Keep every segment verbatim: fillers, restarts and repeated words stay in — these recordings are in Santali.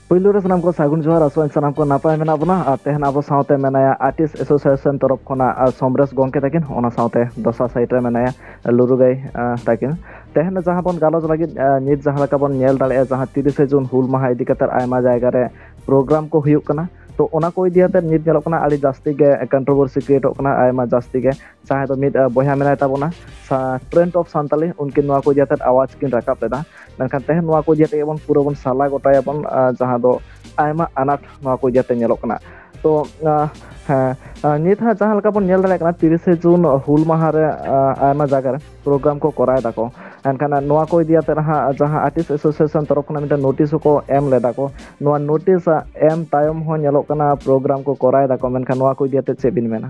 ᱯᱩᱭᱞᱩ ᱨᱮ ᱥᱟᱱᱟᱢ ᱠᱚ ᱥᱟᱹᱜᱩᱱ ᱡᱚᱦᱟᱨ, ᱟᱥᱚᱜ ᱟᱹᱧ ᱥᱟᱱᱟᱢ ᱠᱚ ᱱᱟᱯᱟᱭ ᱢᱮᱱᱟᱜ ᱵᱚᱱᱟ᱾ ᱟᱨ ᱛᱮᱦᱮᱧ ᱟᱵᱚ ᱥᱟᱶᱛᱮ ᱢᱮᱱᱟᱭᱟ Artist Association ᱛᱚᱨᱚᱯ ᱠᱷᱚᱱᱟᱜ, ᱟᱨ, ᱥᱚᱢᱨᱮᱥ ᱜᱚᱢᱠᱮ ᱛᱟᱹᱠᱤᱱ, ᱚᱱᱟ ᱥᱟᱶᱛᱮ ᱫᱚᱥᱟᱨ ᱥᱟᱭᱤᱰ ᱨᱮ ᱢᱮᱱᱟᱭᱟ ᱞᱩᱨᱩᱜᱟᱹᱭ, ᱟᱨ, ᱛᱟᱹᱠᱤᱱ᱾ ᱛᱮᱦᱮᱧ ᱡᱟᱦᱟᱸ ᱵᱚᱱ ᱜᱟᱞᱚᱪ ᱞᱟᱹᱜᱤᱫ, ᱟᱨ, ᱱᱤᱛ ᱡᱟᱦᱟᱸ ᱞᱮᱠᱟ ᱵᱚᱱ ᱧᱮᱞ ᱫᱟᱲᱮᱭᱟᱜᱼᱟ, ᱡᱟᱦᱟᱸ ᱛᱤᱨᱤᱥᱮ ᱡᱩᱱ ᱦᱩᱞ ᱢᱟᱦᱟ ᱤᱫᱤ ᱠᱟᱛᱮ ᱟᱭᱢᱟ ᱡᱟᱭᱜᱟ ᱨᱮ ᱯᱨᱳᱜᱨᱟᱢ ᱠᱚ ᱦᱩᱭᱩᱜ ᱠᱟᱱᱟ, ᱛᱚ ᱚᱱᱟ ᱠᱚ ᱤᱫᱤ ᱠᱟᱛᱮ ᱱᱤᱛ ᱧᱮᱞᱚᱜ ᱠᱟᱱᱟ ᱟᱹᱰᱤ ᱡᱟᱹᱥᱛᱤ ᱜᱮ ᱠᱚᱱᱴᱨᱳᱵᱷᱟᱨᱥᱤ ᱠᱨᱤᱭᱮᱴᱚᱜ ᱠᱟᱱᱟ, ᱟᱭᱢᱟ ᱡᱟᱹᱥᱛᱤ ᱜᱮ᱾ ᱡᱟᱦᱟᱸᱭ ᱫᱚ ᱢᱤᱫ, ᱟᱨ, ᱵᱚᱭᱦᱟ ᱢᱮᱱᱟᱭ ᱛᱟᱵᱚᱱᱟ, ᱥᱟ-, Friend of Santali, ᱩᱱᱠᱤᱱ ᱱᱚᱣᱟ ᱠᱚ ᱤᱫᱤ ᱠᱟᱛᱮ ᱟᱣᱟᱡᱽ ᱠᱤᱱ ᱨᱟᱠᱟᱵ ᱞᱮᱫᱟ᱾ ᱢᱮᱱᱠᱷᱟᱱ ᱛᱮᱦᱮᱧ ᱱᱚᱣᱟ ᱠᱚ ᱤᱫᱤ ᱠᱟᱛᱮ ᱵᱚᱱ ᱯᱩᱨᱟᱹ ᱵᱚᱱ ᱥᱟᱞᱟ ᱜᱚᱴᱟᱭᱟᱵᱚᱱ, ᱟᱨ, ᱡᱟᱦᱟᱸ ᱫᱚ ᱟᱭᱢᱟ ᱟᱱᱟᱴ ᱱᱚᱣᱟ ᱠᱚ ᱤᱫᱤ ᱠᱟᱛᱮ ᱧᱮᱞᱚᱜ ᱠᱟᱱᱟ᱾ ᱛᱚ, ᱟᱨ, ᱦᱮᱸ, ᱟᱨ, ᱱᱤᱛ ᱦᱟᱸᱜ ᱡᱟᱦᱟᱸ ᱞᱮᱠᱟ ᱵᱚᱱ ᱧᱮᱞ ᱫᱟᱲᱮᱭᱟᱜ ᱠᱟᱱᱟ, ᱛᱤᱨᱤᱥᱮ ᱡᱩᱱ ᱦᱩᱞ ᱢᱟᱦᱟ ᱨᱮ, ᱟᱨ, ᱟᱭᱢᱟ ᱡᱟᱭᱜᱟ ᱨᱮ ᱯᱨᱳᱜᱨᱟᱢ ᱠᱚ ᱠᱚᱨᱟᱣ ᱫᱟᱠᱚ᱾ ᱮᱱᱠᱷᱟᱱ ᱱᱚᱣᱟ ᱠᱚ ᱤᱫᱤ ᱠᱟᱛᱮ ᱦᱟᱸᱜ ᱡᱟᱦᱟᱸ Artist Association ᱛᱚᱨᱚᱯ ᱠᱷᱚᱱᱟᱜ ᱢᱤᱫᱴᱮᱱ ᱱᱳᱴᱤᱥ ᱦᱚᱸᱠᱚ ᱮᱢ ᱞᱮᱫᱟ ᱠᱚ, ᱱᱚᱣᱟ ᱱᱳᱴᱤᱥ ᱮᱢ ᱛᱟᱭᱚᱢ ᱦᱚᱸ ᱧᱮᱞᱚᱜ ᱠᱟᱱᱟ ᱯᱨᱳᱜᱨᱟᱢ ᱠᱚ ᱠᱚᱨᱟᱣ ᱫᱟᱠᱚ᱾ ᱢᱮᱱᱠᱷᱟᱱ ᱱᱚᱣᱟ ᱠᱚ ᱤᱫᱤ ᱠᱟᱛᱮ ᱪᱮᱫ ᱵᱤᱱ ᱢᱮᱱᱟ?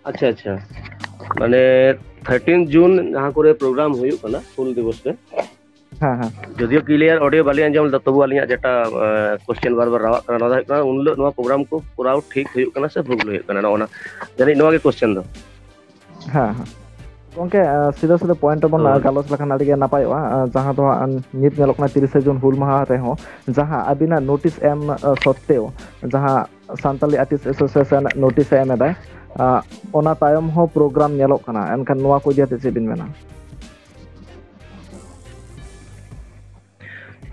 ᱟᱪᱪᱷᱟ, ᱟᱪᱪᱷᱟ᱾ ᱢᱟᱱᱮ ᱛᱷᱟᱨᱴᱤᱱ ᱡᱩᱱ ᱡᱟᱦᱟᱸ ᱠᱚᱨᱮ ᱯᱨᱳᱜᱨᱟᱢ ᱦᱩᱭᱩᱜ ᱠᱟᱱᱟ ᱦᱩᱞ ᱫᱤᱵᱚᱥ ᱨᱮ, ᱦᱮᱸ, ᱦᱮᱸ᱾ ᱡᱚᱫᱤᱭᱳ ᱠᱞᱤᱭᱟᱨ ᱚᱰᱤᱭᱳ ᱵᱟᱹᱞᱤᱧ ᱟᱸᱡᱚᱢ ᱞᱮᱫᱟ, ᱛᱚᱵᱩ ᱟᱹᱞᱤᱧᱟᱜ ᱡᱮᱴᱟ ᱠᱚᱥᱪᱮᱱ ᱵᱟᱨ ᱵᱟᱨ ᱨᱟᱣᱟᱜ ᱠᱟᱱᱟ, ᱱᱚᱣᱟ ᱫᱚ ᱦᱩᱭᱩᱜ ᱠᱟᱱᱟ, ᱩᱱ ᱦᱤᱞᱳᱜ ᱱᱚᱣᱟ ᱯᱨᱳᱜᱨᱟᱢ ᱠᱚ ᱠᱚᱨᱟᱣ ᱴᱷᱤᱠ ᱦᱩᱭᱩᱜ ᱠᱟᱱᱟ ᱥᱮ ᱵᱷᱩᱞ ᱦᱩᱭᱩᱜ ᱠᱟᱱᱟ? ᱱᱚᱜᱼᱚ ᱱᱟ, ᱡᱟᱹᱱᱤᱡ ᱱᱚᱣᱟ ᱜᱮ ᱠᱚᱥᱪᱮᱱ ᱫᱚ᱾ ᱦᱮᱸ, ᱦᱮᱸ᱾ ᱜᱚᱝᱠᱮ, ᱟᱨ, ᱥᱤᱫᱷᱟᱹ ᱥᱤᱫᱷᱟᱹ ᱯᱚᱭᱮᱱᱴ ᱨᱮᱵᱚᱱ, ᱦᱳᱭ᱾ ᱟᱨ, ᱜᱟᱞᱚᱪ ᱞᱮᱠᱷᱟᱱ ᱟᱹᱰᱤ ᱜᱮ ᱱᱟᱯᱟᱭᱚᱜᱼᱟ᱾ ᱟᱨ, ᱡᱟᱦᱟᱸ ᱫᱚ ᱦᱟᱸᱜ ᱱᱤᱛ ᱧᱮᱞᱚᱜ ᱠᱟᱱᱟ, ᱛᱤᱨᱤᱥᱮ ᱡᱩᱱ ᱦᱩᱞ ᱢᱟᱦᱟ ᱨᱮᱦᱚᱸ ᱡᱟᱦᱟᱸ ᱟᱹᱵᱤᱱᱟᱜ ᱱᱳᱴᱤᱥ ᱮᱢ, ᱟᱨ, ᱥᱚᱛᱛᱮᱣ, ᱡᱟᱦᱟᱸ ᱥᱟᱱᱛᱟᱞᱤ ᱟᱨᱴᱤᱥᱴ ᱮᱥᱳᱥᱤᱭᱮᱥᱚᱱ ᱱᱳᱴᱤᱥ ᱮ ᱮᱢ ᱮᱫᱟᱭ, ᱟᱨ, ᱚᱱᱟ ᱛᱟᱭᱚᱢ ᱦᱚᱸ ᱯᱨᱳᱜᱨᱟᱢ ᱧᱮᱞᱚᱜ ᱠᱟᱱᱟ᱾ ᱮᱱᱠᱷᱟᱱ ᱱᱚᱣᱟ ᱠᱚ ᱤᱫᱤ ᱠᱟᱛᱮ ᱪᱮᱫ ᱵᱤᱱ ᱢᱮᱱᱟ?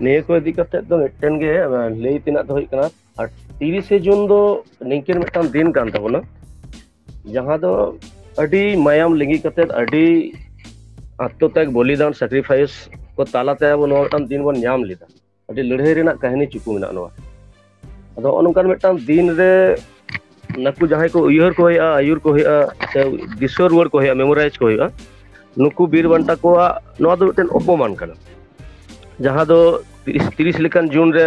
ᱱᱤᱭᱟᱹ ᱠᱚ ᱤᱫᱤ ᱠᱟᱛᱮ ᱫᱚ ᱢᱤᱫᱴᱮᱱ ᱜᱮ, ᱟᱨ, ᱞᱟᱹᱭ ᱛᱮᱱᱟᱜ ᱫᱚ ᱦᱩᱭᱩᱜ ᱠᱟᱱᱟ, ᱟᱨ ᱛᱤᱨᱤᱥᱮ ᱡᱩᱱ ᱫᱚ ᱱᱤᱝᱠᱟᱹᱱ ᱢᱤᱫᱴᱟᱝ ᱫᱤᱱ ᱠᱟᱱ ᱛᱟᱵᱚᱱᱟ, ᱡᱟᱦᱟᱸ ᱫᱚ ᱟᱹᱰᱤ ᱢᱟᱭᱟᱢ ᱞᱤᱸᱜᱤ ᱠᱟᱛᱮ, ᱟᱹᱰᱤ ᱟᱛᱢᱚᱛᱛᱟᱜᱽ, ᱵᱚᱞᱤᱫᱟᱱ, ᱥᱮᱠᱨᱤᱯᱷᱟᱭᱤᱥ ᱠᱚ ᱛᱟᱞᱟᱛᱮ ᱟᱵᱚ ᱱᱚᱣᱟ ᱢᱤᱫᱴᱟᱝ ᱫᱤᱱ ᱵᱚᱱ ᱧᱟᱢ ᱞᱮᱫᱟ᱾ ᱟᱹᱰᱤ ᱞᱟᱹᱲᱦᱟᱹᱭ ᱨᱮᱱᱟᱜ ᱠᱟᱹᱦᱱᱤ ᱪᱩᱠᱩ ᱢᱮᱱᱟᱜᱼᱟ ᱱᱚᱣᱟ᱾ ᱟᱫᱚ ᱱᱚᱜᱼᱚ ᱱᱚᱝᱠᱟᱱ ᱢᱤᱫᱴᱟᱝ ᱫᱤᱱ ᱨᱮ ᱱᱟᱠᱩ ᱡᱟᱦᱟᱸᱭ ᱠᱚ ᱩᱭᱦᱟᱹᱨ ᱠᱚ ᱦᱩᱭᱩᱜᱼᱟ, ᱟᱹᱭᱩᱨ ᱠᱚ ᱦᱩᱭᱩᱜᱼᱟ, ᱥᱮ ᱫᱤᱥᱟᱹ ᱨᱩᱣᱟᱹᱲ ᱠᱚ ᱦᱩᱭᱩᱜᱼᱟ, ᱢᱮᱢᱳᱨᱟᱭᱤᱡᱽ ᱠᱚ ᱦᱩᱭᱩᱜᱼᱟ, ᱱᱩᱠᱩ ᱵᱤᱨ ᱵᱟᱱᱴᱟ ᱠᱚᱣᱟᱜ ᱱᱚᱣᱟ ᱫᱚ ᱢᱤᱫᱴᱮᱱ ᱚᱯᱚᱢᱟᱱ ᱠᱟᱱᱟ᱾ ᱡᱟᱦᱟᱸ ᱫᱚ ᱛᱤᱨᱤᱥ, ᱛᱤᱨᱤᱥ ᱞᱮᱠᱟᱱ ᱡᱩᱱ ᱨᱮ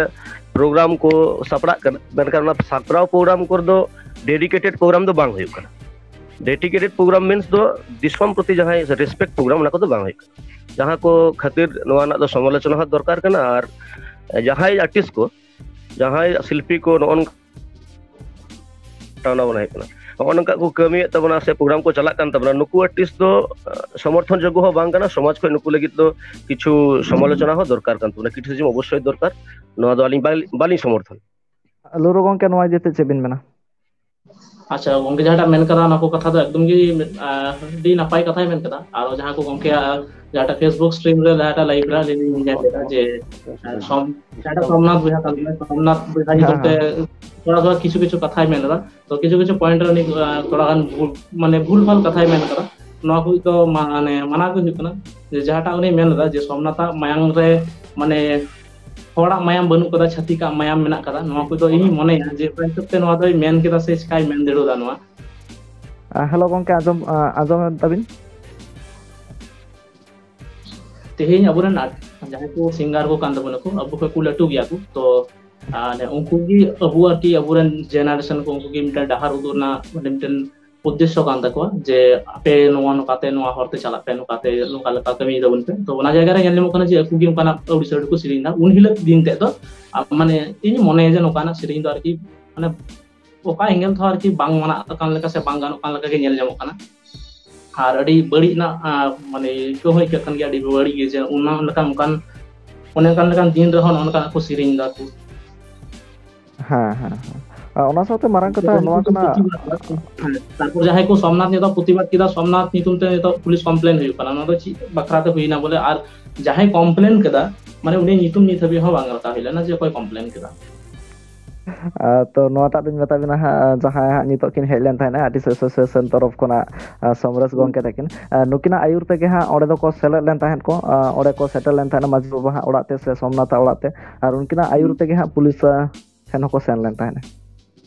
ᱯᱨᱳᱜᱨᱟᱢ ᱠᱚ ᱥᱟᱯᱲᱟᱜ ᱠᱟᱱᱟ, ᱢᱮᱱᱠᱷᱟᱱ ᱚᱱᱟ ᱥᱟᱯᱲᱟᱣ ᱯᱨᱳᱜᱨᱟᱢ ᱠᱚᱨᱮ ᱫᱚ ᱰᱮᱰᱤᱠᱮᱴᱮᱰ ᱯᱨᱳᱜᱨᱟᱢ ᱫᱚ ᱵᱟᱝ ᱦᱩᱭᱩᱜ ᱠᱟᱱᱟ᱾ ᱰᱮᱰᱤᱠᱮᱴᱮᱰ ᱯᱨᱳᱜᱨᱟᱢ ᱢᱤᱱᱥ ᱫᱚ ᱫᱤᱥᱚᱢ ᱯᱨᱚᱛᱤ ᱡᱟᱦᱟᱸᱭ ᱨᱮᱥᱯᱮᱠᱴ ᱯᱨᱳᱜᱨᱟᱢ, ᱚᱱᱟ ᱠᱚᱫᱚ ᱵᱟᱝ ᱦᱩᱭᱩᱜ ᱠᱟᱱᱟ᱾ ᱡᱟᱦᱟᱸ ᱠᱚ ᱠᱷᱟᱹᱛᱤᱨ ᱱᱚᱣᱟ ᱨᱮᱱᱟᱜ ᱫᱚ ᱥᱚᱢᱟᱞᱳᱪᱚᱱᱟ ᱦᱚᱸ ᱫᱚᱨᱠᱟᱨ ᱠᱟᱱᱟ, ᱟᱨ ᱡᱟᱦᱟᱸᱭ ᱟᱨᱴᱤᱥᱴ ᱠᱚ, ᱡᱟᱦᱟᱸᱭ ᱥᱤᱞᱯᱤ ᱠᱚ ᱱᱚᱜᱼᱚ ᱱᱚᱝᱠᱟ ᱦᱩᱭᱩᱜ ᱠᱟᱱᱟ᱾ ᱱᱚᱜᱼᱚ ᱱᱚᱝᱠᱟ ᱠᱚ ᱠᱟᱹᱢᱤᱭᱮᱫ ᱛᱟᱵᱚᱱᱟ ᱥᱮ ᱯᱨᱳᱜᱨᱟᱢ ᱠᱚ ᱪᱟᱞᱟᱜ ᱠᱟᱱ ᱛᱟᱵᱚᱱᱟ, ᱱᱩᱠᱩ ᱟᱨᱴᱤᱥᱴ ᱫᱚ ᱟᱸ, ᱥᱚᱢᱚᱨᱛᱷᱚᱱ ᱡᱳᱜᱽᱜᱚ ᱦᱚᱸ ᱵᱟᱝ ᱠᱟᱱᱟ᱾ ᱥᱚᱢᱟᱡᱽ ᱠᱷᱚᱱ ᱱᱩᱠᱩ ᱞᱟᱹᱜᱤᱫ ᱫᱚ ᱠᱤᱪᱷᱩ ᱥᱚᱢᱟᱞᱳᱪᱚᱱᱟ ᱦᱚᱸ ᱫᱚᱨᱠᱟᱨ ᱠᱟᱱ ᱛᱟᱵᱚᱱᱟ, ᱠᱨᱤᱴᱤᱥᱤᱡᱚᱢ ᱚᱵᱚᱥᱥᱳᱭ ᱫᱚᱨᱠᱟᱨ᱾ ᱱᱚᱣᱟ ᱫᱚ ᱟᱹᱞᱤᱧ ᱵᱟᱞᱤ- ᱵᱟᱹᱞᱤᱧ ᱥᱚᱢᱚᱨᱛᱷᱚᱱ᱾ ᱞᱩᱨᱩ ᱜᱚᱢᱠᱮ, ᱱᱚᱣᱟ ᱤᱫᱤ ᱠᱟᱛᱮ ᱪᱮᱫ ᱵᱤᱱ ᱢᱮᱱᱟ? ᱟᱪᱪᱷᱟ, ᱜᱚᱢᱠᱮ ᱡᱟᱦᱟᱸᱴᱟᱜ ᱢᱮᱱ ᱠᱟᱫᱟ, ᱚᱱᱟ ᱠᱚ ᱠᱟᱛᱷᱟ ᱫᱚ ᱮᱠᱫᱚᱢ ᱜᱮ ᱢᱤᱫ, ᱟᱸ, ᱟᱹᱰᱤ ᱱᱟᱯᱟᱭ ᱠᱟᱛᱷᱟᱭ ᱢᱮᱱ ᱠᱟᱫᱟ᱾ ᱟᱨ ᱡᱟᱦᱟᱸ ᱠᱚ ᱜᱚᱢᱠᱮ, ᱟᱸ, ᱡᱟᱦᱟᱸᱴᱟᱜ Facebook stream ᱨᱮ ᱡᱟᱦᱟᱸᱴᱟᱜ live ᱨᱮ ᱟᱹᱞᱤᱧ ᱞᱤᱧ ᱧᱮᱞ ᱞᱮᱫᱟ ᱡᱮ, ᱟᱸ, ᱥᱚᱢ-, ᱡᱟᱦᱟᱸᱴᱟᱜ ᱥᱳᱢᱱᱟᱛᱷ ᱵᱚᱭᱦᱟ ᱠᱟᱱ ᱛᱟᱵᱚᱱᱟ, ᱥᱳᱢᱱᱟᱛᱷ ᱵᱚᱭᱦᱟ ᱧᱩᱛᱩᱢ ᱛᱮ ᱛᱷᱚᱲᱟ ᱛᱷᱚᱲᱟ ᱠᱤᱪᱷᱩ ᱠᱤᱪᱷᱩ ᱠᱟᱛᱷᱟᱭ ᱢᱮᱱ ᱞᱮᱫᱟ᱾ ᱛᱚ ᱠᱤᱪᱷᱩ ᱠᱤᱪᱷᱩ point ᱨᱮ ᱩᱱᱤ, ᱟᱸ, ᱛᱷᱚᱲᱟ ᱜᱟᱱ ᱵᱷᱩᱞ, ᱢᱟᱱᱮ ᱵᱷᱩᱞ ᱵᱷᱟᱞ ᱠᱟᱛᱷᱟᱭ ᱢᱮᱱ ᱠᱟᱫᱟ᱾ ᱱᱚᱣᱟ ᱠᱚ ᱫᱚ ᱢᱟ-, ᱢᱟᱱᱮ ᱢᱟᱱᱟ ᱜᱮ ᱦᱩᱭᱩᱜ ᱠᱟᱱᱟ ᱡᱮ ᱡᱟᱦᱟᱸᱴᱟᱜ ᱩᱱᱤ ᱢᱮᱱ ᱞᱮᱫᱟ ᱡᱮ ᱥᱳᱢᱱᱟᱛᱷᱟᱜ ᱢᱟᱭᱟᱝ ᱨᱮ ᱢᱟᱱᱮ ᱦᱚᱲᱟᱜ ᱢᱟᱭᱟᱢ ᱵᱟᱹᱱᱩᱜ ᱠᱟᱫᱟ, ᱪᱷᱟᱹᱛᱤᱠᱟᱜ ᱢᱟᱭᱟᱢ ᱢᱮᱱᱟᱜ ᱠᱟᱫᱟ, ᱱᱚᱣᱟ ᱠᱚᱫᱚ ᱤᱧ ᱢᱚᱱᱮᱭᱟ ᱡᱮ ᱚᱠᱟ ᱦᱤᱥᱟᱹᱵ ᱛᱮ ᱱᱚᱣᱟ ᱫᱚᱭ ᱢᱮᱱ ᱠᱮᱫᱟ ᱥᱮ ᱪᱤᱠᱟᱭ ᱢᱮᱱ ᱫᱟᱲᱮᱣᱟᱫᱟ ᱱᱚᱣᱟ᱾ ᱟᱸ, hello ᱜᱚᱢᱠᱮ, ᱟᱸᱡᱚᱢ, ᱟᱸ, ᱟᱸᱡᱚᱢ ᱮᱫ ᱛᱟᱵᱤᱱ? ᱛᱮᱦᱮᱧ ᱟᱵᱚᱨᱮᱱ ᱟᱨ ᱡᱟᱦᱟᱸᱭ ᱠᱚ ᱥᱤᱝᱜᱟᱨ ᱠᱚ ᱠᱟᱱ ᱛᱟᱵᱚᱱᱟ ᱠᱚ, ᱟᱵᱚ ᱠᱷᱚᱱ ᱠᱚ ᱞᱟᱹᱴᱩ ᱜᱮᱭᱟ ᱠᱚ, ᱛᱚ ᱟᱨ ᱩᱱᱠᱩ ᱜᱮ ᱟᱵᱚ ᱟᱨᱠᱤ ᱟᱵᱚᱨᱮᱱ ᱡᱮᱱᱟᱨᱮᱥᱚᱱ ᱠᱚ ᱩᱱᱠᱩ ᱜᱮ ᱢᱤᱫᱴᱮᱱ ᱰᱟᱦᱟᱨ ᱩᱫᱩᱜ ᱨᱮᱱᱟᱜ ᱢᱟᱱᱮ ᱢᱤᱫᱴᱮᱱ ᱩᱫᱽᱫᱮᱥᱥᱚ ᱠᱟᱱ ᱛᱟᱠᱚᱣᱟ ᱡᱮ ᱟᱯᱮ ᱱᱚᱣᱟ ᱱᱚᱝᱠᱟᱛᱮ ᱱᱚᱣᱟ ᱦᱚᱨᱛᱮ ᱪᱟᱞᱟᱜ ᱯᱮ, ᱱᱚᱝᱠᱟᱛᱮ ᱱᱚᱝᱠᱟ ᱞᱮᱠᱟ ᱠᱟᱹᱢᱤᱭ ᱛᱟᱵᱚᱱ ᱯᱮ᱾ ᱛᱚ ᱚᱱᱟ ᱡᱟᱭᱜᱟ ᱨᱮ ᱧᱮᱞ ᱧᱟᱢᱚᱜ ᱠᱟᱱᱟ ᱡᱮ ᱟᱠᱚ ᱜᱮ ᱚᱱᱠᱟᱱᱟᱜ ᱟᱹᱣᱲᱤ ᱥᱟᱹᱣᱲᱤ ᱠᱚ ᱥᱮᱨᱮᱧ ᱮᱫᱟ᱾ ᱩᱱ ᱦᱤᱞᱳᱜ ᱫᱤᱱ ᱛᱮᱫ ᱫᱚ ᱟᱢ ᱢᱟᱱᱮ ᱤᱧ ᱢᱚᱱᱮᱭᱟ ᱡᱮ ᱱᱚᱝᱠᱟᱱᱟᱜ ᱥᱮᱨᱮᱧ ᱫᱚ ᱟᱨᱠᱤ ᱢᱟᱱᱮ ᱚᱠᱟ ᱮᱝᱜᱮᱞ ᱛᱮᱦᱚᱸ ᱟᱨᱠᱤ ᱵᱟᱝ ᱢᱟᱱᱟᱜ ᱠᱟᱱ ᱞᱮᱠᱟ ᱥᱮ ᱵᱟᱝ ᱜᱟᱱᱚᱜ ᱠᱟᱱ ᱞᱮᱠᱟ ᱜᱮ ᱧᱮᱞ ᱧᱟᱢᱚᱜ ᱠᱟᱱᱟ᱾ ᱟᱨ ᱟᱹᱰᱤ ᱵᱟᱹᱲᱤᱡ ᱨᱮᱱᱟᱜ, ᱟᱸ, ᱢᱟᱱᱮ ᱟᱹᱭᱠᱟᱹᱣ ᱦᱚᱸ ᱟᱹᱭᱠᱟᱹᱜ ᱠᱟᱱ ᱜᱮᱭᱟ ᱟᱹᱰᱤ ᱵᱟᱹᱲᱤᱡ ᱜᱮ ᱡᱮ ᱚᱱᱟ ᱞᱮᱠᱟᱱ ᱚᱱᱠᱟᱱ ᱚᱱᱮ ᱚᱱᱠᱟᱱ ᱞᱮᱠᱟᱱ ᱫᱤᱱ ᱨᱮᱦᱚᱸ ᱱᱚᱜᱼᱚ ᱱᱚᱝᱠᱟ ᱠᱚ ᱥᱮᱨᱮᱧ ᱮᱫᱟ ᱠᱚ᱾ ᱦᱮᱸ, ᱦᱮᱸ, ᱦᱮᱸ᱾ ᱟᱨ ᱚᱱᱟ ᱥᱟᱶᱛᱮ ᱢᱟᱨᱟᱝ ᱠᱟᱛᱷᱟ ᱡᱟᱦᱟᱸᱭ ᱱᱚᱣᱟ ᱠᱚᱠᱚ ᱠᱟᱱᱟ᱾ ᱯᱨᱚᱛᱤᱵᱟᱫ, ᱦᱮᱸ, ᱛᱟᱨᱯᱚᱨ ᱡᱟᱦᱟᱸᱭ ᱠᱚ ᱥᱳᱢᱱᱟᱛᱷ ᱱᱤᱛᱚᱜ ᱯᱨᱚᱛᱤᱵᱟᱫ ᱠᱮᱫᱟ, ᱥᱳᱢᱱᱟᱛᱷ ᱧᱩᱛᱩᱢ ᱛᱮ ᱱᱤᱛᱚᱜ ᱯᱩᱞᱤᱥ ᱠᱚᱢᱯᱞᱮᱱ ᱦᱩᱭᱩᱜ ᱠᱟᱱᱟ, ᱚᱱᱟ ᱫᱚ ᱪᱮᱫ ᱵᱟᱠᱷᱨᱟ ᱛᱮ ᱦᱩᱭᱱᱟ ᱵᱚᱞᱮ? ᱟᱨ ᱡᱟᱦᱟᱸᱭ ᱠᱚᱢᱯᱞᱮᱱ ᱠᱮᱫᱟ, ᱢᱟᱱᱮ ᱩᱱᱤ ᱧᱩᱛᱩᱢ ᱱᱤᱛ ᱦᱟᱹᱵᱤᱡ ᱦᱚᱸ ᱵᱟᱝ ᱨᱟᱠᱟᱵ ᱦᱩᱭ ᱞᱮᱱᱟ ᱡᱮ ᱚᱠᱚᱭ ᱠᱚᱢᱯᱞᱮᱱ ᱠᱮᱫᱟ᱾ ᱟᱨ ᱛᱚ ᱱᱚᱣᱟᱴᱟᱜ ᱫᱚᱧ ᱢᱮᱛᱟ ᱵᱤᱱᱟ ᱦᱟᱸᱜ, ᱡᱟᱦᱟᱸᱭ ᱦᱟᱸᱜ ᱱᱤᱛᱚᱜ ᱠᱤᱱ ᱦᱮᱡ ᱞᱮᱱ ᱛᱟᱦᱮᱸᱱᱟ ᱟᱨᱴᱤᱥᱴ ᱮᱥᱳᱥᱤᱭᱮᱥᱚᱱ ᱛᱚᱨᱚᱯᱷ ᱠᱷᱚᱱᱟᱜ, ᱟᱨ ᱥᱚᱢᱨᱮᱥ ᱦᱩᱸ᱾ ᱜᱚᱢᱠᱮ ᱛᱟᱹᱠᱤᱱ, ᱟᱨ ᱱᱩᱠᱤᱱᱟᱜ ᱟᱹᱭᱩᱨ ᱛᱮᱜᱮ ᱦᱟᱸᱜ ᱚᱸᱰᱮ ᱫᱚᱠᱚ ᱥᱮᱞᱮᱫ ᱞᱮᱱ ᱛᱟᱦᱮᱸᱫ ᱠᱚ, ᱟᱨ ᱚᱸᱰᱮ ᱠᱚ ᱥᱮᱴᱮᱨ ᱞᱮᱱ ᱛᱟᱦᱮᱸᱫ ᱢᱟᱹᱡᱷᱤ ᱵᱟᱵᱟ ᱦᱟᱸᱜ ᱚᱲᱟᱜ ᱛᱮ ᱥᱮ ᱥᱳᱢᱱᱟᱛᱷ ᱟᱜ ᱚᱲᱟᱜ ᱛᱮ, ᱟᱨ ᱩᱱᱠᱤᱱᱟᱜ ᱟᱹᱭᱩᱨ ᱦᱩᱸ᱾ ᱛᱮᱜᱮ ᱦᱟᱸᱜ ᱯᱩᱞᱤᱥ, ᱟᱨ ᱴᱷᱮᱱ ᱦᱚᱸᱠᱚ ᱥᱮᱱ ᱞᱮᱱ ᱛᱟᱦᱮᱸᱫ᱾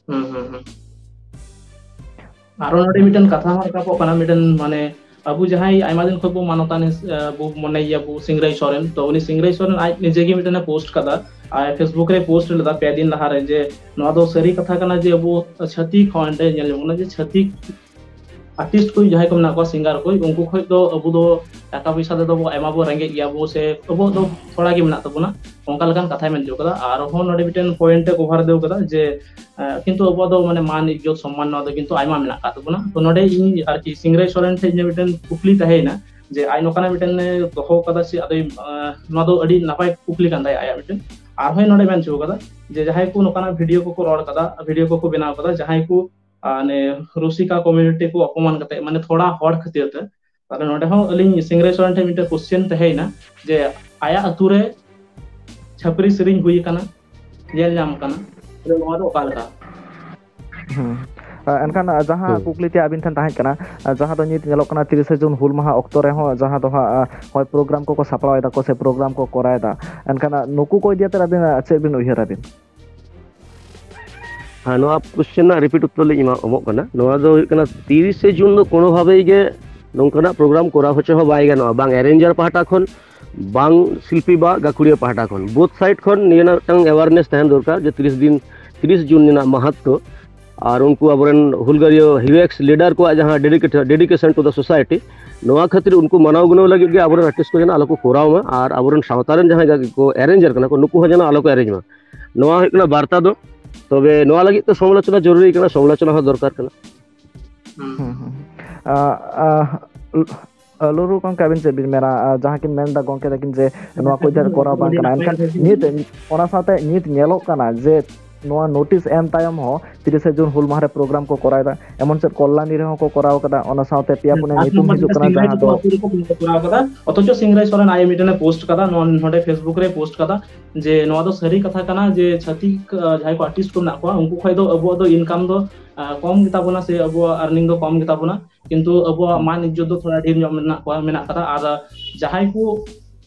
ᱦᱩᱸ, ᱦᱩᱸ, ᱦᱩᱸ᱾ ᱟᱨᱚ ᱱᱚᱰᱮ ᱢᱤᱫᱴᱮᱱ ᱠᱟᱛᱷᱟ ᱦᱚᱸ ᱨᱟᱠᱟᱵᱚᱜ ᱠᱟᱱᱟ, ᱢᱤᱫᱴᱮᱱ ᱢᱟᱱᱮ ᱟᱵᱚ ᱡᱟᱦᱟᱸᱭ ᱟᱭᱢᱟ ᱫᱤᱱ ᱠᱷᱚᱱ ᱵᱚ ᱢᱟᱱᱚᱛᱟᱱ, ᱟᱸ, ᱵᱚ ᱢᱚᱱᱮᱭᱮᱭᱟ ᱵᱚ ᱥᱤᱝᱨᱟᱹᱭ ᱥᱚᱨᱮᱱ, ᱛᱚ ᱩᱱᱤ ᱥᱤᱝᱨᱟᱹᱭ ᱥᱚᱨᱮᱱ ᱟᱡ ᱱᱤᱡᱮ ᱜᱮ ᱢᱤᱫᱴᱮᱱ ᱮ ᱯᱳᱥᱴ ᱠᱟᱫᱟ, ᱟᱨ Facebook ᱨᱮ ᱯᱳᱥᱴ ᱞᱮᱫᱟ ᱯᱮ ᱫᱤᱱ ᱞᱟᱦᱟᱨᱮ ᱡᱮ ᱱᱚᱣᱟ ᱫᱚ ᱥᱟᱹᱨᱤ ᱠᱟᱛᱷᱟ ᱠᱟᱱᱟ ᱡᱮ ᱟᱵᱚ ᱪᱷᱟᱹᱛᱤᱠ ᱦᱚᱸ ᱚᱸᱰᱮ ᱧᱮᱞ ᱧᱟᱢᱚᱜ ᱠᱟᱱᱟ ᱡᱮ ᱪᱷᱟᱹᱛᱤᱠ ᱟᱨᱴᱤᱥᱴ ᱠᱚ ᱡᱟᱦᱟᱸᱭ ᱠᱚ ᱢᱮᱱᱟᱜ ᱠᱚᱣᱟ, ᱥᱤᱝᱜᱟᱨ ᱠᱚ, ᱩᱱᱠᱩ ᱠᱷᱚᱡ ᱫᱚ ᱟᱵᱚ ᱫᱚ ᱴᱟᱠᱟ ᱯᱚᱭᱥᱟ ᱛᱮᱫᱚ ᱵᱚ ᱟᱭᱢᱟ ᱵᱚ ᱨᱮᱸᱜᱮᱡ ᱜᱮᱭᱟ ᱵᱚ, ᱥᱮ ᱟᱵᱚᱣᱟᱜ ᱫᱚ ᱛᱷᱚᱲᱟ ᱜᱮ ᱢᱮᱱᱟᱜ ᱛᱟᱵᱚᱱᱟ, ᱚᱱᱠᱟ ᱞᱮᱠᱟᱱ ᱠᱟᱛᱷᱟᱭ ᱢᱮᱱ ᱦᱚᱪᱚ ᱠᱟᱫᱟ᱾ ᱟᱨᱦᱚᱸ ᱱᱚᱰᱮ ᱢᱤᱫᱴᱮᱱ ᱯᱚᱭᱮᱱᱴ ᱮ ᱠᱚᱵᱷᱟᱨ ᱫᱚᱦᱚ ᱠᱟᱫᱟ ᱡᱮ, ᱟᱸ, ᱠᱤᱱᱛᱩ ᱟᱵᱚᱣᱟᱜ ᱫᱚ ᱢᱟᱱᱮ ᱢᱟᱱ ᱤᱡᱽᱡᱚᱛ ᱥᱚᱢᱢᱟᱱ ᱱᱚᱣᱟ ᱫᱚ ᱠᱤᱱᱛᱩ ᱟᱭᱢᱟ ᱢᱮᱱᱟᱜ ᱟᱠᱟᱫ ᱛᱟᱵᱚᱱᱟ᱾ ᱛᱚ ᱱᱚᱰᱮ ᱤᱧ ᱟᱨᱠᱤ ᱥᱤᱝᱨᱟᱭ ᱥᱚᱨᱮᱱ ᱴᱷᱮᱱ ᱤᱧᱟᱹᱜ ᱢᱤᱫᱴᱮᱱ ᱠᱩᱠᱞᱤ ᱛᱟᱦᱮᱸᱭᱮᱱᱟ ᱡᱮ ᱟᱡ ᱱᱚᱝᱠᱟᱱᱟᱜ ᱢᱤᱫᱴᱮᱱ ᱮ ᱫᱚᱦᱚ ᱠᱟᱫᱟ ᱥᱮ ᱟᱫᱚᱭ, ᱟᱸ, ᱱᱚᱣᱟ ᱫᱚ ᱟᱹᱰᱤ ᱱᱟᱯᱟᱭ ᱠᱩᱠᱞᱤ ᱠᱟᱱ ᱛᱟᱭᱟ ᱟᱭᱟᱜ ᱢᱤᱫᱴᱮᱱ᱾ ᱟᱨᱦᱚᱸᱭ ᱱᱚᱰᱮ ᱢᱮᱱ ᱦᱚᱪᱚ ᱠᱟᱫᱟ ᱡᱮ ᱡᱟᱦᱟᱸᱭ ᱠᱚ ᱱᱚᱝᱠᱟᱱᱟᱜ ᱵᱷᱤᱰᱤᱭᱳ ᱠᱚᱠᱚ ᱨᱚᱲ ᱠᱟᱫᱟ, ᱵᱷᱤᱰᱤᱭᱳ ᱠᱚᱠᱚ ᱵᱮᱱᱟᱣ ᱠᱟᱫᱟ, ᱡᱟᱦᱟᱸᱭ ᱠᱚ ᱟᱨ ᱱᱮ ᱨᱩᱥᱤᱠᱟ ᱠᱚᱢᱤᱭᱩᱱᱤᱴᱤ ᱠᱚ ᱚᱯᱚᱢᱟᱱ ᱠᱟᱛᱮ, ᱢᱟᱱᱮ ᱛᱷᱚᱲᱟ ᱦᱚᱲ ᱠᱷᱟᱹᱛᱤᱨ ᱛᱮ᱾ ᱛᱟᱦᱞᱮ ᱱᱚᱰᱮ ᱦᱚᱸ ᱟᱹᱞᱤᱧ ᱥᱤᱝᱨᱟᱭ ᱥᱚᱨᱮᱱ ᱴᱷᱮᱱ ᱢᱤᱫᱴᱮᱱ ᱠᱚᱥᱪᱮᱱ ᱛᱟᱦᱮᱸᱭᱮᱱᱟ ᱡᱮ ᱟᱭᱟᱜ ᱟᱹᱛᱩ ᱨᱮ ᱪᱷᱟᱹᱯᱨᱤ ᱥᱮᱨᱮᱧ ᱦᱩᱭ ᱟᱠᱟᱱᱟ, ᱧᱮᱞ ᱧᱟᱢ ᱟᱠᱟᱱᱟ, ᱛᱟᱦᱞᱮ ᱱᱚᱣᱟ ᱫᱚ ᱚᱠᱟ ᱞᱮᱠᱟ? ᱦᱩᱸ᱾ ᱟ, ᱮᱱᱠᱷᱟᱱ, ᱟ, ᱡᱟᱦᱟᱸ ᱦᱩᱸ᱾ ᱠᱩᱠᱞᱤ ᱛᱮ ᱟᱹᱵᱤᱱ ᱴᱷᱮᱱ ᱛᱟᱦᱮᱸ ᱠᱟᱱᱟ, ᱟ, ᱡᱟᱦᱟᱸ ᱫᱚ ᱱᱤᱛ ᱧᱮᱞᱚᱜ ᱠᱟᱱᱟ ᱛᱤᱨᱤᱥᱮ ᱡᱩᱱ ᱦᱩᱞ ᱢᱟᱦᱟ ᱚᱠᱛᱚ ᱨᱮᱦᱚᱸ ᱡᱟᱦᱟᱸ ᱫᱚ ᱦᱟᱸᱜ, ᱟ, ᱦᱚᱭ ᱯᱨᱳᱜᱨᱟᱢ ᱠᱚᱠᱚ ᱥᱟᱯᱲᱟᱣ ᱮᱫᱟ ᱠᱚ ᱥᱮ ᱯᱨᱳᱜᱨᱟᱢ ᱠᱚ ᱠᱚᱨᱟᱣ ᱮᱫᱟ, ᱮᱱᱠᱷᱟᱱ, ᱟ, ᱱᱩᱠᱩ ᱠᱚ ᱤᱫᱤ ᱠᱟᱛᱮ ᱟᱹᱵᱤᱱ, ᱟ, ᱪᱮᱫ ᱵᱤᱱ ᱩᱭᱦᱟᱹᱨ ᱟᱹᱵᱤᱱ? ᱦᱮᱸ, ᱱᱚᱣᱟ ᱠᱚᱥᱪᱮᱱ ᱨᱮᱱᱟᱜ ᱨᱤᱯᱤᱴ ᱩᱛᱛᱚᱨ ᱞᱤᱧ ᱮᱢᱟ-, ᱮᱢᱚᱜ ᱠᱟᱱᱟ᱾ ᱱᱚᱣᱟ ᱫᱚ ᱦᱩᱭᱩᱜ ᱠᱟᱱᱟ, ᱛᱤᱨᱤᱥᱮ ᱡᱩᱱ ᱫᱚ ᱠᱳᱱᱳ ᱵᱷᱟᱵᱮ ᱜᱮ ᱱᱚᱝᱠᱟᱱᱟᱜ ᱯᱨᱳᱜᱨᱟᱢ ᱠᱚᱨᱟᱣ ᱦᱚᱪᱚ ᱦᱚᱸ ᱵᱟᱭ ᱜᱟᱱᱚᱜᱼᱟ, ᱵᱟᱝ ᱮᱨᱮᱧᱡᱟᱨ ᱯᱟᱦᱴᱟ ᱠᱷᱚᱱ, ᱵᱟᱝ ᱥᱤᱞᱯᱤ ᱵᱟ ᱜᱟᱹᱠᱷᱩᱲᱤᱭᱟᱹ ᱯᱟᱦᱴᱟ ᱠᱷᱚᱱ᱾ ᱵᱳᱛᱷ ᱥᱟᱭᱤᱰ ᱠᱷᱚᱱ ᱱᱤᱭᱟᱹ ᱨᱮᱱᱟᱜ ᱢᱤᱫᱴᱟᱝ ᱮᱣᱟᱨᱱᱮᱥ ᱛᱟᱦᱮᱱ ᱫᱚᱨᱠᱟᱨ ᱡᱮ ᱛᱤᱨᱤᱥ ᱫᱤᱱ, ᱛᱤᱨᱤᱥ ᱡᱩᱱ ᱨᱮᱱᱟᱜ ᱢᱟᱦᱟᱛᱛᱚ ᱟᱨ ᱩᱱᱠᱩ ᱟᱵᱚᱨᱮᱱ ᱦᱩᱞᱜᱟᱹᱨᱤᱭᱟᱹ ᱦᱤᱨᱳ ᱮᱠᱥ ᱞᱤᱰᱟᱨ ᱠᱚᱣᱟᱜ ᱡᱟᱦᱟᱸ dedication, dedication to the society, ᱱᱚᱣᱟ ᱠᱷᱟᱹᱛᱤᱨ ᱩᱱᱠᱩ ᱢᱟᱱᱟᱣ ᱜᱩᱱᱟᱹᱣ ᱞᱟᱹᱜᱤᱫ ᱜᱮ ᱟᱵᱚᱨᱮᱱ ᱟᱨᱴᱤᱥᱴ ᱠᱚ ᱡᱮᱱᱚ ᱟᱞᱚ ᱠᱚ ᱠᱚᱨᱟᱣ ᱢᱟ ᱟᱨ ᱟᱵᱚᱨᱮᱱ ᱥᱟᱶᱛᱟ ᱨᱮᱱ ᱡᱟᱦᱟᱸᱭ ᱠᱚ ᱮᱨᱮᱧᱡᱟᱨ ᱠᱟᱱᱟ ᱠᱚ, ᱱᱩᱠᱩ ᱦᱚᱸ ᱡᱮᱱᱚ ᱟᱞᱚ ᱠᱚ ᱮᱨᱮᱧ ᱢᱟ᱾ ᱱᱚᱣᱟ ᱦᱩᱭᱩᱜ ᱠᱟᱱᱟ ᱵᱟᱨᱛᱟ ᱫᱚ᱾ ᱛᱚᱵᱮ ᱱᱚᱣᱟ ᱞᱟᱹᱜᱤᱫ ᱛᱮ ᱥᱚᱢᱟᱞᱳᱪᱚᱱᱟ ᱡᱚᱨᱩᱨᱤ ᱠᱟᱱᱟ, ᱥᱚᱢᱟᱞᱳᱪᱚᱱᱟ ᱦᱚᱸ ᱫᱚᱨᱠᱟᱨ ᱠᱟᱱᱟ᱾ ᱦᱩᱸ᱾ ᱦᱩᱸ, ᱦᱩᱸ, ᱦᱩᱸ᱾ ᱟ, ᱟ, ᱞᱩᱨᱩ ᱜᱚᱢᱠᱮ, ᱟᱹᱵᱤᱱ ᱪᱮᱫ ᱵᱤᱱ ᱢᱮᱱᱟ? ᱟ, ᱡᱟᱦᱟᱸ ᱠᱤᱱ ᱢᱮᱱᱫᱟ ᱜᱚᱢᱠᱮ ᱛᱟᱹᱠᱤᱱ ᱡᱮ ᱱᱚᱣᱟ ᱠᱚ ᱤᱫᱤ ᱠᱟᱛᱮ ᱠᱚᱨᱟᱣ ᱵᱟᱝ ᱠᱟᱱᱟ, ᱮᱱᱠᱷᱟᱱ ᱱᱤᱛ, ᱚᱱᱟ ᱥᱟᱶᱛᱮ ᱱᱤᱛ ᱧᱮᱞᱚᱜ ᱠᱟᱱᱟ ᱡᱮ ᱱᱚᱣᱟ ᱱᱳᱴᱤᱥ ᱮᱢ ᱛᱟᱭᱚᱢ ᱦᱚᱸ ᱛᱤᱨᱤᱥᱮ ᱡᱩᱱ ᱦᱩᱞ ᱢᱟᱦᱟ ᱨᱮ ᱯᱨᱳᱜᱨᱟᱢ ᱠᱚ ᱠᱚᱨᱟᱣ ᱮᱫᱟ, ᱮᱢᱚᱱ ᱪᱮᱫ ᱠᱚᱞᱞᱟᱱᱤ ᱨᱮᱦᱚᱸ ᱠᱚ ᱠᱚᱨᱟᱣ ᱠᱟᱫᱟ, ᱚᱱᱟ ᱥᱟᱶᱛᱮ ᱯᱮᱭᱟ ᱯᱩᱱᱭᱟ ᱧᱩᱛᱩᱢ ᱦᱤᱡᱩᱜ ᱠᱟᱱᱟ, ᱡᱟᱦᱟᱸ ᱫᱚ ᱠᱚᱨᱟᱣ ᱠᱟᱫᱟ, ᱚᱛᱷᱚᱪᱚ ᱥᱤᱝᱨᱟᱭ ᱥᱚᱨᱮᱱ ᱟᱡ ᱢᱤᱫᱴᱮᱱ ᱮ ᱯᱳᱥᱴ ᱠᱟᱫᱟ, ᱱᱚᱣᱟ ᱱᱚᱰᱮ ᱯᱷᱮᱥᱵᱩᱠ ᱨᱮ ᱯᱳᱥᱴ ᱠᱟᱫᱟ ᱡᱮ ᱱᱚᱣᱟ ᱫᱚ ᱥᱟᱹᱨᱤ ᱠᱟᱛᱷᱟ ᱠᱟᱱᱟ ᱡᱮ ᱪᱷᱟᱹᱛᱤᱠ, ᱟ, ᱡᱟᱦᱟᱸᱭ ᱠᱚ ᱟᱨᱴᱤᱥᱴ ᱠᱚ ᱢᱮᱱᱟᱜ ᱠᱚᱣᱟ, ᱩᱱᱠᱩ ᱠᱷᱚᱡ ᱫᱚ ᱟᱵᱚᱣᱟᱜ ᱫᱚ ᱤᱱᱠᱟᱢ ᱫᱚ, ᱟ, ᱠᱚᱢ ᱜᱮᱛᱟ ᱵᱚᱱᱟ ᱥᱮ ᱟᱵᱚᱣᱟᱜ ᱟᱨᱱᱤᱝ ᱫᱚ ᱠᱚᱢ ᱜᱮᱛᱟ ᱵᱚᱱᱟ, ᱠᱤᱱᱛᱩ ᱟᱵᱚᱣᱟᱜ ᱢᱟᱱ ᱤᱡᱽᱡᱚᱛ ᱫᱚ ᱛᱷᱚᱲᱟ ᱰᱷᱮᱨ ᱧᱚᱜ ᱢᱮᱱᱟᱜ ᱠᱚᱣᱟ, ᱢᱮᱱᱟᱜ ᱠᱟᱫᱟ᱾ ᱟᱨ ᱡᱟᱦᱟᱸᱭ ᱠᱚ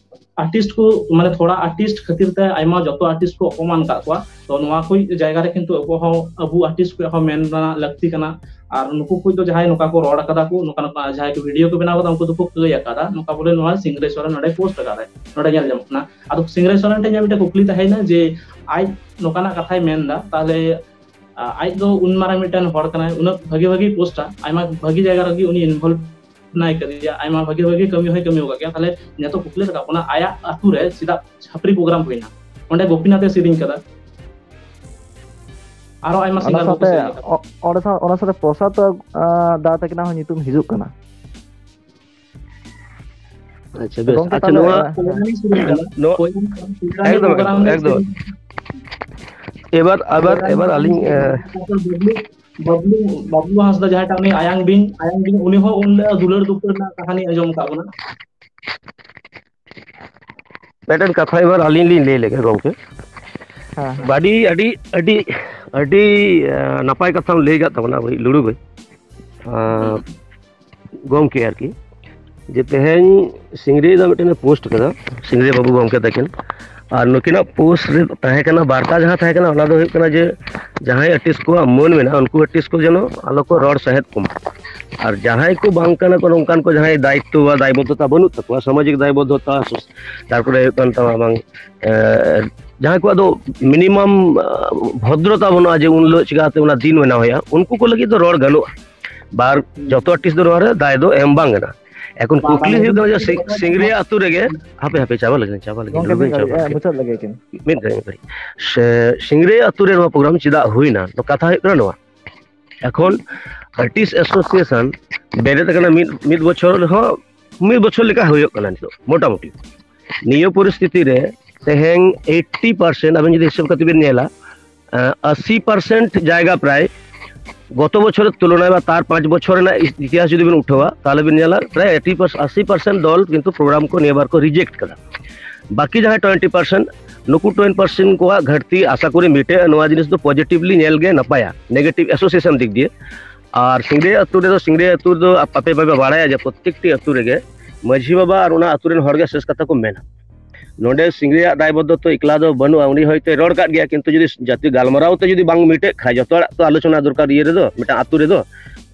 ᱟᱨᱴᱤᱥᱴ ᱠᱚ, ᱢᱟᱱᱮ ᱛᱷᱚᱲᱟ ᱟᱨᱴᱤᱥᱴ ᱠᱷᱟᱹᱛᱤᱨ ᱛᱮ ᱟᱭᱢᱟ, ᱡᱚᱛᱚ ᱟᱨᱴᱤᱥᱴ ᱠᱚ ᱚᱯᱚᱢᱟᱱ ᱠᱟᱜ ᱠᱚᱣᱟ᱾ ᱛᱚ ᱱᱚᱣᱟ ᱠᱚ ᱡᱟᱭᱜᱟ ᱨᱮ ᱠᱤᱱᱛᱩ ᱟᱵᱚ ᱦᱚᱸ, ᱟᱵᱚ ᱟᱨᱴᱤᱥᱴ ᱠᱚ ᱦᱚᱸ ᱢᱮᱱ ᱨᱮᱱᱟᱜ ᱞᱟᱹᱠᱛᱤ ᱠᱟᱱᱟ᱾ ᱟᱨ ᱱᱩᱠᱩ ᱠᱚ ᱫᱚ ᱡᱟᱦᱟᱸᱭ ᱱᱚᱝᱠᱟ ᱠᱚ ᱨᱚᱲ ᱠᱟᱫᱟ ᱠᱚ, ᱱᱚᱝᱠᱟ, ᱱᱚᱝᱠᱟ ᱡᱟᱦᱟᱸᱭ ᱠᱚ ᱵᱷᱤᱰᱤᱭᱳ ᱠᱚ ᱵᱮᱱᱟᱣ ᱠᱟᱫᱟ, ᱩᱱᱠᱩ ᱫᱚᱠᱚ ᱠᱟᱹᱭ ᱟᱠᱟᱫᱟ, ᱱᱚᱝᱠᱟ ᱵᱚᱞᱮ ᱱᱚᱣᱟ ᱥᱤᱝᱨᱟᱭ ᱥᱚᱨᱮᱱ ᱱᱚᱰᱮ ᱯᱳᱥᱴ ᱟᱠᱟᱫᱟᱭ, ᱱᱚᱰᱮ ᱧᱮᱞ ᱧᱟᱢᱚᱜ ᱠᱟᱱᱟ᱾ ᱟᱫᱚ ᱥᱤᱝᱨᱟᱭ ᱥᱚᱨᱮᱱ ᱴᱷᱮᱱ ᱤᱧᱟᱹᱜ ᱢᱤᱫᱴᱮᱱ ᱠᱩᱠᱞᱤ ᱛᱟᱦᱮᱸᱭᱮᱱᱟ ᱡᱮ ᱟᱡ ᱱᱚᱝᱠᱟᱱᱟᱜ ᱠᱟᱛᱷᱟᱭ ᱢᱮᱱ ᱮᱫᱟ, ᱛᱟᱦᱞᱮ ᱟᱡ ᱫᱚ ᱩᱱ ᱢᱟᱨᱟᱝ ᱢᱤᱫᱴᱟᱝ ᱦᱚᱲ ᱠᱟᱱᱟᱭ, ᱩᱱᱟᱹᱜ ᱵᱷᱟᱜᱤ ᱵᱷᱟᱜᱤ ᱯᱳᱥᱴᱟ, ᱟᱭᱢᱟ ᱵᱷᱟᱜᱤ ᱡᱟᱭᱜᱟ ᱨᱮᱜᱮ ᱩᱱᱤ ᱤᱱᱵᱷᱚᱞᱵᱷ ᱦᱮᱱᱟᱭ ᱠᱟᱫᱮᱭᱟ, ᱟᱭᱢᱟ ᱵᱷᱟᱜᱤ ᱵᱷᱟᱜᱤ ᱠᱟᱹᱢᱤ ᱦᱚᱸᱭ ᱠᱟᱹᱢᱤ ᱟᱠᱟᱫ ᱜᱮᱭᱟ᱾ ᱛᱟᱦᱞᱮ ᱱᱤᱛᱚᱜ ᱠᱩᱠᱞᱤ ᱨᱟᱠᱟᱵ ᱠᱟᱱᱟ, ᱟᱭᱟᱜ ᱟᱹᱛᱩ ᱨᱮ ᱪᱮᱫᱟᱜ ᱪᱷᱟᱯᱨᱤ ᱯᱨᱳᱜᱨᱟᱢ ᱦᱩᱭᱱᱟ? ᱚᱸᱰᱮ ᱜᱳᱯᱤᱱᱟᱛᱷ ᱮ ᱥᱮᱨᱮᱧ ᱠᱟᱫᱟ, ᱟᱨᱚ ᱟᱭᱢᱟ ᱚᱱᱟ ᱥᱤᱝᱜᱟᱨ ᱠᱚᱠᱚ ᱥᱟᱶᱛᱮ ᱥᱮᱨᱮᱧ ᱠᱟᱫᱟ᱾ ᱚ- ᱚᱸᱰᱮ ᱥᱟᱶ ᱚᱱᱟ ᱥᱟᱶᱛᱮ ᱯᱨᱚᱥᱟᱫᱽ ᱫᱟ ᱛᱟᱹᱠᱤᱱᱟᱜ ᱦᱚᱸ ᱧᱩᱛᱩᱢ ᱦᱤᱡᱩᱜ ᱠᱟᱱᱟ᱾ ᱟᱪᱪᱷᱟ, ᱵᱮᱥ᱾ ᱟᱪᱪᱷᱟ, ᱱᱚᱣᱟ ᱱᱚᱣᱟ ᱮᱠᱫᱚᱢ, ᱮᱠᱫᱚᱢ, ᱮᱠᱫᱚᱢ᱾ ᱮᱵᱟᱨ ᱟᱵᱟᱨ ᱮᱵᱟᱨ ᱟᱹᱞᱤᱧ, ᱮ, ᱵᱟᱵᱞᱩ ᱵᱟᱵᱞᱩ ᱦᱟᱸᱥᱫᱟ ᱡᱟᱦᱟᱸᱭᱴᱟᱜ ᱩᱱᱤ ᱟᱭᱟᱝ ᱵᱤᱧ ᱟᱭᱟᱝ ᱵᱤᱧ ᱩᱱᱤ ᱦᱚᱸ ᱩᱱ ᱦᱤᱞᱳᱜ ᱫᱩᱞᱟᱹᱲ ᱫᱩᱯᱩᱞᱟᱹᱲ ᱨᱮᱱᱟᱜ ᱠᱟᱹᱦᱱᱤ ᱟᱸᱡᱚᱢ ᱟᱠᱟᱫ ᱵᱚᱱᱟ᱾ ᱢᱤᱫᱴᱮᱱ ᱠᱟᱛᱷᱟ ᱮᱵᱟᱨ ᱟᱹᱞᱤᱧ ᱞᱤᱧ ᱞᱟᱹᱭ ᱞᱮᱜᱮ ᱜᱚᱢᱠᱮ᱾ ᱦᱮᱸ, ᱦᱮᱸ᱾ ᱟᱹᱰᱤ ᱟᱹᱰᱤ ᱟᱹᱰᱤ ᱟᱹᱰᱤ ᱱᱟᱯᱟᱭ ᱠᱟᱛᱷᱟᱢ ᱞᱟᱹᱭ ᱟᱠᱟᱫ ᱛᱟᱵᱚᱱᱟ ᱵᱷᱟᱹᱭ ᱞᱩᱲᱩ ᱵᱷᱟᱹᱭ᱾ ᱜᱚᱢᱠᱮ ᱟᱨᱠᱤ, ᱡᱮ ᱛᱮᱦᱮᱧ ᱥᱤᱝᱨᱟᱹᱭ ᱫᱚ ᱢᱤᱫᱴᱮᱱ ᱯᱳᱥᱴ ᱠᱟᱫᱟ ᱥᱤᱝᱨᱟᱹᱭ ᱵᱟᱹᱵᱩ ᱜᱚᱢᱠᱮ ᱛᱟᱹᱠᱤᱱ᱾ ᱟᱨ ᱱᱩᱠᱤᱱᱟᱜ ᱯᱳᱥᱴ ᱨᱮ ᱛᱟᱦᱮᱸ ᱠᱟᱱᱟ, ᱵᱟᱨᱛᱟ ᱡᱟᱦᱟᱸ ᱛᱟᱦᱮᱸ ᱠᱟᱱᱟ ᱚᱱᱟ ᱫᱚ ᱦᱩᱭᱩᱜ ᱠᱟᱱᱟ ᱡᱮ ᱡᱟᱦᱟᱸᱭ ᱟᱨᱴᱤᱥᱴ ᱠᱚᱣᱟᱜ ᱢᱟᱹᱱ ᱢᱮᱱᱟᱜᱼᱟ ᱩᱱᱠᱩ ᱟᱨᱴᱤᱥᱴ ᱠᱚ ᱡᱮᱱᱚ ᱟᱞᱚ ᱠᱚ ᱨᱚᱲ ᱥᱟᱦᱮᱫ ᱠᱚᱢᱟ᱾ ᱟᱨ ᱡᱟᱦᱟᱸᱭ ᱠᱚ ᱵᱟᱝ ᱠᱟᱱᱟ ᱠᱚ ᱱᱚᱝᱠᱟᱱ ᱠᱚ ᱡᱟᱦᱟᱸᱭ ᱫᱟᱭᱤᱛᱛᱚ ᱵᱟ ᱫᱟᱭᱵᱚᱫᱽᱫᱷᱚᱛᱟ ᱵᱟᱹᱱᱩᱜ ᱛᱟᱠᱚᱣᱟ, ᱥᱟᱢᱟᱡᱤᱠ ᱫᱟᱭᱵᱚᱫᱽᱫᱷᱚᱛᱟ, ᱛᱟᱨᱯᱚᱨᱮ ᱦᱩᱭᱩᱜ ᱠᱟᱱ ᱛᱟᱢᱟ ᱵᱟᱝ ᱡᱟᱦᱟᱸᱭ ᱠᱚᱣᱟᱜ ᱫᱚ ᱢᱤᱱᱤᱢᱟᱢ ᱵᱷᱚᱫᱨᱚᱛᱟ ᱵᱟᱹᱱᱩᱜᱼᱟ ᱡᱮ ᱩᱱ ᱦᱤᱞᱳᱜ ᱪᱤᱠᱟᱹᱛᱮ ᱚᱱᱟ ᱫᱤᱱ ᱢᱟᱱᱟᱣ ᱦᱩᱭᱩᱜᱼᱟ, ᱩᱱᱠᱩ ᱠᱚ ᱞᱟᱹᱜᱤᱫ ᱫᱚ ᱨᱚᱲ ᱜᱟᱱᱚᱜᱼᱟ᱾ ᱵᱟᱨ ᱡᱚᱛᱚ ᱟᱨᱴᱤᱥᱴ ᱫᱚ ᱱᱚᱣᱟ ᱨᱮ ᱫᱟᱭ ᱫᱚ ᱮᱢ ᱵᱟᱝ ᱜᱟᱱᱚᱜᱼᱟ᱾ ᱮᱠᱷᱚᱱ ᱠᱩᱠᱞᱤ ᱦᱩᱭᱩᱜ ᱠᱟᱱᱟ ᱡᱮ ᱥᱤᱝᱨᱟᱹᱭ ᱟᱹᱛᱩ ᱨᱮᱜᱮ, ᱦᱟᱯᱮ ᱦᱟᱯᱮ ᱪᱟᱵᱟ ᱞᱟᱹᱜᱤᱫ ᱪᱟᱵᱟ ᱞᱟᱹᱜᱤᱫ ᱜᱚᱝᱠᱮ ᱢᱤᱫ ᱜᱷᱟᱹᱲᱤᱡ, ᱢᱩᱪᱟᱹᱫ ᱞᱟᱹᱜᱤᱫ ᱠᱤᱱ᱾ ᱢᱤᱫ ᱜᱷᱟᱹᱲᱤᱡ, ᱢᱤᱫ ᱜᱷᱟᱹᱲᱤᱡ᱾ ᱥᱤᱝᱨᱟᱹᱭ ᱟᱹᱛᱩ ᱨᱮ ᱱᱚᱣᱟ ᱯᱨᱳᱜᱨᱟᱢ ᱪᱮᱫᱟᱜ ᱦᱩᱭᱱᱟ? ᱛᱚ ᱠᱟᱛᱷᱟ ᱦᱩᱭᱩᱜ ᱠᱟᱱᱟ ᱱᱚᱣᱟ, ᱮᱠᱷᱚᱱ ᱟᱨᱴᱤᱥᱴ ᱮᱥᱳᱥᱤᱭᱮᱥᱚᱱ ᱵᱮᱨᱮᱫ ᱟᱠᱟᱱᱟ ᱢᱤᱫ ᱢᱤᱫ ᱵᱚᱪᱷᱚᱨ ᱦᱚᱸ, ᱢᱤᱫ ᱵᱚᱪᱷᱚᱨ ᱞᱮᱠᱟ ᱦᱩᱭᱩᱜ ᱠᱟᱱᱟ ᱱᱤᱛᱚᱜ ᱢᱚᱴᱟᱢᱩᱴᱤ᱾ ᱱᱤᱭᱟᱹ ᱯᱚᱨᱤᱥᱛᱷᱤᱛᱤ ᱨᱮ ᱛᱮᱦᱮᱧ ᱮᱭᱤᱴᱴᱤ ᱯᱟᱨᱥᱮᱱᱴ ᱟᱵᱮᱱ ᱡᱩᱫᱤ ᱦᱤᱥᱟᱹᱵ ᱠᱟᱛᱮ ᱵᱮᱱ ᱧᱮᱞᱟ, ᱟᱥᱤ ᱯᱟᱨᱥᱮᱱᱴ ᱡᱟᱭᱜᱟ ᱯᱨᱟᱭ ᱜᱚᱛᱚ ᱵᱚᱪᱷᱚᱨ ᱛᱩᱞᱚᱱᱟᱭ ᱵᱟ ᱛᱟᱨ ᱯᱟᱸᱪ ᱵᱚᱪᱷᱚᱨ ᱨᱮᱱᱟᱜ ᱤᱛᱤᱦᱟᱥ ᱡᱩᱫᱤ ᱵᱮᱱ ᱩᱴᱷᱟᱹᱣᱟ ᱛᱟᱦᱚᱞᱮ ᱵᱮᱱ ᱧᱮᱞᱟ ᱯᱨᱟᱭ ᱮᱭᱤᱴᱴᱤ ᱯᱟᱨᱥᱮᱱᱴ ᱟᱥᱤ ᱯᱟᱨᱥᱮᱱᱴ ᱫᱚᱞ ᱠᱤᱱᱛᱩ ᱯᱨᱳᱜᱨᱟᱢ ᱠᱚ ᱱᱤᱭᱟᱹ ᱵᱟᱨ ᱠᱚ ᱨᱤᱡᱮᱠᱴ ᱠᱟᱫᱟ᱾ ᱵᱟᱹᱠᱤ ᱡᱟᱦᱟᱸᱭ ᱴᱩᱭᱮᱱᱴᱤ ᱯᱟᱨᱥᱮᱱᱴ, ᱱᱩᱠᱩ ᱴᱩᱭᱮᱱᱴᱤ ᱯᱟᱨᱥᱮᱱᱴ ᱠᱚᱣᱟᱜ ᱜᱷᱟᱹᱴᱛᱤ ᱟᱥᱟ ᱠᱚᱨᱮ ᱢᱤᱴᱟᱹᱜᱼᱟ, ᱱᱚᱣᱟ ᱡᱤᱱᱤᱥ ᱫᱚ ᱯᱚᱡᱤᱴᱤᱵᱷᱞᱤ ᱧᱮᱞ ᱜᱮ ᱱᱟᱯᱟᱭᱟ ᱱᱮᱜᱮᱴᱤᱵᱷ ᱮᱥᱳᱥᱤᱭᱮᱥᱚᱱ ᱫᱤᱠ ᱫᱤᱭᱮ᱾ ᱟᱨ ᱥᱤᱝᱨᱟᱹᱭ ᱟᱹᱛᱩ ᱨᱮᱫᱚ, ᱥᱤᱝᱨᱟᱹᱭ ᱟᱹᱛᱩ ᱨᱮᱫᱚ ᱟᱯᱮ ᱯᱮ ᱵᱟᱲᱟᱭᱟ ᱡᱮ ᱯᱨᱚᱛᱮᱠᱴᱤ ᱟᱹᱛᱩ ᱨᱮᱜᱮ ᱢᱟᱹᱡᱷᱤ ᱵᱟᱵᱟ ᱟᱨ ᱚᱱᱟ ᱟᱹᱛᱩ ᱨᱮᱱ ᱦᱚᱲ ᱜᱮ ᱥᱮᱥ ᱠᱟᱛᱷᱟ ᱠᱚ ᱢᱮᱱᱟ᱾ ᱱᱚᱰᱮ ᱥᱤᱝᱨᱟᱹᱭᱟᱜ ᱫᱟᱭᱵᱚᱫᱽᱫᱷᱚᱛᱚ ᱮᱠᱞᱟ ᱫᱚ ᱵᱟᱹᱱᱩᱜᱼᱟ, ᱩᱱᱤ ᱦᱚᱭᱛᱳᱭ ᱨᱚᱲ ᱠᱟᱫ ᱜᱮᱭᱟ, ᱠᱤᱱᱛᱩ ᱡᱩᱫᱤ ᱡᱟᱹᱛᱤ ᱜᱟᱞᱢᱟᱨᱟᱣ ᱛᱮ ᱡᱩᱫᱤ ᱵᱟᱝ ᱢᱤᱴᱟᱹᱜ ᱠᱷᱟᱡ, ᱡᱚᱛᱚ ᱦᱚᱲᱟᱜ ᱛᱚ ᱟᱞᱳᱪᱚᱱᱟ ᱫᱚᱨᱠᱟᱨ ᱤᱭᱟᱹ ᱨᱮᱫᱚ, ᱢᱤᱫᱴᱟᱝ ᱟᱹᱛᱩ ᱨᱮᱫᱚ᱾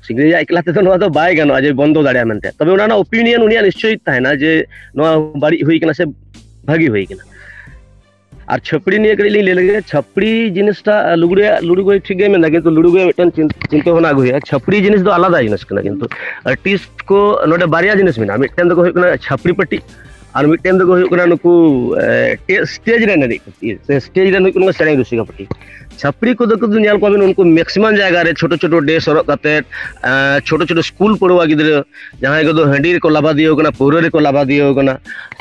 ᱥᱤᱝᱨᱟᱹᱭᱟᱜ ᱮᱠᱞᱟ ᱛᱮᱫᱚ ᱱᱚᱣᱟ ᱫᱚ ᱵᱟᱭ ᱜᱟᱱᱚᱜᱼᱟ ᱡᱮ ᱵᱚᱱᱫᱚ ᱫᱟᱲᱮᱭᱟᱜᱼᱟ ᱢᱮᱱᱛᱮ, ᱛᱚᱵᱮ ᱚᱱᱟ ᱨᱮᱱᱟᱜ ᱚᱯᱤᱱᱤᱭᱚᱱ ᱩᱱᱤᱭᱟᱜ ᱱᱤᱥᱪᱚᱭ ᱛᱟᱦᱮᱱᱟ ᱡᱮ ᱱᱚᱣᱟ ᱵᱟᱹᱲᱤᱡ ᱦᱩᱭ ᱠᱟᱱᱟ ᱥᱮ ᱵᱷᱟᱹᱜᱤ ᱦᱩᱭ ᱠᱟᱱᱟ᱾ ᱟᱨ ᱪᱷᱟᱹᱯᱲᱤ ᱱᱤᱭᱮ ᱠᱟᱹᱴᱤᱡ ᱞᱤᱧ ᱞᱟᱹᱭ ᱞᱮᱜᱮ᱾ ᱪᱷᱟᱹᱯᱲᱤ ᱡᱤᱱᱤᱥᱴᱟ, ᱞᱩᱜᱽᱲᱤ ᱞᱩᱜᱽᱲᱤ ᱜᱚᱭ ᱴᱷᱤᱠ ᱜᱮ ᱢᱮᱱᱫᱟ, ᱠᱤᱱᱛᱩ ᱞᱩᱜᱽᱲᱤ ᱜᱚᱭ ᱢᱤᱫᱴᱮᱱ ᱪᱤᱱ- ᱪᱤᱱᱛᱟᱹ ᱵᱷᱟᱵᱽᱱᱟ ᱟᱹᱜᱩ ᱦᱩᱭᱩᱜᱼᱟ᱾ ᱪᱷᱟᱹᱯᱲᱤ ᱡᱤᱱᱤᱥ ᱫᱚ ᱟᱞᱟᱫᱟ ᱡᱤᱱᱤᱥ ᱠᱟᱱᱟ, ᱠᱤᱱᱛᱩ ᱟᱨᱴᱤᱥᱴ ᱠᱚ ᱱᱚᱰᱮ ᱵᱟᱨᱭᱟ ᱡᱤᱱᱤᱥ ᱢᱮᱱᱟᱜᱼᱟ᱾ ᱢᱤᱫᱴᱮᱱ ᱫᱚᱠᱚ ᱦᱩᱭᱩᱜ ᱠᱟᱱᱟ ᱪᱷᱟᱹᱯᱲᱤ ᱯᱟᱹᱴᱤ, ᱟᱨ ᱢᱤᱫᱴᱮᱱ ᱫᱚᱠᱚ ᱦᱩᱭᱩᱜ ᱠᱟᱱᱟ ᱱᱩᱠᱩ ᱥᱴᱮᱡᱽ ᱨᱮ ᱮᱱᱮᱡ ᱯᱟᱹᱴᱤ, ᱥᱮ ᱥᱴᱮᱡᱽ ᱨᱮ ᱦᱩᱭᱩᱜ ᱠᱟᱱᱟ ᱥᱮᱨᱮᱧ ᱨᱩᱥᱤᱠᱟ ᱯᱟᱹᱴᱤ᱾ ᱪᱷᱟᱹᱯᱲᱤ ᱠᱚᱫᱚ ᱠᱤᱱᱛᱩ ᱧᱮᱞ ᱠᱚᱣᱟᱵᱤᱱ, ᱩᱱᱠᱩ ᱢᱮᱠᱥᱤᱢᱟᱢ ᱡᱟᱭᱜᱟ ᱨᱮ ᱪᱷᱳᱴᱳ ᱪᱷᱳᱴᱳ ᱰᱨᱮᱥ ᱦᱚᱨᱚᱜ ᱠᱟᱛᱮᱫ, ᱟᱸ, ᱪᱷᱳᱴᱳ ᱪᱷᱳᱴᱳ ᱥᱠᱩᱞ ᱯᱟᱹᱲᱩᱣᱟ ᱜᱤᱫᱽᱨᱟᱹ, ᱡᱟᱦᱟᱸᱭ ᱠᱚᱫᱚ ᱦᱟᱺᱰᱤ ᱨᱮᱠᱚ ᱞᱟᱵᱟᱫᱤᱭᱟᱹᱣ ᱠᱟᱱᱟ, ᱯᱟᱹᱣᱨᱟᱹ ᱨᱮᱠᱚ ᱞᱟᱵᱟᱫᱤᱭᱟᱹᱣ ᱠᱟᱱᱟ,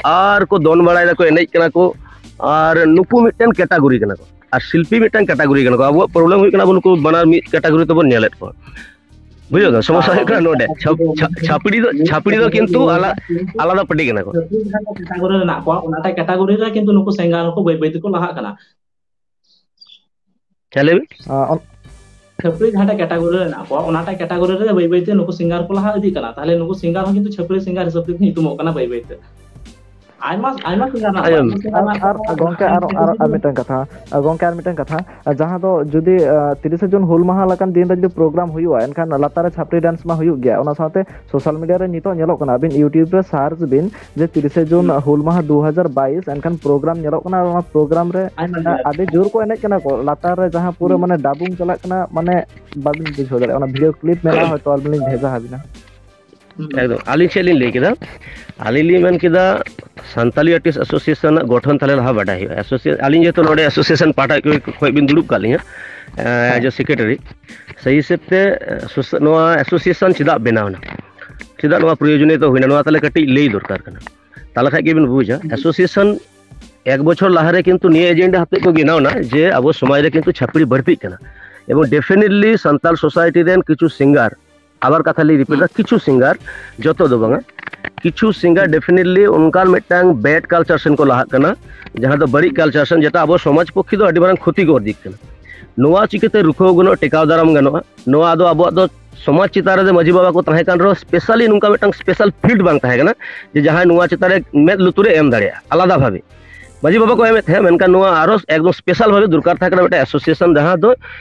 ᱟᱨ ᱠᱚ ᱫᱚᱱ ᱵᱟᱲᱟᱭ ᱫᱟᱠᱚ, ᱮᱱᱮᱡ ᱠᱟᱱᱟ ᱠᱚ, ᱟᱨ ᱱᱩᱠᱩ ᱢᱤᱫᱴᱮᱱ ᱠᱮᱴᱟᱜᱚᱨᱤ ᱠᱟᱱᱟ ᱠᱚ, ᱟᱨ ᱥᱤᱞᱯᱤ ᱢᱤᱫᱴᱮᱱ ᱠᱮᱴᱟᱜᱚᱨᱤ ᱠᱟᱱᱟ ᱠᱚ᱾ ᱟᱵᱚᱣᱟᱜ ᱯᱨᱚᱵᱞᱮᱢ ᱦᱩᱭᱩᱜ ᱠᱟᱱᱟ, ᱟᱵᱚ ᱱᱩᱠᱩ ᱵᱟᱱᱟᱨ ᱢᱤᱫ ᱠᱮᱴᱟᱜᱚᱨᱤ ᱛᱮᱵᱚᱱ ᱧᱮᱞᱮᱫ ᱠᱚᱣᱟ᱾ ᱵᱩᱡᱷᱟᱹᱣ ᱫᱟ? ᱥᱚᱢᱚᱥᱥᱟ ᱦᱩᱭᱩᱜ ᱠᱟᱱᱟ ᱱᱚᱰᱮ᱾ ᱪᱷᱟᱯ- ᱪᱷᱟ- ᱪᱷᱟᱯᱲᱤ ᱫᱚ, ᱪᱷᱟᱯᱲᱤ ᱫᱚ ᱠᱤᱱᱛᱩ ᱟᱞᱟ-, ᱟᱞᱟᱫᱟ ᱯᱟᱹᱴᱤ ᱠᱟᱱᱟ ᱠᱚ᱾ ᱪᱷᱟᱹᱯᱲᱤ ᱡᱟᱦᱟᱸ ᱠᱮᱴᱟᱜᱚᱨᱤ ᱨᱮ ᱢᱮᱱᱟᱜ ᱠᱚᱣᱟ, ᱚᱱᱟᱴᱟᱜ ᱠᱮᱴᱟᱜᱚᱨᱤ ᱨᱮ ᱠᱤᱱᱛᱩ ᱱᱩᱠᱩ ᱥᱤᱝᱜᱟᱨ ᱦᱚᱸᱠᱚ ᱵᱟᱹᱭ ᱵᱟᱹᱭ ᱛᱮᱠᱚ ᱞᱟᱦᱟᱜ ᱠᱟᱱᱟ᱾ ᱪᱮᱫ ᱞᱟᱹᱭ ᱵᱤᱱ? ᱟᱸ, ᱚᱱ- ᱪᱷᱟᱹᱯᱲᱤ ᱡᱟᱦᱟᱸᱴᱟᱜ ᱠᱮᱴᱟᱜᱚᱨᱤ ᱨᱮ ᱢᱮᱱᱟᱜ ᱠᱚᱣᱟ, ᱚᱱᱟᱴᱟᱜ ᱠᱮᱴᱟᱜᱚᱨᱤ ᱨᱮ ᱵᱟᱹᱭ ᱵᱟᱹᱭ ᱛᱮ ᱱᱩᱠᱩ ᱥᱤᱝᱜᱟᱨ ᱠᱚ ᱞᱟᱦᱟ ᱤᱫᱤᱜ ᱠᱟᱱᱟ᱾ ᱛᱟᱦᱞᱮ ᱱᱩᱠᱩ ᱥᱤᱝᱜᱟᱨ ᱦᱚᱸ ᱠᱤᱱᱛᱩ ᱪᱷᱟᱹᱯᱲᱤ ᱥᱤᱝᱜᱟᱨ ᱦᱤᱥᱟᱹᱵ ᱛᱮᱠᱚ ᱧᱩᱛᱩᱢᱚᱜ ᱠᱟᱱᱟ ᱵᱟᱹᱭ ᱵᱟᱹᱭ ᱛᱮ᱾ ᱟᱭᱢᱟ, ᱟᱭᱢᱟ ᱥᱤᱝᱜᱟᱨ ᱢᱮᱱᱟᱜ ᱠᱚᱣᱟ᱾ ᱟᱨ, ᱱᱩᱠᱩ ᱥᱤᱝᱜᱟᱨ ᱟᱨ, ᱢᱮᱱᱟᱜ ᱟᱨ ᱠᱚᱣᱟ, ᱜᱚᱝᱠᱮ, ᱟᱨ, ᱟᱨ, ᱟᱨ ᱢᱤᱫᱴᱟᱝ ᱠᱟᱛᱷᱟ, ᱜᱚᱝᱠᱮ, ᱟᱨ ᱢᱤᱫᱴᱟᱝ ᱠᱟᱛᱷᱟ, ᱡᱟᱦᱟᱸ ᱫᱚ ᱡᱩᱫᱤ, ᱟᱸ, ᱛᱤᱨᱤᱥᱮ ᱡᱩᱱ ᱦᱩᱞ ᱢᱟᱦᱟ ᱞᱮᱠᱟᱱ ᱫᱤᱱ ᱨᱮ ᱡᱩᱫᱤ ᱯᱨᱳᱜᱨᱟᱢ ᱦᱩᱭᱩᱜᱼᱟ, ᱮᱱᱠᱷᱟᱱ ᱞᱟᱛᱟᱨ ᱨᱮ ᱪᱷᱟᱯᱨᱤ ᱰᱮᱱᱥ ᱢᱟ ᱦᱩᱭᱩᱜ ᱜᱮᱭᱟ᱾ ᱚᱱᱟ ᱥᱟᱶᱛᱮ ᱥᱳᱥᱟᱞ ᱢᱤᱰᱤᱭᱟ ᱨᱮ ᱱᱤᱛᱚᱜ ᱧᱮᱞᱚᱜ ᱠᱟᱱᱟ, ᱟᱹᱵᱤᱱ YouTube ᱨᱮ ᱥᱟᱨᱪ ᱵᱤᱱ ᱡᱮ ᱛᱤᱨᱤᱥᱮ ᱡᱩᱱ ᱦᱩᱸ᱾ ᱦᱩᱞ ᱢᱟᱦᱟ ᱫᱩ ᱦᱟᱡᱟᱨ ᱵᱟᱭᱤᱥ, ᱮᱱᱠᱷᱟᱱ ᱯᱨᱳᱜᱨᱟᱢ ᱧᱮᱞᱚᱜ ᱠᱟᱱᱟ, ᱟᱨ ᱚᱱᱟ ᱯᱨᱳᱜᱨᱟᱢ ᱨᱮ ᱟᱭᱢᱟ ᱡᱟᱭᱜᱟ ᱨᱮ᱾ ᱟᱹᱰᱤ ᱡᱳᱨ ᱠᱚ ᱮᱱᱮᱡ ᱠᱟᱱᱟ ᱠᱚ, ᱞᱟᱛᱟᱨ ᱨᱮ ᱡᱟᱦᱟᱸ ᱯᱩᱨᱟᱹ ᱦᱩᱸ᱾ ᱢᱟᱱᱮ ᱰᱟᱵᱩᱝ ᱪᱟᱞᱟᱜ ᱠᱟᱱᱟ, ᱢᱟᱱᱮ ᱵᱟᱵᱤᱱ ᱵᱩᱡᱷᱟᱹᱣ ᱫᱟᱲᱮᱭᱟᱜᱼᱟ᱾ ᱚᱱᱟ ᱵᱷᱤᱰᱤᱭᱳ ᱠᱞᱤᱯ ᱢᱮᱱᱟᱜᱼᱟ, ᱦᱚᱭᱛᱳ ᱟᱹᱞᱤᱧ ᱞᱤᱧ ᱵᱷᱮᱡᱟ ᱟᱵᱤᱱᱟ᱾ ᱦᱩᱸ᱾ ᱮᱠᱫᱚᱢ᱾ ᱟᱹᱞᱤᱧ ᱪᱮᱫ ᱞᱤᱧ ᱞᱟᱹᱭ ᱠᱮᱫᱟ? ᱟᱹᱞᱤᱧ ᱞᱤᱧ ᱢᱮᱱ ᱠᱮᱫᱟ, ᱥᱟᱱᱛᱟᱞᱤ ᱟᱨᱴᱤᱥᱴ ᱮᱥᱳᱥᱤᱭᱮᱥᱚᱱ ᱨᱮᱱᱟᱜ ᱜᱚᱴᱷᱚᱱ ᱛᱟᱦᱞᱮ ᱞᱟᱦᱟ ᱵᱟᱰᱟᱭ ᱦᱩᱭᱩᱜᱼᱟ᱾ ᱮᱥᱳᱥᱤᱭᱮ-, ᱟᱹᱞᱤᱧ ᱡᱮᱦᱮᱛᱩ ᱱᱚᱰᱮ ᱮᱥᱳᱥᱤᱭᱮᱥᱚᱱ ᱯᱟᱦᱴᱟ ᱠᱷᱚᱱ ᱵᱤᱱ ᱫᱩᱲᱩᱵ ᱠᱟᱜ ᱞᱤᱧᱟ, ᱮᱸ, ᱦᱮᱸ᱾ ᱮᱡ ᱮ ᱥᱮᱠᱨᱮᱴᱟᱨᱤ, ᱥᱮᱭ ᱦᱤᱥᱟᱹᱵ ᱛᱮ, ᱮᱸ, ᱥᱳᱥᱟ-, ᱱᱚᱣᱟ ᱮᱥᱳᱥᱤᱭᱮᱥᱚᱱ ᱪᱮᱫᱟᱜ ᱵᱮᱱᱟᱣ ᱮᱱᱟ? ᱪᱮᱫᱟᱜ ᱱᱚᱣᱟ ᱯᱨᱚᱭᱳᱡᱚᱱᱤᱭᱚᱛᱟ ᱦᱩᱭᱱᱟ? ᱱᱚᱣᱟ ᱛᱟᱦᱞᱮ ᱠᱟᱹᱴᱤᱡ ᱞᱟᱹᱭ ᱫᱚᱨᱠᱟᱨ ᱠᱟᱱᱟ᱾ ᱛᱟᱦᱞᱮ ᱠᱷᱟᱡ ᱜᱮᱵᱤᱱ ᱵᱩᱡᱟ, ᱦᱩᱸ᱾ ᱮᱥᱳᱥᱤᱭᱮᱥᱚᱱ ᱮᱠ ᱵᱚᱪᱷᱚᱨ ᱞᱟᱦᱟᱨᱮ ᱠᱤᱱᱛᱩ ᱱᱤᱭᱟᱹ ᱮᱡᱮᱱᱰᱟ ᱦᱟᱛᱮᱡ ᱠᱚ ᱵᱮᱱᱟᱣ ᱮᱱᱟ ᱡᱮ ᱟᱵᱚ ᱥᱚᱢᱟᱡᱽ ᱨᱮ ᱠᱤᱱᱛᱩ ᱪᱷᱟᱹᱯᱲᱤ ᱵᱟᱹᱲᱛᱤᱜ ᱠᱟᱱᱟ, ᱮᱵᱚᱝ ᱰᱮᱯᱷᱤᱱᱮᱴᱞᱤ ᱥᱟᱱᱛᱟᱲ ᱥᱳᱥᱟᱭᱴᱤ ᱨᱮᱱ ᱠᱤᱪᱷᱩ ᱥᱤᱝᱜᱟᱨ, ᱟᱵᱟᱨ ᱠᱟᱛᱷᱟ ᱞᱤᱧ ᱨᱤᱯᱤᱴ ᱮᱫᱟ, ᱦᱩᱸ᱾ ᱠᱤᱪᱷᱩ ᱥᱤᱝᱜᱟᱨ, ᱡᱚᱛᱚ ᱫᱚ ᱵᱟᱝᱟ, ᱠᱤᱪᱷᱩ ᱥᱤᱝᱜᱟᱨ ᱦᱩᱸ᱾ ᱰᱮᱯᱷᱤᱱᱮᱴᱞᱤ ᱚᱱᱠᱟᱱ ᱢᱤᱫᱴᱟᱝ ᱵᱮᱰ ᱠᱟᱞᱪᱟᱨ ᱥᱮᱱ ᱠᱚ ᱞᱟᱦᱟᱜ ᱠᱟᱱᱟ, ᱡᱟᱦᱟᱸ ᱫᱚ ᱵᱟᱹᱲᱤᱡ ᱠᱟᱞᱪᱟᱨ ᱥᱮᱱ, ᱡᱮᱴᱟ ᱟᱵᱚ ᱥᱚᱢᱟᱡᱽ ᱯᱚᱠᱠᱷᱮ ᱫᱚ ᱟᱹᱰᱤ ᱢᱟᱨᱟᱝ ᱠᱷᱚᱛᱤ ᱠᱚ ᱤᱫᱤᱜ ᱠᱟᱱᱟ᱾ ᱱᱚᱣᱟ ᱪᱤᱠᱟᱹᱛᱮ ᱨᱩᱠᱷᱟᱹᱣ ᱜᱟᱱᱚᱜᱼᱟ, ᱴᱮᱠᱟᱣ ᱫᱟᱨᱟᱢ ᱜᱟᱱᱚᱜᱼᱟ? ᱱᱚᱣᱟ ᱫᱚ ᱟᱵᱚᱣᱟᱜ ᱫᱚ ᱥᱚᱢᱟᱡᱽ ᱪᱮᱛᱟᱱ ᱨᱮ ᱢᱟᱹᱡᱷᱤ ᱵᱟᱵᱟ ᱠᱚ ᱛᱟᱦᱮᱸ ᱠᱟᱱ ᱨᱮᱦᱚᱸ, ᱥᱯᱮᱥᱟᱞᱤ ᱱᱚᱝᱠᱟ ᱢᱤᱫᱴᱟᱝ ᱥᱯᱮᱥᱟᱞ ᱯᱷᱤᱞᱰ ᱵᱟᱝ ᱛᱟᱦᱮᱸ ᱠᱟᱱᱟ ᱡᱮ ᱡᱟᱦᱟᱸᱭ ᱱᱚᱣᱟ ᱪᱮᱛᱟᱱ ᱨᱮ ᱢᱮᱫ ᱞᱩᱛᱩᱨᱮ ᱮᱢ ᱫᱟᱲᱮᱭᱟᱜᱼᱟ ᱟᱞᱟᱫᱟ ᱵᱷᱟᱵᱮ᱾ ᱢᱟᱹᱡᱷᱤ ᱵᱟᱵᱟ ᱠᱚ ᱮᱢᱮᱫ ᱛᱟᱦᱮᱸᱫ, ᱢᱮᱱᱠᱷᱟᱱ ᱱᱚᱣᱟ ᱟᱨᱚ ᱮᱠᱫᱚᱢ ᱥᱯᱮᱥᱟᱞ ᱵᱷᱟᱵᱮ ᱫᱚᱨᱠᱟᱨ ᱛᱟᱦᱮᱸ ᱠᱟᱱᱟ ᱢᱤᱫᱴᱟᱝ ᱮᱥᱳᱥᱤᱭᱮᱥᱚᱱ, ᱡᱟᱦᱟᱸ ᱫᱚ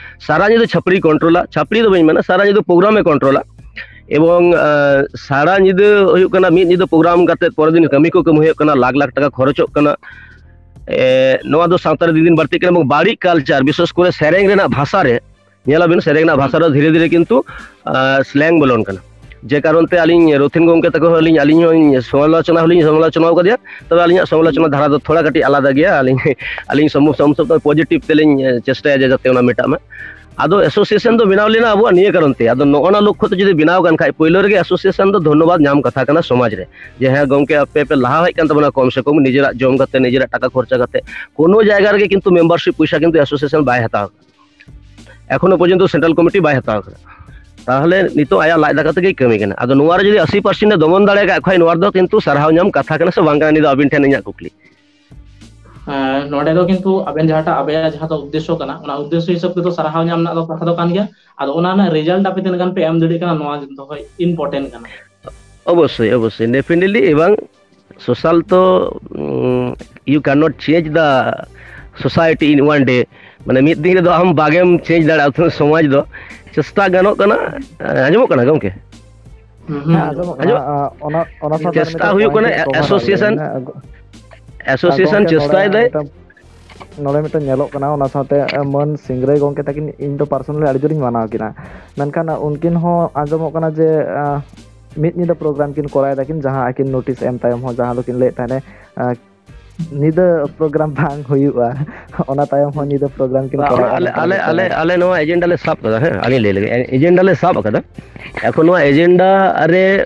ᱥᱟᱨᱟ ᱧᱤᱫᱟᱹ ᱪᱷᱟᱹᱯᱲᱤ ᱠᱚᱱᱴᱨᱳᱞᱟ, ᱪᱷᱟᱹᱯᱲᱤ ᱫᱚ ᱵᱟᱹᱧ ᱢᱮᱱᱟ, ᱥᱟᱨᱟ ᱧᱤᱫᱟᱹ ᱯᱨᱳᱜᱨᱟᱢᱮ ᱠᱚᱱᱴᱨᱳᱞᱟ᱾ ᱮᱵᱚᱝ, ᱟᱸ, ᱥᱟᱨᱟ ᱧᱤᱫᱟᱹ ᱦᱩᱭᱩᱜ ᱠᱟᱱᱟ, ᱢᱤᱫ ᱧᱤᱫᱟᱹ ᱯᱨᱳᱜᱨᱟᱢ ᱠᱟᱛᱮ ᱯᱚᱨᱮᱨ ᱫᱤᱱ ᱠᱟᱹᱢᱤ ᱠᱚ ᱠᱟᱹᱢᱦᱟᱹᱭᱚᱜ ᱠᱟᱱᱟ, ᱞᱟᱠᱷ ᱞᱟᱠᱷ ᱴᱟᱠᱟ ᱠᱷᱚᱨᱚᱪᱚᱜ ᱠᱟᱱᱟ᱾ ᱮ, ᱱᱚᱣᱟ ᱫᱚ ᱥᱟᱶᱛᱟ ᱨᱮ ᱫᱤᱱ ᱫᱤᱱ ᱵᱟᱹᱲᱛᱤᱜ ᱠᱟᱱᱟ, ᱮᱵᱚᱝ ᱵᱟᱹᱲᱤᱡ ᱠᱟᱞᱪᱟᱨ, ᱵᱤᱥᱮᱥ ᱠᱚᱨᱮ ᱥᱮᱨᱮᱧ ᱨᱮᱱᱟᱜ ᱵᱷᱟᱥᱟ ᱨᱮ, ᱧᱮᱞᱟᱵᱤᱱ, ᱥᱮᱨᱮᱧ ᱨᱮᱱᱟᱜ ᱵᱷᱟᱥᱟ ᱨᱮ ᱫᱷᱤᱨᱮ ᱫᱷᱤᱨᱮ ᱠᱤᱱᱛᱩ ᱥᱞᱮᱝ ᱵᱚᱞᱚᱱ ᱠᱟᱱᱟ᱾ ᱡᱮ ᱠᱟᱨᱚᱱ ᱛᱮ ᱟᱹᱞᱤᱧ ᱨᱚᱛᱷᱤᱱ ᱜᱚᱢᱠᱮ ᱛᱟᱠᱚ ᱦᱚᱸ ᱟᱹᱞᱤᱧ, ᱟᱹᱞᱤᱧ ᱦᱚᱸ ᱥᱚᱢᱟᱞᱳᱪᱚᱱᱟ ᱦᱚᱸᱞᱤᱧ ᱥᱚᱢᱟᱞᱳᱪᱚᱱᱟ ᱟᱠᱟᱫᱮᱭᱟ, ᱛᱚᱵᱮ ᱟᱹᱞᱤᱧᱟᱜ ᱥᱚᱢᱟᱞᱳᱪᱚᱱᱟ ᱫᱷᱟᱨᱟ ᱫᱚ ᱛᱷᱚᱲᱟ ᱠᱟᱹᱴᱤᱡ ᱟᱞᱟᱫᱟ ᱜᱮᱭᱟ᱾ ᱟᱹᱞᱤᱧ, ᱟᱹᱞᱤᱧ ᱥᱚᱢ-, ᱥᱚᱢ-, ᱥᱚᱢ-, ᱯᱚᱡᱤᱴᱤᱵᱷ ᱛᱮᱞᱤᱧ ᱪᱮᱥᱴᱟᱭᱟ ᱡᱮ ᱡᱟᱛᱮ ᱚᱱᱟ ᱢᱮᱴᱟᱜ ᱢᱟ᱾ ᱟᱫᱚ ᱮᱥᱳᱥᱤᱭᱮᱥᱚᱱ ᱫᱚ ᱵᱮᱱᱟᱣ ᱞᱮᱱᱟ ᱟᱵᱚᱣᱟᱜ ᱱᱤᱭᱟᱹ ᱠᱟᱨᱚᱱ ᱛᱮ᱾ ᱟᱫᱚ ᱱᱚᱜᱼᱚ ᱱᱟ ᱞᱚᱠᱠᱷᱚ ᱛᱮ ᱡᱩᱫᱤ ᱵᱮᱱᱟᱣ ᱠᱟᱱ ᱠᱷᱟᱡ, ᱯᱳᱭᱞᱳ ᱨᱮᱜᱮ ᱮᱥᱳᱥᱤᱭᱮᱥᱚᱱ ᱫᱚ ᱫᱷᱚᱱᱱᱚᱵᱟᱫ ᱧᱟᱢ ᱠᱟᱛᱷᱟ ᱠᱟᱱᱟ ᱥᱚᱢᱟᱡᱽ ᱨᱮ, ᱡᱮ ᱦᱮᱸ ᱜᱚᱢᱠᱮ, ᱟᱯᱮ ᱯᱮ ᱞᱟᱦᱟ ᱦᱮᱡ ᱠᱟᱱ ᱛᱟᱵᱚᱱᱟ, ᱠᱚᱢ ᱥᱮ ᱠᱚᱢ ᱱᱤᱡᱮᱨᱟᱜ ᱡᱚᱢ ᱠᱟᱛᱮ, ᱱᱤᱡᱮᱨᱟᱜ ᱴᱟᱠᱟ ᱠᱷᱚᱨᱪᱟ ᱠᱟᱛᱮ᱾ ᱠᱳᱱᱳ ᱡᱟᱭᱜᱟ ᱨᱮᱜᱮ ᱠᱤᱱᱛᱩ ᱢᱮᱢᱵᱟᱨᱥᱤᱯ ᱯᱚᱭᱥᱟ ᱠᱤᱱᱛᱩ ᱮᱥᱳᱥᱤᱭᱮᱥᱚᱱ ᱵᱟᱭ ᱦᱟᱛᱟᱣ ᱠᱟᱫᱟ, ᱮᱠᱷᱚᱱᱳ ᱯᱚᱨᱡᱚᱱᱛᱚ ᱥᱮᱱᱴᱨᱟᱞ ᱠᱚᱢᱤᱴᱤ ᱵᱟᱭ ᱦᱟᱛᱟᱣ ᱠᱟᱫᱟ᱾ ᱛᱟᱦᱚᱞᱮ ᱱᱤᱛᱚᱜ ᱟᱭᱟᱜ ᱞᱟᱡ ᱫᱟᱠᱟ ᱛᱮᱜᱮᱭ ᱠᱟᱹᱢᱤ ᱠᱟᱱᱟ᱾ ᱟᱫᱚ ᱱᱚᱣᱟ ᱨᱮ ᱡᱩᱫᱤ ᱟᱥᱤ ᱯᱟᱨᱥᱮᱱᱴ ᱮ ᱫᱚᱢᱚᱱ ᱫᱟᱲᱮ ᱟᱠᱟᱫ ᱠᱷᱟᱡ, ᱱᱚᱣᱟ ᱨᱮᱫᱚ ᱠᱤᱱᱛᱩ ᱥᱟᱨᱦᱟᱣ ᱧᱟᱢ ᱠᱟᱛᱷᱟ ᱠᱟᱱᱟ ᱥᱮ ᱵᱟᱝ ᱠᱟᱱᱟ, ᱱᱤᱭᱟᱹ ᱫᱚ ᱟᱵᱤᱱ ᱴᱷᱮᱱ ᱤᱧᱟᱹᱜ ᱠᱩᱠᱞᱤ᱾ ᱦᱮᱸ, ᱱᱚᱰᱮ ᱫᱚ ᱠᱤᱱᱛᱩ ᱟᱵᱮᱱ ᱡᱟᱦᱟᱸᱴᱟᱜ, ᱟᱵᱮᱱᱟᱜ ᱡᱟᱦᱟᱸ ᱫᱚ ᱩᱫᱽᱫᱮᱥᱥᱚ ᱠᱟᱱᱟ, ᱚᱱᱟ ᱩᱫᱽᱫᱮᱥᱥᱚ ᱦᱤᱥᱟᱹᱵ ᱛᱮᱫᱚ ᱥᱟᱨᱦᱟᱣ ᱧᱟᱢ ᱨᱮᱱᱟᱜ ᱫᱚ ᱠᱟᱛᱷᱟ ᱫᱚ ᱠᱟᱱ ᱜᱮᱭᱟ᱾ ᱟᱫᱚ ᱚᱱᱟ ᱨᱮᱱᱟᱜ ᱨᱮᱡᱟᱞᱴ ᱟᱯᱮ ᱛᱤᱱᱟᱹᱜ ᱜᱟᱱ ᱯᱮ ᱮᱢ ᱫᱟᱲᱮᱭᱟᱜ ᱠᱟᱱᱟ, ᱱᱚᱣᱟ ᱫᱚᱦᱚᱭ ᱤᱢᱯᱚᱨᱴᱮᱱᱴ ᱠᱟᱱᱟ᱾ ᱚᱵᱚᱥᱥᱳᱭ, ᱚᱵᱚᱥᱥᱳᱭ, ᱰᱮᱯᱷᱤᱱᱮᱴᱞᱤ᱾ ᱮᱵᱚᱝ ᱥᱳᱥᱟᱞ ᱛᱚ, ᱩᱢ, you cannot change the society in one day. ᱢᱟᱱᱮ ᱢᱤᱫ ᱫᱤᱱ ᱨᱮᱫᱚ ᱟᱢ ᱵᱟᱜᱮᱢ ᱪᱮᱧᱡᱽ ᱫᱟᱲᱮᱭᱟᱜᱼᱟ ᱩᱛᱱᱟᱹᱣ ᱥᱚᱢᱟᱡᱽ ᱫᱚ᱾ ᱪᱮᱥᱴᱟ ᱜᱟᱱᱚᱜ ᱠᱟᱱᱟ᱾ ᱟᱸᱡᱚᱢᱚᱜ ᱠᱟᱱᱟ ᱜᱚᱢᱠᱮ? ᱦᱩᱸ, ᱦᱩᱸ, ᱦᱮᱸ, ᱟᱸᱡᱚᱢᱚᱜ ᱠᱟᱱᱟ᱾ ᱟᱸᱡᱚᱢᱚᱜ ᱟᱸ, ᱚᱱᱟ, ᱚᱱᱟ ᱥᱟᱶᱛᱮ ᱟᱨ ᱪᱮᱥᱴᱟ ᱢᱤᱫᱴᱮᱱ ᱦᱩᱭᱩᱜ point ᱠᱟᱱᱟ, ᱤᱧ cover ᱟᱜ ᱮᱥᱳᱥᱤᱭᱮᱥᱚᱱ, ᱞᱮᱜᱮ᱾ ᱦᱮᱸ, ᱟᱨ ᱮᱥᱳᱥᱤᱭᱮᱥᱚᱱ ᱜᱚᱢᱠᱮ, ᱱᱚᱰᱮ ᱪᱮᱥᱴᱟᱭ ᱫᱟᱭ᱾ ᱢᱤᱫᱴᱟᱝ, ᱱᱚᱰᱮ ᱢᱤᱫᱴᱟᱝ ᱧᱮᱞᱚᱜ ᱠᱟᱱᱟ, ᱚᱱᱟ ᱥᱟᱶᱛᱮ ᱟᱸ, ᱢᱟᱹᱱ ᱥᱤᱝᱨᱟᱹᱭ ᱜᱚᱢᱠᱮ ᱛᱟᱹᱠᱤᱱ ᱤᱧ ᱫᱚ personally ᱟᱹᱰᱤ ᱡᱳᱨᱤᱧ ᱢᱟᱱᱟᱣ ᱠᱤᱱᱟ, ᱢᱮᱱᱠᱷᱟᱱ ᱟᱸ, ᱩᱱᱠᱤᱱ ᱦᱚᱸ ᱟᱸᱡᱚᱢᱚᱜ ᱠᱟᱱᱟ ᱡᱮ ᱟᱸ, ᱢᱤᱫ ᱧᱤᱫᱟᱹ program ᱠᱤᱱ ᱠᱚᱨᱟᱣ ᱮᱫᱟ ᱠᱤᱱ, ᱡᱟᱦᱟᱸ ᱟᱹᱠᱤᱱ notice ᱮᱢ ᱛᱟᱭᱚᱢ ᱦᱚᱸ ᱡᱟᱦᱟᱸ ᱫᱚᱠᱤᱱ ᱞᱟᱹᱭᱮᱫ ᱛᱟᱦᱮᱸᱫ ᱟᱸ, ᱧᱤᱫᱟᱹ program ᱵᱟᱝ ᱦᱩᱭᱩᱜᱼᱟ, ᱚᱱᱟ ᱛᱟᱭᱚᱢ ᱦᱚᱸ ᱧᱤᱫᱟᱹ program ᱠᱤᱱ ᱵᱟ, ᱠᱚᱨᱟᱣ ᱟᱞᱮ, ᱮᱫᱟ ᱟᱞᱮ, ᱢᱤᱫᱴᱟᱝ᱾ ᱟᱞᱮ, ᱟᱞᱮ ᱱᱚᱣᱟ ᱮᱡᱮᱱᱰᱟ ᱞᱮ ᱥᱟᱵ ᱠᱟᱫᱟ, ᱦᱮᱸ, ᱟᱹᱞᱤᱧ ᱞᱟᱹᱭ ᱞᱮᱜᱮ, ᱮᱡᱮᱱᱰᱟ ᱞᱮ ᱥᱟᱵ ᱟᱠᱟᱫᱟ᱾ ᱮᱠᱷᱚᱱ ᱱᱚᱣᱟ ᱮᱡᱮᱱᱰᱟ ᱨᱮ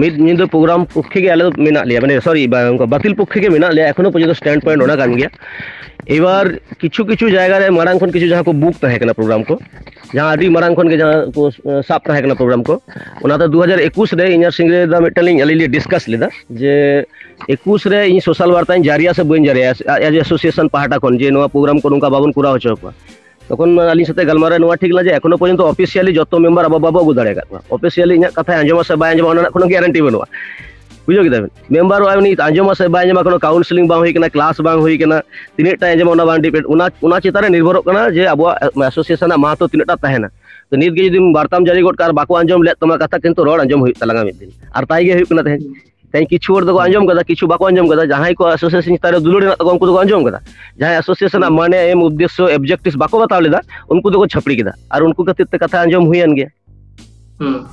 ᱢᱤᱫ ᱧᱤᱫᱟᱹ program ᱯᱚᱠᱠᱷᱮ ᱜᱮ ᱟᱞᱮ ᱫᱚ ᱢᱮᱱᱟᱜ ᱞᱮᱭᱟ, ᱢᱟᱱᱮ, sorry, ᱵᱟ-, ᱚᱱᱠᱟ ᱵᱟᱹᱛᱤᱞ ᱯᱚᱠᱠᱷᱮ ᱜᱮ ᱢᱮᱱᱟᱜ ᱞᱮᱭᱟ, ᱮᱠᱷᱚᱱᱳ ᱯᱚᱨᱡᱚᱱᱛᱚ stand point ᱚᱱᱟ ᱠᱟᱱ ᱜᱮᱭᱟ᱾ ᱮᱵᱟᱨ ᱠᱤᱪᱷᱩ ᱠᱤᱪᱷᱩ ᱡᱟᱭᱜᱟ ᱨᱮ ᱢᱟᱲᱟᱝ ᱠᱷᱚᱱ ᱠᱤᱪᱷᱩ ᱡᱟᱦᱟᱸ ᱠᱚ book ᱛᱟᱦᱮᱸ ᱠᱟᱱᱟ program ᱠᱚ, ᱡᱟᱦᱟᱸ ᱟᱹᱰᱤ ᱢᱟᱲᱟᱝ ᱠᱷᱚᱱ ᱜᱮ ᱡᱟᱦᱟᱸ ᱠᱚ, ᱮ, ᱥᱟᱵ ᱛᱟᱦᱮᱸ ᱠᱟᱱᱟ program ᱠᱚ, ᱚᱱᱟᱛᱮ ᱫᱩ ᱦᱟᱡᱟᱨ ᱮᱠᱩᱥ ᱨᱮ ᱤᱧ ᱟᱨ ᱥᱤᱝᱨᱟᱹᱭ ᱫᱟ ᱢᱤᱫᱴᱟᱝ ᱞᱤᱧ, ᱟᱹᱞᱤᱧ ᱞᱮ discuss ᱞᱮᱫᱟ ᱡᱮ ᱮᱠᱩᱥ ᱨᱮ ᱤᱧ social ᱵᱟᱨᱛᱟᱧ ᱡᱟᱹᱨᱤᱭᱟ ᱥᱮ ᱵᱟᱹᱧ ᱡᱟᱹᱨᱤᱭᱟ, as a association ᱯᱟᱦᱴᱟ ᱠᱷᱚᱱ, ᱡᱮ ᱱᱚᱣᱟ program ᱠᱚ ᱱᱚᱝᱠᱟ ᱵᱟᱵᱚᱱ ᱠᱚᱨᱟᱣ ᱦᱚᱪᱚ ᱠᱚᱣᱟ᱾ ᱛᱚᱠᱷᱚᱱ ᱟᱹᱞᱤᱧ ᱥᱟᱛᱮ ᱜᱟᱞᱢᱟᱨᱟᱣ ᱱᱚᱣᱟ ᱴᱷᱤᱠ ᱞᱮᱱᱟ ᱡᱮ ᱮᱠᱷᱚᱱᱳ ᱯᱚᱨᱡᱚᱱᱛᱚ officially ᱡᱚᱛᱚ member ᱟᱵᱚ ᱵᱟᱵᱚ ᱟᱹᱜᱩ ᱫᱟᱲᱮ ᱟᱠᱟᱫ ᱠᱚᱣᱟ᱾ Officially ᱤᱧᱟᱹᱜ ᱠᱟᱛᱷᱟᱭ ᱟᱸᱡᱚᱢᱟ ᱥᱮ ᱵᱟᱭ ᱟᱸᱡᱚᱢᱟ, ᱚᱱᱟ ᱨᱮᱱᱟᱜ ᱠᱳᱱᱳ guarantee ᱵᱟᱹᱱᱩᱜᱼᱟ᱾ ᱵᱩᱡᱷᱟᱹᱣ ᱠᱮᱫᱟ ᱵᱤᱱ? ᱢᱮᱢᱵᱟᱨ ᱚᱜᱼᱟᱭ, ᱩᱱᱤ ᱟᱸᱡᱚᱢᱟ ᱥᱮ ᱵᱟᱭ ᱟᱸᱡᱚᱢᱟ, ᱠᱳᱱᱳ counselling ᱵᱟᱝ ᱦᱩᱭ ᱠᱟᱱᱟ, class ᱵᱟᱝ ᱦᱩᱭ ᱠᱟᱱᱟ, ᱛᱤᱱᱟᱹᱜ ᱴᱟᱭ ᱟᱸᱡᱚᱢᱟ ᱚᱱᱟ ᱵᱟᱝ depend, ᱚᱱᱟ, ᱚᱱᱟ ᱪᱮᱛᱟᱱ ᱨᱮ ᱱᱤᱨᱵᱷᱚᱨᱚᱜ ᱠᱟᱱᱟ ᱡᱮ ᱟᱵᱚᱣᱟᱜ association ᱨᱮᱱᱟᱜ ᱢᱟᱦᱟᱛᱚ ᱛᱤᱱᱟᱹᱜ ᱴᱟ ᱛᱟᱦᱮᱱᱟ᱾ ᱛᱚ ᱱᱤᱛ ᱜᱮ ᱡᱩᱫᱤ ᱵᱟᱨᱛᱟᱢ ᱡᱟᱹᱨᱤ ᱜᱚᱫ ᱠᱟᱜᱼᱟ ᱟᱨ ᱵᱟᱠᱚ ᱟᱸᱡᱚᱢ ᱞᱮᱫ ᱛᱟᱢᱟ ᱠᱟᱛᱷᱟ, ᱠᱤᱱᱛᱩ ᱨᱚᱲ ᱟᱸᱡᱚᱢ ᱦᱩᱭᱩᱜ ᱛᱟᱞᱟᱝᱟ ᱢᱤᱫ ᱫᱤᱱ, ᱟᱨ ᱛᱟᱭ ᱜᱮ ᱦᱩᱭᱩᱜ ᱠᱟᱱᱟ ᱛᱮᱦᱮᱧ᱾ ᱛᱮᱦᱮᱧ ᱠᱤᱪᱷᱩ ᱦᱚᱲ ᱫᱚᱠᱚ ᱟᱸᱡᱚᱢ ᱠᱟᱫᱟ, ᱠᱤᱪᱷᱩ ᱵᱟᱠᱚ ᱟᱸᱡᱚᱢ ᱠᱟᱫᱟ᱾ ᱡᱟᱦᱟᱸᱭ ᱠᱚ ᱮᱥᱳᱥᱤᱭᱮᱥᱚᱱ ᱪᱮᱛᱟᱱ ᱨᱮ ᱫᱩᱞᱟᱹᱲ ᱢᱮᱱᱟᱜ ᱛᱟᱠᱚᱣᱟ, ᱩᱱᱠᱩ ᱫᱚᱠᱚ ᱟᱸᱡᱚᱢ ᱠᱟᱫᱟ᱾ ᱡᱟᱦᱟᱸᱭ ᱮᱥᱳᱥᱤᱭᱮᱥᱚᱱ ᱟᱜ ᱢᱟᱱᱮ ᱮᱢ ᱩᱫᱽᱫᱮᱥᱥᱚ ᱚᱵᱡᱮᱠᱴᱤᱵᱷ ᱵᱟᱠᱚ ᱵᱟᱛᱟᱣ ᱞᱮᱫᱟ, ᱩᱱᱠᱩ ᱫᱚᱠᱚ ᱪᱷᱟᱹᱯᱲᱤ ᱠᱮᱫᱟ᱾ ᱟᱨ ᱩᱱᱠᱩ ᱠᱷᱟᱹᱛᱤᱨ ᱛᱮ ᱠᱟᱛᱷᱟ ᱟᱸᱡᱚᱢ ᱦᱩᱭᱮᱱ ᱜᱮᱭᱟ᱾ ᱦᱩᱸ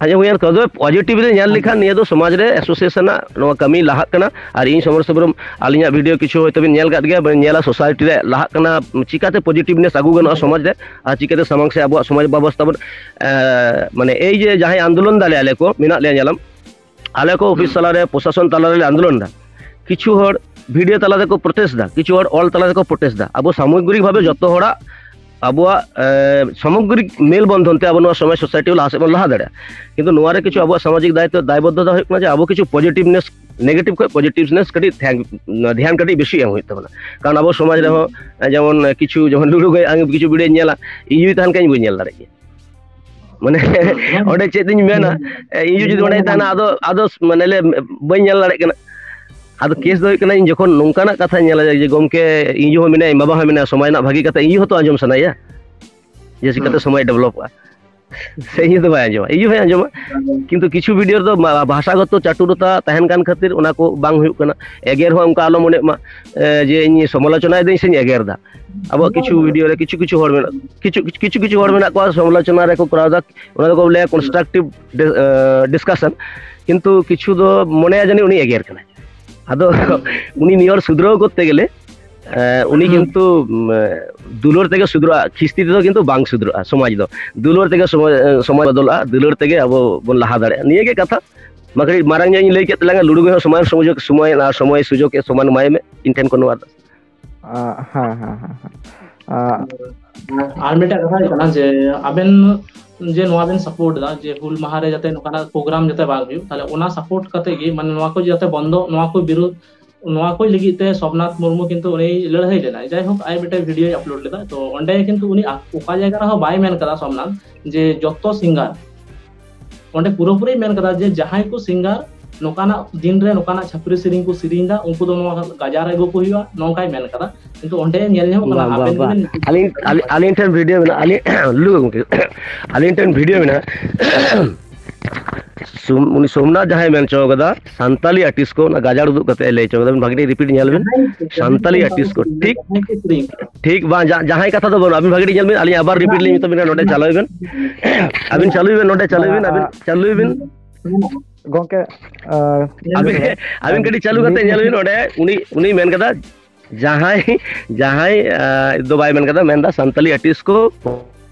ᱟᱸᱡᱚᱢ ᱦᱩᱭᱮᱱ ᱠᱟᱛᱷᱟ ᱫᱚ ᱯᱚᱡᱤᱴᱤᱵᱷ ᱨᱮ ᱧᱮᱞ ᱞᱮᱠᱷᱟᱱ ᱱᱤᱭᱟᱹ ᱫᱚ ᱥᱚᱢᱟᱡᱽ ᱨᱮ ᱮᱥᱳᱥᱤᱭᱮᱥᱚᱱ ᱟᱜ ᱱᱚᱣᱟ ᱠᱟᱹᱢᱤ ᱞᱟᱦᱟᱜ ᱠᱟᱱᱟ᱾ ᱟᱨ ᱤᱧ ᱥᱚᱢᱚᱨ ᱥᱚᱵᱨᱚᱢ ᱟᱹᱞᱤᱧᱟᱜ ᱵᱷᱤᱰᱤᱭᱳ ᱠᱤᱪᱷᱩ ᱦᱚᱭᱛᱳ ᱵᱤᱱ ᱧᱮᱞ ᱠᱟᱫ ᱜᱮᱭᱟ, ᱵᱤᱱ ᱧᱮᱞᱟ ᱥᱳᱥᱟᱭᱴᱤ ᱨᱮ ᱞᱟᱦᱟᱜ ᱠᱟᱱᱟ, ᱪᱤᱠᱟᱛᱮ ᱯᱚᱡᱤᱴᱤᱵᱷᱱᱮᱥ ᱟᱹᱜᱩ ᱜᱟᱱᱚᱜᱼᱟ ᱥᱚᱢᱟᱡᱽ ᱨᱮ, ᱟᱨ ᱪᱤᱠᱟᱛᱮ ᱥᱟᱢᱟᱝ ᱥᱮ ᱟᱵᱚᱣᱟᱜ ᱥᱚᱢᱟᱡᱽ ᱵᱮᱵᱚᱥᱛᱷᱟ ᱵᱚᱱ ᱮ, ᱢᱟᱱᱮ ᱮᱭ ᱡᱮ ᱡᱟᱦᱟᱸᱭ ᱟᱱᱫᱳᱞᱚᱱ ᱫᱟᱞᱮ ᱟᱞᱮ ᱠᱚ ᱢᱮᱱᱟᱜ ᱞᱮᱭᱟ, ᱧᱮᱞᱟᱢ ᱟᱞᱮ ᱠᱚ ᱚᱯᱷᱤᱥ ᱛᱟᱞᱟᱨᱮ ᱯᱨᱚᱥᱟᱥᱚᱱ ᱛᱟᱞᱟᱨᱮ ᱞᱮ ᱟᱱᱫᱳᱞᱚᱱ ᱫᱟ᱾ ᱠᱤᱪᱷᱩ ᱦᱚᱲ ᱵᱷᱤᱰᱤᱭᱳ ᱛᱟᱞᱟ ᱛᱮᱠᱚ ᱯᱨᱚᱴᱮᱥᱴ ᱫᱟ, ᱠᱤᱪᱷᱩ ᱦᱚᱲ ᱚᱞ ᱛᱟᱞᱟ ᱛᱮᱠᱚ ᱯᱨᱚᱴᱮᱥᱴ ᱫᱟ᱾ ᱟᱵᱚ ᱥᱟᱢᱚᱜᱽᱨᱤᱠ ᱵᱷᱟᱵᱮ ᱡᱚᱛᱚ ᱦᱚᱲᱟᱜ ᱟᱵᱚᱣᱟᱜ ᱮ, ᱥᱟᱢᱚᱜᱽᱨᱤᱠ ᱢᱮᱞ ᱵᱚᱱᱫᱷᱚᱱ ᱛᱮ ᱟᱵᱚ ᱱᱚᱣᱟ ᱥᱚᱢᱟᱡᱽ ᱥᱳᱥᱟᱭᱴᱤ ᱞᱟᱦᱟ ᱥᱮᱫ ᱵᱚᱱ ᱞᱟᱦᱟ ᱫᱟᱲᱮᱭᱟᱜᱼᱟ᱾ ᱠᱤᱱᱛᱩ ᱱᱚᱣᱟ ᱨᱮ ᱠᱤᱪᱷᱩ ᱟᱵᱚᱣᱟᱜ ᱥᱟᱢᱟᱡᱤᱠ ᱫᱟᱭᱤᱛᱛᱚ ᱫᱟᱭᱵᱚᱫᱽᱫᱷᱚᱛᱟ ᱦᱩᱭᱩᱜ ᱠᱟᱱᱟ ᱡᱮ ᱟᱵᱚ ᱠᱤᱪᱷᱩ ᱯᱚᱡᱤᱴᱤᱵᱷᱱᱮᱥ, ᱱᱮᱜᱮᱴᱤᱵᱷ ᱠᱷᱚᱱ ᱯᱚᱡᱤᱴᱤᱵᱷᱱᱮᱥ ᱠᱟᱹᱴᱤᱡ ᱫᱷᱮᱭᱟᱱ, ᱫᱷᱮᱭᱟᱱ ᱠᱟᱹᱴᱤᱡ ᱵᱮᱥᱤ ᱮᱢ ᱦᱩᱭᱩᱜ ᱛᱟᱵᱚᱱᱟ᱾ ᱠᱟᱨᱚᱱ ᱟᱵᱚ ᱥᱚᱢᱟᱡᱽ ᱨᱮᱦᱚᱸ ᱮ, ᱡᱮᱢᱚᱱ ᱠᱤᱪᱷᱩ ᱡᱮᱢᱚᱱ ᱞᱩᱲᱩ ᱜᱟᱹᱭ ᱟᱝ ᱠᱤᱪᱷᱩ ᱵᱷᱤᱰᱤᱭᱳ ᱧᱮᱞᱟ, ᱤᱧ ᱡᱩᱫᱤ ᱛᱟᱦᱮᱱ ᱠᱷᱟᱱ ᱤᱧ ᱵᱟᱹᱧ ᱧᱮᱞ ᱫᱟᱲᱮᱭᱟᱜ ᱜᱮᱭᱟ᱾ ᱢᱟᱱᱮ ᱚᱸᱰᱮ ᱪᱮᱫ ᱤᱧ ᱢᱮᱱᱟ, ᱮ, ᱤᱧ ᱡᱩᱫᱤ ᱚᱸᱰᱮᱧ ᱛᱟᱦᱮᱱᱟ ᱟᱫᱚ ᱟᱫᱚ ᱢᱟᱱᱮ ᱞᱮ ᱵᱟᱹᱧ ᱧᱮᱞ ᱫᱟᱲᱮᱭᱟᱜ ᱠᱟᱱᱟ᱾ ᱟᱫᱚ ᱠᱮᱥ ᱫᱚ ᱦᱩᱭᱩᱜ ᱠᱟᱱᱟ, ᱤᱧ ᱡᱚᱠᱷᱚᱱ ᱱᱚᱝᱠᱟᱱᱟᱜ ᱠᱟᱛᱷᱟᱧ ᱧᱮᱞᱟ ᱡᱮ ᱜᱚᱢᱠᱮ ᱤᱧ ᱦᱚᱸ ᱢᱮᱱᱟᱭᱟ, ᱤᱧ ᱵᱟᱵᱟ ᱦᱚᱸ ᱢᱮᱱᱟᱭᱟ, ᱥᱚᱢᱟᱡᱽ ᱨᱮᱱᱟᱜ ᱵᱷᱟᱹᱜᱤ ᱠᱟᱛᱷᱟ ᱤᱧ ᱦᱚᱸᱛᱚ ᱟᱸᱡᱚᱢ ᱥᱟᱱᱟᱭᱟ ᱡᱮ ᱪᱤᱠᱟᱹᱛᱮ ᱥᱚᱢᱟᱡᱽ ᱰᱮᱵᱷᱞᱚᱯᱚᱜᱼᱟ᱾ ᱥᱮ ᱤᱧ ᱫᱚ ᱵᱟᱭ ᱟᱸᱡᱚᱢᱟ, ᱤᱧ ᱦᱚᱸ ᱵᱟᱭ ᱟᱸᱡᱚᱢᱟ᱾ ᱠᱤᱱᱛᱩ ᱠᱤᱪᱷᱩ ᱵᱷᱤᱰᱤᱭᱳ ᱨᱮᱫᱚ ᱵᱷᱟ-, ᱵᱷᱟᱥᱟᱜᱚᱛᱚ ᱪᱟᱴᱩᱨᱚᱛᱟ ᱛᱟᱦᱮᱱ ᱠᱟᱱ ᱠᱷᱟᱹᱛᱤᱨ ᱚᱱᱟ ᱠᱚ ᱵᱟᱝ ᱦᱩᱭᱩᱜ ᱠᱟᱱᱟ᱾ ᱮᱜᱮᱨ ᱦᱚᱸ ᱚᱱᱠᱟ ᱟᱞᱚ ᱢᱚᱱᱮᱜ ᱢᱟ ᱮ, ᱡᱮ ᱤᱧ ᱥᱚᱢᱟᱞᱳᱪᱚᱱᱟᱭ ᱫᱟᱹᱧ ᱥᱮᱧ ᱮᱜᱮᱨ ᱫᱟ᱾ ᱟᱵᱚᱣᱟᱜ ᱠᱤᱪᱷᱩ ᱵᱷᱤᱰᱤᱭᱳ ᱨᱮ ᱠᱤᱪᱷᱩ ᱠᱤᱪᱷᱩ ᱦᱚᱲ ᱢᱮᱱᱟᱜ ᱠᱤᱪᱷᱩ ᱠᱤᱪᱷᱩ ᱠᱤᱪᱷᱩ ᱦᱚᱲ ᱢᱮᱱᱟᱜ ᱠᱚᱣᱟ ᱥᱚᱢᱟᱞᱳᱪᱚᱱᱟ ᱨᱮᱠᱚ ᱠᱚᱨᱟᱣ ᱫᱟ, ᱚᱱᱟ ᱫᱚᱠᱚ ᱞᱟᱹᱭᱟ ᱠᱚᱱᱥᱴᱨᱟᱠᱴᱤᱵᱷ ᱰᱤᱥᱠᱟᱥᱚᱱ᱾ ᱠᱤᱱᱛᱩ ᱠᱤᱪᱷᱩ ᱫᱚ ᱢᱚᱱᱮᱭᱟ ᱡᱟᱹᱱᱤᱡ ᱩᱱᱤ ᱮᱜᱮᱨ ᱠᱟᱱᱟᱭ᱾ ᱟᱫᱚ ᱩᱱᱤ ᱱᱤᱭᱟᱹ ᱦᱚᱲ ᱥᱩᱫᱷᱨᱟᱹᱣ ᱠᱚᱨᱛᱮ ᱜᱮᱞᱮ ᱮ, ᱩᱱᱤ ᱠᱤᱱᱛᱩ ᱩᱢ, ᱫᱩᱞᱟᱹᱲ ᱛᱮᱜᱮ ᱥᱩᱫᱷᱨᱟᱹᱜᱼᱟ, ᱠᱷᱤᱥᱛᱤ ᱛᱮᱫᱚ ᱠᱤᱱᱛᱩ ᱵᱟᱝ ᱥᱩᱫᱷᱨᱟᱹᱜᱼᱟ ᱥᱚᱢᱟᱡᱽ ᱫᱚ᱾ ᱫᱩᱞᱟᱹᱲ ᱛᱮᱜᱮ ᱥᱚᱢᱟᱡᱽ, ᱮ, ᱥᱚᱢᱟᱡᱽ ᱵᱚᱫᱚᱞᱚᱜᱼᱟ, ᱫᱩᱞᱟᱹᱲ ᱛᱮᱜᱮ ᱟᱵᱚ ᱵᱚᱱ ᱞᱟᱦᱟ ᱫᱟᱲᱮᱭᱟᱜᱼᱟ᱾ ᱱᱤᱭᱟᱹ ᱜᱮ ᱠᱟᱛᱷᱟ᱾ ᱢᱟ ᱠᱟᱹᱴᱤᱡ ᱢᱟᱨᱟᱝ ᱧᱚᱜ ᱤᱧ ᱞᱟᱹᱭ ᱠᱮᱫ ᱛᱟᱞᱟᱝᱟ, ᱞᱩᱲᱩ ᱜᱟᱹᱭ ᱦᱚᱸ ᱥᱚᱢᱟᱱ ᱥᱩᱡᱳᱜᱽ, ᱥᱚᱢᱚᱭ ᱟᱨ ᱥᱚᱢᱚᱭ ᱥᱩᱡᱳᱜᱽ ᱮ ᱥᱚᱢᱟᱱ ᱮᱢᱟᱭ ᱢᱮ, ᱤᱧ ᱴᱷᱮᱱ ᱠᱷᱚᱱ ᱱᱚᱣᱟ ᱫᱚ᱾ ᱟᱸ, ᱦᱮᱸ ᱦᱮᱸ ᱦᱮᱸ ᱦᱮᱸ᱾ ᱟᱸ, ᱟᱨ ᱢᱤᱫᱴᱮᱱ ᱠᱟᱛᱷᱟ ᱦᱩᱭᱩᱜ ᱠᱟᱱᱟ ᱡᱮ ᱟᱵᱮᱱ ᱡᱮ ᱱᱚᱣᱟ ᱵᱮᱱ ᱥᱟᱯᱳᱨᱴ ᱮᱫᱟ ᱡᱮ ᱦᱩᱞ ᱢᱟᱦᱟ ᱨᱮ ᱡᱟᱛᱮ ᱱᱚᱝᱠᱟᱱᱟᱜ ᱯᱨᱳᱜᱨᱟᱢ ᱡᱟᱛᱮ ᱵᱟᱝ ᱦᱩᱭᱩᱜ, ᱛᱟᱦᱞᱮ ᱚᱱᱟ ᱥᱟᱯᱳᱨᱴ ᱠᱟᱛᱮ ᱜᱮ ᱢᱟᱱᱮ ᱱᱚᱣᱟ ᱠᱚ ᱡᱟᱛᱮ ᱵᱚᱱᱫᱚ, ᱱᱚᱣᱟ ᱠᱚ ᱵᱤᱨᱩᱫ, ᱱᱚᱣᱟ ᱠᱚ ᱞᱟᱹᱜᱤᱫ ᱛᱮ ᱥᱳᱢᱱᱟᱛᱷ ᱢᱩᱨᱢᱩ ᱠᱤᱱᱛᱩ ᱩᱱᱤ ᱞᱟᱹᱲᱦᱟᱹᱭ ᱞᱮᱱᱟᱭ᱾ ᱡᱟᱭᱦᱳᱠ, ᱟᱡ ᱢᱤᱫᱴᱮᱱ ᱵᱷᱤᱰᱤᱭᱳᱭ ᱟᱯᱞᱳᱰ ᱞᱮᱫᱟ, ᱛᱚ ᱚᱸᱰᱮ ᱠᱤᱱᱛᱩ ᱩᱱᱤ ᱟ-, ᱚᱠᱟ ᱡᱟᱭᱜᱟ ᱨᱮᱦᱚᱸ ᱵᱟᱭ ᱢᱮᱱ ᱠᱟᱫᱟ ᱥᱳᱢᱱᱟᱛᱷ ᱡᱮ ᱡᱚᱛᱚ ᱥᱤᱝᱜᱟᱨ, ᱚᱸᱰᱮ ᱯᱩᱨᱟᱹᱯᱩᱨᱤ ᱢᱮᱱ ᱠᱟᱫᱟ ᱡᱮ ᱡᱟᱦᱟᱸᱭ ᱠᱚ ᱥᱤᱝᱜᱟᱨ ᱱᱚᱝᱠᱟᱱᱟᱜ ᱫᱤᱱ ᱨᱮ ᱱᱚᱝᱠᱟᱱᱟᱜ ᱪᱷᱟᱹᱯᱨᱤ ᱥᱮᱨᱮᱧ ᱠᱚ ᱥᱮᱨᱮᱧ ᱫᱟ, ᱩᱱᱠᱩ ᱫᱚ ᱱᱚᱣᱟ ᱜᱟᱡᱟᱲ ᱨᱮ ᱟᱹᱜᱩ ᱠᱚ ᱦᱩᱭᱩᱜᱼᱟ, ᱱᱚᱝᱠᱟᱭ ᱢᱮᱱ ᱠᱟᱫᱟ᱾ ᱠᱤᱱᱛᱩ ᱚᱸᱰᱮ ᱧᱮᱞ ᱧᱟᱢᱚᱜ ᱠᱟᱱᱟ, ᱵᱟᱝ, ᱵᱟᱝ, ᱟᱵᱮᱱ ᱵᱟᱝ᱾ ᱜᱮᱵᱮᱱ ᱟᱹᱞᱤᱧ, ᱟᱹᱞᱤᱧ, ᱟᱹᱞᱤᱧ ᱴᱷᱮᱱ ᱵᱷᱤᱰᱤᱭᱳ ᱢᱮᱱᱟᱜᱼᱟ, ᱟᱹᱞᱤᱧ, ᱞᱩ ᱜᱚᱢᱠᱮ, ᱟᱹᱞᱤᱧ ᱴᱷᱮᱱ ᱵᱷᱤᱰᱤᱭᱳ ᱢᱮᱱᱟᱜᱼᱟ᱾ ᱥᱩᱢ-, ᱩᱱᱤ ᱥᱳᱢᱱᱟᱛᱷ ᱡᱟᱦᱟᱸᱭ ᱢᱮᱱ ᱦᱚᱪᱚ ᱠᱟᱫᱟ, ᱥᱟᱱᱛᱟᱞᱤ ᱟᱨᱴᱤᱥᱴ ᱠᱚ, ᱚᱱᱟ ᱜᱟᱡᱟᱲ ᱩᱫᱩᱜ ᱠᱟᱛᱮ ᱞᱟᱹᱭ ᱦᱚᱪᱚ ᱠᱟᱫᱟ᱾ ᱵᱷᱟᱜᱤ ᱴᱷᱤᱠ ᱨᱤᱯᱤᱴ ᱧᱮᱞ ᱵᱤᱱ, ᱥᱟᱱᱛᱟᱞᱤ ᱟᱨᱴᱤᱥᱴ ᱠᱚ, ᱴᱷᱤᱠ? ᱴᱷᱤᱠ, ᱵᱟᱝ, ᱡᱟ-, ᱡᱟᱦᱟᱸᱭ ᱠᱟᱛᱷᱟ ᱫᱚ ᱵᱟᱹᱱᱩᱜ, ᱟᱵᱤᱱ ᱵᱷᱟᱜᱤ ᱴᱷᱤᱠ ᱧᱮᱞ ᱵᱤᱱ, ᱟᱹᱞᱤᱧ ᱟᱵᱟᱨ ᱨᱤᱯᱤᱴ ᱞᱤᱧ ᱢᱮᱛᱟ ᱵᱤᱱᱟ, ᱱᱚᱰᱮ ᱪᱟᱹᱞᱩᱭ ᱵᱤᱱ᱾ ᱟᱹᱵᱤᱱ ᱪᱟᱹᱞᱩᱭ ᱵᱤᱱ, ᱱᱚᱰᱮ ᱪᱟᱹᱞᱩᱭ ᱵᱤᱱ, ᱟᱹᱵᱤᱱ ᱪᱟᱹᱞᱩᱭ ᱵᱤᱱ᱾ ᱜᱚᱝᱠᱮ, ᱟᱹᱵᱤᱱ, ᱟᱹᱵᱤᱱ ᱠᱟᱹᱴᱤᱡ ᱪᱟᱹᱞᱩ ᱠᱟᱛᱮ ᱧᱮᱞ ᱵᱤᱱ, ᱚᱸᱰᱮ ᱩᱱᱤ, ᱩᱱᱤ ᱢᱮᱱ ᱠᱟᱫᱟ, ᱡᱟᱦᱟᱸᱭ, ᱡᱟᱦᱟᱸᱭ, ᱟᱸ, ᱫᱚ ᱵᱟᱭ ᱢᱮᱱ ᱠᱟᱫᱟ, ᱢᱮᱱᱫᱟ ᱥᱟᱱᱛᱟᱞᱤ ᱟᱨᱴᱤᱥᱴ ᱠᱚ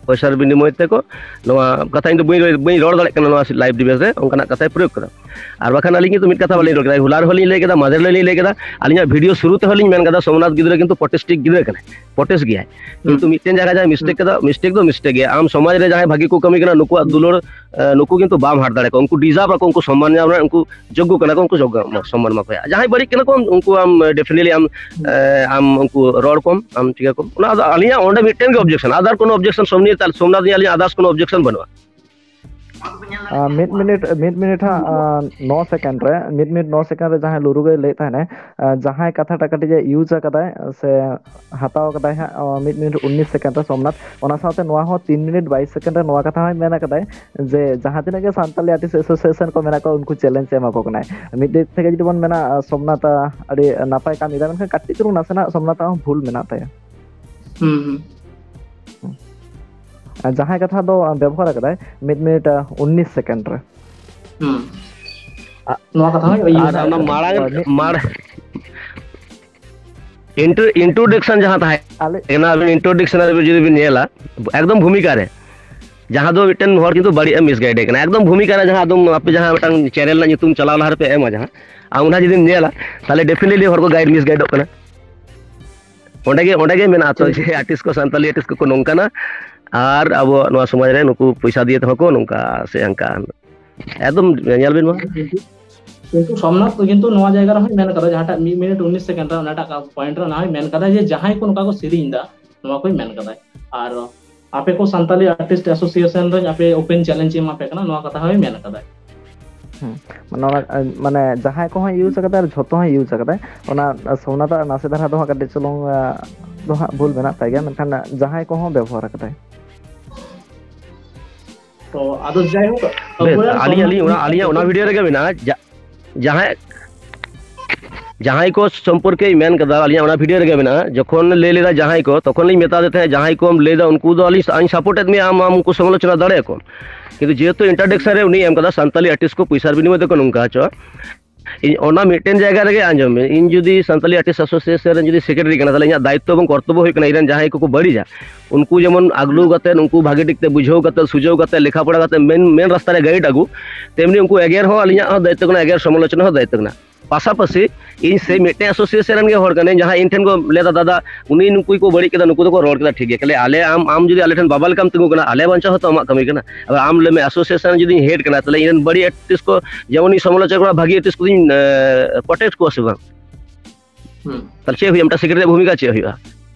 ᱯᱚᱭᱥᱟ ᱵᱤᱱᱤᱢᱚᱭ ᱛᱮᱠᱚ ᱱᱚᱣᱟ ᱠᱟᱛᱷᱟ, ᱤᱧ ᱫᱚ ᱵᱟᱹᱧ, ᱵᱟᱹᱧ ᱨᱚᱲ ᱫᱟᱲᱮᱭᱟᱜ ᱠᱟᱱᱟ ᱱᱚᱣᱟ ᱞᱟᱭᱤᱵᱷ ᱰᱤᱵᱮᱴ ᱨᱮ, ᱚᱱᱠᱟᱱᱟᱜ ᱠᱟᱛᱷᱟᱭ ᱯᱨᱚᱭᱳᱜᱽ ᱠᱟᱫᱟ᱾ ᱟᱨ ᱵᱟᱠᱷᱟᱱ ᱟᱹᱞᱤᱧ ᱠᱤᱱᱛᱩ ᱢᱤᱫ ᱠᱟᱛᱷᱟ ᱵᱟᱹᱞᱤᱧ ᱨᱚᱲ ᱠᱮᱫᱟ, ᱦᱚᱞᱟ ᱨᱮᱦᱚᱸ ᱞᱤᱧ ᱞᱟᱹᱭ ᱠᱮᱫᱟ, ᱢᱟᱫᱷᱮᱨ ᱦᱤᱞᱳᱜ ᱞᱤᱧ ᱞᱟᱹᱭ ᱠᱮᱫᱟ, ᱟᱹᱞᱤᱧᱟᱜ ᱵᱷᱤᱰᱤᱭᱳ ᱥᱩᱨᱩ ᱛᱮᱦᱚᱸ ᱞᱤᱧ ᱢᱮᱱ ᱠᱟᱫᱟ, ᱥᱳᱢᱱᱟᱛᱷ ᱜᱤᱫᱽᱨᱟᱹ ᱠᱤᱱᱛᱩ ᱯᱨᱚᱴᱮᱥᱴᱤᱠ ᱜᱤᱫᱽᱨᱟᱹ ᱠᱟᱱᱟᱭ, ᱯᱨᱚᱴᱮᱥᱴ ᱜᱮᱭᱟᱭ᱾ ᱠᱤᱱᱛᱩ ᱢᱤᱫᱴᱮᱱ ᱡᱟᱭᱜᱟ ᱡᱟᱦᱟᱸᱭ ᱢᱤᱥᱴᱮᱠ ᱠᱟᱫᱟ, ᱢᱤᱥᱴᱮᱠ ᱫᱚ ᱢᱤᱥᱴᱮᱠ ᱜᱮᱭᱟ᱾ ᱟᱢ ᱥᱚᱢᱟᱡᱽ ᱨᱮ ᱡᱟᱦᱟᱸᱭ ᱵᱷᱟᱹᱜᱤ ᱠᱚ ᱠᱟᱹᱢᱤ ᱠᱟᱱᱟ, ᱱᱩᱠᱩᱣᱟᱜ ᱫᱩᱞᱟᱹᱲ, ᱮ, ᱱᱩᱠᱩ ᱠᱤᱱᱛᱩ ᱵᱟᱢ ᱦᱟᱴ ᱫᱟᱲᱮ ᱠᱚᱣᱟ, ᱩᱱᱠᱩ ᱰᱤᱡᱟᱨᱵᱷ ᱟᱠᱚ, ᱩᱱᱠᱩ ᱥᱚᱢᱢᱟᱱ ᱧᱟᱢ ᱨᱮ ᱩᱱᱠᱩ ᱡᱳᱜᱽᱜᱚ ᱠᱟᱱᱟ ᱠᱚ, ᱩᱱᱠᱩ ᱥᱚᱢᱢᱟᱱ ᱮᱢᱟ ᱠᱚ ᱦᱩᱭᱩᱜᱼᱟ᱾ ᱡᱟᱦᱟᱸᱭ ᱵᱟᱹᱲᱤᱡ ᱠᱟᱱᱟ ᱠᱚ, ᱩᱱᱠᱩ ᱟᱢ, ᱰᱮᱯᱷᱤᱱᱮᱴᱞᱤ ᱟᱢ, ᱮ, ᱟᱢ ᱩᱱᱠᱩ ᱨᱚᱲ ᱠᱚᱢ, ᱟᱢ ᱪᱤᱠᱟᱹ ᱠᱚᱢ᱾ ᱚᱱᱟ ᱟᱫᱚ ᱟᱹᱞᱤᱧᱟᱜ ᱚᱸᱰᱮ ᱢᱤᱫᱴᱮᱱ ᱜᱮ ᱚᱵᱡᱮᱠᱥᱚᱱ, ᱟᱫᱟᱨ ᱠᱳᱱᱳ ᱚᱵᱡᱮᱠᱥᱚᱱ ᱥᱳᱢᱱᱟᱛᱷ ᱱᱤᱭᱮ ᱟᱹᱞᱤᱧᱟᱜ ᱟᱫᱟᱨᱥ ᱠᱳᱱᱳ ᱚᱵᱡᱮᱠᱥᱚᱱ ᱵᱟᱹᱱᱩᱜᱼᱟ᱾ ᱟᱨ ᱢᱤᱫ ᱢᱤᱱᱤᱴ, ᱢᱤᱫ ᱢᱤᱱᱤᱴ ᱦᱟᱸᱜ, ᱟᱨ ᱱᱚ ᱥᱮᱠᱮᱱᱰ ᱨᱮ, ᱢᱤᱫ ᱢᱤᱱᱤᱴ ᱱᱚ ᱥᱮᱠᱮᱱᱰ ᱨᱮ ᱡᱟᱦᱟᱸᱭ ᱞᱩᱨᱩ ᱜᱮᱭ ᱞᱟᱹᱭᱮᱫ ᱛᱟᱦᱮᱱᱟᱭ, ᱟᱨ ᱡᱟᱦᱟᱸᱭ ᱠᱟᱛᱷᱟᱴᱟᱜ ᱠᱟᱹᱴᱤᱡ ᱮ ᱤᱭᱩᱡᱽ ᱟᱠᱟᱫᱟᱭ ᱥᱮ ᱦᱟᱛᱟᱣ ᱟᱠᱟᱫᱟᱭ ᱦᱟᱸᱜ, ᱟᱨ ᱢᱤᱫ ᱢᱤᱱᱤᱴ ᱩᱱᱤᱥ ᱥᱮᱠᱮᱱᱰ ᱨᱮ ᱥᱳᱢᱱᱟᱛᱷ, ᱚᱱᱟ ᱥᱟᱶᱛᱮ ᱱᱚᱣᱟ ᱦᱚᱸ ᱛᱤᱱ ᱢᱤᱱᱤᱴ ᱵᱟᱭᱤᱥ ᱥᱮᱠᱮᱱᱰ ᱨᱮ ᱱᱚᱣᱟ ᱠᱟᱛᱷᱟ ᱦᱚᱸᱭ ᱢᱮᱱ ᱟᱠᱟᱫᱟᱭ ᱡᱮ ᱡᱟᱦᱟᱸ ᱛᱤᱱᱟᱹᱜ ᱜᱮ ᱥᱟᱱᱛᱟᱞᱤ ᱟᱨᱴᱤᱥᱴ ᱮᱥᱳᱥᱤᱭᱮᱥᱚᱱ ᱠᱚ ᱢᱮᱱᱟᱜ ᱠᱚᱣᱟ, ᱩᱱᱠᱩ ᱪᱮᱞᱮᱧᱡᱽ ᱮ ᱮᱢᱟ ᱠᱚ ᱠᱟᱱᱟᱭ᱾ ᱢᱤᱫ ᱫᱤᱠ ᱛᱷᱮᱠᱮ ᱡᱩᱫᱤ ᱵᱚᱱ ᱢᱮᱱᱟ, ᱟᱨ ᱥᱳᱢᱱᱟᱛᱷ, ᱟᱨ ᱟᱹᱰᱤ ᱱᱟᱯᱟᱭ ᱠᱟᱹᱢᱤᱭᱮᱫᱟ, ᱢᱮᱱᱠᱷᱟᱱ ᱠᱟᱹᱴᱤᱡ ᱪᱩᱞᱩᱝ ᱱᱟᱥᱮᱱᱟᱜ ᱥᱳᱢᱱᱟᱛᱷ ᱟᱜ ᱦᱚᱸ ᱵᱷᱩᱞ ᱢᱮᱱᱟᱜ ᱛᱟᱭᱟ᱾ ᱦᱩᱸ, ᱦᱩᱸ᱾ ᱟᱨ ᱡᱟᱦᱟᱸᱭ ᱠᱟᱛᱷᱟ ᱫᱚ ᱵᱮᱵᱚᱦᱟᱨ ᱟᱠᱟᱫᱟᱭ ᱢᱤᱫ ᱢᱤᱱᱤᱴ, ᱟᱨ ᱩᱱᱤᱥ ᱥᱮᱠᱮᱱᱰ ᱨᱮ᱾ ᱦᱩᱸ᱾ ᱟᱜ, ᱱᱚᱣᱟ ᱠᱟᱛᱷᱟ ᱦᱚᱸ ᱤᱭᱟᱹ ᱟᱨ ᱚᱱᱟ ᱢᱟᱲᱟᱝ, ᱦᱳᱭ, ᱢᱤᱫ ᱢᱟᱲ-, ᱤᱱᱴᱨᱳ-, ᱤᱱᱴᱨᱳᱰᱟᱠᱥᱚᱱ ᱡᱟᱦᱟᱸ ᱛᱟᱦᱮᱸ ᱟᱞᱮ ᱠᱟᱱᱟ, ᱟᱵᱤᱱ ᱤᱱᱴᱨᱳᱰᱟᱠᱥᱚᱱ ᱨᱮ ᱡᱩᱫᱤ ᱵᱤᱱ ᱧᱮᱞᱟ, ᱮᱠᱫᱚᱢ ᱵᱷᱩᱢᱤᱠᱟ ᱨᱮ, ᱡᱟᱦᱟᱸ ᱫᱚ ᱢᱤᱫᱴᱮᱱ ᱦᱚᱲ ᱠᱤᱱᱛᱩ ᱵᱟᱹᱲᱤᱡ ᱮ ᱢᱤᱥᱜᱟᱭᱤᱰ ᱮ ᱠᱟᱱᱟ, ᱮᱠᱫᱚᱢ ᱵᱷᱩᱢᱤᱠᱟ ᱨᱮ, ᱡᱟᱦᱟᱸ ᱟᱫᱚᱢ ᱟᱯᱮ ᱡᱟᱦᱟᱸ ᱢᱤᱫᱴᱟᱝ ᱪᱮᱱᱮᱞ ᱨᱮᱱᱟᱜ ᱧᱩᱛᱩᱢ ᱪᱟᱞᱟᱣ ᱞᱟᱦᱟ ᱨᱮᱯᱮ ᱮᱢᱟ, ᱡᱟᱦᱟᱸ, ᱟᱢ ᱚᱱᱟ ᱡᱩᱫᱤᱢ ᱧᱮᱞᱟ, ᱛᱟᱦᱞᱮ ᱰᱮᱯᱷᱤᱱᱮᱴᱞᱤ ᱦᱚᱲ ᱠᱚ ᱜᱟᱭᱤᱰ ᱢᱤᱥᱜᱟᱭᱤᱰᱚᱜ ᱠᱟᱱᱟ᱾ ᱚᱸᱰᱮ ᱜᱮ, ᱚᱸᱰᱮ ᱜᱮ ᱢᱮᱱᱟᱜᱼᱟ ᱛᱚ, ᱴᱷᱤᱠ᱾ ᱡᱮ ᱟᱨᱴᱤᱥᱴ ᱠᱚ, ᱥᱟᱱᱛᱟᱞᱤ ᱟᱨᱴᱤᱥᱴ ᱠᱚᱠᱚ ᱱᱚᱝᱠᱟᱱᱟ, ᱟᱨ ᱟᱵᱚ ᱱᱚᱣᱟ ᱥᱚᱢᱟᱡᱽ ᱨᱮ ᱱᱩᱠᱩ ᱯᱚᱭᱥᱟ ᱫᱤᱭᱮ ᱛᱮᱦᱚᱸ ᱠᱚ ᱱᱚᱝᱠᱟ ᱥᱮ ᱦᱟᱱᱠᱟ᱾ ᱮᱠᱫᱚᱢ ᱧᱮᱞ ᱵᱤᱱ ᱢᱟ᱾ ᱠᱤᱱᱛᱩ, ᱠᱤᱱᱛᱩ ᱥᱳᱢᱱᱟᱛᱷ ᱫᱚ ᱠᱤᱱᱛᱩ ᱱᱚᱣᱟ ᱡᱟᱭᱜᱟ ᱨᱮᱦᱚᱸᱭ ᱢᱮᱱ ᱠᱟᱫᱟ, ᱡᱟᱦᱟᱸᱴᱟᱜ ᱢᱤᱫ ᱢᱤᱱᱤᱴ ᱩᱱᱤᱥ ᱥᱮᱠᱮᱱᱰ ᱨᱮ ᱚᱱᱟᱴᱟᱜ ᱯᱚᱭᱮᱱᱴ ᱨᱮ ᱚᱱᱟ ᱦᱚᱸᱭ ᱢᱮᱱ ᱠᱟᱫᱟ ᱡᱮ ᱡᱟᱦᱟᱸᱭ ᱠᱚ ᱱᱚᱝᱠᱟ ᱠᱚ ᱥᱮᱨᱮᱧ ᱫᱟ, ᱱᱚᱣᱟ ᱠᱚᱭ ᱢᱮᱱ ᱠᱟᱫᱟᱭ᱾ ᱟᱨ ᱟᱯᱮ ᱠᱚ ᱥᱟᱱᱛᱟᱞᱤ ᱟᱨᱴᱤᱥᱴ ᱮᱥᱳᱥᱤᱭᱮᱥᱚᱱ ᱨᱮ ᱟᱯᱮ ᱳᱯᱮᱱ ᱪᱮᱞᱮᱧᱡᱽ ᱮᱢᱟ ᱯᱮ ᱠᱟᱱᱟ, ᱱᱚᱣᱟ ᱠᱟᱛᱷᱟ ᱦᱚᱸᱭ ᱢᱮᱱ ᱠᱟᱫᱟᱭ᱾ ᱦᱩᱸ᱾ ᱢᱟᱱᱮ ᱚᱱᱟ, ᱢᱟᱱᱮ ᱡᱟᱦᱟᱸᱭ ᱠᱚᱦᱚᱸ ᱤᱭᱩᱡᱽ ᱟᱠᱟᱫᱟᱭ ᱟᱨ ᱡᱷᱚᱛᱚ ᱦᱚᱸ ᱤᱭᱩᱡᱽ ᱟᱠᱟᱫᱟᱭ᱾ ᱚᱱᱟ ᱥᱳᱢᱱᱟᱛᱷ ᱟᱜ ᱱᱟᱥᱮ ᱫᱷᱟᱨᱟ ᱫᱚ ᱦᱟᱸᱜ ᱠᱟᱹᱴᱤᱡ ᱪᱩᱞᱩᱝ, ᱟ, ᱫᱚ ᱦᱟᱸᱜ ᱵᱷᱩᱞ ᱢᱮᱱᱟᱜ ᱛᱟᱭ ᱜᱮᱭᱟ, ᱢᱮᱱᱠᱷᱟᱱ ᱡᱟᱦᱟᱸᱭ ᱠᱚᱦᱚᱸ ᱵᱮᱵᱚᱦᱟᱨ ᱟᱠᱟᱫᱟᱭ᱾ ᱛᱚ ᱟᱫᱚ ᱡᱟᱭᱦᱳᱠ, ᱵᱮᱥ, ᱟᱹᱞᱤᱧ ᱟᱹᱞᱤᱧ ᱚᱱᱟ ᱟᱹᱞᱤᱧᱟᱜ ᱚᱱᱟ ᱵᱷᱤᱰᱤᱭᱳ ᱨᱮᱜᱮ ᱢᱮᱱᱟᱜᱼᱟ᱾ ᱡᱟ- ᱡᱟᱦᱟᱸᱭ ᱡᱟᱦᱟᱸᱭ ᱠᱚ ᱥᱚᱢᱯᱚᱨᱠᱮ ᱢᱮᱱ ᱠᱟᱫᱟ, ᱟᱹᱞᱤᱧᱟᱜ ᱚᱱᱟ ᱵᱷᱤᱰᱤᱭᱳ ᱨᱮᱜᱮ ᱢᱮᱱᱟᱜᱼᱟ᱾ ᱡᱚᱠᱷᱚᱱ ᱞᱟᱹᱭ ᱞᱮᱫᱟ ᱡᱟᱦᱟᱸᱭ ᱠᱚ, ᱛᱚᱠᱷᱚᱱ ᱞᱤᱧ ᱢᱮᱛᱟ ᱫᱮ ᱛᱟᱦᱮᱸᱫ, ᱡᱟᱦᱟᱸᱭ ᱠᱚᱢ ᱞᱟᱹᱭ ᱫᱟ ᱩᱱᱠᱩ ᱫᱚ ᱟᱹᱞᱤᱧ ᱟᱹᱧ ᱥᱟᱯᱳᱨᱴ ᱮᱫ ᱢᱮᱭᱟ, ᱟᱢ ᱟᱢ ᱩᱱᱠᱩ ᱥᱚᱢᱟᱞᱳᱪᱚᱱᱟ ᱫᱟᱲᱮᱭᱟᱠᱚᱣᱟ᱾ ᱠᱤᱱᱛᱩ ᱡᱮᱦᱮᱛᱩ ᱤᱱᱴᱨᱳᱰᱟᱠᱥᱚᱱ ᱨᱮ ᱩᱱᱤ ᱮᱢ ᱠᱟᱫᱟ ᱥᱟᱱᱛᱟᱞᱤ ᱟᱨᱴᱤᱥᱴ ᱠᱚ ᱯᱚᱭᱥᱟᱨ ᱵᱤᱱᱤᱢᱚᱭ ᱛᱮᱠᱚ ᱱᱚᱝᱠᱟ ᱦᱚᱪᱚᱜᱼᱟ, ᱤᱧ ᱚᱱᱟ ᱢᱤᱫᱴᱮᱱ ᱡᱟᱭᱜᱟ ᱨᱮᱜᱮ ᱟᱸᱡᱚᱢ ᱢᱮ, ᱤᱧ ᱡᱩᱫᱤ ᱥᱟᱱᱛᱟᱞᱤ ᱟᱨᱴᱤᱥᱴ ᱮᱥᱳᱥᱤᱭᱮᱥᱚᱱ ᱨᱮᱱ ᱡᱩᱫᱤ ᱥᱮᱠᱨᱮᱴᱟᱨᱤ ᱠᱟᱱᱟ, ᱛᱟᱦᱚᱞᱮ ᱤᱧᱟᱹᱜ ᱫᱟᱭᱤᱛᱛᱚ ᱮᱵᱚᱝ ᱠᱚᱨᱛᱚᱵᱵᱚ ᱦᱩᱭᱩᱜ ᱠᱟᱱᱟ ᱤᱧ ᱨᱮᱱ ᱡᱟᱦᱟᱸᱭ ᱠᱚᱠᱚ ᱵᱟᱹᱲᱤᱡᱟ ᱩᱱᱠᱩ ᱡᱮᱢᱚᱱ ᱟᱜᱽᱞᱩ ᱠᱟᱛᱮ, ᱩᱱᱠᱩ ᱵᱷᱟᱜᱮ ᱴᱷᱤᱠ ᱛᱮ ᱵᱩᱡᱷᱟᱹᱣ ᱠᱟᱛᱮ, ᱥᱩᱡᱷᱟᱹᱣ ᱠᱟᱛᱮ, ᱞᱮᱠᱷᱟ ᱯᱚᱲᱟ ᱠᱟᱛᱮ ᱢᱮᱱ ᱢᱮᱱ ᱨᱟᱥᱛᱟ ᱨᱮ ᱜᱟᱭᱤᱰ ᱟᱹᱜᱩ, ᱛᱮᱢᱱᱤ ᱩᱱᱠᱩ ᱮᱜᱮᱨ ᱦᱚᱸ ᱟᱹᱞᱤᱧᱟᱜ ᱦᱚᱸ ᱫᱟᱭᱤᱛᱛᱚ ᱠᱟᱱᱟ, ᱮᱜᱮᱨ ᱥᱚᱢᱟᱞᱳᱪᱚᱱᱟ ᱦᱚᱸ ᱫᱟᱭᱤᱛᱛᱚ ᱠᱟᱱᱟ᱾ ᱯᱟᱥᱟᱯᱟᱥᱤ ᱤᱧ ᱥᱮ ᱢᱤᱫᱴᱮᱱ ᱮᱥᱳᱥᱤᱭᱮᱥᱚᱱ ᱨᱮᱱ ᱜᱮ ᱦᱚᱲ ᱠᱟᱹᱱᱟᱹᱧ, ᱡᱟᱦᱟᱸ ᱤᱧ ᱴᱷᱮᱱ ᱠᱚ ᱞᱟᱹᱭ ᱫᱟ, ᱫᱟᱫᱟ ᱩᱱᱤ ᱱᱩᱠᱩ ᱠᱚ ᱵᱟᱹᱲᱤᱡ ᱠᱮᱫᱟ, ᱱᱩᱠᱩ ᱫᱚᱠᱚ ᱨᱚᱲ ᱠᱮᱫᱟ, ᱴᱷᱤᱠ ᱜᱮᱭᱟ, ᱠᱷᱟᱹᱞᱤ ᱟᱞᱮ ᱟᱢ ᱟᱢ ᱡᱩᱫᱤ ᱟᱞᱮ ᱴᱷᱮᱱ ᱵᱟᱵᱟ ᱞᱮᱠᱟᱢ ᱛᱤᱸᱜᱩ ᱠᱟᱱᱟ, ᱟᱞᱮ ᱵᱟᱧᱪᱟᱣ ᱦᱚᱸᱛᱚ ᱟᱢᱟᱜ ᱠᱟᱹᱢᱤ ᱠᱟᱱᱟ᱾ ᱟᱫᱚ ᱟᱢ ᱞᱟᱹᱭ ᱢᱮ, ᱮᱥᱳᱥᱤᱭᱮᱥᱚᱱ ᱡᱩᱫᱤᱧ ᱦᱮᱰ ᱠᱟᱱᱟ, ᱛᱟᱦᱚᱞᱮ ᱤᱧ ᱨᱮᱱ ᱵᱟᱹᱲᱤᱡ ᱟᱨᱴᱤᱥᱴ ᱠᱚ, ᱡᱮᱢᱚᱱ ᱤᱧ ᱥᱚᱢᱟᱞᱳᱪᱚᱠ ᱠᱟᱱᱟ, ᱵᱷᱟᱹᱜᱤ ᱟᱨᱴᱤᱥᱴ ᱠᱚᱫᱚᱧ ᱯᱨᱚᱴᱮᱠᱴ ᱠᱚᱣᱟ ᱥᱮ ᱵᱟᱝ? ᱦᱩᱸ᱾ ᱛᱟᱦᱚᱞᱮ ᱪᱮᱫ ᱦᱩᱭᱩᱜᱼᱟ? ᱢᱤᱫᱴᱟᱝ ᱥᱮᱠᱨᱮᱴᱟᱨᱤ ᱵᱷᱩᱢᱤᱠᱟ ᱪᱮᱫ ᱦᱩᱭᱩᱜᱼᱟ?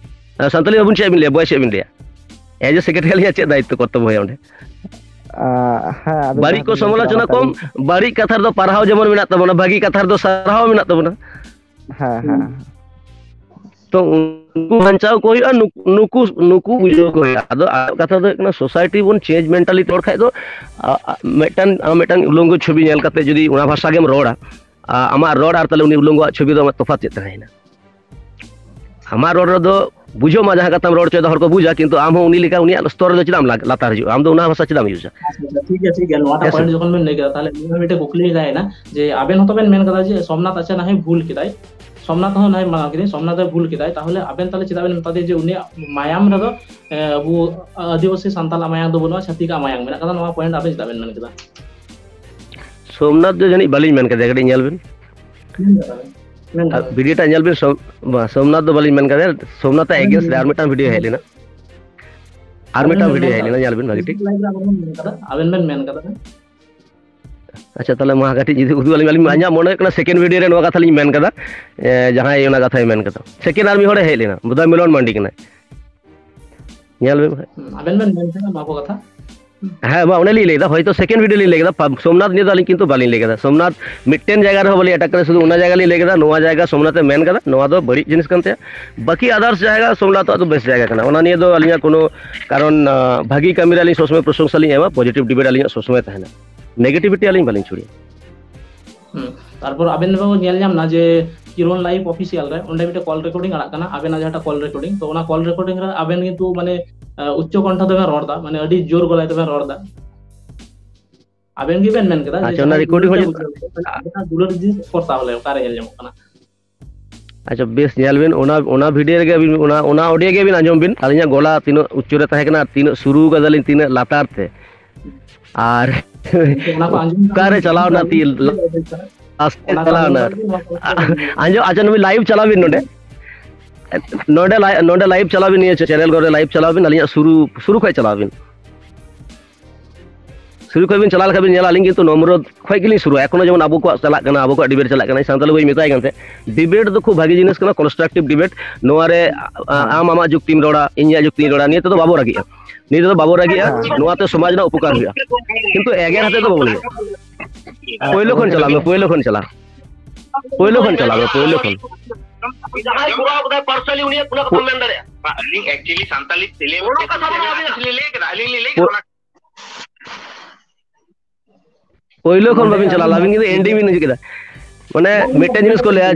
ᱟᱨ ᱥᱟᱱᱛᱟᱞᱤ ᱵᱟᱵᱚᱱ ᱪᱮᱫ ᱵᱤᱱ ᱞᱟᱹᱭᱟ, ᱵᱚᱭ ᱪᱮᱫ ᱵᱤᱱ ᱞᱟᱹᱭᱟ? ᱮᱡ ᱮ ᱥᱮᱠᱨᱮᱴᱟᱨᱤ ᱟᱹᱞᱤᱧᱟᱜ ᱪᱮᱫ ᱫᱟᱭᱤᱛᱛᱚ ᱠᱚᱨᱛᱚᱵᱵᱚ ᱦᱩᱭᱩᱜᱼᱟ ᱚᱸᱰᱮ? ᱟᱸ, ᱦᱮᱸ, ᱟᱵᱮᱱ ᱵᱟᱹᱲᱤᱡ ᱡᱟᱦᱟᱸ ᱠᱚ ᱵᱮᱱ ᱢᱮᱱ ᱠᱮᱫᱟ, ᱥᱚᱢᱟᱞᱳᱪᱚᱱᱟ ᱚᱱᱟᱴᱟᱜ ᱠᱚᱢ, ᱜᱮ᱾ ᱵᱟᱹᱲᱤᱡ ᱠᱟᱛᱷᱟ ᱨᱮᱫᱚ ᱯᱟᱨᱦᱟᱣ ᱡᱮᱢᱚᱱ ᱢᱮᱱᱟᱜ ᱛᱟᱵᱚᱱᱟ, ᱵᱷᱟᱹᱜᱤ ᱠᱟᱛᱷᱟ ᱨᱮᱫᱚ ᱥᱟᱨᱦᱟᱣ ᱢᱮᱱᱟᱜ ᱛᱟᱵᱚᱱᱟ᱾ ᱦᱮᱸ, ᱦᱮᱸ, ᱦᱮᱸ᱾ ᱛᱚ ᱩᱱᱠᱩ ᱵᱟᱧᱪᱟᱣ ᱠᱚ ᱦᱩᱭᱩᱜᱼᱟ, ᱱᱩᱠ- ᱱᱩᱠᱩ ᱱᱩᱠᱩ ᱵᱩᱡᱷᱟᱹᱣ ᱠᱚ ᱦᱩᱭᱩᱜᱼᱟ᱾ ᱟᱫᱚ ᱟᱨ ᱠᱟᱛᱷᱟ ᱫᱚ ᱦᱩᱭᱩᱜ ᱠᱟᱱᱟ, ᱥᱳᱥᱟᱭᱴᱤ ᱵᱚᱱ ᱪᱮᱧᱡᱽ ᱢᱮᱱᱴᱟᱞᱤᱴᱤ ᱨᱚᱲ ᱠᱷᱟᱡ ᱫᱚ, ᱟ, ᱟ, ᱢᱤᱫᱴᱟᱝ ᱟᱢ ᱢᱤᱫᱴᱟᱝ ᱩᱞᱚᱝᱜᱚ ᱪᱷᱚᱵᱤ ᱧᱮᱞ ᱠᱟᱛᱮ ᱡᱩᱫᱤ ᱚᱱᱟ ᱵᱷᱟᱥᱟ ᱜᱮᱢ ᱨᱚᱲᱟ, ᱟ, ᱟᱢᱟᱜ ᱨᱚᱲ ᱟᱨ ᱛᱟᱦᱞᱮ ᱩᱱᱤ ᱩᱞᱚᱝᱜᱚᱣᱟᱜ ᱪᱷᱚᱵᱤ ᱫᱚ ᱟᱢᱟᱜ ᱛᱚᱯᱷᱟᱛ ᱪᱮᱫ ᱛᱟᱦᱮᱸᱭᱮᱱᱟ? ᱟᱢᱟᱜ ᱨᱚᱲ ᱨᱮᱫᱚ ᱵᱩᱡᱷᱟᱹᱜ ᱢᱟ, ᱡᱟᱦᱟᱸ ᱠᱟᱛᱷᱟᱢ ᱨᱚᱲ ᱦᱚᱪᱚᱭᱮᱫᱟ ᱦᱚᱲ ᱠᱚ ᱵᱩᱡᱟ, ᱠᱤᱱᱛᱩ ᱟᱢ ᱦᱚᱸ ᱩᱱᱤ ᱞᱮᱠᱟ ᱩᱱᱤᱭᱟᱜ ᱥᱛᱚᱨ ᱨᱮᱫᱚ ᱪᱮᱫᱟᱜ ᱮᱢ ᱞᱟᱜ- ᱞᱟᱛᱟᱨ ᱦᱤᱡᱩᱜᱼᱟ? ᱟᱢ ᱫᱚ ᱚᱱᱟ ᱵᱷᱟᱥᱟ ᱪᱮᱫᱟᱜ ᱮᱢ ᱤᱭᱩᱡᱟ? ᱟᱪᱪᱷᱟ, ᱴᱷᱤᱠ ᱜᱮᱭᱟ, ᱴᱷᱤᱠ ᱜᱮᱭᱟ, ᱱᱚᱣᱟᱴᱟᱜ ᱦᱮᱸ ᱥᱮ? ᱯᱚᱭᱮᱱᱴ ᱡᱚᱠᱷᱚᱱ ᱵᱮᱱ ᱞᱟᱹᱭ ᱠᱮᱫᱟ, ᱛᱟᱦᱚᱞᱮ ᱤᱧ ᱦᱚᱸ ᱢᱤᱫᱴᱮᱱ ᱠᱩᱠᱞᱤ ᱛᱟᱦᱮᱸᱭᱮᱱᱟ ᱡᱮ ᱟᱵᱮᱱ ᱦᱚᱸᱛᱚ ᱵᱮᱱ ᱢᱮᱱ ᱠᱟᱫᱟ ᱡᱮ ᱥᱳᱢᱱᱟᱛᱷ ᱟᱪᱟᱨ ᱱᱟᱦᱚᱭ ᱵᱷᱩᱞ ᱠᱮᱫᱟᱭ, ᱥᱳᱢᱱᱟᱛᱷ ᱦᱚᱸ ᱱᱟᱦᱚᱭ ᱢᱟᱱᱟᱣ ᱠᱮᱫᱟᱭ, ᱥᱳᱢᱱᱟᱛᱷ ᱮ ᱵᱷᱩᱞ ᱠᱮᱫᱟᱭ, ᱛᱟᱦᱚᱞᱮ ᱟᱵᱮᱱ ᱛᱟᱦᱚᱞᱮ ᱪᱮᱫᱟᱜ ᱵᱮᱱ ᱢᱮᱛᱟ ᱫᱮᱭᱟ ᱡᱮ ᱩᱱᱤᱭᱟᱜ ᱢᱟᱭᱟᱢ ᱨᱮᱫᱚ, ᱮ, ᱟᱵᱚ ᱟᱹᱫᱤᱵᱟᱹᱥᱤ ᱥᱟᱱᱛᱟᱞᱟᱜ ᱢᱟᱭᱟᱢ ᱫᱚ ᱵᱟᱹᱱᱩᱜᱼᱟ, ᱪᱷᱟᱹᱛᱤᱠᱟᱜ ᱢᱟᱭᱟᱢ ᱢᱮᱱᱟᱜ ᱠᱟᱫᱟ, ᱱᱚᱣᱟ ᱯᱚᱭᱮᱱᱴ ᱟᱵᱮᱱ ᱪᱮᱫᱟᱜ ᱵᱮᱱ ᱢᱮᱱ ᱠᱮᱫᱟ? ᱥᱳᱢᱱᱟᱛᱷ ᱫᱚ ᱡᱟᱹᱱᱤᱡ ᱵᱟᱹᱞᱤᱧ ᱢᱮᱱ ᱠᱟᱫᱮᱭᱟ, ᱠᱟᱹᱴᱤᱡ ᱧᱮᱞ ᱵᱤᱱ᱾ ᱢᱮᱱ ᱠᱟᱫᱟ ᱵᱮᱱ, ᱢᱮᱱ ᱟᱨ ᱠᱟᱫᱟ ᱵᱮᱱ᱾ ᱵᱷᱤᱰᱤᱭᱳ ᱴᱟᱜ ᱧᱮᱞ ᱵᱤᱱ, ᱥᱳᱢ- ᱵᱟ, ᱥᱳᱢᱱᱟᱛᱷ ᱫᱚ ᱵᱟᱹᱞᱤᱧ ᱢᱮᱱ ᱠᱟᱫᱮᱭᱟ, ᱥᱳᱢᱱᱟᱛᱷ ᱟᱜ ᱮᱜᱮᱱᱥᱴ ᱨᱮ ᱟᱨ ᱢᱤᱫᱴᱟᱝ ᱵᱷᱤᱰᱤᱭᱳ ᱦᱮᱡ ᱞᱮᱱᱟ, ᱟᱨ ᱟᱵᱮᱱ ᱢᱤᱫᱴᱟᱝ ᱵᱮᱱ ᱵᱷᱤᱰᱤᱭᱳ ᱢᱮᱱ ᱦᱮᱡ ᱠᱟᱫᱟ᱾ ᱞᱮᱱᱟ, ᱧᱮᱞ ᱵᱤᱱ ᱵᱷᱟᱜᱮ ᱴᱷᱤᱠ᱾ Facebook live ᱨᱮ ᱟᱵᱮᱱ ᱵᱮᱱ ᱢᱮᱱ ᱠᱟᱫᱟ, ᱟᱵᱮᱱ ᱵᱮᱱ ᱢᱮᱱ ᱠᱟᱫᱟ᱾ ᱟᱪᱪᱷᱟ, ᱛᱟᱦᱚᱞᱮ ᱢᱟ ᱠᱟᱹᱴᱤᱡ ᱡᱩᱫᱤ ᱩᱫᱩᱜ ᱟᱹᱞᱤᱧ, ᱟᱹᱞᱤᱧ ᱢᱟ ᱤᱧᱟᱹᱜ ᱢᱚᱱᱮ ᱦᱩᱭᱩᱜ ᱠᱟᱱᱟ ᱥᱮᱠᱮᱱᱰ ᱵᱷᱤᱰᱤᱭᱳ ᱨᱮ ᱱᱚᱣᱟ ᱠᱟᱛᱷᱟ ᱞᱤᱧ ᱢᱮᱱ ᱠᱟᱫᱟ, ᱮ, ᱡᱟᱦᱟᱸᱭ ᱚᱱᱟ ᱠᱟᱛᱷᱟᱭ ᱢᱮᱱ ᱠᱟᱫᱟ᱾ ᱥᱮᱠᱮᱱᱰ ᱟᱨ ᱢᱤᱫ ᱦᱚᱲᱮ ᱦᱮᱡ ᱞᱮᱱᱟ, ᱵᱳᱫᱷᱚᱭ ᱢᱤᱞᱚᱱ ᱢᱟᱱᱰᱤ ᱠᱟᱱᱟᱭ᱾ ᱧᱮᱞ ᱵᱤᱱ ᱵᱟᱠᱷᱟᱡ᱾ ᱦᱩᱸ, ᱟᱵᱮᱱ ᱵᱮᱱ ᱢᱮᱱ ᱠᱟᱫᱟ ᱱᱚᱣᱟ ᱠᱚ ᱠᱟᱛᱷᱟ᱾ ᱦᱮᱸ, ᱵᱟ, ᱚᱱᱮ ᱞᱤᱧ ᱞᱟᱹᱭ ᱠᱮᱫᱟ, ᱦᱚᱭᱛᱳ second video ᱞᱤᱧ ᱞᱟᱹᱭ ᱠᱮᱫᱟ, ᱯᱟ-, ᱥᱳᱢᱱᱟᱛᱷ ᱱᱤᱭᱮ ᱫᱚ ᱟᱹᱞᱤᱧ ᱠᱤᱱᱛᱩ ᱵᱟᱹᱞᱤᱧ ᱞᱟᱹᱭ ᱠᱮᱫᱟ᱾ ᱥᱳᱢᱱᱟᱛᱷ ᱢᱤᱫᱴᱮᱱ ᱡᱟᱭᱜᱟ ᱨᱮᱦᱚᱸ ᱵᱟᱹᱞᱤᱧ attack ᱠᱟᱫᱟ, ᱥᱩᱫᱷᱩ ᱚᱱᱟ ᱡᱟᱭᱜᱟ ᱞᱤᱧ ᱞᱟᱹᱭ ᱠᱮᱫᱟ, ᱱᱚᱣᱟ ᱡᱟᱭᱜᱟ ᱥᱳᱢᱱᱟᱛᱷ ᱮ ᱢᱮᱱ ᱠᱟᱫᱟ, ᱱᱚᱣᱟ ᱫᱚ ᱵᱟᱹᱲᱤᱡ ᱡᱤᱱᱤᱥ ᱠᱟᱱ ᱛᱟᱭᱟ᱾ ᱵᱟᱹᱠᱤ others ᱡᱟᱭᱜᱟ ᱥᱳᱢᱱᱟᱛᱷ ᱟᱜ ᱫᱚ ᱵᱮᱥ ᱡᱟᱭᱜᱟ ᱠᱟᱱᱟ, ᱚᱱᱟ ᱱᱤᱭᱮ ᱫᱚ ᱟᱹᱞᱤᱧᱟᱜ ᱠᱳᱱᱳ ᱠᱟᱨᱚᱱ, ᱟᱸ, ᱵᱷᱟᱹᱜᱤ ᱠᱟᱹᱢᱤ ᱨᱮ ᱟᱹᱞᱤᱧ ᱥᱚᱵᱽ ᱥᱚᱢᱚᱭ ᱯᱨᱚᱥᱚᱝᱥᱟ ᱞᱤᱧ ᱮᱢᱟ, positive debate ᱟᱹᱞᱤᱧᱟᱜ ᱥᱚᱵᱽ ᱥᱚᱢᱚᱭ ᱛᱟᱦᱮᱱᱟ, negativity ᱟᱹᱞᱤᱧ ᱵᱟᱹᱞᱤᱧ ᱪᱷᱩᱲᱤᱭᱟ᱾ ᱦᱩᱸ᱾ ᱛᱟᱨᱯᱚᱨ ᱟᱵᱮᱱ ᱫᱚ ᱧᱮᱞ ᱧᱟᱢ ᱱᱟ ᱡᱮ ᱠᱤᱨᱚᱱ ᱞᱟᱭᱤᱵᱷ ᱚᱯᱷᱤᱥᱤᱭᱟᱞ ᱨᱮ ᱚᱸᱰᱮ ᱢᱤᱫᱴᱮᱱ ᱠᱚᱞ ᱨᱮᱠᱚᱨᱰᱤᱝ ᱟᱲᱟᱜ ᱠᱟᱱᱟ, ᱟᱵᱮᱱᱟᱜ ᱡᱟᱦᱟᱸᱴᱟᱜ ᱠᱚᱞ ᱨᱮᱠᱚᱨᱰᱤᱝ, ᱛᱚ ᱚᱱᱟ ᱠᱚᱞ ᱨᱮᱠᱚᱨᱰᱤᱝ ᱨᱮ ᱟᱵᱮᱱ ᱠᱤᱱᱛᱩ ᱢᱟᱱᱮ, ᱟᱸ, ᱩᱪᱪᱚ ᱠᱚᱱᱴᱷᱚ ᱛᱮᱵᱮᱱ ᱨᱚᱲ ᱫᱟ, ᱢᱟᱱᱮ ᱟᱹᱰᱤ ᱡᱳᱨ ᱜᱚᱞᱟ ᱛᱮᱵᱮᱱ ᱨᱚᱲ ᱫᱟ᱾ ᱟᱵᱮᱱ ᱜᱮᱵᱮᱱ ᱢᱮᱱ ᱠᱮᱫᱟ ᱡᱮ ᱟᱪᱪᱷᱟ, ᱚᱱᱟ ᱡᱟᱦᱟᱸᱭ recording ᱫᱩᱞᱟᱹᱲ ᱦᱚᱸ ᱛᱮ ᱵᱩᱡᱷᱟᱹᱣ ᱠᱮᱫᱟ, ᱟᱵᱮᱱᱟᱜ ᱫᱩᱞᱟᱹᱲ ᱡᱤᱱᱤᱥ ᱚᱠᱚᱨ ᱛᱟᱦᱚᱞᱮ ᱚᱠᱟᱨᱮ ᱧᱮᱞ ᱧᱟᱢᱚᱜ ᱠᱟᱱᱟ? ᱟᱪᱪᱷᱟ, ᱵᱮᱥ, ᱧᱮᱞ ᱵᱤᱱ, ᱚᱱᱟ, ᱚᱱᱟ video ᱨᱮᱜᱮ ᱟᱹᱵᱤᱱ, ᱚᱱᱟ, ᱚᱱᱟ audio ᱜᱮ ᱟᱹᱵᱤᱱ ᱟᱸᱡᱚᱢ ᱵᱤᱱ, ᱟᱹᱞᱤᱧᱟᱜ ᱜᱚᱞᱟ ᱛᱤᱱᱟᱹᱜ ᱩᱪᱪᱚ ᱨᱮ ᱛᱟᱦᱮᱸ ᱠᱟᱱᱟ ᱟᱨ ᱛᱤᱱᱟᱹᱜ ᱥᱩᱨᱩ ᱠᱟᱫᱟᱞᱤᱧ ᱛᱤᱱᱟᱹᱜ ᱞᱟᱛᱟᱨ ᱛᱮ, ᱟᱨ ᱚᱱᱟ ᱠᱚ ᱟᱸᱡᱚᱢ ᱠᱟᱛᱮ ᱚᱠᱟᱨᱮ ᱤᱧ ᱪᱟᱞᱟᱣ ᱮᱱᱟ, ᱟᱹᱰᱤ ᱛᱤ-, ᱡᱳᱨ ᱟᱹᱰᱤ ᱠᱟᱱᱟ᱾ ᱟᱥᱛᱮ ᱚᱱᱟ ᱠᱚ ᱪᱟᱞᱟᱣ ᱟᱸᱡᱚᱢ ᱮᱱᱟ᱾ ᱠᱟᱛᱮ ᱤᱧ ᱱᱚᱣᱟ ᱠᱚ ᱟᱸᱡᱚᱢ ᱠᱟᱛᱮ ᱟᱸᱡᱚᱢ, ᱟᱪᱪᱷᱟ, ᱱᱩᱭ live ᱪᱟᱞᱟᱣ ᱵᱤᱱ ᱱᱚᱰᱮ, ᱱᱚᱰᱮ ᱞᱟᱭ-, ᱱᱚᱰᱮ live ᱪᱟᱞᱟᱣ ᱵᱤᱱ, ᱱᱤᱭᱟᱹ channel ᱠᱚᱨᱮ live ᱪᱟᱞᱟᱣ ᱵᱤᱱ, ᱟᱹᱞᱤᱧᱟᱜ ᱥᱩᱨᱩ, ᱥᱩᱨᱩ ᱠᱷᱚᱱ ᱪᱟᱞᱟᱣ ᱵᱤᱱ, ᱥᱩᱨᱩ ᱠᱷᱚᱱ ᱵᱤᱱ ᱪᱟᱞᱟᱣ ᱞᱮᱠᱷᱟᱱ ᱵᱤᱱ ᱧᱮᱞᱟ, ᱟᱹᱞᱤᱧ ᱠᱤᱱᱛᱩ ᱱᱚᱢᱨᱚᱫ ᱠᱷᱚᱱ ᱜᱮᱞᱤᱧ ᱥᱩᱨᱩᱭᱟ᱾ ᱮᱠᱷᱚᱱᱳ ᱡᱮᱢᱚᱱ ᱟᱵᱚ ᱠᱚᱣᱟᱜ ᱪᱟᱞᱟᱜ ᱠᱟᱱᱟ, ᱟᱵᱚ ᱠᱚᱣᱟᱜ debate ᱪᱟᱞᱟᱜ ᱠᱟᱱᱟ, ᱥᱟᱱᱛᱟᱲ ᱵᱚᱭᱦᱟᱧ ᱢᱮᱛᱟᱭ ᱠᱟᱱ ᱛᱟᱦᱮᱸᱫ, debate ᱫᱚ ᱠᱷᱩᱵ ᱵᱷᱟᱜᱤ ᱡᱤᱱᱤᱥ ᱠᱟᱱᱟ, constructive debate᱾ ᱱᱚᱣᱟ ᱨᱮ, ᱟ-, ᱟᱢ ᱟᱢᱟᱜ ᱡᱩᱠᱛᱤᱢ ᱨᱚᱲᱟ, ᱤᱧ ᱤᱧᱟᱹᱜ ᱡᱩᱠᱛᱤᱧ ᱨᱚᱲᱟ, ᱱᱤᱭᱟᱹ ᱛᱮᱫᱚ ᱵᱟᱵᱚ ᱨᱟᱹᱜᱤᱜᱼᱟ, ᱱᱤᱭᱟᱹ ᱛᱮᱫᱚ ᱵᱟᱵᱚ ᱨᱟᱹᱜᱤᱜᱼᱟ, ᱱᱚᱣᱟᱛᱮ ᱥᱚᱢᱟᱡᱽ ᱨᱮᱱᱟᱜ ᱩᱯᱚᱠᱟᱨ ᱦᱩᱭᱩᱜᱼᱟ, ᱠᱤᱱᱛᱩ ᱮᱜᱮᱨ ᱦᱟᱛᱮ ᱫᱚ ᱵᱟᱵᱚᱱ ᱮᱜᱮᱨᱟ᱾ ᱯᱳᱭᱞᱳ ᱠᱷᱚᱱ ᱪᱟᱞᱟᱜ ᱢᱮ, ᱯᱳᱭᱞᱳ ᱠᱷᱚᱱ ᱪᱟᱞᱟᱜ ᱢᱮ, ᱯᱳᱭᱞᱳ ᱠᱷᱚᱱ᱾ ᱯᱳᱭᱞᱳ ᱠᱷᱚᱱ ᱪᱟᱞᱟᱜ ᱢᱮ, ᱯᱳᱭᱞᱳ ᱠᱷᱚᱱ᱾ ᱡᱟᱦᱟᱸᱭ ᱠᱚᱨᱟᱣ ᱠᱟᱫᱟᱭ personally ᱩᱱᱤᱭᱟᱜ ᱠᱳᱱᱳ ᱠᱟᱛᱷᱟᱢ ᱢᱮᱱ ᱫᱟᱲᱮᱭᱟᱜᱼᱟ᱾ ᱵᱟ, ᱟᱹᱞᱤᱧ actually ᱥᱟᱱᱛᱟᱞᱤ film ᱠᱚᱱᱳ ᱠᱟᱛᱷᱟ ᱵᱟᱹᱱᱩᱜᱼᱟ ᱟᱹᱵᱤᱱᱟᱜ᱾ ᱞᱤᱧ ᱞᱟᱹᱭ ᱠᱮᱫᱟ, ᱟᱹᱞᱤᱧ ᱞᱤᱧ ᱞᱟᱹᱭ ᱠᱮᱫᱟ ᱯᱳ- ᱚᱱᱟ᱾ ᱯᱳᱭᱞᱳ ᱠᱷᱚᱱ ᱵᱟᱵᱤᱱ ᱪᱟᱞᱟᱣ ᱞᱮᱱᱟ, ᱟᱹᱵᱤᱱ ᱠᱤᱱᱛᱩ ending ᱵᱤᱱ ᱦᱤᱡᱩᱜ ᱠᱮᱫᱟ᱾ ᱢᱟᱱᱮ ᱢᱤᱫᱴᱮᱱ ᱡᱤᱱᱤᱥ ᱠᱚ ᱞᱟᱹᱭᱟ,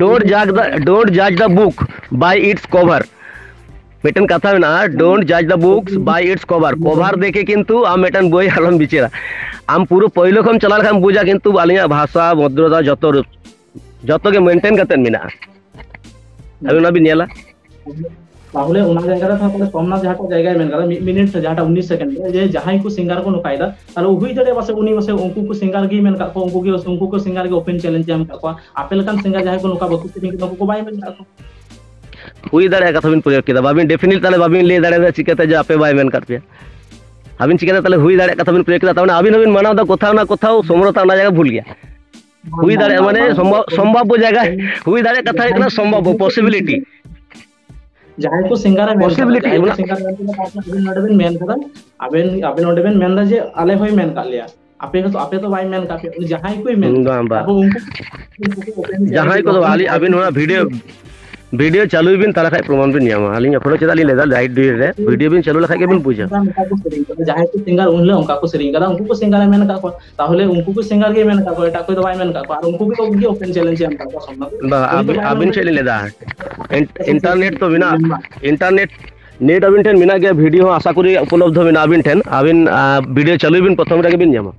don't judge the, don't judge the book by its cover᱾ ᱢᱤᱫᱴᱮᱱ ᱠᱟᱛᱷᱟ ᱢᱮᱱᱟᱜᱼᱟ, don't judge the books by its cover᱾ Cover ᱫᱮᱠᱷᱮ ᱠᱤᱱᱛᱩ ᱟᱢ ᱢᱤᱫᱴᱮᱱ ᱵᱳᱭ ᱟᱞᱚᱢ ᱵᱤᱪᱟᱹᱨᱟ᱾ ᱟᱢ ᱯᱩᱨᱟᱹ ᱯᱳᱭᱞᱳ ᱠᱷᱚᱱ ᱪᱟᱞᱟᱣ ᱞᱮᱠᱷᱟᱱ ᱵᱩᱡᱟ, ᱠᱤᱱᱛᱩ ᱟᱹᱞᱤᱧᱟᱜ ᱵᱷᱟᱥᱟ, ᱵᱷᱚᱫᱨᱚᱛᱟ ᱡᱚᱛᱚ ᱨᱩᱯ, ᱡᱚᱛᱚ ᱜᱮ maintain ᱠᱟᱛᱮ ᱢᱮᱱᱟᱜᱼᱟ᱾ ᱟᱹᱵᱤᱱ ᱚᱱᱟ ᱵᱤᱱ ᱧᱮᱞᱟ᱾ ᱛᱟᱦᱚᱞᱮ ᱚᱱᱟ ᱡᱟᱭᱜᱟ ᱨᱮ ᱛᱟᱦᱚᱞᱮ ᱥᱳᱢᱱᱟᱛᱷ ᱡᱟᱦᱟᱸᱴᱟᱜ ᱡᱟᱭᱜᱟᱭ ᱢᱮᱱ ᱠᱟᱫᱟ, ᱢᱤᱫ ᱢᱤᱱᱤᱴ ᱥᱮ ᱡᱟᱦᱟᱸᱴᱟᱜ ᱩᱱᱤᱥ ᱥᱮᱠᱮᱱᱰ ᱨᱮ ᱡᱮ ᱡᱟᱦᱟᱸᱭ ᱠᱚ ᱥᱤᱝᱜᱟᱨ ᱠᱚ ᱱᱚᱝᱠᱟᱭᱮᱫᱟ, ᱛᱟᱦᱚᱞᱮ ᱦᱩᱭ ᱫᱟᱲᱮᱭᱟᱜᱼᱟ ᱯᱟᱥᱮ ᱩᱱᱤ ᱯᱟᱥᱮ ᱩᱱᱠᱩ ᱠᱚ ᱥᱤᱝᱜᱟᱨ ᱜᱮᱭ ᱢᱮᱱ ᱠᱟᱫ ᱠᱚᱣᱟ, ᱩᱱᱠᱩ ᱜᱮ, ᱩᱱᱠᱩ ᱠᱚ ᱥᱤᱝᱜᱟᱨ ᱜᱮ open challenge ᱮ ᱮᱢ ᱠᱟᱫ ᱠᱚᱣᱟ, ᱟᱯᱮ ᱞᱮᱠᱟᱱ ᱥᱤᱝᱜᱟᱨ ᱡᱟᱦᱟᱸᱭ ᱠᱚ ᱱᱚᱝᱠᱟ ᱵᱟᱠᱚ ᱥᱮᱨᱮᱧ ᱠᱟᱫᱟ, ᱩᱱᱠᱩ ᱠᱚ ᱵᱟᱭ ᱢᱮᱱ ᱠᱟᱫ ᱠᱚᱣᱟ᱾ ᱦᱩᱭ ᱫᱟᱲᱮᱭᱟᱜᱼᱟ ᱠᱟᱛᱷᱟ ᱵᱤᱱ ᱯᱨᱚᱭᱳᱜ ᱠᱮᱫᱟ, ᱵᱟᱵᱤᱱ definitely ᱛᱟᱦᱚᱞᱮ ᱵᱟᱵᱤᱱ ᱞᱟᱹᱭ ᱫᱟᱲᱮᱭᱟᱫᱟ ᱪᱤᱠᱟᱹᱛᱮ ᱡᱮ ᱟᱯᱮ ᱵᱟᱭ ᱢᱮᱱ ᱠᱟᱫ ᱯᱮᱭᱟ᱾ ᱟᱵᱤᱱ ᱪᱤᱠᱟᱹᱛᱮ ᱛᱟᱦᱚᱞᱮ ᱦᱩᱭ ᱫᱟᱲᱮᱭᱟᱜ ᱠᱟᱛᱷᱟ ᱵᱤᱱ ᱯᱨᱚᱭᱳᱜ ᱠᱮᱫᱟ? ᱛᱟᱨ ᱢᱟᱱᱮ ᱟᱵᱤᱱ ᱦᱚᱸᱵᱤᱱ ᱢᱟᱱᱟᱣ ᱮᱫᱟ ᱠᱚᱛᱷᱟ ᱚᱱᱟ ᱠᱚᱛᱷᱟ ᱥᱚᱢᱨᱚᱛᱟ ᱚᱱᱟ ᱡᱟᱭᱜᱟ ᱵᱷᱩᱞ ᱜᱮᱭᱟ᱾ ᱦᱩᱭ ᱫᱟᱲᱮᱭᱟᱜᱼᱟ, ᱢᱟᱱᱮ ᱥᱚᱢᱵᱷᱟᱵ-, ᱥᱚᱢᱵᱷᱟᱵᱵᱚ ᱡᱟᱭᱜᱟ, ᱦᱩᱭ ᱫᱟᱲᱮᱭᱟᱜ ᱠᱟᱛᱷᱟ ᱦᱩᱭᱩᱜ ᱠᱟᱱᱟ ᱥᱚᱢᱵᱷᱟᱵᱵᱚ, possibility᱾ ᱡᱟᱦᱟᱸᱭ ᱠᱚ ᱥᱤᱝᱜᱟᱨ ᱮ ᱢᱮᱱ ᱠᱟᱫᱟ, ᱡᱟᱦᱟᱸᱭ ᱠᱚ ᱥᱤᱝᱜᱟᱨ ᱮ ᱢᱮᱱ ᱠᱟᱫᱟ, ᱟᱵᱮᱱ ᱱᱚᱰᱮ ᱵᱮᱱ ᱢᱮᱱ ᱠᱟᱫᱟ, ᱟᱵᱮᱱ ᱟᱵᱮᱱ ᱱᱚᱰᱮ ᱵᱮᱱ ᱢᱮᱱ ᱫᱟ ᱡᱮ ᱟᱞᱮ ᱦᱚᱸᱭ ᱢᱮᱱ ᱠᱟᱫ ᱞᱮᱭᱟ, ᱟᱯᱮ ᱦᱚᱸ ᱟᱯᱮ ᱫᱚ ᱵᱟᱭ ᱢᱮᱱ ᱠᱟᱫ ᱯᱮᱭᱟ, ᱩᱱᱤ ᱡᱟᱦᱟᱸᱭ ᱠᱚᱭ ᱢᱮᱱ ᱠᱟᱫᱟ᱾ ᱵᱟᱝ, ᱵᱟᱝ᱾ ᱟᱵᱚ ᱩᱱᱠᱩ ᱡᱟᱦᱟᱸᱭ ᱠᱚᱫᱚ ᱟᱹᱞᱤᱧ ᱟᱵᱮᱱ ᱚᱱᱟ ᱵᱷᱤᱰᱤᱭᱳ ᱵᱷᱤᱰᱤᱭᱳ ᱪᱟᱹᱞᱩᱭ ᱵᱤᱱ, ᱛᱟᱦᱚᱞᱮ ᱠᱷᱟᱡ ᱯᱨᱚᱢᱟᱢ ᱵᱤᱱ ᱧᱟᱢᱟ᱾ ᱟᱹᱞᱤᱧ ᱮᱠᱷᱚᱱᱳ ᱪᱮᱫᱟᱜ ᱞᱤᱧ ᱞᱟᱹᱭᱫᱟ, ᱞᱟᱭᱤᱴ ᱰᱤᱭᱩᱴ ᱨᱮ ᱵᱷᱤᱰᱤᱭᱳ ᱵᱤᱱ ᱪᱟᱹᱞᱩ ᱞᱮᱠᱷᱟᱡ ᱜᱮᱵᱤᱱ ᱵᱩᱡᱟ᱾ ᱡᱟᱦᱟᱸᱭ ᱠᱚ ᱥᱤᱝᱜᱟᱨ ᱩᱱ ᱦᱤᱞᱳᱜ ᱚᱱᱠᱟ ᱠᱚ ᱥᱮᱨᱮᱧ ᱠᱟᱫᱟ, ᱩᱱᱠᱩ ᱠᱚ ᱥᱤᱝᱜᱟᱨ ᱮ ᱢᱮᱱ ᱠᱟᱫ ᱠᱚᱣᱟ, ᱛᱟᱦᱚᱞᱮ ᱩᱱᱠᱩ ᱠᱚ ᱥᱤᱝᱜᱟᱨ ᱜᱮ ᱢᱮᱱ ᱠᱟᱫ ᱠᱚᱣᱟ, ᱮᱴᱟᱜ ᱠᱚ ᱫᱚ ᱵᱟᱭ ᱢᱮᱱ ᱠᱟᱫ ᱠᱚᱣᱟ᱾ ᱟᱨ ᱩᱱᱠᱩ ᱜᱮ ᱚᱯᱮᱱ ᱪᱮᱞᱮᱧᱡᱽ ᱮ ᱮᱢ ᱠᱟᱫ ᱠᱚᱣᱟ ᱥᱚᱢᱢᱟᱱ᱾ ᱵᱟᱝ, ᱟᱹᱵᱤᱱ ᱪᱮᱫ ᱞᱤᱧ ᱞᱟᱹᱭᱫᱟ, ᱤᱱᱴᱟᱨᱱᱮᱴ ᱛᱚ ᱢᱮᱱᱟᱜᱼᱟ, ᱤᱱᱴᱟᱨᱱᱮᱴ ᱱᱮᱴ ᱟᱵᱤᱱ ᱴᱷᱮᱱ ᱢᱮᱱᱟᱜ ᱜᱮᱭᱟ, ᱵᱷᱤᱰᱤᱭᱳ ᱦᱚᱸ ᱟᱥᱟ ᱠᱚᱨᱤ ᱩᱯᱚᱞᱚᱵᱫᱷᱚ ᱢᱮᱱᱟᱜᱼᱟ ᱟᱵᱤᱱ ᱴᱷᱮᱱ᱾ ᱟᱵᱤᱱ ᱵᱷᱤᱰᱤᱭᱳ ᱪᱟᱹᱞᱩᱭ ᱵᱤᱱ, ᱯᱨᱚᱛᱷᱚᱢ ᱨᱮᱜᱮ ᱵᱤᱱ ᱧᱟᱢᱟ᱾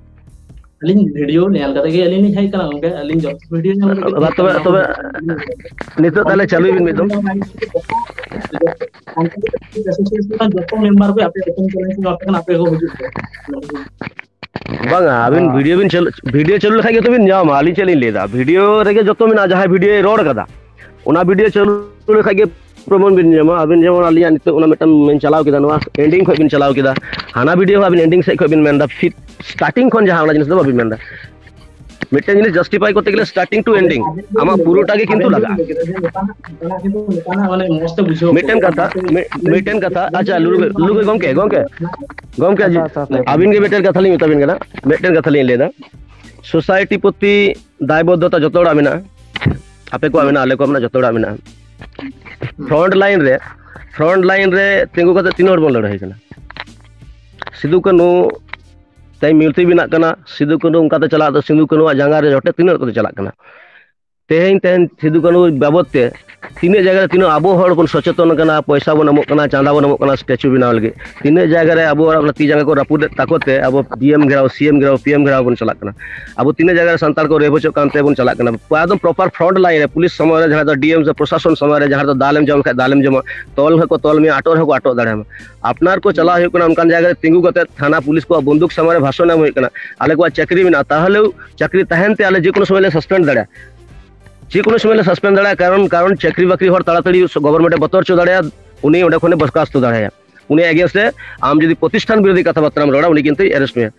ᱟᱹᱞᱤᱧ ᱵᱷᱤᱰᱤᱭᱳ ᱧᱮᱞ ᱠᱟᱛᱮ ᱜᱮ ᱟᱹᱞᱤᱧ ᱞᱤᱧ ᱦᱮᱡ ᱠᱟᱱᱟ ᱜᱚᱝᱠᱮ᱾ ᱟᱹᱞᱤᱧ ᱡᱚᱛᱚ ᱵᱷᱤᱰᱤᱭᱳ ᱧᱮᱞ ᱠᱟᱛᱮ ᱜᱮ ᱵᱟ, ᱛᱚᱵᱮ, ᱛᱚᱵᱮ ᱱᱤᱛᱚᱜ ᱛᱟᱦᱞᱮ ᱪᱟᱹᱞᱩᱭ ᱵᱤᱱ ᱢᱤᱫ ᱫᱚᱢ᱾ ᱡᱚᱛᱚ ᱢᱮᱢᱵᱟᱨ ᱠᱚ ᱟᱯᱮ ᱚᱯᱮᱱ ᱪᱮᱞᱮᱧᱡᱽ ᱠᱚ ᱟᱯᱮ ᱠᱚ ᱦᱤᱡᱩᱜ ᱯᱮ᱾ ᱵᱟᱝᱟ, ᱟᱹᱵᱤᱱ ᱦᱮᱸ᱾ ᱵᱷᱤᱰᱤᱭᱳ ᱵᱤᱱ ᱪᱟᱹᱞᱩ, ᱵᱷᱤᱰᱤᱭᱳ ᱪᱟᱹᱞᱩ ᱞᱮᱠᱷᱟᱡ ᱜᱮᱛᱚ ᱵᱤᱱ ᱧᱟᱢᱟ᱾ ᱟᱹᱞᱤᱧ ᱪᱮᱫ ᱞᱤᱧ ᱞᱟᱹᱭᱫᱟ, ᱵᱷᱤᱰᱤᱭᱳ ᱨᱮᱜᱮ ᱡᱚᱛᱚ ᱢᱮᱱᱟᱜᱼᱟ, ᱡᱟᱦᱟᱸᱭ ᱵᱷᱤᱰᱤᱭᱳᱭ ᱨᱚᱲ ᱠᱟᱫᱟ, ᱚᱱᱟ ᱵᱷᱤᱰᱤᱭᱳ ᱪᱟᱹᱞᱩ ᱞᱮᱠᱷᱟᱡ ᱜᱮ ᱯᱨᱚᱢᱟᱱ ᱵᱤᱱ ᱧᱟᱢᱟ᱾ ᱟᱹᱵᱤᱱ ᱡᱮᱢᱚᱱ ᱟᱹᱞᱤᱧᱟᱜ ᱱᱤᱛᱚᱜ ᱚᱱᱟ ᱢᱤᱫᱴᱟᱝ ᱵᱤᱱ ᱪᱟᱞᱟᱣ ᱠᱮᱫᱟ, ᱱᱚᱣᱟ ᱮᱱᱰᱤᱝ ᱠᱷᱚᱡ ᱵᱤᱱ ᱪᱟᱞᱟᱣ ᱠᱮᱫᱟ, ᱦᱟᱱᱟ ᱵᱷᱤᱰᱤᱭᱳ ᱦᱚᱸ ᱟᱹᱵᱤᱱ ᱮᱱᱰᱤᱝ ᱥᱮᱫ ᱠᱷᱚᱡ ᱵᱤᱱ ᱢᱮᱱᱫᱟ, ᱯᱷᱤᱨ ᱥᱴᱟᱨᱴᱤᱝ ᱠᱷᱚᱱ ᱡᱟᱦᱟᱸ ᱚᱱᱟ ᱡᱤᱱᱤᱥ ᱫᱚ ᱵᱟᱹᱵᱤᱱ ᱢᱮᱱᱫᱟ᱾ ᱢᱤᱫᱴᱮᱱ ᱡᱤᱱᱤᱥ ᱡᱟᱥᱴᱤᱯᱷᱟᱭ ᱠᱚᱨᱛᱮ ᱜᱮᱞᱮ ᱥᱴᱟᱨᱴᱤᱝ ᱴᱩ ᱮᱱᱰᱤᱝ ᱟᱢᱟᱜ ᱯᱩᱨᱟᱹᱴᱟ ᱜᱮ ᱠᱤᱱᱛᱩ ᱞᱟᱜᱟᱜᱼᱟ᱾ ᱢᱤᱫᱴᱮᱱ ᱠᱟᱛᱷᱟ, ᱢᱤᱫ-, ᱢᱤᱫᱴᱮᱱ ᱠᱟᱛᱷᱟ, ᱟᱪᱪᱷᱟ, ᱞᱩᱜᱩ, ᱞᱩᱜᱩ ᱜᱚᱢᱠᱮ, ᱜᱚᱢᱠᱮ, ᱜᱚᱢᱠᱮ, ᱟᱪᱪᱷᱟ, ᱟᱪᱪᱷᱟ, ᱟᱪᱪᱷᱟ, ᱟᱹᱵᱤᱱ ᱜᱮ ᱢᱤᱫᱴᱮᱱ ᱠᱟᱛᱷᱟ ᱞᱤᱧ ᱢᱮᱛᱟ ᱵᱤᱱ ᱠᱟᱱᱟ, ᱢᱤᱫᱴᱮᱱ ᱠᱟᱛᱷᱟ ᱞᱤᱧ ᱞᱟᱹᱭᱫᱟ, ᱥᱳᱥᱟᱭᱴᱤ ᱯᱨᱚᱛᱤ ᱫᱟᱭᱵᱚᱫᱽᱫᱷᱚᱛᱟ ᱡᱚᱛᱚ ᱦᱚᱲᱟᱜ ᱢᱮᱱᱟᱜᱼᱟ, ᱟᱯᱮ ᱠᱚᱣᱟᱜ ᱢᱮᱱᱟᱜᱼᱟ, ᱟᱞᱮ ᱠᱚᱣᱟᱜ ᱢᱮᱱᱟᱜᱼᱟ, ᱡᱚᱛᱚ ᱦᱚᱲᱟᱜ ᱢᱮᱱᱟᱜᱼᱟ᱾ ᱯᱷᱨᱚᱱᱴ ᱞᱟᱭᱤᱱ ᱨᱮ, ᱯᱷᱨᱚᱱᱴ ᱞᱟᱭᱤᱱ ᱨᱮ ᱛᱤᱸᱜᱩ ᱠᱟᱛᱮ ᱛᱤᱱᱟᱹᱜ ᱦᱚᱲ ᱵᱚᱱ ᱞᱟᱹᱲᱦᱟᱹᱭ ᱠᱟᱱᱟ? ᱥᱤᱫᱩ ᱠᱟᱹᱱᱦᱩ ᱛᱮᱦᱮᱧ ᱢᱩᱨᱛᱤ ᱵᱮᱱᱟᱜ ᱠᱟᱱᱟ, ᱥᱤᱫᱩ ᱠᱟᱹᱱᱦᱩ ᱚᱱᱠᱟᱛᱮ ᱪᱟᱞᱟᱜ ᱫᱚ, ᱥᱤᱫᱩ ᱠᱟᱹᱱᱦᱩᱣᱟᱜ ᱡᱟᱸᱜᱟ ᱨᱮ ᱡᱚᱴᱮᱫ ᱛᱤᱱᱟᱹᱜ ᱠᱚᱛᱮ ᱪᱟᱞᱟᱜ ᱠᱟᱱᱟ? ᱛᱮᱦᱮᱧ, ᱛᱮᱦᱮᱧ ᱥᱤᱫᱩ ᱠᱟᱹᱱᱦᱩ ᱵᱟᱵᱚᱫ ᱛᱮ ᱛᱤᱱᱟᱹᱜ ᱡᱟᱭᱜᱟ ᱨᱮ ᱛᱤᱱᱟᱹᱜ ᱟᱵᱚ ᱦᱚᱲ ᱵᱚᱱ ᱥᱚᱪᱮᱛᱚᱱ ᱠᱟᱱᱟ, ᱯᱚᱭᱥᱟ ᱵᱚᱱ ᱮᱢᱚᱜ ᱠᱟᱱᱟ, ᱪᱟᱸᱫᱟ ᱵᱚᱱ ᱮᱢᱚᱜ ᱠᱟᱱᱟ ᱥᱴᱮᱪᱩ ᱵᱮᱱᱟᱣ ᱞᱟᱹᱜᱤᱫ, ᱛᱤᱱᱟᱹᱜ ᱡᱟᱭᱜᱟ ᱨᱮ ᱟᱵᱚ ᱦᱚᱲᱟᱜ ᱚᱱᱟ ᱛᱤ ᱡᱟᱸᱜᱟ ᱠᱚ ᱨᱟᱹᱯᱩᱫᱮᱫ ᱛᱟᱠᱚ ᱛᱮ ᱟᱵᱚ ᱰᱤ ᱮᱢ ᱜᱷᱮᱨᱟᱣ, ᱥᱤ ᱮᱢ ᱜᱷᱮᱨᱟᱣ, ᱯᱤ ᱮᱢ ᱜᱷᱮᱨᱟᱣ ᱵᱚᱱ ᱪᱟᱞᱟᱜ ᱠᱟᱱᱟ᱾ ᱟᱵᱚ ᱛᱤᱱᱟᱹᱜ ᱡᱟᱭᱜᱟ ᱨᱮ ᱥᱟᱱᱛᱟᱲ ᱠᱚ ᱨᱮᱯ ᱦᱚᱪᱚᱜ ᱠᱟᱱ ᱛᱮ ᱵᱚᱱ ᱪᱟᱞᱟᱜ ᱠᱟᱱᱟ᱾ ᱮᱠᱫᱚᱢ ᱯᱨᱚᱯᱟᱨ ᱯᱷᱨᱚᱱᱴ ᱞᱟᱭᱤᱱ ᱨᱮ ᱯᱩᱞᱤᱥ ᱥᱚᱢᱚᱭ ᱨᱮ ᱡᱟᱦᱟᱸ ᱫᱚ ᱰᱤ ᱮᱢ ᱥᱮ ᱯᱨᱚᱥᱟᱥᱚᱱ ᱥᱚᱢᱚᱭ ᱨᱮ ᱡᱟᱦᱟᱸ ᱨᱮᱫᱚ ᱫᱟᱞᱮᱢ ᱡᱚᱢ ᱠᱷᱟᱡ ᱫᱟᱞᱮᱢ ᱡᱚᱢᱟ, ᱛᱚᱞ ᱦᱚᱸᱠᱚ ᱛᱚᱞ ᱢᱮᱭᱟ, ᱟᱴᱚᱜ ᱨᱮᱦᱚᱸ ᱠᱚ ᱟᱴᱚᱜ ᱫᱟᱲᱮᱭᱟᱢᱟ᱾ ᱟᱯᱱᱟᱨ ᱠᱚ ᱪᱟᱞᱟᱣ ᱦᱩᱭᱩᱜ ᱠᱟᱱᱟ ᱚᱱᱠᱟᱱ ᱡᱟᱭᱜᱟ ᱨᱮ ᱛᱤᱸᱜᱩ ᱠᱟᱛᱮ ᱛᱷᱟᱱᱟ ᱯᱩᱞᱤᱥ ᱠᱚᱣᱟᱜ ᱵᱚᱱᱫᱩᱠ ᱥᱟᱢᱟᱝ ᱨᱮ ᱵᱷᱟᱥᱚᱱ ᱮᱢ ᱦᱩᱭᱩᱜ ᱠᱟᱱᱟ, ᱟᱞᱮ ᱠᱚᱣᱟᱜ ᱪᱟᱹᱠᱨᱤ ᱢᱮᱱᱟᱜᱼᱟ, ᱛᱟᱦᱚᱞᱮ ᱪᱟᱹᱠᱨᱤ ᱛᱟᱦᱮᱱ ᱛᱮ ᱟᱞᱮ ᱡᱮ ᱠᱳᱱᱳ ᱥᱚᱢᱚᱭ ᱞᱮ ᱥᱟᱥᱯᱮᱱᱰ ᱫᱟᱲᱮᱭᱟᱜᱼᱟ, ᱡᱮ ᱠᱳᱱᱳ ᱥᱚᱢᱚᱭ ᱞᱮ ᱥᱟᱥᱯᱮᱱᱰ ᱫᱟᱲᱮᱭᱟᱜᱼᱟ᱾ ᱠᱟᱨᱚᱱ, ᱠᱟᱨᱚᱱ ᱪᱟᱹᱠᱨᱤ ᱵᱟᱹᱠᱨᱤ ᱦᱚᱲ ᱛᱟᱲᱟᱛᱟᱲᱤ ᱜᱚᱵᱷᱚᱨᱱᱢᱮᱱᱴ ᱮ ᱵᱚᱛᱚᱨ ᱦᱚᱪᱚ ᱫᱟᱲᱮᱭᱟᱜᱼᱟ, ᱩᱱᱤ ᱚᱸᱰᱮ ᱠᱷᱚᱱᱮ ᱵᱚᱨᱠᱟᱥᱛᱚ ᱫᱟᱲᱮᱭᱟᱜᱼᱟ᱾ ᱩᱱᱤ ᱮᱜᱮᱱᱥᱴ ᱨᱮ ᱟᱢ ᱡᱩᱫᱤ ᱯᱨᱚᱛᱤᱥᱴᱷᱟᱱ ᱵᱤᱨᱳᱫᱷᱤ ᱠᱟᱛᱷᱟ ᱵᱟᱨᱛᱟᱢ ᱨᱚᱲᱟ, ᱩᱱᱤ ᱠᱤᱱᱛᱩᱭ ᱮᱨᱮᱥᱴ ᱢᱮᱭᱟ᱾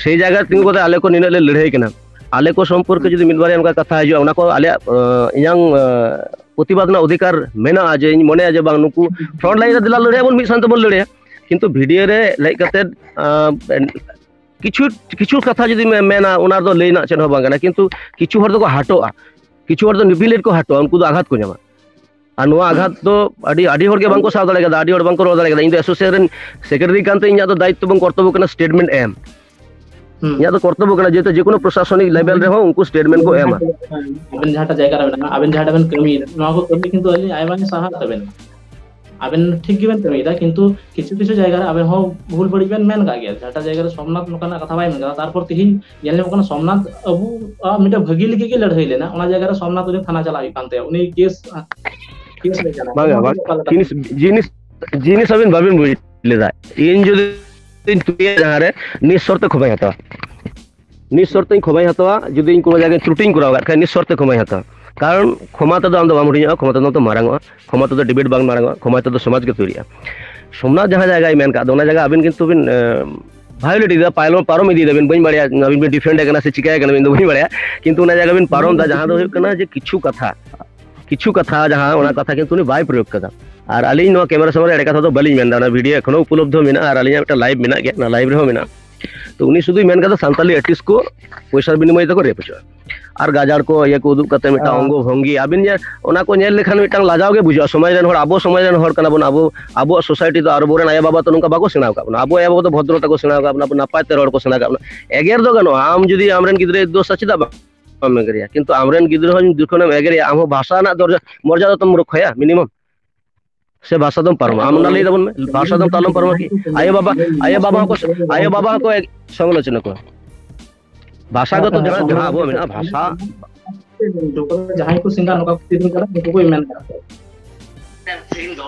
ᱥᱮᱭ ᱡᱟᱭᱜᱟ ᱨᱮ ᱛᱤᱸᱜᱩ ᱠᱟᱛᱮ ᱟᱞᱮ ᱠᱚ ᱱᱤᱱᱟᱹᱜ ᱞᱮ ᱞᱟᱹᱲᱦᱟᱹᱭ ᱠᱟᱱᱟ, ᱟᱞᱮ ᱠᱚ ᱥᱚᱢᱯᱚᱨᱠᱮ ᱡᱩᱫᱤ ᱢᱤᱫ ᱵᱟᱨᱭᱟ ᱚᱱᱠᱟ ᱠᱟᱛᱷᱟ ᱦᱤᱡᱩᱜᱼᱟ, ᱚᱱᱟ ᱠᱚ ᱟᱞᱮᱭᱟᱜ, ᱟᱸ, ᱤᱧᱟᱹᱝ, ᱟᱸ, ᱯᱨᱚᱛᱤᱵᱟᱫ ᱨᱮᱱᱟᱜ ᱚᱫᱷᱤᱠᱟᱨ ᱢᱮᱱᱟᱜᱼᱟ, ᱡᱮ ᱤᱧ ᱢᱚᱱᱮᱭᱟ ᱡᱮ ᱵᱟᱝ, ᱱᱩᱠᱩ front line ᱨᱮ ᱫᱮᱞᱟ ᱞᱟᱹᱲᱦᱟᱹᱭ ᱟᱵᱚᱱ, ᱢᱤᱫ ᱥᱟᱶ ᱛᱮᱵᱚᱱ ᱞᱟᱹᱲᱦᱟᱹᱭᱟ, ᱠᱤᱱᱛᱩ ᱵᱷᱤᱰᱤᱭᱳ ᱨᱮ ᱦᱮᱡ ᱠᱟᱛᱮ ᱠᱤᱪᱷᱩ ᱠᱤᱪᱷᱩ ᱠᱟᱛᱷᱟ ᱡᱩᱫᱤ ᱢᱮᱱᱟ, ᱚᱱᱟ ᱫᱚ ᱞᱟᱹᱭ ᱨᱮᱱᱟᱜ ᱪᱮᱫ ᱦᱚᱸ ᱵᱟᱝ ᱠᱟᱱᱟ, ᱠᱤᱱᱛᱩ ᱠᱤᱪᱷᱩ ᱦᱚᱲ ᱫᱚᱠᱚ ᱦᱟᱴᱚᱜᱼᱟ, ᱠᱤᱪᱷᱩ ᱦᱚᱲ ᱫᱚ ᱱᱤᱵᱷᱤᱞᱮᱴ ᱠᱚ ᱦᱟᱴᱚᱜᱼᱟ, ᱩᱱᱠᱩ ᱫᱚ ᱟᱜᱷᱟᱛ ᱠᱚ ᱧᱟᱢᱟ᱾ ᱟᱨ ᱱᱚᱣᱟ ᱟᱜᱷᱟᱛ ᱫᱚ ᱟᱹᱰᱤ ᱟᱹᱰᱤ ᱦᱚᱲ ᱜᱮ ᱵᱟᱝᱠᱚ ᱥᱟᱦᱟᱣ ᱫᱟᱲᱮ ᱠᱟᱫᱟ, ᱟᱹᱰᱤ ᱦᱚᱲ ᱵᱟᱝᱠᱚ ᱨᱚᱲ ᱫᱟᱲᱮ ᱠᱟᱫᱟ᱾ ᱤᱧ ᱫᱚ ᱮᱥᱳᱥᱤᱭᱮᱥᱚᱱ ᱨᱮᱱ ᱥᱮᱠᱨᱮᱴᱟᱨᱤ ᱠᱟᱱᱛᱮ ᱤᱧᱟᱹᱜ ᱫᱚ ᱫᱟᱭᱤᱛᱛᱚ ᱵᱟᱝ ᱠᱚᱨᱛᱚᱵᱵᱚ ᱠᱟᱱᱟ ᱥᱴᱮᱴᱢᱮᱱᱴ ᱮᱢ᱾ ᱦᱩᱸ᱾ ᱤᱧᱟᱹᱜ ᱫᱚ ᱠᱚᱨᱛᱚᱵᱵᱚ ᱠᱟᱱᱟ, ᱡᱮᱦᱮᱛᱩ ᱡᱮᱠᱳᱱᱳ ᱯᱨᱚᱥᱟᱥᱚᱱᱤᱠ ᱞᱮᱵᱮᱞ ᱨᱮᱦᱚᱸ ᱩᱱᱠᱩ ᱥᱴᱮᱴᱢᱮᱱᱴ ᱠᱚ ᱮᱢᱟ᱾ ᱟᱵᱮᱱ ᱡᱟᱦᱟᱸᱴᱟᱜ ᱡᱟᱭᱜᱟ ᱨᱮ ᱢᱮᱱᱟᱜᱼᱟ, ᱟᱵᱮᱱ ᱡᱟᱦᱟᱸᱴᱟᱜ ᱵᱮᱱ ᱠᱟᱹᱢᱤᱭᱮᱫᱟ, ᱱᱚᱣᱟ ᱠᱚ ᱠᱟᱹᱢᱤ ᱠᱤᱱᱛᱩ ᱟᱹᱞᱤᱧ ᱟᱭᱢᱟ ᱞᱤᱧ ᱥᱟᱦᱟᱣ ᱛᱟᱵᱮᱱᱟ᱾ ᱟᱵᱮᱱ ᱴᱷᱤᱠ ᱜᱮᱵᱮᱱ ᱠᱟᱹᱢᱤᱭᱮᱫᱟ, ᱠᱤᱱᱛᱩ ᱠᱤᱪᱷᱩ ᱠᱤᱪᱷᱩ ᱡᱟᱭᱜᱟ ᱨᱮ ᱟᱵᱮᱱ ᱦᱚᱸ ᱵᱷᱩᱞ ᱵᱟᱹᱲᱤᱡ ᱵᱮᱱ ᱢᱮᱱ ᱠᱟᱜ ᱜᱮᱭᱟ᱾ ᱡᱟᱦᱟᱸᱴᱟᱜ ᱡᱟᱭᱜᱟ ᱨᱮ ᱥᱳᱢᱱᱟᱛᱷ ᱱᱚᱝᱠᱟᱱᱟᱜ ᱠᱟᱛᱷᱟ ᱵᱟᱭ ᱢᱮᱱ ᱠᱟᱫᱟ, ᱛᱟᱨᱯᱚᱨ ᱛᱤᱦᱤᱧ ᱧᱮᱞ ᱧᱟᱢᱚᱜ ᱠᱟᱱᱟ ᱥᱳᱢᱱᱟᱛᱷ ᱟᱵᱚᱣᱟᱜ ᱢᱤᱫᱴᱮᱱ ᱵᱷᱟᱹᱜᱤ ᱞᱟᱹᱜᱤᱫ ᱜᱮ ᱞᱟᱹᱲᱦᱟᱹᱭ ᱞᱮᱱᱟ, ᱚᱱᱟ ᱡᱟᱭᱜᱟ ᱨᱮ ᱥᱳᱢᱱᱟᱛᱷ ᱩᱱᱤ ᱛᱷᱟᱱᱟ ᱪᱟᱞᱟᱜ ᱦᱩᱭᱩᱜ ᱠᱟᱱ ᱛᱟᱭᱟ, ᱩᱱᱤ ᱠᱮᱥ, ᱠᱮᱥ ᱞᱮ ᱪᱟᱞᱟᱜ ᱵᱟᱝᱟ, ᱠᱟᱱᱟ᱾ ᱵᱟᱝ, ᱚᱠᱟ ᱞᱮᱠᱟ? ᱡᱤᱱᱤᱥ, ᱡᱤᱱᱤᱥ, ᱡᱤᱱᱤᱥ ᱟᱵᱮᱱ ᱵᱟᱵᱮᱱ ᱵᱩᱡᱽ ᱞᱮᱫᱟ᱾ ᱤᱧ ᱡᱩᱫᱤ ᱤᱧ ᱛᱩᱭᱟ ᱡᱟᱦᱟᱸ ᱨᱮ ᱱᱤᱥᱥᱚᱨᱛᱮ ᱠᱷᱚᱵᱟᱭ ᱦᱟᱛᱟᱣᱟ, ᱱᱤᱥᱥᱚᱨᱛᱮᱧ ᱠᱷᱚᱵᱟᱭ ᱦᱟᱛᱟᱣᱟ, ᱡᱩᱫᱤ ᱤᱧ ᱠᱳᱱᱳ ᱡᱟᱭᱜᱟᱧ ᱛᱨᱩᱴᱤᱧ ᱠᱚᱨᱟᱣ ᱠᱟᱜ ᱠᱷᱟᱱ ᱱᱤᱥᱥᱚᱨᱛᱮ ᱠᱷᱚᱵᱟᱭ ᱦᱟᱛᱟᱣᱟ᱾ ᱠᱟᱨᱚᱱ ᱠᱷᱚᱢᱟ ᱛᱮᱫᱚ ᱟᱢ ᱫᱚ ᱵᱟᱢ ᱦᱩᱰᱤᱧᱚᱜᱼᱟ, ᱠᱷᱚᱢᱟ ᱛᱮᱫᱚ ᱟᱢ ᱫᱚ ᱢᱟᱨᱟᱝᱚᱜᱼᱟ, ᱠᱷᱚᱢᱟ ᱛᱮᱫᱚ ᱰᱤᱵᱮᱴ ᱵᱟᱝ ᱢᱟᱨᱟᱝᱚᱜᱼᱟ, ᱠᱷᱚᱢᱟ ᱛᱮᱫᱚ ᱥᱚᱢᱟᱡᱽ ᱜᱮ ᱛᱳᱭᱨᱤᱜᱼᱟ᱾ ᱥᱳᱢᱱᱟᱛᱷ ᱡᱟᱦᱟᱸ ᱡᱟᱭᱜᱟᱭ ᱢᱮᱱ ᱠᱟᱜ ᱫᱚ, ᱚᱱᱟ ᱡᱟᱭᱜᱟ ᱟᱵᱤᱱ ᱠᱤᱱᱛᱩ ᱵᱤᱱ, ᱮ, ᱵᱷᱟᱭᱳᱞᱮᱴ ᱮᱫᱟ, ᱯᱟᱭᱞᱚᱱ ᱯᱟᱨᱚᱢ ᱤᱫᱤᱭ ᱫᱟᱵᱤᱱ, ᱵᱟᱹᱧ ᱵᱟᱲᱟᱭᱟ ᱟᱵᱤᱱ ᱵᱤᱱ ᱰᱤᱯᱷᱮᱱᱰ ᱠᱟᱱᱟ ᱥᱮ ᱪᱤᱠᱟᱹᱭ ᱠᱟᱱᱟ ᱵᱤᱱ ᱫᱚ ᱵᱟᱹᱧ ᱵᱟᱲᱟᱭᱟ, ᱠᱤᱱᱛᱩ ᱚᱱᱟ ᱡᱟᱭᱜᱟ ᱵᱤᱱ ᱯᱟᱨᱚᱢ ᱫᱟ, ᱡᱟᱦᱟᱸ ᱫᱚ ᱦᱩᱭᱩᱜ ᱠᱟᱱᱟ ᱡᱮ ᱠᱤᱪᱷᱩ ᱠᱟᱛᱷᱟ, ᱠᱤᱪᱷᱩ ᱠᱟᱛᱷᱟ ᱡᱟᱦᱟᱸ, ᱚᱱᱟ ᱠᱟᱛᱷᱟ ᱠᱤᱱᱛᱩ ᱩᱱᱤ ᱵᱟᱭ ᱯᱨᱚᱭᱳᱜ ᱠᱟᱫᱟ᱾ ᱟᱨ ᱟᱹᱞᱤᱧ ᱱᱚᱣᱟ ᱠᱮᱢᱮᱨᱟ ᱥᱟᱢᱟᱝ ᱨᱮ ᱮᱲᱮ ᱠᱟᱛᱷᱟ ᱫᱚ ᱵᱟᱹᱞᱤᱧ ᱢᱮᱱᱫᱟ, ᱚᱱᱟ ᱵᱷᱤᱰᱤᱭᱳ ᱮᱠᱷᱚᱱᱳ ᱩᱯᱚᱞᱚᱵᱫᱷᱚ ᱢᱮᱱᱟᱜᱼᱟ ᱟᱨ ᱟᱹᱞᱤᱧᱟᱜ ᱢᱤᱫᱴᱟᱝ ᱞᱟᱭᱤᱵᱷ ᱢᱮᱱᱟᱜ ᱜᱮᱭᱟ, ᱚᱱᱟ ᱞᱟᱭᱤᱵᱷ ᱨᱮᱦᱚᱸ ᱢᱮᱱᱟᱜᱼᱟ᱾ ᱛᱚ ᱩᱱᱤ ᱥᱩᱫᱷᱩᱭ ᱢᱮᱱ ᱠᱟᱫᱟ ᱥᱟᱱᱛᱟᱞᱤ ᱟᱨᱴᱤᱥᱴ ᱠᱚ ᱯᱚᱭᱥᱟ ᱵᱤᱱᱤᱢᱚᱭ ᱛᱮᱠᱚ ᱨᱮᱯ ᱦᱚᱪᱚᱜᱼᱟ᱾ ᱟᱨ ᱜᱟᱡᱟᱲ ᱠᱚ ᱤᱭᱟᱹ ᱠᱚ ᱩᱫᱩᱜ ᱠᱟᱛᱮ ᱢᱤᱫᱴᱟᱝ ᱚᱝᱜᱚ ᱵᱷᱚᱝᱜᱤ, ᱟᱹᱵᱤᱱ ᱧᱮᱞ, ᱚᱱᱟ ᱠᱚ ᱧᱮᱞ ᱞᱮᱠᱷᱟᱱ ᱢᱤᱫᱴᱟᱝ ᱞᱟᱡᱟᱣ ᱜᱮ ᱵᱩᱡᱷᱟᱹᱜᱼᱟ᱾ ᱥᱚᱢᱟᱡᱽ ᱨᱮᱱ ᱦᱚᱲ, ᱟᱵᱚ ᱥᱚᱢᱟᱡᱽ ᱨᱮᱱ ᱦᱚᱲ ᱠᱟᱱᱟ ᱵᱚᱱ, ᱟᱵᱚ, ᱟᱵᱚᱣᱟᱜ ᱥᱳᱥᱟᱭᱴᱤ ᱫᱚ ᱟᱨ ᱟᱵᱚᱨᱮᱱ ᱟᱭᱳᱼᱵᱟᱵᱟ ᱛᱚ ᱱᱚᱝᱠᱟ ᱵᱟᱠᱚ ᱥᱮᱬᱟ ᱟᱠᱟᱫ ᱵᱚᱱᱟ᱾ ᱟᱵᱚ ᱟᱭᱳᱼᱵᱟᱵᱟ ᱫᱚ ᱵᱷᱚᱫᱨᱚᱛᱟ ᱠᱚ ᱥᱮᱬᱟ ᱟᱠᱟᱫ ᱵᱚᱱᱟ, ᱟᱵᱚ ᱱᱟᱯᱟᱭ ᱛᱮ ᱨᱚᱲ ᱠᱚ ᱥᱮᱬᱟ ᱟᱠᱟᱫ ᱵᱚᱱᱟ᱾ ᱮᱜᱮᱨ ᱫᱚ ᱜᱟᱱᱚᱜᱼᱟ, ᱟᱢ ᱡᱩᱫᱤ ᱟᱢᱨᱮᱱ ᱜᱤᱫᱽᱨᱟᱹᱭ ᱫᱳᱥᱟ, ᱪᱮᱫᱟᱜ ᱵᱟᱢ ᱮᱜᱮᱨᱮᱭᱟ? ᱠᱤᱱᱛᱩ ᱟᱢᱨᱮᱱ ᱜᱤᱫᱽᱨᱟᱹ ᱦᱚᱸ ᱡᱚᱠᱷᱚᱱᱮᱢ ᱮᱜᱮᱨᱮᱭᱟ, ᱟᱢ ᱦᱚᱸ ᱵᱷᱟᱥᱟ ᱨᱮᱱᱟᱜ ᱫᱚᱨᱡᱟ, ᱢᱚᱨᱡᱟᱫᱟ ᱛᱚᱢ ᱨᱚᱠᱷᱟᱭᱟ ᱢᱤᱱᱤᱢᱟᱢ᱾ ᱥᱮ ᱵᱷᱟᱥᱟ ᱫᱚᱢ ᱯᱟᱨᱚᱢᱟ? ᱟᱢ ᱚᱱᱟ ᱞᱟᱹᱭ ᱛᱟᱵᱚᱱ ᱢᱮ, ᱵᱷᱟᱥᱟ ᱫᱚᱢ ᱛᱟᱞᱚᱢ ᱯᱟᱨᱚᱢᱟ ᱠᱤ? ᱟᱭᱳ ᱵᱟᱵᱟ, ᱟᱭᱳ ᱵᱟᱵᱟ ᱦᱚᱸᱠᱚ, ᱟᱭᱳ ᱵᱟᱵᱟ ᱦᱚᱸᱠᱚ ᱮᱜ-, ᱥᱚᱢᱟᱞᱳᱪᱚᱱᱟ ᱠᱚᱣᱟ᱾ ᱵᱷᱟᱥᱟ ᱜᱚᱛᱚ ᱡᱟᱦᱟᱸ, ᱡᱟᱦᱟᱸ ᱟᱵᱚᱣᱟᱜ ᱢᱮᱱᱟᱜᱼᱟ, ᱵᱷᱟᱥᱟ᱾ ᱡᱟᱦᱟᱸᱭ ᱠᱚ ᱥᱤᱝᱜᱟᱨ ᱱᱚᱝᱠᱟ ᱠᱚ ᱥᱮᱨᱮᱧ ᱠᱟᱫᱟ, ᱩᱱᱠᱩ ᱠᱚ ᱢᱮᱱ ᱠᱟᱫᱟ᱾ ᱥᱮᱨᱮᱧ ᱫᱚ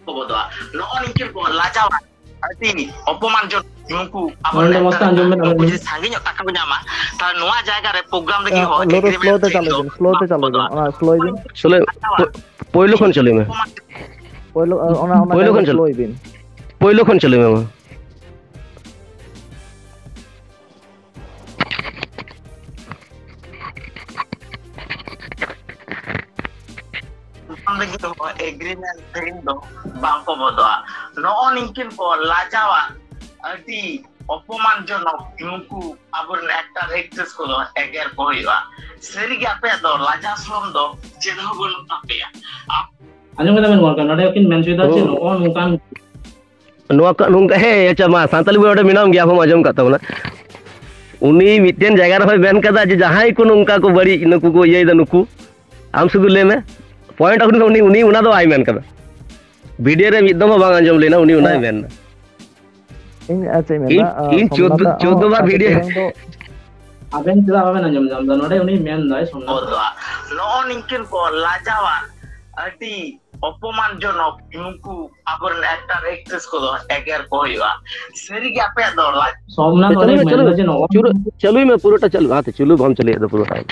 ᱠᱚ ᱵᱚᱫᱚᱜᱼᱟ᱾ ᱱᱚᱜᱼᱚ ᱱᱤᱝᱠᱟᱹ ᱠᱚ ᱞᱟᱡᱟᱣᱟ᱾ ᱟᱹᱰᱤ ᱚᱯᱚᱢᱟᱱᱡᱚᱱᱚᱠ ᱱᱩᱠᱩ ᱟᱵᱚ ᱱᱚᱰᱮ ᱢᱚᱡᱽ ᱛᱮ ᱟᱸᱡᱚᱢ ᱵᱮᱱ, ᱱᱩᱠᱩ ᱟᱵᱮᱱ ᱡᱩᱫᱤ ᱥᱟᱸᱜᱮ ᱧᱚᱜ ᱴᱟᱠᱟ ᱠᱚ ᱧᱟᱢᱟ, ᱛᱟᱦᱞᱮ ᱱᱚᱣᱟ ᱡᱟᱭᱜᱟ ᱨᱮ ᱯᱨᱳᱜᱨᱟᱢ ᱞᱟᱹᱜᱤᱫ ᱦᱚᱸ ᱞᱳ ᱨᱮ, ᱟᱜᱨᱤᱢᱮᱱᱴ ᱥᱞᱳ ᱛᱮ ᱥᱟᱭᱤᱱ ᱪᱟᱹᱞᱩᱭ ᱫᱚ ᱵᱤᱱ, ᱥᱞᱳ ᱛᱮ ᱪᱟᱹᱞᱩᱭ ᱵᱤᱱ, ᱚᱱᱟ ᱥᱞᱳᱭ ᱵᱤᱱ᱾ ᱥᱞᱳ, ᱯᱳ-, ᱯᱳᱭᱞᱳ ᱠᱷᱚᱱ ᱪᱟᱹᱞᱩᱭ ᱢᱮ᱾ ᱯᱳᱭᱞᱳ ᱠᱷᱚᱱ ᱪᱟᱹᱞᱩᱭ ᱢᱮ᱾ ᱯᱳᱭᱞᱳ ᱠᱷᱚᱱ ᱪᱟᱹᱞᱩᱭ ᱢᱮ ᱢᱟ᱾ ᱛᱮᱦᱮᱧ ᱫᱚ ᱵᱟᱝ ᱠᱚ ᱵᱚᱫᱚᱜᱼᱟ᱾ ᱱᱚᱜᱼᱚ ᱱᱤᱝᱠᱤᱱ ᱠᱚ ᱞᱟᱡᱟᱣᱟᱱ, ᱟᱹᱰᱤ ᱚᱯᱚᱢᱟᱱᱡᱚᱱᱚᱠ ᱱᱩᱠᱩ ᱟᱵᱚᱨᱮᱱ actor actress ᱠᱚᱫᱚ ᱮᱜᱮᱨ ᱠᱚ ᱦᱩᱭᱩᱜᱼᱟ᱾ ᱥᱟᱹᱨᱤᱜᱮ ᱟᱯᱮᱭᱟᱜ ᱫᱚ ᱞᱟᱡᱟ ᱥᱚᱨᱚᱢ ᱫᱚ ᱪᱮᱫ ᱦᱚᱸ ᱵᱟᱹᱱᱩᱜ ᱛᱟᱯᱮᱭᱟ᱾ ᱟᱸᱡᱚᱢ ᱠᱮᱫᱟ ᱵᱮᱱ ᱜᱚᱢᱠᱮ, ᱱᱚᱰᱮ ᱠᱤᱱ ᱢᱮᱱ ᱦᱚᱪᱚᱭᱮᱫᱟ ᱡᱮ ᱱᱚᱜᱼᱚ ᱱᱚᱝᱠᱟᱱ ᱱᱚᱣᱟ ᱠᱚ ᱱᱚᱝᱠᱟ, ᱦᱮᱸ, ᱟᱪᱪᱷᱟ, ᱢᱟ ᱥᱟᱱᱛᱟᱞᱤ ᱵᱳᱭ ᱚᱸᱰᱮ ᱢᱮᱱᱟᱢ ᱜᱮᱭᱟ, ᱟᱵᱚ ᱢᱟ ᱟᱸᱡᱚᱢ ᱠᱟᱜ ᱛᱟᱵᱚᱱᱟ᱾ ᱩᱱᱤ ᱢᱤᱫᱴᱮᱱ ᱡᱟᱭᱜᱟ ᱨᱮᱦᱚᱸᱭ ᱢᱮᱱ ᱠᱟᱫᱟ ᱡᱮ ᱡᱟᱦᱟᱸᱭ ᱠᱚ ᱱᱚᱝᱠᱟ ᱠᱚ ᱵᱟᱹᱲᱤᱡ, ᱱᱩᱠᱩ ᱠᱚ ᱤᱭᱟᱹᱭᱮᱫᱟ, ᱱᱩᱠᱩ, ᱟᱢ ᱥᱩᱫᱷᱩ ᱞᱟᱹᱭ ᱢᱮ, ᱯᱚᱭᱮᱱᱴ ᱩᱱᱤ, ᱩᱱᱤ, ᱩᱱᱤ ᱚᱱᱟ ᱫᱚ ᱵᱟᱭ ᱢᱮᱱ ᱠᱟᱫᱟ᱾ ᱵᱷᱤᱰᱤᱭᱳ ᱨᱮ ᱢᱤᱫ ᱫᱚᱢ ᱦᱚᱸ ᱵᱟᱝ ᱟᱸᱡᱚᱢ ᱞᱮᱱᱟ ᱩᱱᱤ ᱚᱱᱟᱭ ᱢᱮᱱ ᱫᱟ᱾ ᱤᱧ ᱟᱨ ᱪᱮᱫ ᱤᱧ ᱢᱮᱱᱫᱟ, ᱤᱧ ᱟᱸ, ᱪᱳᱫᱫᱳ, ᱥᱳᱢᱱᱟᱛᱷ ᱟᱜ ᱪᱳᱫᱫᱳ ᱵᱟᱨ ᱟᱯᱮ ᱵᱷᱤᱰᱤᱭᱳ᱾ ᱠᱚᱨᱮᱱ ᱫᱚ ᱟᱵᱮᱱ ᱪᱮᱫᱟᱜ ᱵᱟᱵᱮᱱ ᱟᱸᱡᱚᱢ ᱧᱟᱢ ᱮᱫᱟ? ᱱᱚᱰᱮ ᱩᱱᱤ ᱢᱮᱱ ᱫᱟᱭ, ᱥᱳᱢᱱᱟᱛᱷ᱾ ᱱᱚᱜᱼᱚ ᱱᱤᱝᱠᱤᱱ ᱠᱚ ᱞᱟᱡᱟᱣᱟᱱ, ᱟᱹᱰᱤ ᱚᱯᱚᱢᱟᱱᱡᱚᱱᱚᱠ ᱱᱩᱠᱩ ᱟᱵᱚᱨᱮᱱ actor actress ᱠᱚᱫᱚ ᱮᱜᱮᱨ ᱠᱚ ᱦᱩᱭᱩᱜᱼᱟ᱾ ᱥᱟᱹᱨᱤᱜᱮ ᱟᱯᱮᱭᱟᱜ ᱫᱚ ᱞᱟᱡ ᱥᱳᱢᱱᱟᱛᱷ ᱪᱟᱹᱞᱩᱭ ᱚᱸᱰᱮ ᱢᱮ, ᱢᱮᱱ ᱪᱟᱹᱞᱩᱭ ᱫᱟ ᱢᱮ᱾ ᱡᱮ ᱱᱚᱜᱼᱚᱭ ᱪᱟᱹᱞᱩ, ᱪᱟᱹᱞᱩᱭ ᱢᱮ ᱯᱩᱨᱟᱹᱴᱟ, ᱪᱟᱹᱞᱩ, ᱦᱟᱛᱮ ᱪᱟᱹᱞᱩ ᱵᱟᱢ ᱪᱟᱹᱞᱩᱭᱮᱫ ᱫᱚ ᱯᱩᱨᱟᱹᱴᱟ᱾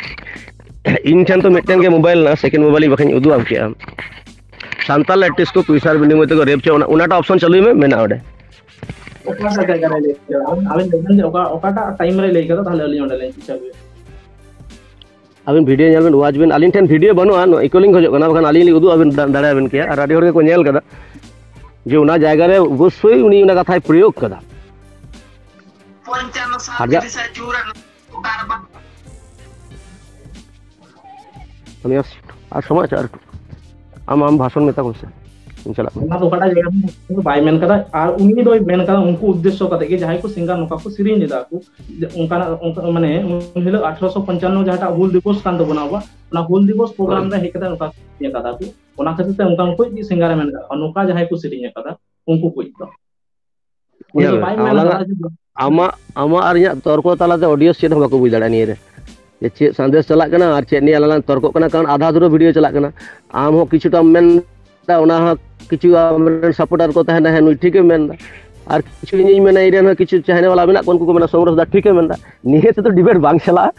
ᱤᱧ ᱴᱷᱮᱱ ᱛᱚ ᱢᱤᱫᱴᱮᱱ ᱜᱮ ᱢᱳᱵᱟᱭᱤᱞ ᱢᱮᱱᱟᱜᱼᱟ, second ᱢᱳᱵᱟᱭᱤᱞ ᱤᱧ ᱵᱟᱠᱷᱟᱱ ᱩᱫᱩᱜ ᱟᱢ ᱠᱮᱜᱼᱟ᱾ ᱥᱟᱱᱛᱟᱲ actress ᱠᱚ ᱯᱚᱭᱥᱟ ᱵᱤᱱᱤᱢᱚᱭ ᱛᱮᱠᱚ ᱨᱮᱯ ᱪᱚ, ᱚᱱᱟ, ᱚᱱᱟᱴᱟᱜ ᱚᱯᱥᱚᱱ ᱪᱟᱹᱞᱩᱭ ᱢᱮ, ᱢᱮᱱᱟᱜᱼᱟ ᱚᱸᱰᱮ᱾ ᱚᱠᱟᱴᱟᱜ ᱡᱟᱭᱜᱟ ᱨᱮ ᱞᱟᱹᱭ ᱠᱮᱫᱟ? ᱟᱵᱮᱱ, ᱟᱵᱮᱱ ᱞᱟᱹᱭ ᱵᱮᱱ ᱡᱮ ᱚᱠᱟ, ᱚᱠᱟᱴᱟᱜ ᱴᱟᱭᱤᱢ ᱨᱮ ᱞᱟᱹᱭ ᱠᱮᱫᱟ, ᱛᱟᱦᱞᱮ ᱟᱹᱞᱤᱧ ᱚᱸᱰᱮ ᱞᱤᱧ ᱪᱟᱹᱞᱩᱭᱟ᱾ ᱟᱵᱮᱱ ᱵᱷᱤᱰᱤᱭᱳ ᱧᱮᱞ ᱵᱮᱱ, ᱣᱟᱪ ᱵᱮᱱ᱾ ᱟᱹᱞᱤᱧ ᱴᱷᱮᱱ ᱵᱷᱤᱰᱤᱭᱳ ᱵᱟᱹᱱᱩᱜᱼᱟ, ᱱᱚᱣᱟ ᱤᱠᱳ ᱞᱤᱧ ᱠᱷᱚᱡᱚᱜ ᱠᱟᱱᱟ, ᱵᱟᱠᱷᱟᱱ ᱟᱹᱞᱤᱧ ᱞᱤᱧ ᱩᱫᱩᱜ ᱟᱵᱮᱱ ᱫᱟ-, ᱫᱟᱲᱮᱭᱟᱵᱮᱱ ᱠᱮᱭᱟ᱾ ᱟᱨ ᱟᱹᱰᱤ ᱦᱚᱲ ᱜᱮᱠᱚ ᱧᱮᱞ ᱠᱟᱫᱟ ᱡᱮ ᱚᱱᱟ ᱡᱟᱭᱜᱟ ᱨᱮ ᱚᱵᱚᱥᱥᱳᱭ ᱩᱱᱤ ᱚᱱᱟ ᱠᱟᱛᱷᱟᱭ ᱯᱨᱚᱭᱳᱜᱽ ᱠᱟᱫᱟ᱾ ᱯᱚᱧᱪᱟᱱᱱᱚ ᱥᱟᱞ ᱦᱟᱡᱟᱨ ᱛᱤᱨᱤᱥᱟ ᱡᱩᱱ ᱨᱮ ᱱᱚᱝᱠᱟ ᱟᱨ ᱵᱟᱝ ᱩᱱᱤ ᱟᱨ, ᱟᱨ ᱥᱚᱢᱚᱭ ᱟᱪᱪᱷᱟ, ᱟᱨ ᱟᱢ, ᱟᱢ ᱵᱷᱟᱥᱚᱱ ᱢᱮᱛᱟ ᱠᱚᱢ ᱥᱮ, ᱤᱧ ᱪᱟᱞᱟᱜ ᱠᱟᱱᱟ᱾ ᱚᱱᱟ ᱫᱚ ᱚᱠᱟᱴᱟᱜ ᱡᱟᱭᱜᱟ ᱨᱮ ᱵᱟᱭ ᱢᱮᱱ ᱠᱟᱫᱟ, ᱟᱨ ᱩᱱᱤ ᱫᱚᱭ ᱢᱮᱱ ᱠᱟᱫᱟ ᱩᱱᱠᱩ ᱩᱫᱽᱫᱮᱥᱥᱚ ᱠᱟᱛᱮ ᱜᱮ, ᱡᱟᱦᱟᱸᱭ ᱠᱚ ᱥᱤᱝᱜᱟᱨ ᱱᱚᱝᱠᱟ ᱠᱚ ᱥᱮᱨᱮᱧ ᱞᱮᱫᱟ ᱠᱚ, ᱡᱮ ᱚᱱᱠᱟᱱᱟᱜ, ᱚᱱᱠᱟ, ᱢᱟᱱᱮ, ᱩᱱ ᱦᱤᱞᱳᱜ ᱟᱴᱷᱨᱚᱥᱚ ᱯᱚᱧᱪᱟᱱᱱᱚ ᱡᱟᱦᱟᱸᱴᱟᱜ ᱦᱩᱞ ᱫᱤᱵᱚᱥ ᱠᱟᱱ ᱛᱟᱵᱚᱱᱟ ᱟᱵᱚᱣᱟᱜ, ᱚᱱᱟ ᱦᱩᱞ ᱫᱤᱵᱚᱥ ᱯᱨᱳᱜᱨᱟᱢ ᱦᱳᱭ᱾ ᱨᱮ ᱦᱮᱡ ᱠᱟᱛᱮ ᱱᱚᱝᱠᱟ ᱠᱚ ᱥᱮᱨᱮᱧ ᱠᱟᱫᱟ ᱠᱚ, ᱚᱱᱟ ᱠᱷᱟᱹᱛᱤᱨ ᱛᱮ ᱚᱱᱠᱟ ᱩᱱᱠᱩ ᱜᱮ ᱥᱤᱝᱜᱟᱨ ᱮ ᱢᱮᱱ ᱠᱟᱫᱟ ᱠᱚᱣᱟ, ᱱᱚᱝᱠᱟ ᱡᱟᱦᱟᱸᱭ ᱠᱚ ᱥᱮᱨᱮᱧ ᱟᱠᱟᱫᱟ ᱩᱱᱠᱩ ᱠᱚ ᱫᱚ᱾ ᱩᱱᱤ ᱧᱮᱞ ᱫᱚ ᱢᱮ, ᱵᱟᱭ ᱢᱮᱱ ᱟᱞᱟᱝᱟᱜ, ᱠᱟᱫᱟ ᱡᱮ ᱟᱢᱟᱜ, ᱟᱢᱟᱜ ᱟᱨ ᱤᱧᱟᱹᱜ ᱛᱚᱨᱠᱚ ᱛᱟᱞᱟᱛᱮ ᱚᱰᱤᱭᱮᱱᱥ ᱪᱮᱫ ᱦᱚᱸ ᱵᱟᱠᱚ ᱵᱩᱡᱽ ᱫᱟᱲᱮᱭᱟᱜᱼᱟ ᱱᱤᱭᱟᱹ ᱨᱮ, ᱡᱮ ᱪᱮᱫ ᱥᱟᱸᱫᱮᱥ ᱪᱟᱞᱟᱜ ᱠᱟᱱᱟ ᱟᱨ ᱪᱮᱫ ᱱᱤᱭᱮ ᱟᱞᱟᱝ ᱛᱚᱨᱠᱚᱜ ᱠᱟᱱᱟ, ᱠᱟᱨᱚᱱ ᱟᱫᱷᱟ ᱫᱷᱩᱨᱟᱹ ᱵᱷᱤᱰᱤᱭᱳ ᱪᱟᱞᱟᱜ ᱠᱟᱱᱟ᱾ ᱟᱢ ᱦᱚᱸ ᱠᱤᱪᱷᱩᱴᱟᱢ ᱢᱮᱱ ᱮᱫᱟ, ᱚᱱᱟ ᱦᱚᱸ ᱠᱤᱪᱷᱩ ᱟᱢᱨᱮᱱ ᱥᱟᱯᱳᱨᱴᱟᱨ ᱠᱚ ᱛᱟᱦᱮᱱᱟ, ᱦᱮᱸ, ᱱᱩᱭ ᱴᱷᱤᱠᱮ ᱢᱮᱱ ᱮᱫᱟ, ᱟᱨ ᱠᱤᱪᱷᱩ ᱤᱧᱤᱧ ᱢᱮᱱᱟ, ᱤᱧ ᱨᱮᱱ ᱦᱚᱸ ᱠᱤᱪᱷᱩ ᱪᱮᱱᱮᱞ ᱵᱟᱞᱟ ᱢᱮᱱᱟᱜ ᱠᱚᱣᱟ, ᱩᱱᱠᱩ ᱠᱚ ᱢᱮᱱᱟ, ᱥᱚᱢᱨᱚᱥ ᱫᱟ ᱴᱷᱤᱠᱮ ᱢᱮᱱ ᱮᱫᱟ᱾ ᱱᱤᱭᱟᱹ ᱛᱮᱫᱚ ᱰᱤᱵᱮᱴ ᱵᱟᱝ ᱪᱟᱞᱟᱜᱼᱟ᱾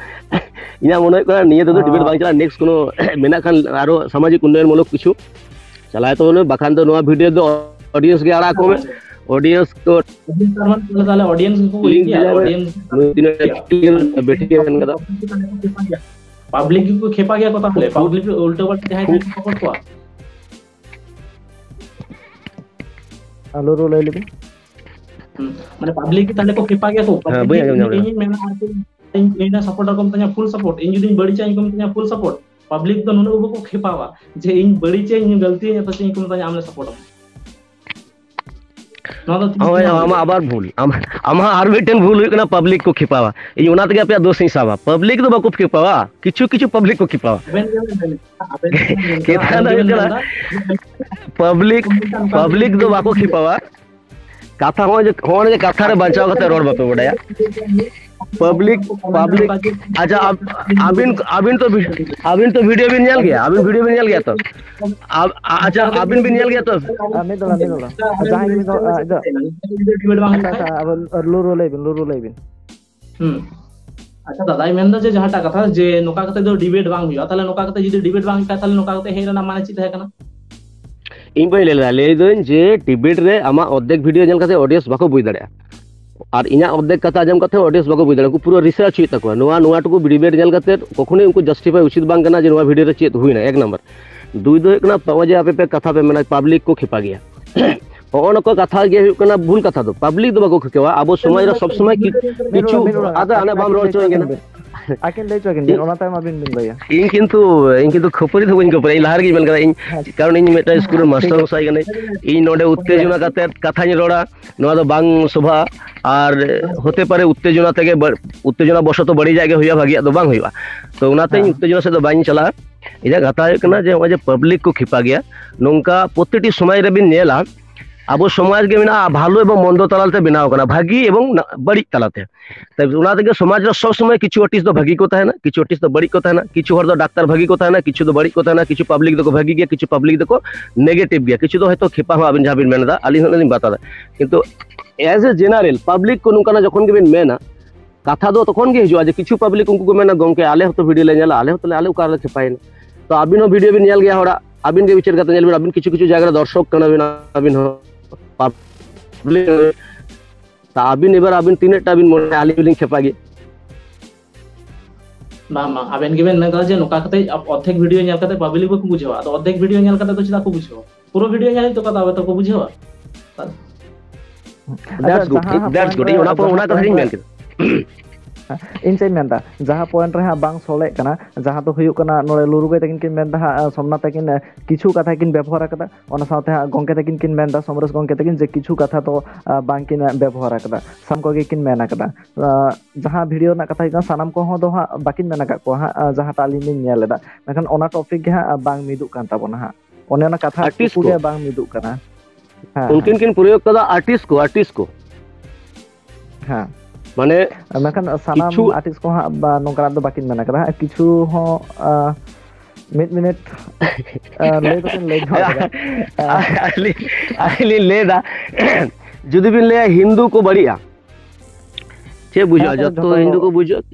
ᱤᱧᱟᱹᱜ ᱢᱚᱱᱮ ᱦᱩᱭᱩᱜ ᱠᱟᱱᱟ ᱱᱤᱭᱟᱹ ᱛᱮᱫᱚ ᱰᱤᱵᱮᱴ ᱵᱟᱝ ᱪᱟᱞᱟᱜᱼᱟ᱾ ᱱᱮᱠᱥᱴ ᱠᱚᱱᱳ ᱢᱮᱱᱟᱜ ᱠᱷᱟᱱ ᱟᱨᱚ ᱥᱟᱢᱟᱡᱤᱠ ᱩᱱᱱᱚᱭᱚᱱ ᱢᱩᱞᱚᱠ ᱠᱤᱪᱷᱩ ᱪᱟᱞᱟᱣ ᱛᱟᱵᱚᱱ ᱢᱮ, ᱵᱟᱠᱷᱟᱱ ᱫᱚ ᱱᱚᱣᱟ ᱵᱷᱤᱰᱤᱭᱳ ᱫᱚ ᱚᱰᱤᱭᱮᱱᱥ ᱜᱮ ᱟᱲᱟᱜ ᱠᱚᱢ, ᱚᱰᱤᱭᱮᱱᱥ ᱠᱚ᱾ ᱟᱹᱵᱤᱱ ᱛᱟᱨ ᱢᱟᱱᱮ ᱛᱟᱦᱚᱞᱮ, ᱛᱟᱦᱚᱞᱮ ᱚᱰᱤᱭᱮᱱᱥ ᱜᱮᱠᱚ ᱞᱤᱝᱠ ᱤᱭᱟᱹᱭᱟ, ᱫᱮᱡᱟᱭ ᱢᱮ, ᱚᱰᱤᱭᱮᱱᱥ ᱱᱩᱭ ᱛᱤᱱᱟᱹᱜ ᱮᱠᱴᱤᱵᱷ ᱵᱮᱴᱷᱤᱠ ᱮ ᱢᱮᱱ ᱠᱟᱫᱟ᱾ ᱯᱟᱵᱽᱞᱤᱠ ᱜᱮᱠᱚ ᱠᱷᱮᱯᱟ ᱜᱮᱭᱟ ᱠᱚ ᱛᱟᱦᱚᱞᱮ, ᱠᱷᱩᱵ, ᱯᱟᱵᱽᱞᱤᱠ ᱩᱞᱴᱟᱹ ᱯᱟᱞᱴᱟ ᱡᱟᱦᱟᱸᱭ ᱠᱷᱩᱵ᱾ ᱠᱚ ᱠᱚ ᱠᱚᱣᱟ᱾ ᱟᱞᱚ ᱨᱚᱲ ᱞᱟᱹᱭ ᱞᱮᱵᱤᱱ᱾ ᱦᱩᱸ᱾ ᱢᱟᱱᱮ ᱯᱟᱵᱽᱞᱤᱠ ᱜᱮ ᱛᱟᱦᱞᱮ ᱠᱚ ᱠᱷᱮᱯᱟ ᱜᱮᱭᱟ ᱠᱚ᱾ ᱦᱮᱸ, ᱵᱟᱹᱧ ᱟᱸᱡᱚᱢ ᱧᱟᱢ ᱞᱮᱫᱟ᱾ ᱤᱧᱤᱧ ᱢᱮᱱᱟ ᱟᱨᱠᱤ, ᱤᱧ, ᱤᱧ ᱨᱮᱱ ᱥᱟᱯᱳᱨᱴᱟᱨ ᱠᱚ ᱢᱤᱛᱟᱹᱧᱟ ᱯᱷᱩᱞ ᱥᱟᱯᱳᱨᱴ, ᱤᱧ ᱡᱩᱫᱤᱧ ᱵᱟᱹᱲᱤᱡᱟ ᱤᱧ ᱠᱚ ᱢᱤᱛᱟᱹᱧᱟ ᱯᱷᱩᱞ ᱥᱟᱯᱳᱨᱴ᱾ ᱯᱟᱵᱽᱞᱤᱠ ᱫᱚ ᱱᱩᱱᱟᱹᱜ ᱵᱟᱠᱚ ᱠᱷᱮᱯᱟᱣᱟ ᱡᱮ ᱤᱧ ᱵᱟᱹᱲᱤᱡᱟᱹᱧ, ᱤᱧ ᱜᱟᱹᱞᱛᱤᱭᱟᱹᱧ, ᱚᱛᱷᱚᱪᱚ ᱤᱧ ᱠᱚ ᱢᱤᱛᱟᱹᱧᱟ ᱟᱢ ᱞᱮ ᱥᱟᱯᱳᱨᱴ ᱟᱢᱟ᱾ ᱱᱚᱣᱟ ᱫᱚ ᱴᱷᱤᱠ ᱦᱳᱭ, ᱜᱮᱭᱟ᱾ ᱟᱢᱟᱜ ᱟᱵᱟᱨ ᱵᱷᱩᱞ, ᱟᱢ, ᱟᱢᱟᱜ ᱟᱨ ᱢᱤᱫᱴᱮᱱ ᱵᱷᱩᱞ ᱦᱩᱭᱩᱜ ᱠᱟᱱᱟ, ᱯᱟᱵᱽᱞᱤᱠ ᱠᱚ ᱠᱷᱮᱯᱟᱣᱟ᱾ ᱤᱧ ᱚᱱᱟ ᱛᱮᱜᱮ ᱟᱯᱮᱭᱟᱜ ᱫᱳᱥ ᱤᱧ ᱥᱟᱵᱟ, ᱯᱟᱵᱽᱞᱤᱠ ᱫᱚ ᱵᱟᱠᱚ ᱠᱷᱮᱯᱟᱣᱟ, ᱠᱤᱪᱷᱩ ᱠᱤᱪᱷᱩ ᱯᱟᱵᱽᱞᱤᱠ ᱠᱚ ᱠᱷᱮᱯᱟᱣᱟ᱾ ᱟᱵᱮᱱ ᱜᱮ ᱵᱮᱱ ᱢᱮᱱ ᱠᱮᱫᱟ, ᱟᱵᱮᱱ ᱜᱮ ᱠᱟᱛᱷᱟ ᱵᱮᱱ ᱫᱚ ᱦᱩᱭᱩᱜ ᱢᱮᱱ ᱠᱟᱱᱟ, ᱠᱮᱫᱟ᱾ ᱯᱟᱵᱽᱞᱤᱠ, ᱯᱟᱵᱽᱞᱤᱠ ᱫᱚ ᱵᱟᱠᱚ ᱠᱷᱮᱯᱟᱣᱟ᱾ ᱠᱟᱛᱷᱟ ᱦᱚᱸᱜᱼᱚᱭ ᱡᱮ, ᱦᱚᱸᱜᱼᱚᱭ ᱡᱮ ᱠᱟᱛᱷᱟ ᱨᱮ ᱵᱟᱧᱪᱟᱣ ᱠᱟᱛᱮ ᱨᱚᱲ ᱵᱟᱯᱮ ᱵᱟᱰᱟᱭᱟ᱾ ᱯᱟᱵᱽᱞᱤᱠ, ᱯᱟᱵᱽᱞᱤᱠ, ᱟᱪᱪᱷᱟ, ᱟᱵ-, ᱟᱹᱵᱤᱱ, ᱟᱹᱵᱤᱱ ᱛᱚ ᱵᱷᱤ-, ᱟᱹᱵᱤᱱ ᱛᱚ ᱵᱷᱤᱰᱤᱭᱳ ᱵᱤᱱ ᱧᱮᱞ ᱜᱮᱭᱟ? ᱟᱹᱵᱤᱱ ᱵᱷᱤᱰᱤᱭᱳ ᱵᱤᱱ ᱧᱮᱞ ᱜᱮᱭᱟ ᱛᱚ? ᱟᱵ-, ᱟ-, ᱟᱪᱪᱷᱟ, ᱟᱹᱵᱤᱱ ᱵᱤᱱ ᱧᱮᱞ ᱜᱮᱭᱟ ᱛᱚ? ᱟᱨ ᱢᱤᱫ ᱫᱚᱲᱟ, ᱢᱤᱫ ᱫᱚᱲᱟ᱾ ᱡᱟᱦᱟᱸᱭ ᱜᱮ ᱢᱤᱫ ᱫᱚᱲᱟ, ᱟᱨ, ᱟᱨ, ᱟᱨ ᱞᱩᱨᱩ ᱞᱟᱹᱭ ᱵᱤᱱ, ᱞᱩᱨᱩ ᱞᱟᱹᱭ ᱵᱤᱱ᱾ ᱦᱩᱸ᱾ ᱟᱪᱪᱷᱟ ᱫᱟᱫᱟᱭ ᱢᱮᱱᱫᱟ ᱡᱮ ᱡᱟᱦᱟᱸᱴᱟᱜ ᱠᱟᱛᱷᱟ ᱡᱮ ᱱᱚᱝᱠᱟ ᱠᱟᱛᱮ ᱫᱚ ᱰᱤᱵᱮᱴ ᱵᱟᱝ ᱦᱩᱭᱩᱜᱼᱟ, ᱛᱟᱦᱞᱮ ᱱᱚᱝᱠᱟ ᱠᱟᱛᱮ ᱡᱩᱫᱤ ᱰᱤᱵᱮᱴ ᱵᱟᱝ ᱦᱩᱭᱩᱜᱼᱟ, ᱛᱟᱦᱞᱮ ᱱᱚᱝᱠᱟ ᱠᱟᱛᱮ ᱦᱮᱡ ᱨᱮᱱᱟᱜ ᱢᱟᱱᱮ ᱪᱮᱫ ᱛᱟᱦᱮᱸ ᱠᱟᱱᱟ? ᱤᱧ ᱵᱟᱹᱧ ᱞᱟᱹᱭ ᱞᱮᱫᱟ, ᱞᱟᱹᱭ ᱫᱟᱹᱧ ᱡᱮ ᱰᱤᱵᱮᱴ ᱨᱮ ᱟᱢᱟᱜ ᱚᱨᱫᱷᱮᱠ ᱵᱷᱤᱰᱤᱭᱳ ᱧᱮᱞ ᱠᱟᱛᱮ ᱚᱰᱤᱭᱮᱱᱥ ᱵᱟᱠᱚ ᱵᱩᱡᱽ ᱫᱟᱲᱮᱭᱟᱜᱼᱟ, ᱟᱨ ᱤᱧᱟᱹᱜ ᱚᱨᱫᱷᱮᱠ ᱠᱟᱛᱷᱟ ᱟᱸᱡᱚᱢ ᱠᱟᱛᱮ ᱚᱰᱤᱭᱮᱱᱥ ᱵᱟᱠᱚ ᱵᱩᱡᱽ ᱫᱟᱲᱮᱭᱟᱜᱼᱟ᱾ ᱩᱱᱠᱩ ᱯᱩᱨᱟᱹ ᱨᱤᱥᱟᱨᱪ ᱦᱩᱭᱩᱜ ᱛᱟᱠᱚᱣᱟ᱾ ᱱᱚᱣᱟ, ᱱᱚᱣᱟ ᱴᱩᱠᱩ ᱰᱤᱵᱮᱴ ᱧᱮᱞ ᱠᱟᱛᱮ ᱠᱚᱠᱷᱚᱱᱳ ᱩᱱᱠᱩ ᱡᱟᱥᱴᱤᱯᱷᱟᱭ ᱩᱪᱤᱛ ᱵᱟᱝ ᱠᱟᱱᱟ ᱡᱮ ᱱᱚᱣᱟ ᱵᱷᱤᱰᱤᱭᱳ ᱨᱮ ᱪᱮᱫ ᱦᱩᱭᱱᱟ, ᱮᱠ ᱱᱟᱢᱵᱟᱨ᱾ ᱫᱩᱭ ᱫᱚ ᱦᱩᱭᱩᱜ ᱠᱟᱱᱟ, ᱱᱚᱜᱼᱚᱭ ᱡᱮ ᱟᱯᱮ ᱯᱮ ᱠᱟᱛᱷᱟ ᱯᱮ ᱢᱮᱱᱟ ᱯᱟᱵᱽᱞᱤᱠ ᱠᱚ ᱠᱷᱮᱯᱟ ᱜᱮᱭᱟ, ᱦᱚᱸᱜᱼᱚ ᱱᱚᱣᱟ ᱠᱚ ᱠᱟᱛᱷᱟ ᱜᱮ ᱦᱩᱭᱩᱜ ᱠᱟᱱᱟ ᱵᱷᱩᱞ ᱠᱟᱛᱷᱟ ᱫᱚ᱾ ᱯᱟᱵᱽᱞᱤᱠ ᱫᱚ ᱵᱟᱠᱚ ᱠᱷᱮᱯᱟᱣᱟ᱾ ᱟᱵᱚ ᱥᱚᱢᱟᱡᱽ ᱨᱮ ᱥᱚᱵ ᱥᱚᱢᱚᱭ ᱠᱤ-, ᱢᱤᱫ ᱠᱤᱪᱷᱩ, ᱢᱤᱱᱤᱴ, ᱢᱤᱫ ᱢᱤᱱᱤᱴ᱾ ᱟᱫᱚ ᱦᱟᱱᱮ ᱵᱟᱢ ᱨᱚᱲ ᱦᱚᱪᱚᱣᱟᱹᱧ ᱠᱟᱱᱟ᱾ ᱟᱹᱠᱤᱱ ᱞᱟᱹᱭ ᱦᱚᱪᱚ ᱟᱹᱠᱤᱱ ᱵᱤᱱ, ᱤᱧ, ᱚᱱᱟ ᱛᱟᱭᱚᱢ ᱟᱹᱵᱤᱱ ᱵᱤᱱ ᱞᱟᱹᱭᱟ᱾ ᱤᱧ ᱠᱤᱱᱛᱩ, ᱤᱧ ᱠᱤᱱᱛᱩ ᱠᱷᱟᱹᱯᱟᱹᱨᱤ ᱫᱚ ᱵᱟᱹᱧ ᱠᱷᱟᱹᱯᱟᱹᱨᱤᱭᱟ, ᱤᱧ ᱞᱟᱦᱟ ᱨᱮᱜᱮᱧ ᱢᱮᱱ ᱠᱟᱫᱟ, ᱤᱧ, ᱦᱮᱸ, ᱠᱟᱨᱚᱱ ᱤᱧ ᱢᱤᱫᱴᱟᱝ ᱥᱠᱩᱞ ᱨᱮ ᱴᱷᱤᱠ ᱢᱟᱥᱴᱟᱨ ᱜᱮᱭᱟ᱾ ᱢᱚᱥᱟᱭ ᱠᱟᱹᱱᱟᱹᱧ, ᱤᱧ ᱱᱚᱰᱮ ᱩᱛᱛᱮᱡᱚᱱᱟ ᱠᱟᱛᱮ ᱠᱟᱛᱷᱟᱧ ᱨᱚᱲᱟ, ᱱᱚᱣᱟ ᱫᱚ ᱵᱟᱝ ᱥᱚᱵᱷᱟ, ᱟᱨ ᱦᱚᱛᱮ ᱯᱟᱨᱮ ᱩᱛᱛᱮᱡᱚᱱᱟ ᱛᱮᱜᱮ ᱵᱟᱹᱲ-, ᱩᱛᱛᱮᱡᱚᱱᱟ ᱵᱚᱥᱚᱛᱚ ᱵᱟᱹᱲᱤᱡᱟᱜ ᱜᱮ ᱦᱩᱭᱩᱜᱼᱟ, ᱵᱷᱟᱜᱤᱭᱟᱜ ᱫᱚ ᱵᱟᱝ ᱦᱩᱭᱩᱜᱼᱟ᱾ ᱛᱚ ᱚᱱᱟᱛᱮ ᱤᱧ ᱦᱮᱸ᱾ ᱩᱛᱛᱮᱡᱚᱱᱟ ᱥᱮᱫ ᱫᱚ ᱵᱟᱹᱧ ᱪᱟᱞᱟᱜᱼᱟ᱾ ᱤᱧᱟᱹᱜ ᱠᱟᱛᱷᱟ ᱦᱩᱭᱩᱜ ᱠᱟᱱᱟ ᱡᱮ ᱱᱚᱜᱼᱚᱭ ᱡᱮ ᱯᱟᱵᱽᱞᱤᱠ ᱠᱚ ᱠᱷᱮᱯᱟ ᱜᱮᱭᱟ, ᱱᱚᱝᱠᱟ ᱯᱨᱚᱛᱤᱴᱤ ᱥᱚᱢᱟᱡᱽ ᱨᱮᱵᱤᱱ ᱧᱮᱞᱟ, ᱟᱵᱚ ᱥᱚᱢᱟᱡᱽ ᱜᱮ ᱢᱮᱱᱟᱜᱼᱟ ᱵᱷᱟᱞᱚ ᱮᱵᱚᱝ ᱢᱚᱱᱫᱚ ᱛᱟᱞᱟᱛᱮ ᱵᱮᱱᱟᱣ ᱠᱟᱱᱟ, ᱵᱷᱟᱹᱜᱤ ᱮᱵᱚᱝ ᱱᱟ-, ᱵᱟᱹᱲᱤᱡ ᱛᱟᱞᱟᱛᱮ᱾ ᱛᱟᱭ ᱚᱱᱟ ᱛᱮᱜᱮ ᱥᱚᱢᱟᱡᱽ ᱨᱮ ᱥᱚᱵ ᱥᱚᱢᱚᱭ ᱠᱤᱪᱷᱩ ᱟᱨᱴᱤᱥᱴ ᱫᱚ ᱵᱷᱟᱹᱜᱤ ᱠᱚ ᱛᱟᱦᱮᱱᱟ, ᱠᱤᱪᱷᱩ ᱟᱨᱴᱤᱥᱴ ᱫᱚ ᱵᱟᱹᱲᱤᱡ ᱠᱚ ᱛᱟᱦᱮᱱᱟ, ᱠᱤᱪᱷᱩ ᱦᱚᱲ ᱫᱚ ᱰᱟᱠᱛᱟᱨ ᱵᱷᱟᱹᱜᱤ ᱠᱚ ᱛᱟᱦᱮᱱᱟ, ᱠᱤᱪᱷᱩ ᱫᱚ ᱵᱟᱹᱲᱤᱡ ᱠᱚ ᱛᱟᱦᱮᱱᱟ, ᱠᱤᱪᱷᱩ ᱯᱟᱵᱽᱞᱤᱠ ᱫᱚᱠᱚ ᱱᱮᱜᱮᱴᱤᱵᱷ ᱜᱮᱭᱟ, ᱠᱤᱪᱷᱩ ᱫᱚ ᱦᱚᱭᱛᱳ ᱠᱷᱮᱯᱟ ᱦᱚᱸ ᱟᱵᱤᱱ ᱡᱟᱦᱟᱸ ᱵᱤᱱ ᱢᱮᱱ ᱮᱫᱟ, ᱟᱹᱞᱤᱧ ᱦᱚᱸ ᱞᱤᱧ ᱵᱟᱛᱟᱣ ᱮᱫᱟ᱾ ᱠᱤᱱᱛᱩ as a general public ᱠᱚ ᱱᱚᱝᱠᱟᱱᱟᱜ ᱡᱚᱠᱷᱚᱱ ᱜᱮᱵᱤᱱ ᱢᱮᱱᱟ, ᱠᱟᱛᱷᱟ ᱫᱚ ᱛᱚᱠᱷᱚᱱ ᱜᱮ ᱦᱤᱡᱩᱜᱼᱟ ᱡᱮ ᱠᱤᱪᱷᱩ ᱯᱟᱵᱽᱞᱤᱠ ᱩᱱᱠᱩ ᱠᱚ ᱢᱮᱱᱟ, "ᱜᱚᱢᱠᱮ, ᱟᱞᱮ ᱦᱚᱸᱛᱚ ᱵᱷᱤᱰᱤᱭᱳ ᱞᱮ ᱧᱮᱞᱟ, ᱟᱞᱮ ᱦᱚᱸᱛᱚ ᱞᱮ, ᱟᱞᱮ ᱚᱠᱟ ᱨᱮᱞᱮ ᱠᱷᱮᱯᱟᱭᱮᱱᱟ?" ᱛᱚ ᱟᱹᱵᱤᱱ ᱦᱚᱸ ᱵᱷᱤᱰᱤᱭᱳ ᱵᱤᱱ ᱧᱮᱞ ᱜᱮᱭᱟ ᱦᱚᱲᱟᱜ, ᱟᱹᱵᱤᱱ ᱜᱮ ᱵᱤᱪᱟᱹᱨ ᱠᱟᱛᱮ ᱧᱮᱞ ᱵᱤᱱ, ᱟᱹᱵᱤᱱ ᱠᱤᱪᱷᱩ ᱠᱤᱪᱷᱩ ᱡᱟᱭᱜᱟ ᱨᱮ ᱫᱚᱨᱥᱚᱠ ᱠᱟᱱᱟ ᱵᱤᱱ, ᱟᱹᱵᱤᱱ ᱦᱚᱸ ᱯᱟᱵᱽᱞᱤᱠ᱾ ᱛᱟ ᱟᱹᱵᱤᱱ ᱮᱵᱟᱨ ᱟᱹᱵᱤᱱ ᱛᱤᱱᱟᱹᱜ ᱴᱟ ᱵᱤᱱ ᱢᱚᱱᱮᱭᱟ ᱟᱹᱞᱤᱧ ᱦᱚᱸᱞᱤᱧ ᱠᱷᱮᱯᱟ ᱜᱮ? ᱵᱟᱝ, ᱵᱟᱝ, ᱟᱵᱮᱱ ᱜᱮᱵᱮᱱ ᱢᱮᱱ ᱠᱟᱫᱟ ᱡᱮ ᱱᱚᱝᱠᱟ ᱠᱟᱛᱮ ᱚᱨᱫᱷᱮᱠ ᱵᱷᱤᱰᱤᱭᱳ ᱧᱮᱞ ᱠᱟᱛᱮ ᱯᱟᱵᱽᱞᱤᱠ ᱵᱟᱠᱚ ᱵᱩᱡᱷᱟᱹᱣᱟ᱾ ᱟᱫᱚ ᱚᱨᱫᱷᱮᱠ ᱵᱷᱤᱰᱤᱭᱳ ᱧᱮᱞ ᱠᱟᱛᱮ ᱫᱚ ᱪᱮᱫᱟᱜ ᱠᱚ ᱵᱩᱡᱷᱟᱹᱣᱟ? ᱯᱩᱨᱟᱹ ᱵᱷᱤᱰᱤᱭᱳ ᱧᱮᱞ ᱦᱩᱭᱩᱜ ᱛᱟᱠᱚᱣᱟ, ᱛᱚᱵᱮ ᱛᱚᱠᱚ ᱵᱩᱡᱷᱟᱹᱣᱟ᱾ That's good. That's good. ᱚᱱᱟ ᱚᱱᱟ ᱠᱟᱛᱷᱟ ᱜᱤᱧ ᱢᱮᱱ ᱠᱮᱫᱟ᱾ ᱤᱧ ᱪᱮᱫ ᱤᱧ ᱢᱮᱱᱫᱟ, ᱡᱟᱦᱟᱸ ᱯᱚᱭᱮᱱᱴ ᱨᱮ ᱦᱟᱸᱜ ᱵᱟᱝ ᱥᱚᱞᱮᱜ ᱠᱟᱱᱟ, ᱡᱟᱦᱟᱸ ᱫᱚ ᱦᱩᱭᱩᱜ ᱠᱟᱱᱟ ᱱᱚᱰᱮ ᱞᱩᱨᱩ ᱜᱟᱹᱭ ᱛᱟᱹᱠᱤᱱ ᱠᱤᱱ ᱢᱮᱱᱫᱟ ᱦᱟᱸᱜ, ᱥᱳᱢᱱᱟᱛᱷ ᱛᱟᱹᱠᱤᱱ ᱠᱤᱪᱷᱩ ᱠᱟᱛᱷᱟ ᱠᱤᱱ ᱵᱮᱵᱚᱦᱟᱨ ᱟᱠᱟᱫᱟ, ᱚᱱᱟ ᱥᱟᱶᱛᱮ ᱦᱟᱸᱜ ᱜᱚᱝᱠᱮ ᱛᱟᱹᱠᱤᱱ ᱠᱤᱱ ᱢᱮᱱᱫᱟ, ᱥᱚᱢᱨᱮᱥ ᱜᱚᱝᱠᱮ ᱛᱟᱹᱠᱤᱱ, ᱡᱮ ᱠᱤᱪᱷᱩ ᱠᱟᱛᱷᱟ ᱫᱚ ᱵᱟᱝ ᱠᱤᱱ ᱵᱮᱵᱚᱦᱟᱨ ᱟᱠᱟᱫᱟ, ᱥᱟᱱᱟᱢ ᱠᱚᱜᱮ ᱠᱤᱱ ᱢᱮᱱ ᱟᱠᱟᱫᱟ᱾ ᱡᱟᱦᱟᱸ ᱵᱷᱤᱰᱤᱭᱳ ᱨᱮᱱᱟᱜ ᱠᱟᱛᱷᱟ ᱦᱩᱭᱩᱜ ᱠᱟᱱᱟ, ᱥᱟᱱᱟᱢ ᱠᱚᱦᱚᱸ ᱫᱚ ᱦᱟᱸᱜ ᱵᱟᱹᱠᱤᱱ ᱢᱮᱱ ᱟᱠᱟᱫ ᱠᱚᱣᱟ ᱦᱟᱸᱜ, ᱡᱟᱦᱟᱸᱴᱟᱜ ᱟᱹᱞᱤᱧ ᱞᱤᱧ ᱧᱮᱞ ᱮᱫᱟ, ᱢᱮᱱᱠᱷᱟᱱ ᱚᱱᱟ ᱴᱚᱯᱤᱠ ᱜᱮ ᱦᱟᱸᱜ ᱵᱟᱝ ᱢᱤᱫᱚᱜ ᱠᱟᱱ ᱛᱟᱵᱚᱱᱟ ᱦᱟᱸᱜ᱾ ᱚᱱᱮ ᱚᱱᱟ ᱠᱟᱛᱷᱟ ᱴᱩᱠᱩ ᱜᱮ ᱵᱟᱝ ᱢᱤᱫᱚᱜ ᱠᱟᱱᱟ᱾ ᱦᱮᱸ, ᱩᱱᱠᱤᱱ ᱦᱮᱸ᱾ ᱠᱤᱱ ᱯᱨᱚᱭᱳᱜᱽ ᱠᱟᱫᱟ ᱟᱨᱴᱤᱥᱴ ᱠᱚ, ᱟᱨᱴᱤᱥᱴ ᱠᱚ᱾ ᱦᱮᱸ᱾ ᱢᱟᱱᱮ ᱢᱮᱱᱠᱷᱟᱱ ᱥᱟᱱᱟᱢ ᱠᱤᱪᱷᱩ ᱟᱨᱴᱤᱥᱴ ᱠᱚ ᱦᱟᱸᱜ ᱱᱚᱝᱠᱟᱱᱟᱜ ᱫᱚ ᱵᱟᱹᱠᱤᱱ ᱢᱮᱱ ᱠᱟᱫᱟ ᱦᱟᱸᱜ᱾ ᱠᱤᱪᱷᱩ ᱦᱚᱸ, ᱟ, ᱢᱤᱫ ᱢᱤᱱᱤᱴ, ᱟ, ᱞᱟᱹᱭ ᱫᱚᱠᱤᱱ ᱞᱟᱹᱭ ᱧᱚᱜ ᱠᱟᱫᱟ᱾ ᱟᱹᱞᱤᱧ, ᱟᱹᱞᱤᱧ ᱞᱤᱧ ᱞᱟᱹᱭ ᱮᱫᱟ, ᱡᱩᱫᱤ ᱵᱤᱱ ᱞᱟᱹᱭᱟ ᱦᱤᱱᱫᱩ ᱠᱚ ᱵᱟᱹᱲᱤᱡᱼᱟ, ᱪᱮᱫ ᱵᱩᱡᱷᱟᱹᱜᱼᱟ? ᱦᱮᱸ, ᱡᱚᱛᱚ ᱡᱚᱛᱚ ᱦᱤᱱᱫᱩ ᱠᱚ ᱵᱩᱡᱷᱟᱹᱜᱼᱟ᱾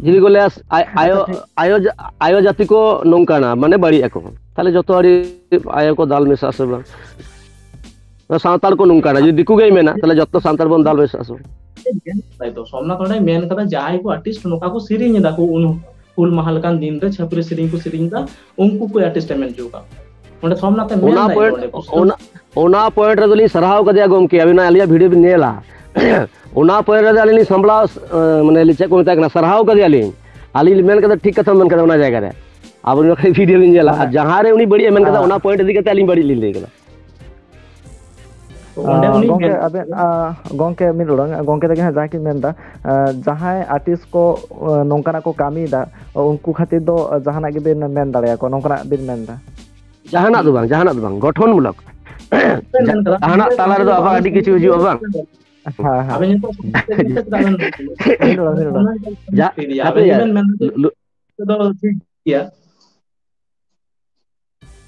ᱡᱩᱫᱤ ᱠᱚ ᱞᱟᱹᱭᱟ, ᱟᱭ-, ᱟᱪᱪᱷᱟ, ᱟᱭᱳ, ᱴᱷᱤᱠ᱾ ᱟᱭᱳ ᱡᱟ-, ᱟᱭᱳ ᱡᱟᱹᱛᱤ ᱠᱚ ᱱᱚᱝᱠᱟᱱᱟ, ᱢᱟᱱᱮ ᱵᱟᱹᱲᱤᱡ ᱟᱠᱚ, ᱛᱟᱦᱞᱮ ᱡᱚᱛᱚ ᱟᱹᱰᱤ ᱟᱭᱳ ᱠᱚ ᱫᱟᱞ ᱢᱮᱥᱟ ᱥᱮ ᱵᱟᱝ? ᱥᱟᱱᱛᱟᱲ ᱠᱚ ᱱᱚᱝᱠᱟᱱᱟ, ᱡᱩᱫᱤ ᱫᱤᱠᱩ ᱜᱮᱭ ᱢᱮᱱᱟ, ᱛᱟᱦᱞᱮ ᱡᱚᱛᱚ ᱥᱟᱱᱛᱟᱲ ᱵᱚᱱ ᱫᱟᱞ ᱢᱮᱥᱟ ᱥᱮ ᱵᱟᱝ? ᱛᱟᱭ ᱛᱚ, ᱥᱳᱢᱱᱟᱛᱷ ᱚᱸᱰᱮ ᱢᱮᱱ ᱠᱟᱫᱟ, ᱡᱟᱦᱟᱸᱭ ᱠᱚ ᱟᱨᱴᱤᱥᱴ ᱱᱚᱝᱠᱟ ᱠᱚ ᱥᱮᱨᱮᱧ ᱮᱫᱟ ᱠᱚ, ᱩᱱ ᱦᱩᱞ ᱢᱟᱦᱟ ᱞᱮᱠᱟᱱ ᱫᱤᱱ ᱨᱮ ᱪᱷᱟᱹᱯᱨᱤ ᱥᱮᱨᱮᱧ ᱠᱚ ᱥᱮᱨᱮᱧ ᱮᱫᱟ, ᱩᱱᱠᱩ ᱠᱚ ᱟᱨᱴᱤᱥᱴ ᱮ ᱢᱮᱱ ᱦᱚᱪᱚ ᱟᱠᱟᱫ ᱠᱚᱣᱟ᱾ ᱚᱸᱰᱮ ᱥᱳᱢᱱᱟᱛᱷ ᱮ ᱢᱮᱱ ᱚᱱᱟ ᱫᱟᱭ ᱯᱚᱭᱮᱱᱴ, ᱱᱚᱰᱮ ᱯᱩᱥᱴᱟᱹᱣ᱾ ᱚᱱᱟ, ᱚᱱᱟ ᱯᱚᱭᱮᱱᱴ ᱨᱮᱫᱚ ᱞᱤᱧ ᱥᱟᱨᱦᱟᱣ ᱠᱟᱫᱮᱭᱟ ᱜᱚᱢᱠᱮ, ᱟᱹᱵᱤᱱᱟᱜ ᱟᱹᱞᱤᱧᱟᱜ ᱵᱷᱤᱰᱤᱭᱳ ᱵᱤᱱ ᱧᱮᱞᱟ᱾ ᱚᱱᱟ ᱯᱚᱭᱮᱱᱴ ᱨᱮᱫᱚ ᱟᱹᱞᱤᱧ ᱞᱤᱧ ᱥᱟᱢᱵᱲᱟᱣ, ᱮ, ᱢᱟᱱᱮ ᱪᱮᱫ ᱠᱚ ᱢᱮᱛᱟᱜ ᱠᱟᱱᱟ, ᱥᱟᱨᱦᱟᱣ ᱠᱟᱫᱮᱭᱟᱞᱤᱧ᱾ ᱟᱹᱞᱤᱧ ᱞᱤᱧ ᱢᱮᱱ ᱠᱟᱫᱟ, ᱴᱷᱤᱠ ᱠᱟᱛᱷᱟᱢ ᱢᱮᱱ ᱠᱟᱫᱟ ᱚᱱᱟ ᱡᱟᱭᱜᱟ ᱨᱮ᱾ ᱟᱵᱚ ᱱᱚᱣᱟ ᱵᱷᱤᱰᱤᱭᱳ ᱵᱤᱱ ᱧᱮᱞᱟ, ᱟᱨ ᱢᱟᱱᱮ, ᱡᱟᱦᱟᱸ ᱨᱮ ᱩᱱᱤ ᱵᱟᱹᱲᱤᱡ ᱮ ᱢᱮᱱ ᱠᱟᱫᱟ, ᱟᱨ ᱚᱱᱟ ᱯᱚᱭᱮᱱᱴ ᱤᱫᱤ ᱠᱟᱛᱮ ᱟᱹᱞᱤᱧ ᱵᱟᱹᱲᱤᱡ ᱞᱤᱧ ᱞᱟᱹᱭ ᱠᱟᱫᱟ᱾ ᱛᱚ, ᱚᱸᱰᱮ ᱟᱸ, ᱩᱱᱤ ᱜᱚᱝᱠᱮ, ᱢᱮᱱ ᱟᱵᱮᱱ, ᱟᱸ, ᱜᱚᱝᱠᱮ, ᱢᱤᱫ ᱰᱚᱲᱟᱝ, ᱜᱚᱝᱠᱮ ᱛᱟᱹᱠᱤᱱ ᱦᱟᱸᱜ ᱡᱟᱦᱟᱸ ᱠᱤᱱ ᱢᱮᱱᱫᱟ, ᱟᱸ, ᱡᱟᱦᱟᱸᱭ ᱟᱨᱴᱤᱥᱴ ᱠᱚ, ᱟᱸ, ᱱᱚᱝᱠᱟᱱᱟᱜ ᱠᱚ ᱠᱟᱹᱢᱤᱭᱮᱫᱟ, ᱩᱱᱠᱩ ᱠᱷᱟᱹᱛᱤᱨ ᱫᱚ ᱡᱟᱦᱟᱱᱟᱜ ᱜᱮᱵᱤᱱ ᱢᱮᱱ ᱫᱟᱲᱮᱭᱟᱠᱚᱣᱟ, ᱱᱚᱝᱠᱟᱱᱟᱜ ᱵᱤᱱ ᱢᱮᱱᱫᱟ? ᱡᱟᱦᱟᱱᱟᱜ ᱫᱚ ᱵᱟᱝ, ᱡᱟᱦᱟᱱᱟᱜ ᱫᱚ ᱵᱟᱝ, ᱜᱚᱴᱷᱚᱱ ᱢᱩᱞᱚᱠ᱾ ᱵᱮᱱ ᱢᱮᱱ ᱠᱟᱫᱟ, ᱡᱟᱦᱟᱱᱟᱜ ᱛᱟᱞᱟ ᱨᱮᱫᱚ ᱟᱵᱟᱨ ᱟᱹᱰᱤ ᱠᱤᱪᱷᱩ ᱦᱤᱡᱩᱜᱼᱟ, ᱵᱟᱝ? ᱦᱮᱸ, ᱦᱮᱸ᱾ ᱟᱵᱮᱱ ᱱᱤᱛᱚᱜ ᱪᱮᱫᱟᱜ ᱵᱮᱱ ᱢᱤᱫ ᱰᱚᱲᱟᱝ, ᱢᱤᱫ ᱰᱚᱲᱟᱝ᱾ ᱡᱟ-, ᱟᱵᱮᱱ ᱦᱟᱯᱮ, ᱜᱮᱵᱮᱱ ᱢᱮᱱᱫᱟ ᱡᱮ ᱞᱩ-, ᱞᱩ-, ᱫᱚ ᱴᱷᱤᱠ ᱜᱮᱭᱟ᱾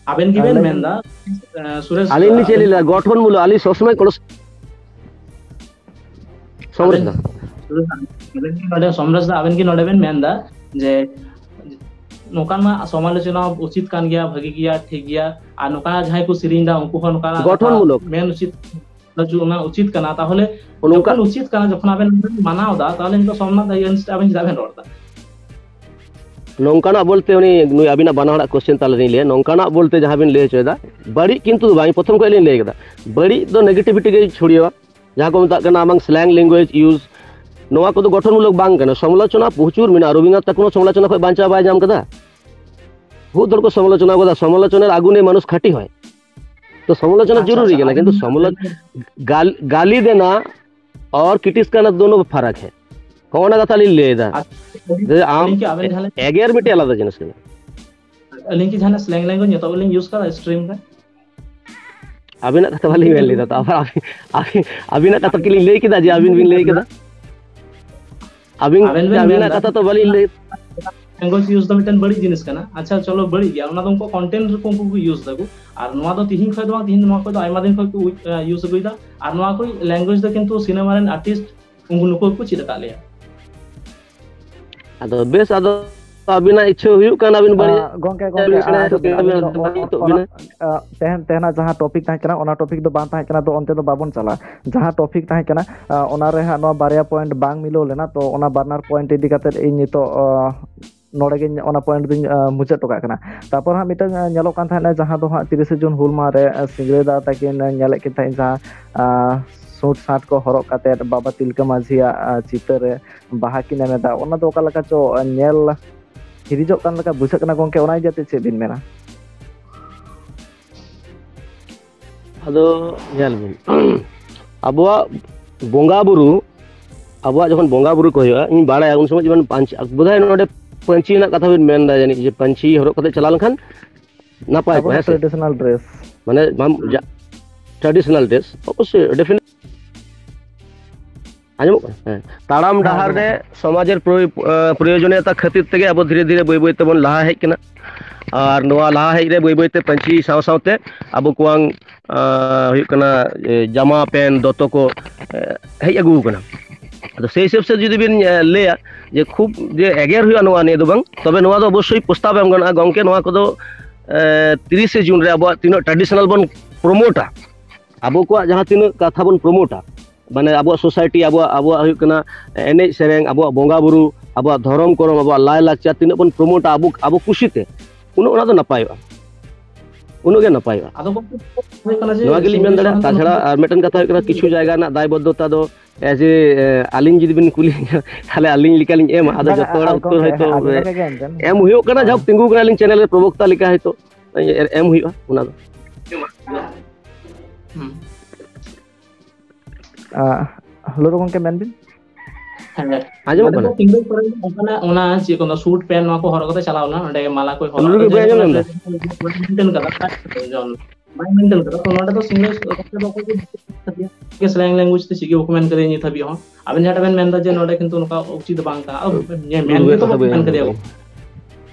ᱟᱵᱮᱱ ᱜᱮᱵᱮᱱ ᱞᱟᱹᱭ ᱵᱮᱱ᱾ ᱢᱮᱱᱫᱟ, ᱮ, ᱥᱩᱨᱮᱥ, ᱟᱹᱞᱤᱧ ᱞᱤᱧ ᱪᱮᱫ ᱞᱤᱧ ᱞᱟᱹᱭᱟ? ᱜᱚᱴᱷᱚᱱ ᱢᱩᱞᱚᱠ, ᱟᱹᱞᱤᱧ ᱥᱚᱵ ᱥᱚᱢᱚᱭ ᱠᱚᱱᱚ ᱥᱚᱢᱨᱮᱥ ᱟᱵᱮᱱ, ᱫᱟ᱾ ᱥᱩᱨᱮᱥ ᱫᱟ, ᱟᱵᱮᱱ ᱜᱮ ᱱᱚᱰᱮ, ᱥᱚᱢᱨᱮᱥ ᱫᱟ, ᱟᱵᱮᱱ ᱜᱮ ᱱᱚᱰᱮ ᱵᱮᱱ ᱢᱮᱱᱫᱟ ᱡᱮ ᱱᱚᱝᱠᱟᱱ ᱢᱟ ᱥᱚᱢᱟᱞᱳᱪᱚᱱᱟ ᱩᱪᱤᱛ ᱠᱟᱱ ᱜᱮᱭᱟ, ᱵᱷᱟᱹᱜᱤ ᱜᱮᱭᱟ, ᱴᱷᱤᱠ ᱜᱮᱭᱟ, ᱟᱨ ᱱᱚᱝᱠᱟ ᱡᱟᱦᱟᱸᱭ ᱠᱚ ᱥᱮᱨᱮᱧ ᱫᱟ ᱩᱱᱠᱩ ᱦᱚᱸ ᱱᱚᱝᱠᱟᱱᱟᱜ ᱠᱟᱛᱷᱟ ᱜᱚᱴᱷᱚᱱ ᱢᱩᱞᱚᱠ᱾ ᱢᱮᱱ ᱩᱪᱤᱛ, ᱚᱱᱟ ᱩᱪᱤᱛ ᱠᱟᱱᱟ᱾ ᱛᱟᱦᱚᱞᱮ ᱱᱚᱝᱠᱟ ᱡᱚᱠᱷᱚᱱ ᱩᱪᱤᱛ ᱠᱟᱱᱟ, ᱡᱚᱠᱷᱚᱱ ᱟᱵᱮᱱ ᱢᱟᱱᱟᱣ ᱫᱟ, ᱛᱟᱦᱚᱞᱮ ᱱᱤᱛᱚᱜ ᱥᱚᱢᱱᱟᱛᱷ against ᱟᱵᱮᱱ ᱪᱮᱫᱟᱜ ᱵᱮᱱ ᱨᱚᱲ ᱫᱟ? ᱱᱚᱝᱠᱟᱱᱟᱜ ᱵᱚᱞᱛᱮ ᱩᱱᱤ ᱱᱩᱭ ᱟᱹᱵᱤᱱᱟᱜ ᱵᱟᱱᱟ ᱦᱚᱲᱟᱜ ᱠᱚᱥᱪᱮᱱ ᱛᱟᱞᱟ ᱨᱮᱧ ᱞᱟᱹᱭᱟ, ᱱᱚᱝᱠᱟᱱᱟᱜ ᱵᱚᱞᱛᱮ ᱡᱟᱦᱟᱸ ᱵᱤᱱ ᱞᱟᱹᱭ ᱦᱚᱪᱚᱭᱮᱫᱟ, ᱵᱟᱹᱲᱤᱡ ᱠᱤᱱᱛᱩ ᱫᱚ ᱵᱟᱝ, ᱯᱨᱚᱛᱷᱚᱢ ᱠᱷᱚᱱ ᱞᱤᱧ ᱞᱟᱹᱭ ᱠᱮᱫᱟ, ᱵᱟᱹᱲᱤᱡ ᱫᱚ negativity ᱜᱮ ᱪᱷᱩᱲᱭᱟᱹᱣᱟ᱾ ᱡᱟᱦᱟᱸ ᱠᱚ ᱢᱮᱛᱟᱜ ᱠᱟᱱᱟ ᱟᱢᱟᱝ slang language use, ᱱᱚᱣᱟ ᱠᱚᱫᱚ ᱜᱚᱴᱷᱚᱱᱢᱩᱞᱚᱠ ᱵᱟᱝ ᱠᱟᱱᱟ᱾ ᱥᱚᱢᱟᱞᱳᱪᱚᱱᱟ ᱯᱨᱚᱪᱩᱨ ᱢᱮᱱᱟᱜᱼᱟ, ᱨᱚᱵᱤᱱᱫᱨᱚᱱᱟᱛᱷ ᱴᱷᱟᱠᱩᱨ ᱦᱚᱸ ᱥᱚᱢᱟᱞᱳᱪᱚᱱᱟ ᱠᱷᱚᱱ ᱵᱟᱧᱪᱟᱣ ᱵᱟᱭ ᱧᱟᱢ ᱠᱟᱫᱟ᱾ ᱵᱚᱦᱩᱛ ᱦᱚᱲ ᱠᱚ ᱥᱚᱢᱟᱞᱳᱪᱚᱱᱟ ᱠᱟᱫᱟ, ᱥᱚᱢᱟᱞᱳᱪᱚᱱᱟ ᱨᱮ ᱟᱹᱜᱩ ᱱᱤᱭᱮ ᱢᱟᱱᱩᱥ ᱠᱷᱟᱹᱴᱤ ᱦᱚᱭ᱾ ᱛᱚ ᱥᱚᱢᱟᱞᱳᱪᱚᱱᱟ ᱟᱪᱪᱷᱟ, ᱡᱚᱨᱩᱨᱤ ᱟᱪᱪᱷᱟ, ᱠᱟᱱᱟ, ᱟᱹᱞᱤᱧ ᱠᱤᱱᱛᱩ ᱥᱚᱢᱟᱞᱳᱪ-, ᱜᱟᱞ-, ᱜᱟᱞᱤ ᱫᱮᱱᱟ ᱟᱨ ᱠᱨᱤᱴᱤᱥ ᱠᱟᱱᱟ ᱫᱳᱱᱳ ᱯᱷᱟᱨᱟᱠ ᱦᱮ᱾ ᱦᱚᱸᱜᱼᱚ ᱱᱟ ᱠᱟᱛᱷᱟ ᱞᱤᱧ ᱞᱟᱹᱭ ᱮᱫᱟ᱾ ᱟᱪᱪᱷᱟ, ᱡᱮ ᱟᱢ ᱟᱹᱞᱤᱧ ᱠᱤ ᱟᱵᱮᱱ ᱡᱟᱦᱟᱸ ᱞᱮᱠᱟ ᱮᱜᱮᱨ ᱢᱤᱫᱴᱮᱡ ᱟᱞᱟᱫᱟ ᱡᱤᱱᱤᱥ ᱠᱟᱱᱟ᱾ ᱟᱹᱞᱤᱧ ᱠᱤ ᱡᱟᱦᱟᱱᱟᱜ slang language ᱱᱤᱛᱚᱜ ᱵᱮᱱ use ᱠᱟᱫᱟ stream ᱨᱮ? ᱟᱹᱵᱤᱱᱟᱜ ᱠᱟᱛᱷᱟ ᱵᱟᱹᱞᱤᱧ ᱢᱮᱱ ᱞᱮᱫᱟ ᱛᱚ, ᱟᱵᱟᱨ ᱟᱹᱵᱤᱱ, ᱟᱹᱵᱤᱱᱟᱜ ᱠᱟᱛᱷᱟ ᱠᱤᱞᱤᱧ ᱞᱟᱹᱭ ᱠᱮᱫᱟ ᱡᱮ ᱟᱹᱵᱤᱱ ᱵᱤᱱ ᱞᱟᱹᱭ ᱠᱮᱫᱟ? ᱟᱹᱵᱤᱱ, ᱟᱵᱮᱱ ᱵᱮᱱ ᱟᱹᱵᱤᱱᱟᱜ ᱢᱮᱱᱫᱟ ᱠᱟᱛᱷᱟ ᱛᱚ ᱵᱟᱹᱞᱤᱧ ᱞᱟᱹᱭ᱾ Language use ᱫᱚ ᱢᱤᱫᱴᱮᱱ ᱵᱟᱹᱲᱤᱡ ᱡᱤᱱᱤᱥ ᱠᱟᱱᱟ᱾ ᱟᱪᱪᱷᱟ, ᱪᱚᱞᱚ, ᱵᱟᱹᱲᱤᱡ ᱜᱮᱭᱟ, ᱚᱱᱟ ᱫᱚ ᱩᱱᱠᱩ content ᱨᱮᱠᱚ ᱩᱱᱠᱩ ᱠᱚ use ᱫᱟᱠᱚ᱾ ᱟᱨ ᱱᱚᱣᱟ ᱫᱚ ᱛᱤᱦᱤᱧ ᱠᱷᱚᱱ ᱫᱚ ᱵᱟᱝ, ᱛᱤᱦᱤᱧ ᱱᱚᱣᱟ ᱠᱷᱚᱱ ᱫᱚ ᱟᱭᱢᱟ ᱫᱤᱱ ᱠᱷᱚᱱ ᱠᱚ ᱩᱭ-, ᱟᱸ, use ᱟᱹᱜᱩᱭᱮᱫᱟ᱾ ᱟᱨ ᱱᱚᱣᱟ ᱠᱚ language ᱫᱚ ᱠᱤᱱᱛᱩ ᱥᱤᱱᱮᱢᱟ ᱨᱮᱱ artist ᱩᱱᱠᱩ ᱱᱩᱠᱩ ᱜᱮᱠᱚ ᱪᱮᱫ ᱟᱠᱟᱫ ᱞᱮᱭᱟ᱾ ᱟᱫᱚ ᱵᱮᱥ, ᱟᱫᱚ ᱟᱹᱵᱤᱱᱟᱜ ᱤᱪᱪᱷᱟᱹ ᱦᱩᱭᱩᱜ ᱠᱟᱱ, ᱟᱹᱵᱤᱱ ᱵᱟᱹᱲᱤᱡ ᱟᱸ, ᱜᱚᱝᱠᱮ, ᱜᱚᱝᱠᱮ, ᱵᱤᱱ ᱟᱸᱡᱚᱢ ᱵᱤᱱ ᱵᱤᱱ ᱟᱹᱵᱤᱱ ᱫᱚ ᱵᱟᱹᱲᱤᱡ ᱚᱱᱟ, ᱛᱚ ᱚᱱᱟ, ᱵᱤᱱ᱾ ᱟᱸ, ᱛᱮᱦᱮᱧ, ᱛᱮᱦᱮᱧᱟᱜ ᱡᱟᱦᱟᱸ topic ᱛᱟᱦᱮᱸ ᱠᱟᱱᱟ, ᱚᱱᱟ topic ᱫᱚ ᱵᱟᱝ ᱛᱟᱦᱮᱸ ᱠᱟᱱᱟ, ᱟᱫᱚ ᱚᱱᱛᱮ ᱫᱚ ᱵᱟᱵᱚᱱ ᱪᱟᱞᱟᱜᱼᱟ᱾ ᱡᱟᱦᱟᱸ topic ᱛᱟᱦᱮᱸ ᱠᱟᱱᱟ, ᱟᱸ, ᱚᱱᱟ ᱨᱮ ᱦᱟᱸᱜ ᱱᱚᱣᱟ ᱵᱟᱨᱭᱟ point ᱵᱟᱝ ᱢᱤᱞᱟᱹᱣ ᱞᱮᱱᱟ, ᱛᱚ ᱚᱱᱟ ᱵᱟᱱᱟᱨ point ᱤᱫᱤ ᱠᱟᱛᱮᱫ ᱤᱧ ᱱᱤᱛᱚᱜ, ᱟᱸ, ᱱᱚᱰᱮ ᱜᱤᱧ ᱚᱱᱟ point ᱫᱩᱧ, ᱟᱸ, ᱢᱩᱪᱟᱹᱫ ᱦᱚᱴᱚ ᱠᱟᱜ ᱠᱟᱱᱟ᱾ ᱛᱟᱨᱯᱚᱨ ᱦᱟᱸᱜ ᱢᱤᱫᱴᱟᱝ, ᱟᱸ, ᱧᱮᱞᱚᱜ ᱠᱟᱱ ᱛᱟᱦᱮᱸᱱᱟ, ᱡᱟᱦᱟᱸ ᱫᱚ ᱦᱟᱸᱜ ᱛᱤᱨᱤᱥᱮ ᱡᱩᱱ ᱦᱩᱞ ᱢᱟᱦᱟ ᱨᱮ, ᱟᱸ, ᱥᱤᱝᱨᱟᱹᱭ ᱫᱟ ᱛᱟᱹᱠᱤᱱ, ᱟᱸ, ᱧᱮᱞᱮᱫ ᱠᱤᱱ ᱛᱟᱦᱮᱸᱫ ᱡᱟᱦᱟᱸ, ᱟᱸ, suit shirt ᱠᱚ ᱦᱚᱨᱚᱜ ᱠᱟᱛᱮᱫ ᱵᱟᱵᱟ ᱛᱤᱞᱠᱟᱹ ᱢᱟᱹᱡᱷᱤᱭᱟᱜ, ᱟᱸ, ᱪᱤᱛᱟᱹᱨ ᱨᱮ ᱵᱟᱦᱟ ᱠᱤᱱ ᱮᱢ ᱮᱫᱟ, ᱚᱱᱟ ᱫᱚ ᱚᱠᱟ ᱞᱮᱠᱟ ᱪᱚ, ᱟᱸ, ᱧᱮᱞ ᱦᱤᱨᱤᱡᱚᱜ ᱠᱟᱱ ᱞᱮᱠᱟ ᱵᱩᱡᱷᱟᱹᱜ ᱠᱟᱱᱟ ᱜᱚᱝᱠᱮ, ᱚᱱᱟ ᱤᱫᱤ ᱠᱟᱛᱮ ᱪᱮᱫ ᱵᱤᱱ ᱢᱮᱱᱟ? ᱟᱫᱚ ᱧᱮᱞ ᱵᱤᱱ, ᱟᱵᱚᱣᱟᱜ ᱵᱚᱸᱜᱟ ᱵᱩᱨᱩ, ᱟᱵᱚᱣᱟᱜ ᱡᱚᱠᱷᱚᱱ ᱵᱚᱸᱜᱟ ᱵᱩᱨᱩ ᱠᱚ ᱦᱩᱭᱩᱜᱼᱟ, ᱤᱧ ᱵᱟᱲᱟᱭᱟ ᱩᱱ ᱥᱚᱢᱚᱭ ᱡᱮᱢᱚᱱ ᱯᱟᱹᱧᱪᱤ, ᱵᱳᱫᱷᱚᱭ ᱱᱚᱰᱮ ᱯᱟᱹᱧᱪᱤ ᱨᱮᱱᱟᱜ ᱠᱟᱛᱷᱟ ᱵᱤᱱ ᱢᱮᱱ ᱮᱫᱟ ᱡᱟᱹᱱᱤᱡ, ᱡᱮ ᱯᱟᱹᱧᱪᱤ ᱦᱚᱨᱚᱜ ᱠᱟᱛᱮ ᱪᱟᱞᱟᱣ ᱞᱮᱱᱠᱷᱟᱱ ᱱᱟᱯᱟᱭ ᱠᱚᱜᱼᱟ, ᱟᱵᱚᱱᱟᱜ ᱦᱮᱸ ᱥᱮ? Traditional dress᱾ ᱢᱟᱱᱮ ᱵᱟᱢ ᱦᱩᱸ᱾ ᱡᱟ-, traditional dress, ᱚᱵᱚᱥᱥᱳᱭ, definitely᱾ ᱟᱸᱡᱚᱢᱚᱜ ᱠᱟᱱᱟ? ᱦᱮᱸ᱾ ᱛᱟᱲᱟᱢ ᱦᱮᱸ, ᱰᱟᱦᱟᱨ ᱟᱸᱡᱚᱢᱚᱜ ᱨᱮ ᱠᱟᱱᱟ᱾ ᱥᱚᱢᱟᱡᱮᱨ ᱯᱨᱚᱭᱳ-, ᱟᱸ, ᱯᱨᱚᱭᱳᱡᱚᱱᱤᱭᱚᱛᱟ ᱠᱷᱟᱹᱛᱤᱨ ᱛᱮᱜᱮ ᱟᱵᱚ ᱫᱷᱤᱨᱮ ᱫᱷᱤᱨᱮ ᱵᱟᱹᱭ ᱵᱟᱹᱭ ᱛᱮᱵᱚᱱ ᱞᱟᱦᱟ ᱦᱮᱡ ᱠᱟᱱᱟ᱾ ᱟᱨ ᱱᱚᱣᱟ ᱞᱟᱦᱟ ᱦᱮᱡ ᱨᱮ ᱵᱟᱹᱭ ᱵᱟᱹᱭ ᱛᱮ ᱯᱟᱹᱧᱪᱤ ᱥᱟᱶ ᱥᱟᱶᱛᱮ ᱟᱵᱚ ᱠᱚᱣᱟᱝ, ᱟᱸ, ᱦᱩᱭᱩᱜ ᱠᱟᱱᱟ, ᱮ, ᱡᱟᱢᱟ ᱯᱮᱱ ᱫᱚᱛᱚ ᱠᱚ, ᱮ, ᱦᱮᱡ ᱟᱹᱜᱩ ᱟᱠᱟᱱᱟ᱾ ᱟᱫᱚ ᱥᱮᱭ ᱦᱤᱥᱟᱹᱵ ᱥᱮ ᱡᱩᱫᱤ ᱵᱤᱱ, ᱮ, ᱞᱟᱹᱭᱟ ᱡᱮ ᱠᱷᱩᱵ ᱡᱮ ᱮᱜᱮᱨ ᱦᱩᱭᱩᱜᱼᱟ ᱱᱚᱣᱟ ᱱᱤᱭᱟᱹ ᱫᱚ ᱵᱟᱝ, ᱛᱚᱵᱮ ᱱᱚᱣᱟ ᱫᱚ ᱚᱵᱚᱥᱥᱳᱭ ᱯᱨᱚᱥᱛᱟᱵ ᱮᱢ ᱜᱟᱱᱚᱜᱼᱟ, ᱜᱚᱝᱠᱮ, ᱱᱚᱣᱟ ᱠᱚᱫᱚ, ᱮ, ᱛᱤᱨᱤᱥᱮ ᱡᱩᱱ ᱨᱮ ᱟᱵᱚᱣᱟᱜ ᱛᱤᱱᱟᱹᱜ traditional ᱵᱚᱱ promoteᱟ, ᱟᱵᱚ ᱠᱚᱣᱟᱜ ᱡᱟᱦᱟᱸ ᱛᱤᱱᱟᱹᱜ ᱠᱟᱛᱷᱟ ᱵᱚᱱ promoteᱟ, ᱢᱟᱱᱮ ᱟᱵᱚᱣᱟᱜ society, ᱟᱵᱚᱣᱟᱜ, ᱟᱵᱚᱣᱟᱜ ᱦᱩᱭᱩᱜ ᱠᱟᱱᱟ ᱮᱱᱮᱡ ᱥᱮᱨᱮᱧ, ᱟᱵᱚᱣᱟᱜ ᱵᱚᱸᱜᱟ ᱵᱩᱨᱩ, ᱟᱵᱚᱣᱟᱜ ᱫᱷᱚᱨᱚᱢ ᱠᱚᱨᱚᱢ, ᱟᱵᱚᱣᱟᱜ ᱞᱟᱭ ᱞᱟᱠᱪᱟᱨ ᱛᱤᱱᱟᱹᱜ ᱵᱚᱱ ᱯᱨᱚᱢᱳᱴᱟ ᱟᱵᱚ, ᱟᱵᱚ ᱠᱩᱥᱤᱛᱮ, ᱩᱱᱟᱹᱜ ᱚᱱᱟ ᱫᱚ ᱱᱟᱯᱟᱭᱚᱜᱼᱟ, ᱩᱱᱟᱹᱜ ᱜᱮ ᱱᱟᱯᱟᱭᱚᱜᱼᱟ᱾ ᱟᱫᱚ ᱜᱚᱢᱠᱮ, ᱦᱩᱭᱩᱜ ᱠᱟᱱᱟ ᱡᱮ ᱱᱚᱣᱟ ᱜᱮᱞᱤᱧ ᱢᱮᱱ ᱥᱤᱝᱨᱟᱹᱭ ᱫᱟᱲᱮᱭᱟᱜᱼᱟ᱾ ᱥᱟᱶᱛᱮ ᱛᱟᱪᱷᱟᱲᱟ ᱱᱚᱣᱟ ᱟᱨ ᱢᱤᱫᱴᱮᱱ ᱠᱟᱛᱷᱟ ᱦᱩᱭᱩᱜ ᱠᱟᱱᱟ, ᱠᱤᱪᱷᱩ ᱡᱟᱭᱜᱟ ᱨᱮᱱᱟᱜ ᱫᱟᱭᱵᱚᱫᱽᱫᱷᱚᱛᱟ ᱫᱚ as a, ᱮ, ᱟᱹᱞᱤᱧ ᱡᱩᱫᱤ ᱵᱤᱱ ᱠᱩᱞᱤ ᱞᱤᱧᱟ, ᱛᱟᱦᱞᱮ ᱟᱹᱞᱤᱧ ᱞᱮᱠᱟᱞᱤᱧ ᱮᱢᱟ᱾ ᱟᱫᱚ ᱵᱟᱝ, ᱡᱚᱛᱚ ᱦᱚᱲᱟᱜ ᱟᱨ ᱩᱛᱛᱚᱨ ᱜᱚᱢᱠᱮ, ᱦᱚᱭᱛᱳ ᱟᱹᱵᱤᱱ ᱮ, ᱞᱮᱠᱟ ᱜᱮ ᱮᱱᱛᱮᱫ᱾ ᱮᱢ ᱦᱩᱭᱩᱜ ᱠᱟᱱᱟ᱾ ᱡᱟᱦᱳᱠ, ᱦᱮᱸ᱾ ᱛᱤᱸᱜᱩ ᱠᱟᱱᱟᱞᱤᱧ ᱪᱮᱱᱮᱞ ᱨᱮ ᱯᱨᱚᱵᱚᱠᱛᱟ ᱞᱮᱠᱟ ᱦᱚᱭᱛᱳ ᱮ, ᱮᱢ ᱦᱩᱭᱩᱜᱼᱟ ᱚᱱᱟ ᱫᱚ᱾ ᱦᱩᱸ᱾ ᱟᱸ, ᱞᱩᱨᱩ ᱜᱚᱢᱠᱮ, ᱢᱮᱱ ᱵᱤᱱ᱾ ᱦᱮᱸ, ᱟᱸᱡᱚᱢᱚᱜ ᱱᱚᱰᱮ ᱫᱚ ᱠᱟᱱᱟ? ᱥᱤᱝᱨᱟᱹᱭ ᱠᱚᱨᱮ ᱚᱱᱠᱟᱱᱟᱜ ᱚᱱᱟ ᱪᱮᱫ ᱠᱚ ᱢᱮᱱᱟ, ᱥᱩᱴ ᱯᱮᱱᱴ ᱱᱚᱣᱟ ᱠᱚ ᱦᱚᱨᱚᱜ ᱠᱟᱛᱮ ᱪᱟᱞᱟᱣ ᱞᱮᱱᱟ, ᱚᱸᱰᱮ ᱢᱟᱞᱟ ᱠᱚᱭ ᱦᱚᱨᱚᱜ ᱞᱩᱨᱩ ᱠᱟᱫᱟ, ᱜᱚᱢᱠᱮ, ᱟᱸᱡᱚᱢ ᱡᱮᱦᱮᱛᱩ ᱧᱟᱢ ᱫᱟ? ᱵᱟᱭ ᱢᱮᱱᱴᱮᱱ ᱠᱟᱫᱟ, ᱵᱟᱭ ᱢᱮᱱᱴᱮᱱ ᱠᱟᱫᱟ᱾ ᱛᱚ ᱱᱚᱰᱮ ᱫᱚ ᱥᱤᱝᱨᱟᱹᱭ ᱚᱠᱛᱚ ᱫᱚ ᱚᱠᱚᱭ ᱜᱮ ᱥᱞᱮᱝ ᱞᱮᱝᱜᱩᱭᱮᱡᱽ ᱛᱮ ᱪᱮᱫ ᱜᱮ ᱵᱟᱠᱚ ᱢᱮᱱ ᱠᱟᱫᱮᱭᱟ ᱱᱤᱛ ᱦᱟᱹᱵᱤᱡ ᱦᱚᱸ᱾ ᱟᱵᱮᱱ ᱡᱟᱦᱟᱸᱴᱟᱜ ᱵᱮᱱ ᱢᱮᱱᱫᱟ ᱡᱮ ᱱᱚᱰᱮ ᱠᱤᱱᱛᱩ ᱱᱚᱝᱠᱟ ᱩᱪᱤᱛ ᱵᱟᱝ ᱠᱟᱱᱟ, ᱟᱫᱚ ᱢᱮᱱ ᱞᱩᱨᱩ ᱜᱮᱛᱚ ᱠᱟᱛᱷᱟ ᱵᱟᱠᱚ ᱵᱟᱹᱧ ᱢᱮᱱ ᱟᱸᱡᱚᱢ ᱠᱟᱫᱮᱭᱟ᱾ ᱫᱟ᱾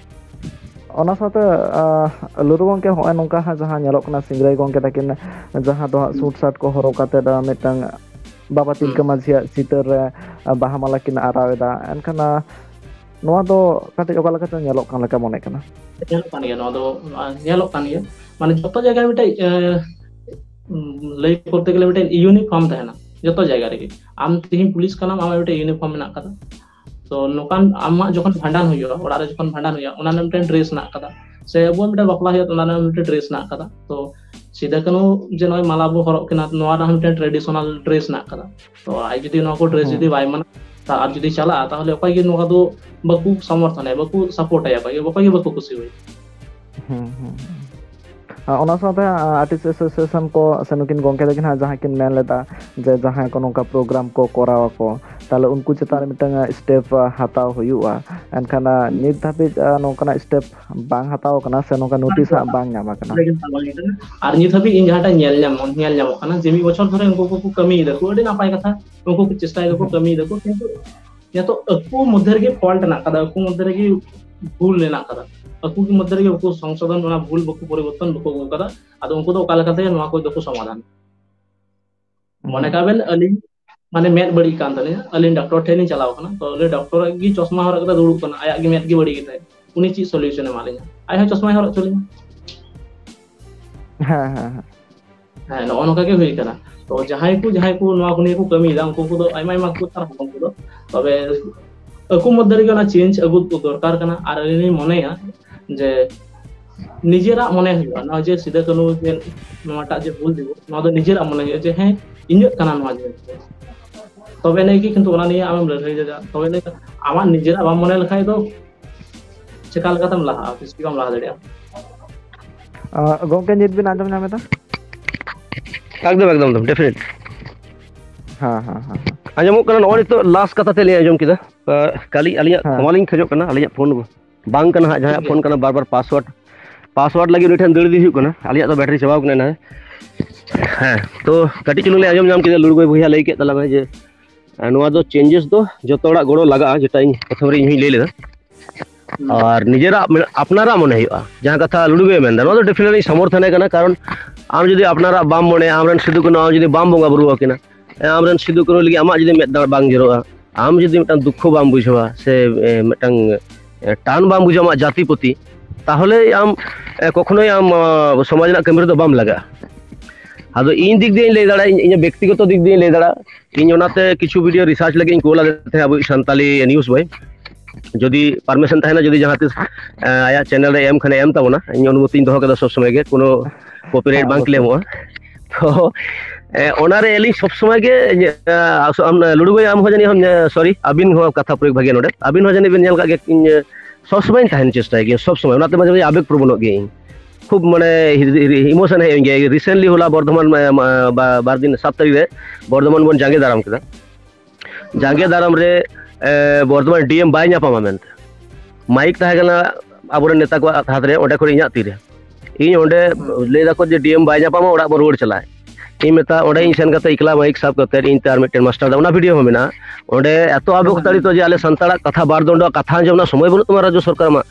ᱚᱱᱟ ᱥᱟᱶᱛᱮ, ᱟᱸ, ᱞᱩᱨᱩ ᱜᱚᱢᱠᱮ, ᱦᱚᱸᱜᱼᱚᱭ ᱱᱚᱝᱠᱟ ᱦᱟᱸᱜ ᱡᱟᱦᱟᱸ ᱧᱮᱞᱚᱜ ᱠᱟᱱᱟ, ᱥᱤᱝᱨᱟᱹᱭ ᱜᱚᱢᱠᱮ ᱛᱟᱹᱠᱤᱱ ᱡᱟᱦᱟᱸ ᱫᱚ ᱦᱟᱸᱜ ᱥᱩᱴ ᱥᱟᱴ ᱠᱚ ᱦᱚᱨᱚᱜ ᱠᱟᱛᱮᱫ, ᱟᱸ, ᱢᱤᱫᱴᱟᱝ ᱵᱟᱵᱟ ᱛᱤᱞᱠᱟᱹ ᱦᱩᱸ᱾ ᱢᱟᱹᱡᱷᱤᱭᱟᱜ ᱪᱤᱛᱟᱹᱨ ᱨᱮ, ᱟᱸ, ᱵᱟᱦᱟ ᱢᱟᱞᱟ ᱠᱤᱱ ᱟᱨᱟᱣ ᱮᱫᱟ᱾ ᱮᱱᱠᱷᱟᱱ, ᱟᱸ, ᱱᱚᱣᱟ ᱫᱚ ᱠᱟᱹᱴᱤᱡ ᱚᱠᱟ ᱞᱮᱠᱟ ᱪᱚᱝ ᱧᱮᱞᱚᱜ ᱠᱟᱱ ᱞᱮᱠᱟ ᱢᱚᱱᱮᱜ ᱠᱟᱱᱟ᱾ ᱧᱮᱞᱚᱜ ᱠᱟᱱ ᱜᱮᱭᱟ, ᱱᱚᱣᱟ ᱫᱚ, ᱟᱸ, ᱧᱮᱞᱚᱜ ᱠᱟᱱ ᱜᱮᱭᱟ᱾ ᱢᱟᱱᱮ ᱡᱚᱛᱚ ᱡᱟᱭᱜᱟ ᱨᱮ ᱢᱤᱫᱴᱮᱡ, ᱮᱸ, ᱩᱸ, ᱞᱟᱹᱭ ᱠᱚᱨᱛᱮ ᱜᱮᱞᱮ ᱢᱤᱫᱴᱮᱡ ᱤᱭᱩᱱᱤᱯᱷᱚᱨᱢ ᱛᱟᱦᱮᱱᱟ ᱡᱚᱛᱚ ᱡᱟᱭᱜᱟ ᱨᱮᱜᱮ᱾ ᱟᱢ ᱛᱮᱦᱮᱧ ᱯᱩᱞᱤᱥ ᱠᱟᱱᱟᱢ, ᱟᱢᱟᱜ ᱢᱤᱫᱴᱮᱡ ᱤᱭᱩᱱᱤᱯᱷᱚᱨᱢ ᱢᱮᱱᱟᱜ ᱠᱟᱫᱟ᱾ ᱛᱚ ᱱᱚᱝᱠᱟᱱ ᱟᱢᱟᱜ ᱡᱚᱠᱷᱚᱱ ᱵᱷᱟᱸᱰᱟᱱ ᱦᱩᱭᱩᱜᱼᱟ, ᱚᱲᱟᱜ ᱨᱮ ᱡᱚᱠᱷᱚᱱ ᱵᱷᱟᱸᱰᱟᱱ ᱦᱩᱭᱩᱜᱼᱟ, ᱚᱱᱟ ᱨᱮᱱᱟᱜ ᱢᱤᱫᱴᱮᱱ ᱰᱨᱮᱥ ᱢᱮᱱᱟᱜ ᱠᱟᱫᱟ, ᱥᱮ ᱟᱵᱚᱣᱟᱜ ᱢᱤᱫᱴᱮᱱ ᱵᱟᱯᱞᱟ ᱦᱩᱭᱩᱜᱼᱟ, ᱚᱱᱟ ᱨᱮᱱᱟᱜ ᱢᱤᱫᱴᱮᱱ ᱰᱨᱮᱥ ᱢᱮᱱᱟᱜ ᱠᱟᱫᱟ᱾ ᱛᱚ ᱥᱤᱫᱩ ᱠᱟᱹᱱᱦᱩ ᱡᱮ ᱱᱚᱜᱼᱚᱭ ᱢᱟᱞᱟ ᱵᱚ ᱦᱚᱨᱚᱜ ᱠᱤᱱᱟ, ᱱᱚᱣᱟ ᱨᱮᱱᱟᱜ ᱢᱤᱫᱴᱮᱱ ᱴᱨᱮᱰᱤᱥᱚᱱᱟᱞ ᱰᱨᱮᱥ ᱢᱮᱱᱟᱜ ᱠᱟᱫᱟ᱾ ᱛᱚ ᱟᱡ ᱡᱩᱫᱤ ᱱᱚᱣᱟ ᱠᱚ ᱰᱨᱮᱥ ᱦᱩᱸ᱾ ᱡᱩᱫᱤ ᱵᱟᱭ ᱢᱟᱱᱟ, ᱛᱟ ᱟᱨ ᱡᱩᱫᱤ ᱪᱟᱞᱟᱜᱼᱟ, ᱛᱟᱦᱚᱞᱮ ᱚᱠᱚᱭ ᱜᱮ ᱱᱚᱣᱟ ᱫᱚ ᱵᱟᱠᱚ ᱥᱚᱢᱚᱨᱛᱷᱚᱱᱟ, ᱵᱟᱠᱚ ᱥᱟᱯᱳᱨᱴ ᱟᱭᱟ, ᱚᱠᱚᱭ ᱜᱮ, ᱚᱠᱚᱭ ᱜᱮ ᱵᱟᱠᱚ ᱠᱩᱥᱤᱣᱟᱭᱟ᱾ ᱦᱩᱸ, ᱦᱩᱸ, ᱦᱩᱸ᱾ ᱟᱨ ᱚᱱᱟ ᱥᱟᱶᱛᱮ, ᱟ, ᱟᱨᱴᱤᱥᱴ ᱮᱥᱳᱥᱤᱭᱮᱥᱚᱱ ᱠᱚ ᱥᱮ ᱱᱩᱠᱤᱱ ᱜᱚᱢᱠᱮ ᱛᱟᱹᱠᱤᱱ ᱦᱟᱸᱜ ᱡᱟᱦᱟᱸ ᱠᱤᱱ ᱢᱮᱱ ᱞᱮᱫᱟ ᱡᱮ ᱡᱟᱦᱟᱸᱭ ᱠᱚ ᱱᱚᱝᱠᱟ ᱯᱨᱳᱜᱨᱟᱢ ᱠᱚ ᱠᱚᱨᱟᱣ ᱟᱠᱚ, ᱛᱟᱦᱞᱮ ᱩᱱᱠᱩ ᱪᱮᱛᱟᱱ ᱨᱮ ᱢᱤᱫᱴᱟᱝ, ᱟ, ᱥᱴᱮᱯ, ᱟ, ᱦᱟᱛᱟᱣ ᱦᱩᱭᱩᱜᱼᱟ᱾ ᱮᱱᱠᱷᱟᱱ, ᱟ, ᱱᱤᱛ ᱫᱷᱟᱹᱵᱤᱡ, ᱟ, ᱱᱚᱝᱠᱟᱱᱟᱜ ᱥᱴᱮᱯ ᱵᱟᱝ ᱦᱟᱛᱟᱣ ᱟᱠᱟᱱᱟ ᱥᱮ ᱱᱚᱝᱠᱟ ᱱᱳᱴᱤᱥ ᱦᱟᱸᱜ ᱵᱟᱝ ᱧᱟᱢ ᱟᱠᱟᱱᱟ᱾ ᱟᱨ ᱱᱤᱛ ᱦᱟᱹᱵᱤᱡ ᱤᱧ ᱡᱟᱦᱟᱸᱴᱟᱜ ᱧᱮᱞ ᱧᱟᱢᱚᱜ, ᱧᱮᱞ ᱧᱟᱢᱚᱜ ᱠᱟᱱᱟ ᱡᱮ ᱢᱤᱫ ᱵᱚᱪᱷᱚᱨ ᱫᱷᱚᱨᱮ ᱩᱱᱠᱩ ᱠᱚᱠᱚ ᱠᱟᱹᱢᱤᱭᱮᱫᱟ ᱠᱚ, ᱟᱹᱰᱤ ᱱᱟᱯᱟᱭ ᱠᱟᱛᱷᱟ, ᱩᱱᱠᱩ ᱠᱚ ᱪᱮᱥᱴᱟᱭ ᱫᱟᱠᱚ, ᱦᱩᱸ᱾ ᱠᱟᱹᱢᱤᱭ ᱫᱟᱠᱚ, ᱠᱤᱱᱛᱩ ᱱᱤᱛᱚᱜ ᱟᱠᱚ ᱢᱚᱫᱽᱫᱷᱮ ᱨᱮᱜᱮ ᱯᱷᱚᱞᱴ ᱦᱮᱱᱟᱜ ᱟᱠᱟᱫᱟ, ᱟᱠᱚ ᱢᱚᱫᱽᱫᱷᱮ ᱨᱮᱜᱮ ᱵᱷᱩᱞ ᱦᱮᱱᱟᱜ ᱟᱠᱟᱫᱟ, ᱟᱠᱚ ᱜᱮ ᱢᱚᱫᱽᱫᱷᱮ ᱨᱮᱜᱮ ᱵᱟᱠᱚ ᱥᱚᱝᱥᱳᱫᱷᱚᱱ, ᱚᱱᱟ ᱵᱷᱩᱞ ᱵᱟᱠᱚ ᱯᱚᱨᱤᱵᱚᱨᱛᱚᱱ ᱵᱟᱠᱚ ᱟᱹᱜᱩ ᱟᱠᱟᱫᱟ᱾ ᱟᱫᱚ ᱩᱱᱠᱩ ᱫᱚ ᱚᱠᱟ ᱞᱮᱠᱟᱛᱮ ᱱᱚᱣᱟ ᱠᱚ ᱫᱚᱠᱚ ᱥᱚᱢᱟᱫᱷᱟᱱ? ᱢᱚᱱᱮ ᱦᱩᱸ᱾ ᱠᱟᱜ ᱵᱮᱱ ᱟᱹᱞᱤᱧ ᱢᱟᱱᱮ ᱢᱮᱫ ᱵᱟᱹᱲᱤᱡ ᱠᱟᱱ ᱛᱟᱹᱞᱤᱧᱟ, ᱟᱹᱞᱤᱧ ᱰᱟᱠᱛᱚᱨ ᱴᱷᱮᱱ ᱞᱤᱧ ᱪᱟᱞᱟᱣ ᱠᱟᱱᱟ, ᱛᱚ ᱩᱱᱤ ᱰᱟᱠᱛᱚᱨ ᱜᱮ ᱪᱚᱥᱢᱟ ᱦᱚᱨᱚᱜ ᱠᱟᱛᱮ ᱫᱩᱲᱩᱵ ᱠᱟᱱᱟ, ᱟᱭᱟᱜ ᱜᱮ ᱢᱮᱫ ᱜᱮ ᱵᱟᱹᱲᱤᱡ ᱜᱮᱛᱟᱭᱟ, ᱩᱱᱤ ᱪᱮᱫ ᱥᱚᱞᱤᱭᱩᱥᱚᱱ ᱮ ᱮᱢᱟ ᱞᱤᱧᱟ? ᱟᱡ ᱦᱚᱸ ᱪᱚᱥᱢᱟᱭ ᱦᱚᱨᱚᱜ ᱦᱚᱪᱚ ᱞᱤᱧᱟ᱾ ᱦᱮᱸ, ᱦᱮᱸ, ᱦᱮᱸ᱾ ᱦᱮᱸ, ᱱᱚᱜᱼᱚ ᱱᱚᱝᱠᱟ ᱜᱮ ᱦᱩᱭ ᱠᱟᱱᱟ᱾ ᱛᱚ ᱡᱟᱦᱟᱸᱭ ᱠᱚ, ᱡᱟᱦᱟᱸᱭ ᱠᱚ ᱱᱚᱣᱟ ᱠᱚ ᱱᱤᱭᱮ ᱠᱚ ᱠᱟᱹᱢᱤᱭᱮᱫᱟ, ᱩᱱᱠᱩ ᱠᱚᱫᱚ ᱟᱭᱢᱟ ᱟᱭᱢᱟ ᱠᱚ ᱥᱟᱨᱦᱟᱣ ᱩᱱᱠᱩ ᱫᱚ᱾ ᱛᱚᱵᱮ ᱟᱠᱚ ᱢᱚᱫᱽᱫᱷᱮ ᱨᱮᱜᱮ ᱚᱱᱟ ᱪᱮᱧᱡᱽ ᱟᱹᱜᱩ ᱫᱚᱨᱠᱟᱨ ᱠᱟᱱᱟ᱾ ᱟᱨ ᱟᱹᱞᱤᱧ ᱞᱤᱧ ᱢᱚᱱᱮᱭᱟ ᱡᱮ ᱱᱤᱡᱮᱨᱟᱜ ᱢᱚᱱᱮ ᱦᱩᱭᱩᱜᱼᱟ, ᱱᱚᱣᱟ ᱡᱮ ᱥᱤᱫᱩ ᱠᱟᱹᱱᱦᱩ ᱡᱮ ᱱᱚᱣᱟᱴᱟᱜ ᱡᱮ ᱦᱩᱞ ᱫᱤᱵᱚᱥ, ᱱᱚᱣᱟ ᱫᱚ ᱱᱤᱡᱮᱨᱟᱜ ᱢᱚᱱᱮ ᱦᱩᱭᱩᱜᱼᱟ ᱡᱮ ᱦᱮᱸ, ᱤᱧᱟᱹᱜ ᱠᱟᱱᱟ ᱱᱚᱣᱟ ᱡᱤᱱᱤᱥ ᱫᱚ᱾ ᱛᱚᱵᱮ ᱟᱹᱱᱤᱡ ᱜᱮ ᱠᱤᱱᱛᱩ ᱚᱱᱟ ᱱᱤᱭᱮ ᱟᱢᱮᱢ ᱞᱟᱹᱲᱦᱟᱹᱭ ᱫᱟᱲᱮᱭᱟᱜᱼᱟ᱾ ᱛᱚᱵᱮ ᱟᱹᱱᱤᱡ ᱟᱢᱟᱜ ᱱᱤᱡᱮᱨᱟᱜ ᱵᱟᱢ ᱢᱚᱱᱮ ᱞᱮᱠᱷᱟᱡ ᱫᱚ ᱪᱮᱠᱟ ᱞᱮᱠᱟᱛᱮᱢ ᱞᱟᱦᱟᱜᱼᱟ, ᱛᱤᱥ ᱜᱮ ᱵᱟᱢ ᱞᱟᱦᱟ ᱫᱟᱲᱮᱭᱟᱜᱼᱟ᱾ ᱜᱚᱝᱠᱮ, ᱱᱤᱛ ᱵᱤᱱ ᱟᱸᱡᱚᱢ ᱧᱟᱢ ᱮᱫᱟ? ᱮᱠᱫᱚᱢ ᱮᱠᱫᱚᱢ ᱰᱮᱯᱷᱤᱱᱮᱴ᱾ ᱦᱮᱸ ᱦᱮᱸ ᱦᱮᱸ ᱦᱮᱸ᱾ ᱟᱸᱡᱚᱢᱚᱜ ᱠᱟᱱᱟ᱾ ᱱᱚᱜᱼᱚᱭ ᱱᱤᱛᱚᱜ ᱞᱟᱥᱴ ᱠᱟᱛᱷᱟ ᱛᱮᱫ ᱞᱤᱧ ᱟᱸᱡᱚᱢ ᱠᱮᱫᱟ᱾ ᱠᱟᱹᱞᱤ ᱟᱹᱞᱤᱧᱟᱜ ᱦᱮᱸ᱾ ᱠᱷᱚᱢᱟ ᱞᱤᱧ ᱠᱷᱚᱡᱚᱜ ᱠᱟᱱᱟ, ᱟᱹᱞᱤᱧᱟᱜ ᱯᱷᱳᱱ ᱵᱟᱝ ᱠᱟᱱᱟ ᱦᱟᱸᱜ, ᱡᱟᱦᱟᱸᱭᱟᱜ ᱴᱷᱤᱠ ᱯᱷᱳᱱ ᱠᱟᱱᱟ, ᱵᱟᱨ ᱵᱟᱨ ᱯᱟᱥᱣᱟᱨᱰ ᱯᱟᱥᱣᱟᱨᱰ ᱞᱟᱹᱜᱤᱫ ᱩᱱᱤ ᱴᱷᱮᱱ ᱫᱟᱹᱲ ᱤᱫᱤ ᱦᱩᱭᱩᱜ ᱠᱟᱱᱟ᱾ ᱟᱹᱞᱤᱧᱟᱜ ᱫᱚ ᱵᱮᱴᱟᱨᱤ ᱪᱟᱵᱟᱣ ᱠᱟᱱᱟ ᱮᱱᱟᱝ᱾ ᱦᱮᱸ, ᱛᱚ ᱠᱟᱹᱴᱤᱡ ᱪᱩᱞᱩᱝ ᱞᱤᱧ ᱟᱸᱡᱚᱢ ᱧᱟᱢ ᱠᱮᱫᱟ, ᱞᱩᱲᱩ ᱜᱚᱭ ᱵᱚᱭᱦᱟ ᱞᱟᱹᱭ ᱠᱮᱫ ᱛᱟᱞᱟᱝᱟ ᱡᱮ ᱟᱨ ᱱᱚᱣᱟ ᱫᱚ ᱪᱮᱧᱡᱮᱥ ᱫᱚ ᱡᱚᱛᱚ ᱦᱚᱲᱟᱜ ᱜᱚᱲᱚ ᱞᱟᱜᱟᱜᱼᱟ, ᱡᱮᱴᱟ ᱤᱧ ᱯᱨᱚᱛᱷᱚᱢ ᱨᱮ ᱤᱧ ᱦᱚᱸᱧ ᱞᱟᱹᱭ ᱞᱮᱫᱟ᱾ ᱟᱨ ᱱᱤᱡᱮᱨᱟᱜ ᱢᱮ- ᱟᱯᱱᱟᱨᱟᱜ ᱢᱚᱱᱮ ᱦᱩᱭᱩᱜᱼᱟ, ᱡᱟᱦᱟᱸ ᱠᱟᱛᱷᱟ ᱞᱩᱲᱩ ᱜᱚᱭᱮ ᱢᱮᱱᱫᱟ, ᱱᱚᱣᱟ ᱫᱚ ᱰᱮᱯᱷᱤᱱᱮᱴᱞᱤ ᱥᱚᱢᱚᱨᱛᱷᱚᱱᱮ ᱠᱟᱱᱟ᱾ ᱠᱟᱨᱚᱱ ᱟᱢ ᱡᱩᱫᱤ ᱟᱯᱱᱟᱨᱟᱜ ᱵᱟᱢ ᱢᱚᱱᱮᱭᱟ, ᱟᱢᱨᱮᱱ ᱥᱤᱫᱩ ᱠᱟᱹᱱᱦᱩ ᱟᱢ ᱡᱩᱫᱤ ᱵᱟᱢ ᱵᱚᱸᱜᱟ ᱵᱩᱨᱩ ᱟᱹᱠᱤᱱᱟ, ᱟᱢᱨᱮᱱ ᱥᱤᱫᱩ ᱠᱟᱹᱱᱦᱩ ᱞᱟᱹᱜᱤᱫ ᱟᱢᱟᱜ ᱡᱩᱫᱤ ᱢᱮᱫ ᱫᱟᱜ ᱵᱟᱝ ᱡᱚᱨᱚᱜᱼᱟ, ᱟᱢ ᱡᱩᱫᱤ ᱢᱤᱫᱴᱟᱝ ᱫᱩᱠᱠᱷᱚ ᱵᱟᱢ ᱵᱩᱡᱷᱟᱹᱣᱟ ᱥᱮ ᱮ, ᱢᱤᱫᱴᱟᱝ ᱮ, ᱴᱟᱱ ᱵᱟᱢ ᱵᱩᱡᱷᱟᱹᱣᱟ ᱟᱢᱟᱜ ᱡᱟᱹᱛᱤ ᱯᱨᱚᱛᱤ, ᱛᱟᱦᱚᱞᱮ ᱟᱢ ᱮ, ᱠᱚᱠᱷᱚᱱᱳᱭ ᱟᱢ ᱟ, ᱥᱚᱢᱟᱡᱽ ᱨᱮᱱᱟᱜ ᱠᱟᱹᱢᱤ ᱨᱮᱫᱚ ᱵᱟᱢ ᱞᱟᱜᱟᱜᱼᱟ᱾ ᱟᱫᱚ ᱤᱧ ᱫᱤᱠ ᱫᱤᱭᱮᱧ ᱞᱟᱹᱭ ᱫᱟᱲᱮᱭᱟᱜᱼᱟ, ᱤᱧ- ᱤᱧᱟᱹᱜ ᱵᱮᱠᱛᱤᱜᱚᱛᱚ ᱫᱤᱠ ᱫᱤᱭᱮᱧ ᱞᱟᱹᱭ ᱫᱟᱲᱮᱭᱟᱜᱼᱟ᱾ ᱤᱧ ᱚᱱᱟᱛᱮ ᱠᱤᱪᱷᱩ ᱵᱷᱤᱰᱤᱭᱳ ᱨᱤᱥᱟᱨᱪ ᱞᱟᱹᱜᱤᱫ ᱤᱧ ᱠᱳᱞ ᱟᱫᱮ ᱛᱟᱦᱮᱸᱫ ᱟᱵᱚᱭᱤᱡ ᱥᱟᱱᱛᱟᱞᱤ ᱱᱤᱭᱩᱡᱽ ᱵᱚᱭ, ᱡᱩᱫᱤ ᱯᱟᱨᱢᱤᱥᱚᱱ ᱛᱟᱦᱮᱱᱟ, ᱡᱩᱫᱤ ᱡᱟᱦᱟᱸ ᱛᱤᱥ ᱮ, ᱟᱭᱟᱜ ᱪᱮᱱᱮᱞ ᱨᱮ ᱮᱢ ᱠᱷᱟᱱᱮ ᱮᱢ ᱛᱟᱵᱚᱱᱟ, ᱤᱧ ᱚᱱᱩᱢᱚᱛᱤᱧ ᱫᱚᱦᱚ ᱠᱟᱫᱟ ᱥᱚᱵ ᱥᱚᱢᱚᱭ ᱜᱮ, ᱠᱳᱱᱳ ᱠᱚᱯᱤᱨᱟᱭᱤᱴ ᱦᱮᱸ, ᱵᱟᱝ ᱚᱵᱚᱥᱥᱳᱭ᱾ ᱠᱞᱮᱢᱚᱜᱼᱟ᱾ ᱛᱚ ᱮ, ᱚᱱᱟᱨᱮ ᱟᱹᱞᱤᱧ ᱥᱚᱵ ᱥᱚᱢᱚᱭ ᱜᱮ ᱮ, ᱟᱥ- ᱟᱢ- ᱞᱩᱲᱩ ᱵᱷᱟᱭ, ᱟᱢ ᱦᱚᱸ ᱡᱟᱹᱱᱤᱡ ᱦᱚᱸ, ᱮ, ᱥᱚᱨᱤ, ᱟᱹᱵᱤᱱ ᱦᱚᱸ ᱠᱟᱛᱷᱟ ᱯᱨᱚᱭᱳᱜᱽ ᱵᱷᱟᱜᱮ ᱱᱚᱰᱮ, ᱟᱹᱵᱤᱱ ᱦᱚᱸ ᱡᱟᱹᱱᱤᱡ ᱵᱤᱱ ᱧᱮᱞ ᱠᱟᱜ ᱜᱮᱭᱟ, ᱤᱧ ᱮ, ᱥᱚᱵ ᱥᱚᱢᱚᱭ ᱤᱧ ᱛᱟᱦᱮᱱ ᱪᱮᱥᱴᱟᱭ ᱜᱮᱭᱟ, ᱥᱚᱵ ᱥᱚᱢᱚᱭ᱾ ᱚᱱᱟᱛᱮ ᱢᱟᱡᱷᱮ ᱢᱟᱡᱷᱮ ᱟᱵᱮᱜᱽ ᱯᱨᱚᱵᱚᱱᱚᱜ ᱜᱮᱭᱟᱹᱧ, ᱠᱷᱩᱵ ᱢᱟᱱᱮ ᱤᱢᱳᱥᱚᱱ ᱦᱮᱡ ᱟᱹᱧ ᱜᱮᱭᱟ᱾ ᱨᱤᱥᱮᱱᱴᱞᱤ ᱦᱚᱞᱟ ᱵᱚᱨᱫᱷᱚᱢᱟᱱ ᱮ, ᱮ, ᱵᱟ- ᱵᱟᱨ ᱫᱤᱱ, ᱥᱟᱛ ᱛᱟᱹᱨᱤᱠᱷ ᱨᱮ ᱵᱚᱨᱫᱷᱚᱢᱟᱱ ᱵᱚᱱ ᱡᱟᱸᱜᱮ ᱫᱟᱨᱟᱢ ᱠᱮᱫᱟ᱾ ᱡᱟᱸᱜᱮ ᱫᱟᱨᱟᱢ ᱨᱮ ᱮ, ᱵᱚᱨᱫᱷᱚᱢᱟᱱ ᱰᱤ ᱮᱢ ᱵᱟᱭ ᱧᱟᱯᱟᱢᱟ ᱢᱮᱱᱛᱮ ᱢᱟᱭᱤᱠ ᱛᱟᱦᱮᱸ ᱠᱟᱱᱟ ᱟᱵᱚᱨᱮᱱ ᱱᱮᱛᱟ ᱠᱚᱣᱟᱜ ᱦᱟᱛ ᱨᱮ, ᱚᱸᱰᱮ ᱠᱷᱚᱱ ᱤᱧᱟᱹᱜ ᱛᱤᱨᱮ᱾ ᱤᱧ ᱚᱸᱰᱮ ᱞᱟᱹᱭ ᱫᱟᱠᱚ ᱡᱮ ᱰᱤ ᱮᱢ ᱵᱟᱭ ᱧᱟᱯᱟᱢᱟ, ᱚᱲᱟᱜ ᱵᱚᱱ ᱨᱩᱣᱟᱹᱲ ᱪᱟᱞᱟᱜᱼᱟ᱾ ᱤᱧ ᱢᱮᱛᱟ, ᱚᱸᱰᱮ ᱤᱧ ᱥᱮᱱ ᱠᱟᱛᱮ ᱮᱠᱞᱟ ᱢᱟᱭᱤᱠ ᱥᱟᱵ ᱠᱟᱛᱮ ᱤᱧ ᱛᱮ ᱟᱨ ᱢᱤᱫᱴᱮᱱ ᱢᱟᱥᱴᱟᱨ ᱫᱟ, ᱚᱱᱟ ᱵᱷᱤᱰᱤᱭᱳ ᱦᱚᱸ ᱢᱮᱱᱟᱜᱼᱟ᱾ ᱚᱸᱰᱮ ᱮᱛᱚ ᱟᱵᱮᱜ ᱛᱟᱲᱤᱛᱚ ᱡᱮ ᱟᱞᱮ ᱥᱟᱱᱛᱟᱲᱟᱜ ᱠᱟᱛᱷᱟ ᱵᱟᱨ ᱫᱚᱸᱰᱚ ᱠᱟᱛᱷᱟ ᱟᱸᱡᱚᱢ ᱨᱮᱱᱟᱜ ᱥᱚᱢᱚᱭ ᱵᱟᱹᱱᱩᱜ ᱛᱟᱢᱟ ᱨᱟᱡᱽᱡᱚ ᱥᱚᱨᱠᱟᱨ ᱟᱢᱟᱜ᱾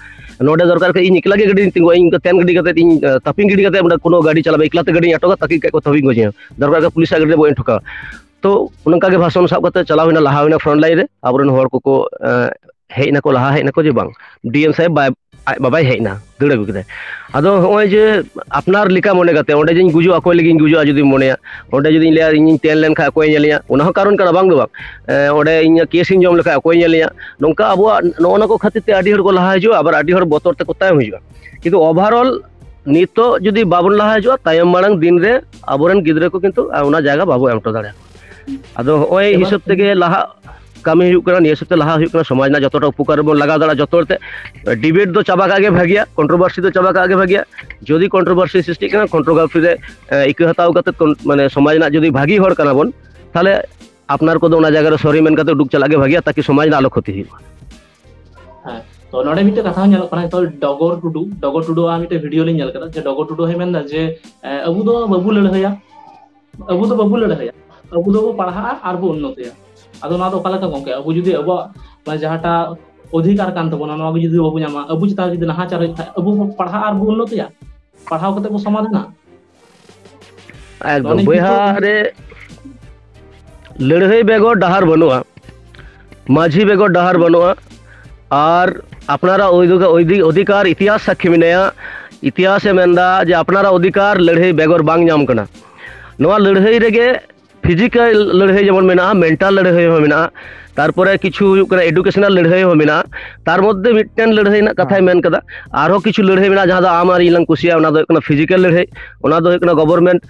ᱱᱚᱸᱰᱮ ᱫᱚᱨᱠᱟᱨ ᱠᱷᱟᱡ ᱤᱧ ᱮᱠᱞᱟ ᱜᱮ ᱜᱟᱹᱰᱤ ᱨᱤᱧ ᱛᱤᱸᱜᱩᱭᱟ, ᱤᱧ ᱛᱮᱱ ᱜᱟᱹᱰᱤ ᱠᱟᱛᱮ ᱤᱧ ᱛᱟᱹᱯᱤᱧ ᱜᱤᱰᱤ ᱠᱟᱛᱮ ᱚᱸᱰᱮ ᱠᱳᱱᱳ ᱜᱟᱹᱰᱤ ᱪᱟᱞᱟᱣ ᱵᱟᱝ, ᱮᱠᱞᱟ ᱛᱮ ᱜᱟᱹᱰᱤᱧ ᱟᱴᱚᱠᱟ, ᱛᱟᱹᱠᱤᱡ ᱠᱷᱟᱡ ᱠᱚ ᱛᱟᱹᱯᱤᱧ ᱜᱚᱡᱤᱧᱟ, ᱫᱚᱨᱠᱟᱨ ᱠᱷᱟᱡ ᱯᱩᱞᱤᱥᱟᱜ ᱜᱟᱹᱰᱤ ᱨᱮ ᱵᱚᱦᱚᱜ ᱤᱧ ᱴᱷᱚᱠᱟᱣᱟ᱾ ᱛᱚ ᱱᱚᱝᱠᱟ ᱜᱮ ᱵᱷᱟᱥᱚᱱ ᱥᱟᱵ ᱠᱟᱛᱮ ᱪᱟᱞᱟᱣ ᱦᱩᱭᱱᱟ, ᱞᱟᱦᱟ ᱦᱩᱭᱱᱟ ᱯᱷᱨᱚᱱᱴ ᱞᱟᱭᱤᱱ ᱨᱮ, ᱟᱵᱚᱨᱮᱱ ᱦᱚᱲ ᱠᱚᱠᱚ ᱮ, ᱦᱮᱡ ᱱᱟᱠᱚ, ᱞᱟᱦᱟ ᱦᱮᱡ ᱱᱟᱠᱚ ᱡᱮ ᱵᱟᱝ, ᱰᱤ ᱮᱢ ᱥᱟᱦᱮᱵ ᱵᱟᱭ ᱟᱡ ᱵᱟᱵᱟᱭ ᱦᱮᱡ ᱮᱱᱟ, ᱫᱟᱹᱲ ᱟᱹᱜᱩ ᱠᱮᱫᱟᱭ᱾ ᱟᱫᱚ ᱦᱚᱸᱜᱼᱚᱭ ᱡᱮ ᱟᱯᱱᱟᱨ ᱞᱮᱠᱟ ᱢᱚᱱᱮ ᱠᱟᱛᱮ, ᱚᱸᱰᱮ ᱡᱮᱧ ᱜᱩᱡᱩᱜ, ᱚᱠᱚᱭ ᱞᱟᱹᱜᱤᱫ ᱤᱧ ᱜᱩᱡᱩᱜᱼᱟ ᱡᱩᱫᱤᱢ ᱢᱚᱱᱮᱭᱟ, ᱚᱸᱰᱮ ᱡᱩᱫᱤᱧ ᱞᱟᱹᱭᱟ ᱤᱧᱤᱧ ᱛᱮᱱ ᱞᱮᱱᱠᱷᱟᱱ ᱚᱠᱚᱭ ᱧᱮᱞᱤᱧᱟ, ᱚᱱᱟ ᱦᱚᱸ ᱠᱟᱨᱚᱱ ᱠᱟᱱᱟ, ᱵᱟᱝ ᱫᱚ ᱵᱟᱝ᱾ ᱮ, ᱚᱸᱰᱮ ᱤᱧ ᱠᱮᱥ ᱤᱧ ᱡᱚᱢ ᱞᱮᱠᱷᱟᱱ ᱚᱠᱚᱭ ᱧᱮᱞᱤᱧᱟ? ᱱᱚᱝᱠᱟ ᱟᱵᱚᱣᱟᱜ ᱱᱚᱜᱼᱚ ᱱᱚᱣᱟ ᱠᱚ ᱠᱷᱟᱹᱛᱤᱨ ᱛᱮ ᱟᱹᱰᱤ ᱦᱚᱲ ᱠᱚ ᱞᱟᱦᱟ ᱦᱤᱡᱩᱜᱼᱟ, ᱟᱵᱟᱨ ᱟᱹᱰᱤ ᱦᱚᱲ ᱵᱚᱛᱚᱨ ᱛᱮᱠᱚ ᱛᱟᱭᱚᱢ ᱦᱤᱡᱩᱜᱼᱟ᱾ ᱠᱤᱱᱛᱩ overall ᱱᱤᱛᱚᱜ ᱡᱩᱫᱤ ᱵᱟᱵᱚᱱ ᱞᱟᱦᱟ ᱦᱤᱡᱩᱜᱼᱟ, ᱛᱟᱭᱚᱢ ᱢᱟᱲᱟᱝ ᱫᱤᱱ ᱨᱮ ᱟᱵᱚᱨᱮᱱ ᱜᱤᱫᱽᱨᱟᱹ ᱠᱚ ᱠᱤᱱᱛᱩ ᱚᱱᱟ ᱡᱟᱭᱜᱟ ᱵᱟᱵᱚ ᱮᱢ ᱦᱚᱴᱚ ᱫᱟᱲᱮᱭᱟᱠᱚᱣᱟ᱾ ᱟᱫᱚ ᱦᱚᱸᱜᱼᱚᱭ ᱮᱵᱟᱨ ᱦᱤᱥᱟᱹᱵ ᱛᱮᱜᱮ ᱞᱟᱦᱟ ᱠᱟᱹᱢᱤ ᱦᱩᱭᱩᱜ ᱠᱟᱱᱟ, ᱱᱤᱭᱟᱹ ᱦᱤᱥᱟᱹᱵ ᱛᱮ ᱞᱟᱦᱟ ᱦᱩᱭᱩᱜ ᱠᱟᱱᱟ, ᱥᱚᱢᱟᱡᱽ ᱨᱮᱱᱟᱜ ᱡᱚᱛᱚᱴᱟ ᱩᱯᱚᱠᱟᱨ ᱵᱚᱱ ᱞᱟᱜᱟᱣ ᱫᱟᱲᱮᱭᱟᱜᱼᱟ ᱡᱚᱛᱚ ᱦᱚᱲ ᱛᱮ᱾ ᱰᱤᱵᱮᱴ ᱫᱚ ᱪᱟᱵᱟ ᱠᱟᱜ ᱜᱮ ᱵᱷᱟᱹᱜᱤᱭᱟ, ᱠᱚᱱᱴᱨᱳᱵᱷᱟᱨᱥᱤ ᱫᱚ ᱪᱟᱵᱟ ᱠᱟᱜ ᱜᱮ ᱵᱷᱟᱹᱜᱤᱭᱟ᱾ ᱡᱩᱫᱤ ᱠᱚᱱᱴᱨᱳᱵᱷᱟᱨᱥᱤ ᱥᱨᱤᱥᱴᱤᱜ ᱠᱟᱱᱟ, ᱠᱚᱱᱴᱨᱳᱵᱷᱟᱨᱥᱤ ᱨᱮ ᱮ, ᱤᱠᱟᱹ ᱦᱟᱛᱟᱣ ᱠᱟᱛᱮ ᱠᱚᱱ-, ᱢᱟᱱᱮ ᱥᱚᱢᱟᱡᱽ ᱨᱮᱱᱟᱜ ᱡᱩᱫᱤ ᱵᱷᱟᱹᱜᱤ ᱦᱚᱲ ᱠᱟᱱᱟ ᱵᱚᱱ, ᱛᱟᱦᱚᱞᱮ ᱟᱯᱱᱟᱨ ᱠᱚᱫᱚ ᱚᱱᱟ ᱡᱟᱭᱜᱟ ᱨᱮ sorry ᱢᱮᱱ ᱠᱟᱛᱮ ᱩᱰᱩᱠ ᱪᱟᱞᱟᱜ ᱜᱮ ᱵᱷᱟᱹᱜᱤᱭᱟ, ᱛᱟᱠᱤ ᱥᱚᱢᱟᱡᱽ ᱨᱮᱱᱟᱜ ᱟᱞᱚ ᱠᱷᱚᱛᱤ ᱦᱩᱭᱩᱜᱼᱟ᱾ ᱦᱮᱸ, ᱛᱚ ᱱᱚᱰᱮ ᱢᱤᱫᱴᱮᱡ ᱠᱟᱛᱷᱟ ᱧᱮᱞᱚᱜ ᱠᱟᱱᱟ, ᱱᱤᱛᱚᱜ ᱰᱚᱜᱚᱨ ᱴᱩᱰᱩ, ᱰᱚᱜᱚᱨ ᱴᱩᱰᱩᱣᱟᱜ ᱢᱤᱫᱴᱮᱡ ᱵᱷᱤᱰᱤᱭᱳ ᱞᱤᱧ ᱧᱮᱞ ᱠᱮᱫᱟ ᱡᱮ ᱰᱚᱜᱚᱨ ᱴᱩᱰᱩ ᱦᱚᱸᱭ ᱢᱮᱱᱫᱟ ᱡᱮ ᱮ, ᱟᱵᱚ ᱫᱚ ᱵᱟᱵᱚ ᱞᱟᱹᱲᱦᱟᱹᱭᱟ, ᱟᱵᱚ ᱫᱚ ᱵᱟᱵᱚ ᱞᱟᱹᱲᱦᱟᱹᱭᱟ, ᱟᱵᱚ ᱫᱚᱵᱚ ᱯᱟᱲᱦᱟᱜᱼᱟ ᱟᱨ ᱵᱚ ᱩᱱᱱᱚᱛᱤᱭᱟ᱾ ᱟᱫᱚ ᱱᱚᱣᱟ ᱫᱚ ᱚᱠᱟ ᱞᱮᱠᱟ ᱜᱚᱝᱠᱮ? ᱟᱵᱚ ᱡᱩᱫᱤ ᱟᱵᱚᱣᱟᱜ ᱢᱟᱱᱮ ᱡᱟᱦᱟᱸᱴᱟᱜ ᱚᱫᱷᱤᱠᱟᱨ ᱠᱟᱱ ᱛᱟᱵᱚᱱᱟ, ᱱᱚᱣᱟ ᱜᱮ ᱡᱩᱫᱤ ᱵᱟᱵᱚ ᱧᱟᱢᱟ, ᱟᱵᱚ ᱪᱮᱛᱟᱱ ᱨᱮ ᱡᱩᱫᱤ ᱱᱟᱦᱟᱪᱟᱨ ᱦᱩᱭᱩᱜ ᱠᱷᱟᱡ, ᱟᱵᱚ ᱵᱚ ᱯᱟᱲᱦᱟᱜᱼᱟ ᱟᱨ ᱵᱚ ᱩᱱᱱᱚᱛᱤᱭᱟ, ᱯᱟᱲᱦᱟᱣ ᱠᱟᱛᱮ ᱵᱚ ᱥᱚᱢᱟᱫᱷᱟᱱᱟ᱾ ᱱᱚᱜᱼᱚ ᱮᱠᱫᱚᱢ ᱱᱤᱭᱟᱹ ᱵᱚᱭᱦᱟ ᱠᱤᱱᱛᱩ ᱨᱮ ᱞᱟᱹᱲᱦᱟᱹᱭ ᱵᱮᱜᱚᱨ ᱰᱟᱦᱟᱨ ᱵᱟᱹᱱᱩᱜᱼᱟ, ᱢᱟᱹᱡᱷᱤ ᱵᱮᱜᱚᱨ ᱰᱟᱦᱟᱨ ᱵᱟᱹᱱᱩᱜᱼᱟ᱾ ᱟᱨ ᱟᱯᱱᱟᱨᱟᱜ ᱚᱫᱷᱤ-, ᱚᱫᱷᱤ-, ᱚᱫᱷᱤᱠᱟᱨ ᱤᱛᱤᱦᱟᱥ ᱥᱟᱹᱠᱷᱤ ᱢᱮᱱᱟᱭᱟ, ᱤᱛᱤᱦᱟᱥᱮ ᱢᱮᱱᱫᱟ ᱡᱮ ᱟᱯᱱᱟᱨᱟᱜ ᱚᱫᱷᱤᱠᱟᱨ ᱞᱟᱹᱲᱦᱟᱹᱭ ᱵᱮᱜᱚᱨ ᱵᱟᱝ ᱧᱟᱢ ᱠᱟᱱᱟ᱾ ᱱᱚᱣᱟ ᱞᱟᱹᱲᱦᱟᱹᱭ ᱨᱮᱜᱮ ᱯᱷᱤᱡᱤᱠᱮᱞ ᱞᱟᱹᱲᱦᱟᱹᱭ ᱡᱮᱢᱚᱱ ᱢᱮᱱᱟᱜᱼᱟ, ᱢᱮᱱᱴᱟᱞ ᱞᱟᱹᱲᱦᱟᱹᱭ ᱦᱚᱸ ᱢᱮᱱᱟᱜᱼᱟ, ᱛᱟᱨᱯᱚᱨᱮ ᱠᱤᱪᱷᱩ ᱦᱩᱭᱩᱜ ᱠᱟᱱᱟ ᱮᱰᱩᱠᱮᱥᱚᱱᱟᱞ ᱞᱟᱹᱲᱦᱟᱹᱭ ᱦᱚᱸ ᱢᱮᱱᱟᱜᱼᱟ᱾ ᱛᱟᱨ ᱢᱚᱫᱽᱫᱷᱮ ᱢᱤᱫᱴᱮᱱ ᱞᱟᱹᱲᱦᱟᱹᱭ ᱨᱮᱱᱟᱜ ᱠᱟᱛᱷᱟᱭ ᱦᱮᱸ᱾ ᱢᱮᱱ ᱠᱟᱫᱟ᱾ ᱟᱨᱦᱚᱸ ᱠᱤᱪᱷᱩ ᱞᱟᱹᱲᱦᱟᱹᱭ ᱢᱮᱱᱟᱜᱼᱟ ᱡᱟᱦᱟᱸ ᱫᱚ ᱟᱢ ᱟᱨ ᱤᱧ ᱞᱟᱝ ᱠᱩᱥᱤᱭᱟᱜᱼᱟ, ᱚᱱᱟ ᱫᱚ ᱦᱩᱭᱩᱜ ᱠᱟᱱᱟ ᱯᱷᱤᱡᱤᱠᱮᱞ ᱞᱟᱹᱲᱦᱟᱹᱭ᱾ ᱚᱱᱟ ᱫᱚ ᱦᱩᱭᱩᱜ ᱠᱟᱱᱟ ᱜᱚᱵᱷᱚᱨᱱᱢᱮᱱᱴ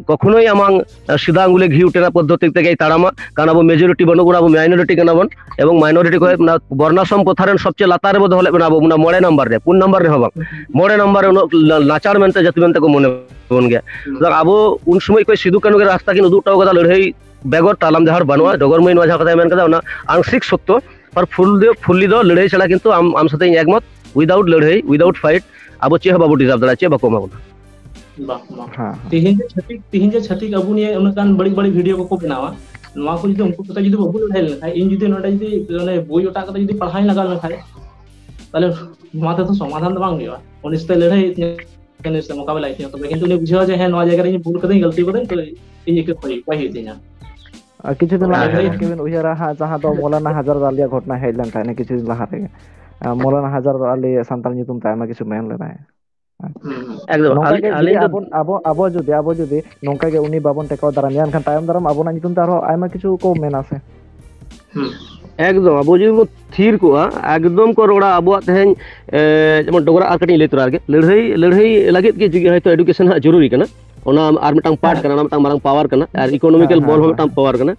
ᱠᱚᱠᱷᱚᱱᱳᱭ ᱟᱢᱟᱝ ᱥᱤᱫᱟ ᱟᱝᱜᱩᱞᱮ ᱜᱷᱤ ᱩᱴᱮᱱᱟ ᱯᱚᱫᱽᱫᱷᱚᱛᱤ ᱛᱮᱜᱮᱭ ᱛᱟᱲᱟᱢᱟ, ᱠᱟᱨᱚᱱ ᱟᱵᱚ ᱢᱮᱡᱚᱨᱤᱴᱤ ᱵᱟᱹᱱᱩᱜ ᱵᱚᱱᱟ, ᱟᱵᱚ ᱢᱟᱭᱱᱚᱨᱤᱴᱤ ᱠᱟᱱᱟ ᱵᱚᱱ᱾ ᱮᱵᱚᱝ ᱢᱟᱭᱱᱚᱨᱤᱴᱤ ᱠᱷᱚᱱ ᱚᱱᱟ ᱵᱚᱨᱱᱟᱥᱨᱚᱢ ᱯᱨᱚᱛᱷᱟ ᱨᱮᱱ ᱥᱚᱵᱪᱮ ᱞᱟᱛᱟᱨ ᱨᱮᱵᱚ ᱫᱚᱦᱚ ᱞᱮᱫ ᱵᱚᱱᱟ ᱟᱵᱚ ᱚᱱᱟ ᱢᱚᱬᱮ ᱱᱟᱢᱵᱟᱨ ᱨᱮ, ᱯᱩᱱ ᱱᱟᱢᱵᱟᱨ ᱨᱮᱦᱚᱸ ᱵᱟᱝ, ᱢᱚᱬᱮ ᱱᱟᱢᱵᱟᱨ ᱨᱮ ᱩᱱᱟᱹᱜ ᱞᱟ-, ᱱᱟᱪᱟᱨ ᱢᱮᱱᱛᱮ ᱡᱟᱹᱛᱤ ᱢᱮᱱᱛᱮ ᱠᱚ ᱢᱚᱱᱮ ᱵᱚᱱ ᱜᱮᱭᱟ᱾ ᱥᱩᱛᱚᱨᱟᱝ ᱟᱵᱚ ᱩᱱ ᱥᱚᱢᱚᱭ ᱠᱷᱚᱱ ᱥᱤᱫᱩ ᱠᱟᱹᱱᱩ ᱜᱮ ᱨᱟᱥᱛᱟ ᱠᱤᱱ ᱩᱫᱩᱜ ᱦᱚᱴᱚ ᱠᱟᱫᱟ, ᱞᱟᱹᱲᱦᱟᱹᱭ ᱵᱮᱜᱚᱨ ᱛᱟᱲᱟᱢ ᱰᱟᱦᱟᱨ ᱵᱟᱹᱱᱩᱜᱼᱟ᱾ ᱰᱚᱜᱚᱨ ᱢᱟᱹᱭ ᱱᱚᱣᱟ ᱡᱟᱦᱟᱸ ᱠᱟᱛᱷᱟᱭ ᱢᱮᱱ ᱠᱟᱫᱟ, ᱚᱱᱟ ᱟᱝᱥᱤᱠ ᱥᱚᱛᱛᱚ, ᱟᱨ ᱯᱷᱩᱞ ᱫᱚ, ᱯᱷᱩᱞᱞᱤ ᱫᱚ ᱞᱟᱹᱲᱦᱟᱹᱭ ᱪᱷᱟᱲᱟ ᱠᱤᱱᱛᱩ ᱟᱢ, ᱟᱢ ᱥᱟᱛᱮ ᱤᱧ ᱮᱠᱢᱚᱛ, without ᱞᱟᱹᱲᱦᱟᱹᱭ, without fight, ᱟᱵᱚ ᱪᱮᱫ ᱦᱚᱸ ᱵᱟᱵᱚ deserve ᱫᱟᱲᱮᱭᱟᱜᱼᱟ, ᱪᱮᱫ ᱵᱟᱠᱚ ᱮᱢᱟ ᱵᱚᱱᱟ᱾ ᱵᱟᱝ, ᱵᱟᱝ᱾ ᱦᱮᱸ, ᱦᱮᱸ᱾ ᱛᱤᱦᱤᱧ ᱡᱮ ᱪᱷᱟᱹᱛᱤᱠ, ᱛᱤᱦᱤᱧ ᱡᱮ ᱪᱷᱟᱹᱛᱤᱠ ᱟᱵᱚ ᱱᱤᱭᱮ ᱩᱱᱟᱹᱜ ᱜᱟᱱ ᱵᱟᱹᱲᱤᱡ ᱵᱟᱹᱲᱤᱡ ᱵᱷᱤᱰᱤᱭᱳ ᱠᱚᱠᱚ ᱵᱮᱱᱟᱣᱟ, ᱱᱚᱣᱟ ᱠᱚ ᱡᱩᱫᱤ ᱩᱱᱠᱩ ᱠᱚᱛᱮ ᱡᱩᱫᱤ ᱵᱟᱵᱚ ᱞᱟᱹᱲᱦᱟᱹᱭ ᱞᱮᱱᱠᱷᱟᱱ, ᱤᱧ ᱡᱩᱫᱤ ᱱᱚᱰᱮ ᱡᱩᱫᱤ ᱚᱱᱮ ᱵᱳᱭ ᱚᱴᱟᱜ ᱠᱟᱛᱮ ᱡᱩᱫᱤ ᱯᱟᱲᱦᱟᱣ ᱤᱧ ᱞᱟᱜᱟᱣ ᱞᱮᱱᱠᱷᱟᱱ, ᱛᱟᱦᱞᱮ ᱱᱚᱣᱟ ᱛᱮᱫᱚ ᱥᱚᱢᱟᱫᱷᱟᱱ ᱫᱚ ᱵᱟᱝ ᱦᱩᱭᱩᱜᱼᱟ᱾ ᱩᱱᱤ ᱥᱟᱛᱮ ᱞᱟᱹᱲᱦᱟᱹᱭ ᱦᱩᱭᱩᱜ ᱛᱤᱧᱟ, ᱩᱱᱤ ᱥᱟᱛᱮ ᱢᱳᱠᱟᱵᱮᱞᱟ ᱦᱩᱭᱩᱜ ᱛᱤᱧᱟ, ᱛᱚᱵᱮ ᱠᱤᱱᱛᱩ ᱩᱱᱤ ᱵᱩᱡᱷᱟᱹᱣᱟ ᱡᱮ ᱦᱮᱸ, ᱱᱚᱣᱟ ᱡᱟᱭᱜᱟ ᱨᱮ ᱤᱧ ᱵᱷᱩᱞ ᱠᱟᱹᱫᱟᱹᱧ, ᱜᱟᱹᱞᱛᱤ ᱠᱟᱹᱫᱟᱹᱧ, ᱛᱚ ᱤᱧ ᱤᱠᱟᱹ ᱠᱷᱚᱡ ᱩᱯᱟᱹᱭ ᱦᱩᱭᱩᱜ ᱛᱤᱧᱟ᱾ ᱟᱨ ᱠᱤᱪᱷᱩ ᱫᱤᱱ ᱛᱚ ᱞᱟᱦᱟ ᱚᱱᱟ ᱨᱮ ᱜᱮ ᱜᱚᱢᱠᱮ ᱵᱤᱱ ᱩᱭᱦᱟᱹᱨᱟ ᱦᱟᱸᱜ, ᱡᱟᱦᱟᱸ ᱫᱚ ᱢᱚᱞᱟᱱᱟ ᱦᱟᱡᱟᱨ ᱫᱟᱞᱤᱭᱟ ᱜᱷᱚᱴᱚᱱᱟ ᱦᱮᱡ ᱞᱮᱱ ᱛᱟᱦᱮᱸ ᱠᱤᱪᱷᱩ ᱫᱤᱱ ᱞᱟᱦᱟ ᱨᱮᱜᱮ, ᱟᱨ ᱢᱚᱞᱟᱱᱟ ᱦᱟᱡᱟᱨ ᱟᱞᱤ ᱥᱟᱱᱛᱟᱲ ᱧᱩᱛᱩᱢ ᱛᱮ ᱟᱭᱢᱟ ᱠᱤᱪᱷᱩ ᱢᱮᱱ ᱞᱮᱫᱟᱭ᱾ ᱮᱠᱫᱚᱢ᱾ ᱱᱚᱝᱠᱟ ᱟᱹᱞᱤᱧ, ᱜᱮ ᱡᱩᱫᱤ ᱟᱹᱞᱤᱧ ᱫᱚ ᱟᱵᱚ, ᱟᱵᱚ, ᱟᱵᱚ ᱡᱩᱫᱤ, ᱟᱵᱚ ᱡᱩᱫᱤ ᱱᱚᱝᱠᱟ ᱜᱮ ᱩᱱᱤ ᱵᱟᱵᱚᱱ ᱴᱮᱠᱟᱣ ᱫᱟᱨᱟᱢᱮᱭᱟ, ᱮᱱᱠᱷᱟᱱ ᱛᱟᱭᱚᱢ ᱫᱟᱨᱟᱢ ᱟᱵᱚᱱᱟᱜ ᱧᱩᱛᱩᱢ ᱛᱮ ᱟᱨᱦᱚᱸ ᱟᱭᱢᱟ ᱠᱤᱪᱷᱩ ᱠᱚ ᱢᱮᱱᱟ ᱥᱮ᱾ ᱮᱠᱫᱚᱢ, ᱟᱵᱚ ᱡᱩᱫᱤ ᱵᱚᱱ ᱛᱷᱤᱨ ᱠᱚᱜᱼᱟ, ᱮᱠᱫᱚᱢ ᱠᱚ ᱨᱚᱲᱟ ᱟᱵᱚᱣᱟᱜ ᱛᱮᱦᱮᱧ, ᱮ, ᱡᱮᱢᱚᱱ ᱰᱚᱜᱽᱨᱟ ᱟᱨ ᱠᱟᱹᱴᱤᱡ ᱤᱧ ᱞᱟᱹᱭ ᱛᱚᱨᱟ ᱨᱮᱜᱮ, ᱞᱟᱹᱲᱦᱟᱹᱭ, ᱞᱟᱹᱲᱦᱟᱹᱭ ᱞᱟᱹᱜᱤᱫ ᱜᱮ ᱡᱩᱫᱤ ᱦᱚᱭᱛᱳ education ᱦᱟᱸᱜ ᱡᱚᱨᱩᱨᱤ ᱠᱟᱱᱟ, ᱚᱱᱟ ᱟᱨ ᱢᱤᱫᱴᱟᱝ part ᱠᱟᱱᱟ, ᱚᱱᱟ ᱢᱤᱫᱴᱟᱝ ᱢᱟᱨᱟᱝ power ᱠᱟᱱᱟ, ᱟᱨ economical ᱦᱮᱸ, ᱵᱚᱞ ᱦᱚᱸ ᱦᱮᱸ, ᱢᱤᱫᱴᱟᱝ power ᱠᱟᱱᱟ,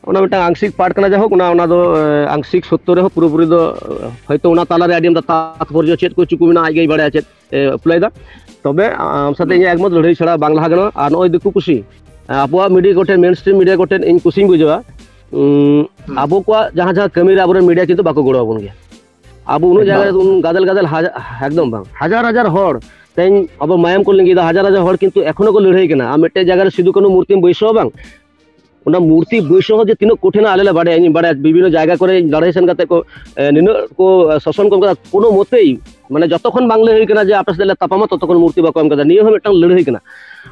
ᱚᱱᱟ ᱢᱤᱫᱴᱟᱝ ᱟᱝᱥᱤᱠ part ᱠᱟᱱᱟ᱾ ᱡᱟᱭᱦᱳᱠ, ᱚᱱᱟ, ᱚᱱᱟ ᱫᱚ, ᱮ, ᱟᱝᱥᱤᱠ ᱥᱚᱛᱛᱚ ᱨᱮᱦᱚᱸ ᱯᱩᱨᱟᱹᱯᱩᱨᱤ ᱫᱚ, ᱮ, ᱦᱚᱭᱛᱳ ᱚᱱᱟ ᱛᱟᱞᱟᱨᱮ ᱟᱹᱰᱤ ᱟᱢᱫᱟ ᱛᱟᱛᱯᱚᱨᱡᱚ ᱪᱮᱫ ᱠᱚ ᱪᱩᱠᱩ ᱢᱮᱱᱟᱜᱼᱟ, ᱟᱡ ᱜᱮᱭ ᱵᱟᱲᱟᱭᱟ ᱪᱮᱫ ᱮ apply ᱫᱟ᱾ ᱛᱚᱵᱮ ᱟᱢ ᱥᱟᱛᱮ ᱤᱧᱟᱹᱜ ᱮᱠᱢᱚᱛ, ᱞᱟᱹᱲᱦᱟᱹᱭ ᱪᱷᱟᱲᱟ ᱵᱟᱝ ᱞᱟᱦᱟ ᱜᱟᱱᱚᱜᱼᱟ᱾ ᱟᱨ ᱱᱚᱜᱼᱚᱭ ᱫᱤᱠᱩ ᱠᱩᱥᱤ, ᱟᱵᱚᱣᱟᱜ media ᱠᱚᱴᱷᱮᱱ, main stream media ᱠᱚᱴᱷᱮᱱ ᱤᱧ ᱠᱩᱥᱤᱧ ᱵᱩᱡᱷᱟᱹᱣᱟ, ᱩᱸ, ᱟᱵᱚ ᱠᱚᱣᱟᱜ ᱡᱟᱦᱟᱸ ᱡᱟᱦᱟᱸ ᱠᱟᱹᱢᱤ ᱨᱮ ᱟᱵᱚᱨᱮᱱ media ᱠᱤᱱᱛᱩ ᱵᱟᱠᱚ ᱜᱚᱲᱚ ᱟᱵᱚᱱ ᱜᱮᱭᱟ᱾ ᱟᱵᱚ ᱩᱱᱟᱹᱜ ᱡᱟᱭᱜᱟ ᱨᱮ ᱩᱱ ᱜᱟᱫᱮᱞ ᱜᱟᱫᱮᱞ ᱦᱟᱡᱟ-, ᱮᱠᱫᱚᱢ ᱵᱟᱝ, ᱦᱟᱡᱟᱨ ᱦᱟᱡᱟᱨ ᱦᱚᱲ ᱛᱮᱦᱮᱧ ᱟᱵᱚ ᱢᱟᱭᱟᱢ ᱠᱚ ᱞᱤᱸᱜᱤᱭᱮᱫᱟ, ᱦᱟᱡᱟᱨ ᱦᱟᱡᱟᱨ ᱦᱚᱲ ᱠᱤᱱᱛᱩ ᱮᱠᱷᱚᱱᱳ ᱠᱚ ᱞᱟᱹᱲᱦᱟᱹᱭ ᱠᱟᱱᱟ᱾ ᱟᱨ ᱢᱤᱫᱴᱮᱡ ᱡᱟᱭᱜᱟ ᱨᱮ ᱥᱤᱫᱩ ᱠᱟᱹᱱᱦᱩ ᱢᱩᱨᱛᱤᱢ ᱵᱟᱹᱭᱥᱟᱹᱣᱟ ᱵᱟᱝ, ᱚᱱᱟ ᱢᱩᱨᱛᱤ ᱵᱟᱹᱭᱥᱟᱹᱣ ᱦᱚᱸ ᱡᱮ ᱛᱤᱱᱟᱹᱜ ᱠᱚᱴᱷᱤᱱᱟ ᱟᱞᱮ ᱞᱮ ᱵᱟᱲᱟᱭᱟ, ᱤᱧ ᱵᱟᱲᱟᱭᱟ ᱵᱤᱵᱷᱤᱱᱱᱚ ᱡᱟᱭᱜᱟ ᱠᱚᱨᱮ ᱞᱟᱹᱲᱦᱟᱹᱭ ᱥᱮᱱ ᱠᱟᱛᱮ ᱠᱚ, ᱮ, ᱱᱤᱱᱟᱹᱜ ᱠᱚ, ᱮ, ᱥᱟᱥᱚᱱ ᱠᱚ ᱮᱢ ᱠᱟᱫᱟ, ᱠᱳᱱᱳ ᱢᱚᱛᱮᱭ, ᱢᱟᱱᱮ, ᱡᱚᱛᱚᱠᱷᱚᱱ ᱵᱟᱝ ᱞᱟᱹᱭ ᱦᱩᱭ ᱠᱟᱱᱟ ᱡᱮ ᱟᱯᱮ ᱥᱮᱫ ᱞᱮ ᱛᱟᱯᱟᱢᱟ, ᱛᱚᱛᱚᱠᱷᱚᱱ ᱢᱩᱨᱛᱤ ᱵᱟᱠᱚ ᱮᱢ ᱠᱟᱫᱟ᱾ ᱱᱤᱭᱟᱹ ᱦᱚᱸ ᱢᱤᱫᱴᱟᱝ ᱞᱟᱹᱲᱦᱟᱹᱭ ᱠᱟᱱᱟ᱾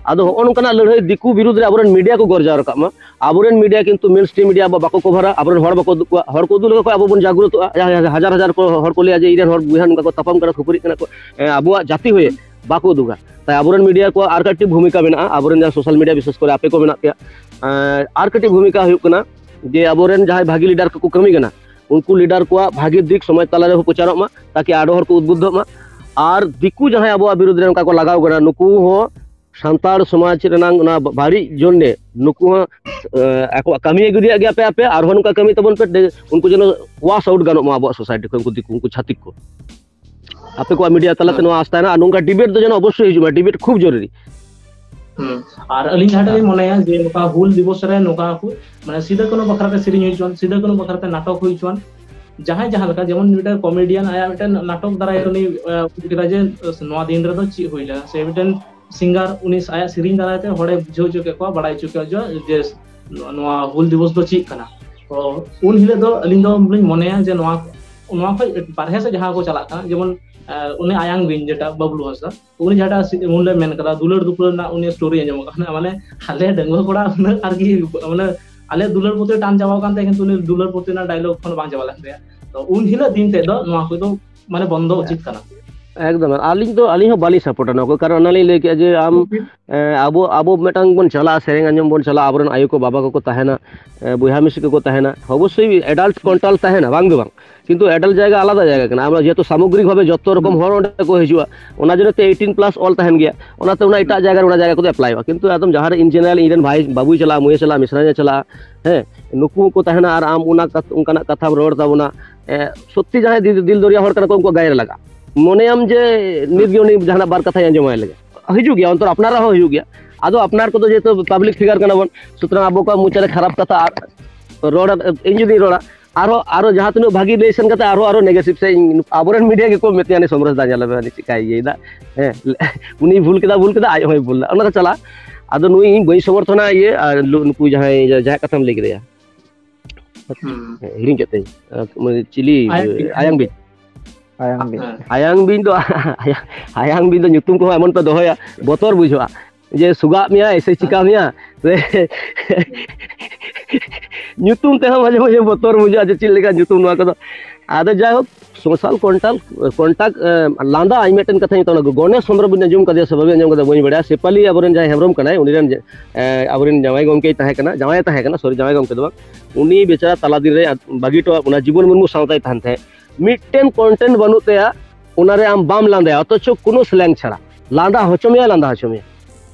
ᱟᱫᱚ ᱦᱚᱸᱜᱼᱚ ᱱᱚᱝᱠᱟᱱᱟᱜ ᱞᱟᱹᱲᱦᱟᱹᱭ ᱫᱤᱠᱩ ᱵᱤᱨᱩᱫᱷ ᱨᱮ ᱟᱵᱚᱨᱮᱱ media ᱠᱚ ᱜᱚᱨᱡᱟᱣ ᱨᱟᱠᱟᱵ ᱢᱟ, ᱟᱵᱚᱨᱮᱱ media ᱠᱤᱱᱛᱩ main stream media ᱟᱵᱚ ᱵᱟᱠᱚ ᱠᱚᱵᱷᱟᱨᱟ, ᱟᱵᱚᱨᱮᱱ ᱦᱚᱲ ᱵᱟᱠᱚ ᱩᱫᱩᱜ ᱠᱚᱣᱟ᱾ ᱦᱚᱲ ᱠᱚ ᱩᱫᱩᱜ ᱞᱮᱠᱚ ᱠᱷᱟᱱ ᱟᱵᱚ ᱵᱚᱱ ᱡᱟᱜᱽᱨᱚᱛᱚᱜᱼᱟ᱾ ᱡᱟᱦᱟᱸ ᱦᱟᱡᱟᱨ ᱦᱟᱡᱟᱨ ᱠᱚ ᱦᱚᱲ ᱠᱚ ᱞᱟᱹᱭᱟ ᱡᱮ ᱤᱧ ᱨᱮᱱ ᱦᱚᱲ ᱵᱚᱭᱦᱟ ᱱᱚᱝᱠᱟ ᱠᱚ ᱛᱟᱯᱟᱢ ᱠᱟᱱᱟ, ᱠᱷᱟᱹᱯᱟᱹᱨᱤᱜ ᱠᱟᱱᱟ ᱠᱚ, ᱮ, ᱟᱵᱚᱣᱟᱜ ᱡᱟᱹᱛᱤ ᱦᱚᱭᱮ ᱵᱟᱠᱚ ᱩᱫᱩᱜᱟ᱾ ᱛᱟᱭ ᱟᱵᱚᱨᱮᱱ media ᱠᱚᱣᱟᱜ ᱟᱨ ᱠᱟᱹᱴᱤᱡ ᱵᱷᱩᱢᱤᱠᱟ ᱢᱮᱱᱟᱜᱼᱟ, ᱟᱵᱚᱨᱮᱱ ᱡᱟᱦᱟᱸ social media, ᱵᱤᱥᱮᱥ ᱠᱚᱨᱮ ᱟᱯᱮ ᱠᱚ ᱢᱮᱱᱟᱜ ᱯᱮᱭᱟ, ᱮ, ᱟᱨ ᱠᱟᱹᱴᱤᱡ ᱵᱷᱩᱢᱤᱠᱟ ᱦᱩᱭᱩᱜ ᱠᱟᱱᱟ ᱡᱮ ᱟᱵᱚᱨᱮᱱ ᱡᱟᱦᱟᱸᱭ ᱵᱷᱟᱹᱜᱤ leader ᱠᱚᱠᱚ ᱠᱟᱹᱢᱤ ᱠᱟᱱᱟ, ᱩᱱᱠᱩ leader ᱠᱚᱣᱟᱜ ᱵᱷᱟᱹᱜᱤ ᱫᱤᱠ ᱥᱚᱢᱟᱡᱽ ᱛᱟᱞᱟᱨᱮ ᱯᱨᱚᱪᱟᱨᱚᱜ ᱢᱟ, ᱛᱟᱠᱤ ᱟᱨᱚ ᱦᱚᱲ ᱠᱚ ᱩᱫᱵᱩᱫᱽᱫᱷᱚᱜ ᱢᱟ᱾ ᱟᱨ ᱫᱤᱠᱩ ᱡᱟᱦᱟᱸᱭ ᱟᱵᱚᱣᱟᱜ ᱵᱤᱨᱩᱫᱷ ᱨᱮ ᱚᱱᱠᱟ ᱠᱚ ᱞᱟᱜᱟᱣ ᱠᱟᱱᱟ, ᱱᱩᱠᱩ ᱦᱚᱸ ᱥᱟᱱᱛᱟᱲ ᱥᱚᱢᱟᱡᱽ ᱨᱮᱱᱟᱜ ᱚᱱᱟ ᱵᱟᱹᱲᱤᱡ ᱡᱚᱱᱱᱮ ᱱᱩᱠᱩ ᱦᱚᱸ, ᱮ, ᱟᱠᱚᱣᱟᱜ ᱠᱟᱹᱢᱤ ᱟᱹᱜᱩ ᱨᱮᱭᱟᱜ ᱜᱮ, ᱟᱯᱮ, ᱟᱯᱮ ᱟᱨᱦᱚᱸ ᱱᱚᱝᱠᱟ ᱠᱟᱹᱢᱤ ᱛᱟᱵᱚᱱ ᱯᱮ, ᱫᱮ-, ᱩᱱᱠᱩ ᱡᱮᱱᱚ wash out ᱜᱟᱱᱚᱜ ᱢᱟ ᱟᱵᱚᱣᱟᱜ society ᱠᱷᱚᱱ, ᱩᱱᱠᱩ ᱫᱤᱠᱩ, ᱩᱱᱠᱩ ᱪᱷᱟᱹᱛᱤᱠ ᱠᱚ᱾ ᱟᱯᱮ ᱠᱚᱣᱟᱜ media ᱛᱟᱞᱟᱛᱮ ᱱᱚᱣᱟ ᱟᱥ ᱛᱟᱦᱮᱱᱟ, ᱟᱨ ᱱᱚᱝᱠᱟ debate ᱫᱚ ᱡᱮᱱᱚ ᱚᱵᱚᱥᱥᱳᱭ ᱦᱤᱡᱩᱜ ᱢᱟ, debate ᱠᱷᱩᱵ ᱡᱚᱨᱩᱨᱤ᱾ ᱦᱩᱸ᱾ ᱟᱨ ᱟᱹᱞᱤᱧ ᱡᱟᱦᱟᱸᱴᱟᱜ ᱞᱤᱧ ᱢᱚᱱᱮᱭᱟ ᱡᱮ ᱱᱚᱝᱠᱟ ᱦᱩᱞ ᱫᱤᱵᱚᱥ ᱨᱮ ᱱᱚᱝᱠᱟ ᱠᱚ, ᱢᱟᱱᱮ, ᱥᱤᱫᱩ ᱠᱟᱹᱱᱦᱩ ᱵᱟᱠᱷᱨᱟ ᱛᱮ ᱥᱮᱨᱮᱧ ᱦᱩᱭ ᱦᱚᱪᱚᱣᱟᱱ, ᱥᱤᱫᱩ ᱠᱟᱹᱱᱦᱩ ᱵᱟᱠᱷᱨᱟ ᱛᱮ ᱱᱟᱴᱚᱠ ᱦᱩᱭ ᱦᱚᱪᱚᱣᱟᱱ, ᱡᱟᱦᱟᱸᱭ ᱡᱟᱦᱟᱸ ᱞᱮᱠᱟ, ᱡᱮᱢᱚᱱ ᱢᱤᱫᱴᱮᱱ comedian ᱟᱭᱟᱜ ᱢᱤᱫᱴᱮᱱ ᱱᱟᱴᱚᱠ ᱫᱟᱨᱟᱭ ᱩᱱᱤ, ᱮ, ᱩᱫᱩᱜ ᱠᱮᱫᱟ ᱡᱮ ᱱᱚᱣᱟ ᱫᱤᱱ ᱨᱮᱫᱚ ᱪᱮᱫ ᱦᱩᱭ ᱞᱮᱱᱟ, ᱥᱮ ᱢᱤᱫᱴᱮᱱ singer ᱩᱱᱤ ᱟᱭᱟᱜ ᱥᱮᱨᱮᱧ ᱫᱟᱨᱟᱭ ᱛᱮ ᱦᱚᱲᱮ ᱵᱩᱡᱷᱟᱹᱣ ᱦᱚᱪᱚ ᱠᱮᱫ ᱠᱚᱣᱟ, ᱵᱟᱲᱟᱭ ᱦᱚᱪᱚ ᱠᱮᱫ ᱠᱚᱣᱟ ᱡᱮ ᱱᱚᱣᱟ ᱦᱩᱞ ᱫᱤᱵᱚᱥ ᱫᱚ ᱪᱮᱫ ᱠᱟᱱᱟ᱾ ᱛᱚ ᱩᱱ ᱦᱤᱞᱳᱜ ᱫᱚ ᱟᱹᱞᱤᱧ ᱫᱚ ᱞᱤᱧ ᱢᱚᱱᱮᱭᱟ ᱡᱮ ᱱᱚᱣᱟ, ᱱᱚᱣᱟ ᱠᱷᱚᱱ ᱵᱟᱨᱦᱮ ᱥᱮᱫ ᱡᱟᱦᱟᱸ ᱠᱚ ᱪᱟᱞᱟᱜ ᱠᱟᱱᱟ, ᱡᱮᱢᱚᱱ, ᱮ, ᱩᱱᱤ ᱟᱭᱟᱝ ᱵᱤᱧ ᱡᱮᱴᱟ ᱵᱟᱵᱞᱩ ᱦᱟᱸᱥᱫᱟ, ᱩᱱᱤ ᱡᱟᱦᱟᱸᱴᱟᱜ ᱥᱤ-, ᱩᱱ ᱞᱮ ᱢᱮᱱ ᱠᱟᱫᱟ, ᱫᱩᱞᱟᱹᱲ ᱫᱩᱯᱞᱟᱹᱲ ᱨᱮᱱᱟᱜ ᱩᱱᱤ story ᱟᱸᱡᱚᱢᱚᱜ ᱠᱟᱱᱟ, ᱢᱟᱱᱮ ᱟᱞᱮ ᱰᱟᱺᱜᱩᱣᱟᱹ ᱠᱚᱲᱟ ᱩᱱᱟᱹᱜ ᱟᱨᱠᱤ, ᱢᱟᱱᱮ ᱟᱞᱮ ᱫᱩᱞᱟᱹᱲ ᱯᱩᱛᱷᱤ ᱴᱟᱱ ᱪᱟᱵᱟᱣ ᱠᱟᱱ ᱛᱟᱭᱟ, ᱠᱤᱱᱛᱩ ᱩᱱᱤ ᱫᱩᱞᱟᱹᱲ ᱯᱩᱛᱷᱤ ᱨᱮᱱᱟᱜ dialogue ᱮᱠᱷᱚᱱ ᱵᱟᱝ ᱪᱟᱵᱟ ᱞᱮᱱ ᱛᱟᱭᱟ᱾ ᱛᱚ ᱩᱱ ᱦᱤᱞᱳᱜ ᱫᱤᱱ ᱛᱮᱫ ᱫᱚ ᱱᱚᱣᱟ ᱠᱚᱫᱚ ᱢᱟᱱᱮ ᱵᱚᱱᱫᱚ ᱩᱪᱤᱛ ᱠᱟᱱᱟ᱾ ᱮᱠᱫᱚᱢ, ᱟᱹᱞᱤᱧ ᱫᱚ, ᱟᱹᱞᱤᱧ ᱦᱚᱸ ᱵᱟᱹᱞᱤᱧ ᱥᱟᱯᱳᱨᱴᱟ ᱱᱚᱣᱟ ᱠᱚ, ᱠᱟᱨᱚᱱ ᱚᱱᱟ ᱞᱤᱧ ᱞᱟᱹᱭ ᱠᱮᱫᱼᱟ ᱡᱮ ᱟᱢ, ᱮ, ᱟᱵᱚ, ᱟᱵᱚ ᱢᱤᱫᱴᱟᱝ ᱵᱚᱱ ᱪᱟᱞᱟᱜᱼᱟ, ᱥᱮᱨᱮᱧ ᱟᱸᱡᱚᱢ ᱵᱚᱱ ᱪᱟᱞᱟᱜᱼᱟ, ᱟᱵᱚᱨᱮᱱ ᱟᱭᱳ ᱠᱚ ᱵᱟᱵᱟ ᱠᱚᱠᱚ ᱛᱟᱦᱮᱱᱟ, ᱮ, ᱵᱚᱭᱦᱟ ᱢᱤᱥᱤ ᱠᱚᱠᱚ ᱛᱟᱦᱮᱱᱟ, ᱚᱵᱚᱥᱥᱳᱭ adult ᱠᱚᱱᱴᱟᱞ ᱛᱟᱦᱮᱱᱟ, ᱵᱟᱝ ᱫᱚ ᱵᱟᱝ, ᱠᱤᱱᱛᱩ adult ᱡᱟᱭᱜᱟ ᱟᱞᱟᱫᱟ ᱡᱟᱭᱜᱟ ᱠᱟᱱᱟ᱾ ᱟᱢ ᱡᱮᱦᱮᱛᱩ ᱥᱟᱢᱚᱜᱨᱤᱠ ᱵᱷᱟᱵᱮ ᱡᱚᱛᱚ ᱨᱚᱠᱚᱢ ᱦᱚᱲ ᱚᱸᱰᱮ ᱠᱚ ᱦᱤᱡᱩᱜᱼᱟ, ᱚᱱᱟ ᱡᱚᱱᱱᱚ ᱛᱮ eighteen plus ᱚᱞ ᱛᱟᱦᱮᱱ ᱜᱮᱭᱟ, ᱚᱱᱟᱛᱮ ᱚᱱᱟ ᱮᱴᱟᱜ ᱡᱟᱭᱜᱟ ᱨᱮ ᱚᱱᱟ ᱡᱟᱭᱜᱟ ᱠᱚᱫᱚ ᱮᱯᱞᱟᱭᱚᱜᱼᱟ᱾ ᱠᱤᱱᱛᱩ ᱟᱫᱚᱢ ᱡᱟᱦᱟᱸ ᱨᱮ in general ᱤᱧ ᱨᱮᱱ ᱵᱷᱟᱭ ᱵᱟᱹᱵᱩᱭ ᱪᱟᱞᱟᱜᱼᱟ, ᱢᱟᱹᱭᱮ ᱪᱟᱞᱟᱜᱼᱟ, ᱢᱤᱥᱨᱟᱧᱮ ᱪᱟᱞᱟᱜᱼᱟ, ᱦᱮᱸ, ᱱᱩᱠᱩ ᱠᱚ ᱛᱟᱦᱮᱱᱟ ᱟᱨ ᱟᱢ ᱚᱱᱟ ᱠᱟᱛ-, ᱚᱱᱠᱟᱱᱟᱜ ᱠᱟᱛᱷᱟᱢ ᱨᱚᱲ ᱛᱟᱵᱚᱱᱟ, ᱮ, ᱥᱚᱛᱛᱤ ᱡᱟᱦᱟᱸᱭ ᱫᱤᱞ, ᱫᱤᱞ ᱫᱚᱨᱭᱟ ᱦᱚᱲ ᱠᱟᱱᱟ ᱠᱚ, ᱩᱱᱠᱩ ᱜᱟᱭᱨᱮ ᱞᱟᱜᱟᱜᱼᱟ᱾ ᱢᱚᱱᱮᱭᱟᱢ ᱡᱮ ᱱᱤᱛ ᱜᱮ ᱩᱱᱤ ᱡᱟᱦᱟᱱᱟᱜ ᱵᱟᱨ ᱠᱟᱛᱷᱟᱭ ᱟᱸᱡᱚᱢᱟᱭ ᱞᱟᱹᱜᱤᱫ᱾ ᱦᱤᱡᱩᱜ ᱜᱮᱭᱟ, ᱚᱱᱛᱚᱨ ᱟᱯᱱᱟᱨᱟᱜ ᱦᱚᱸ ᱦᱤᱡᱩᱜ ᱜᱮᱭᱟ᱾ ᱟᱫᱚ ᱟᱯᱱᱟᱨ ᱠᱚᱫᱚ ᱡᱮᱦᱮᱛᱩ public figure ᱠᱟᱱᱟ ᱵᱚᱱ, ᱥᱩᱛᱚᱨᱟᱝ ᱟᱵᱚ ᱠᱚᱣᱟᱜ ᱢᱚᱪᱟ ᱨᱮ ᱠᱷᱟᱨᱟᱯ ᱠᱟᱛᱷᱟ ᱟᱨ ᱨᱚᱲ, ᱤᱧ ᱡᱩᱫᱤᱧ ᱨᱚᱲᱟ, ᱟᱨᱦᱚᱸ, ᱟᱨᱦᱚᱸ ᱡᱟᱦᱟᱸ ᱛᱤᱱᱟᱹᱜ ᱵᱷᱟᱹᱜᱤ ᱞᱟᱹᱭ ᱥᱮᱱ ᱠᱟᱛᱮ ᱟᱨᱦᱚᱸ, ᱟᱨᱦᱚᱸ negative ᱥᱮᱫ ᱤᱧ, ᱟᱵᱚᱨᱮᱱ media ᱜᱮᱠᱚ ᱢᱮᱛᱟᱹᱧᱟ, "ᱩᱱᱤ ᱥᱚᱢᱨᱮᱥ ᱫᱟ ᱧᱮᱞ ᱢᱮ, ᱩᱱᱤ ᱪᱤᱠᱟᱭ ᱤᱭᱟᱹᱭᱮᱫᱟ?" ᱦᱮᱸ, ᱩᱱᱤ ᱵᱷᱩᱞ ᱠᱮᱫᱟ, ᱵᱷᱩᱞ ᱠᱮᱫᱟ, ᱟᱡ ᱦᱚᱸᱭ ᱵᱷᱩᱞ ᱮᱫᱟ, ᱚᱱᱟ ᱫᱚ ᱪᱟᱞᱟᱜᱼᱟ᱾ ᱟᱫᱚ ᱱᱩᱭ ᱤᱧ ᱵᱟᱹᱧ ᱥᱚᱢᱚᱨᱛᱷᱚᱱᱟ, ᱤᱭᱟᱹ, ᱟᱨ ᱞᱩ-, ᱱᱩᱠᱩ ᱡᱟᱦᱟᱸᱭ, ᱡᱟᱦᱟᱸᱭᱟᱜ ᱠᱟᱛᱷᱟᱢ ᱞᱟᱹᱭ ᱠᱮᱫᱮᱭᱟ, ᱦᱩᱸ᱾ ᱦᱤᱲᱤᱧ ᱠᱮᱫ ᱛᱟᱹᱧ᱾ ᱟᱨ ᱢᱟᱱᱮ ᱪᱤᱞᱤ? ᱟᱭᱟᱝ ᱵᱤᱧ᱾ ᱟᱭᱟᱝ ᱵᱤᱧ᱾ ᱦᱮᱸ᱾ ᱟᱭᱟᱝ ᱵᱤᱧ ᱫᱚ, ᱟᱭᱟᱝ ᱵᱤᱧ ᱫᱚ ᱧᱩᱛᱩᱢ ᱠᱚᱦᱚᱸ ᱮᱢᱚᱱ ᱯᱮ ᱫᱚᱦᱚᱭᱟ, ᱵᱚᱛᱚᱨ ᱵᱩᱡᱷᱟᱹᱜᱼᱟ᱾ ᱡᱮ ᱥᱩᱜᱟᱜ ᱢᱮᱭᱟᱭ ᱥᱮ ᱪᱤᱠᱟ ᱢᱮᱭᱟ, ᱥᱮ ᱧᱩᱛᱩᱢ ᱛᱮᱦᱚᱸ ᱢᱟᱡᱷᱮ ᱢᱟᱡᱷᱮ ᱵᱚᱛᱚᱨ ᱵᱩᱡᱷᱟᱹᱜᱼᱟ ᱡᱮ ᱪᱮᱫ ᱞᱮᱠᱟ ᱧᱩᱛᱩᱢ ᱱᱚᱣᱟ ᱠᱚᱫᱚ᱾ ᱟᱫᱚ ᱡᱟᱭᱦᱳᱠ, social contact, contact, ᱮ, ᱞᱟᱸᱫᱟ, ᱤᱧ ᱢᱤᱫᱴᱮᱱ ᱠᱟᱛᱷᱟᱧ ᱢᱮᱛᱟᱢᱟ, ᱜᱚᱱᱮᱥ ᱦᱮᱢᱵᱨᱚᱢ ᱵᱤᱱ ᱟᱸᱡᱚᱢ ᱠᱟᱫᱮᱭᱟ ᱥᱮ ᱵᱟᱵᱤᱱ ᱟᱸᱡᱚᱢ ᱠᱟᱫᱮᱭᱟ ᱵᱟᱹᱧ ᱵᱟᱲᱟᱭᱟ, ᱥᱮᱯᱟᱞᱤ ᱟᱵᱚᱨᱮᱱ ᱡᱟᱦᱟᱸᱭ ᱦᱮᱢᱵᱨᱚᱢ ᱠᱟᱱᱟᱭ, ᱩᱱᱤ ᱨᱮᱱ, ᱮ, ᱟᱵᱚᱨᱮᱱ ᱡᱟᱶᱟᱭ ᱜᱚᱢᱠᱮᱭ ᱛᱟᱦᱮᱸ ᱠᱟᱱᱟ, ᱡᱟᱶᱟᱭ ᱛᱟᱦᱮᱸ ᱠᱟᱱᱟ, sorry, ᱡᱟᱶᱟᱭ ᱜᱚᱢᱠᱮ ᱫᱚ ᱵᱟᱝ, ᱩᱱᱤ ᱵᱮᱪᱟᱨᱟ ᱛᱟᱞᱟ ᱫᱤᱱ ᱨᱮ ᱵᱟᱹᱜᱤ ᱦᱚᱴᱚᱣᱟᱫ ᱵᱚᱱᱟ, ᱡᱤᱵᱚᱱ ᱢᱩᱨᱢᱩ ᱥᱟᱶᱛᱟᱭ ᱛᱟᱦᱮᱱ ᱛᱟᱦᱮᱸᱫ᱾ ᱢᱤᱫᱴᱮᱱ content ᱵᱟᱹᱱᱩᱜ ᱛᱟᱭᱟ, ᱚᱱᱟᱨᱮ ᱟᱢ ᱵᱟᱢ ᱞᱟᱸᱫᱟᱭᱟ, ᱚᱛᱷᱚᱪᱚ ᱠᱳᱱᱳ slang ᱪᱷᱟᱲᱟ᱾ ᱞᱟᱸᱫᱟ ᱦᱚᱪᱚ ᱢᱮᱭᱟ, ᱞᱟᱸᱫᱟ ᱦᱚᱪᱚ ᱢᱮᱭᱟ᱾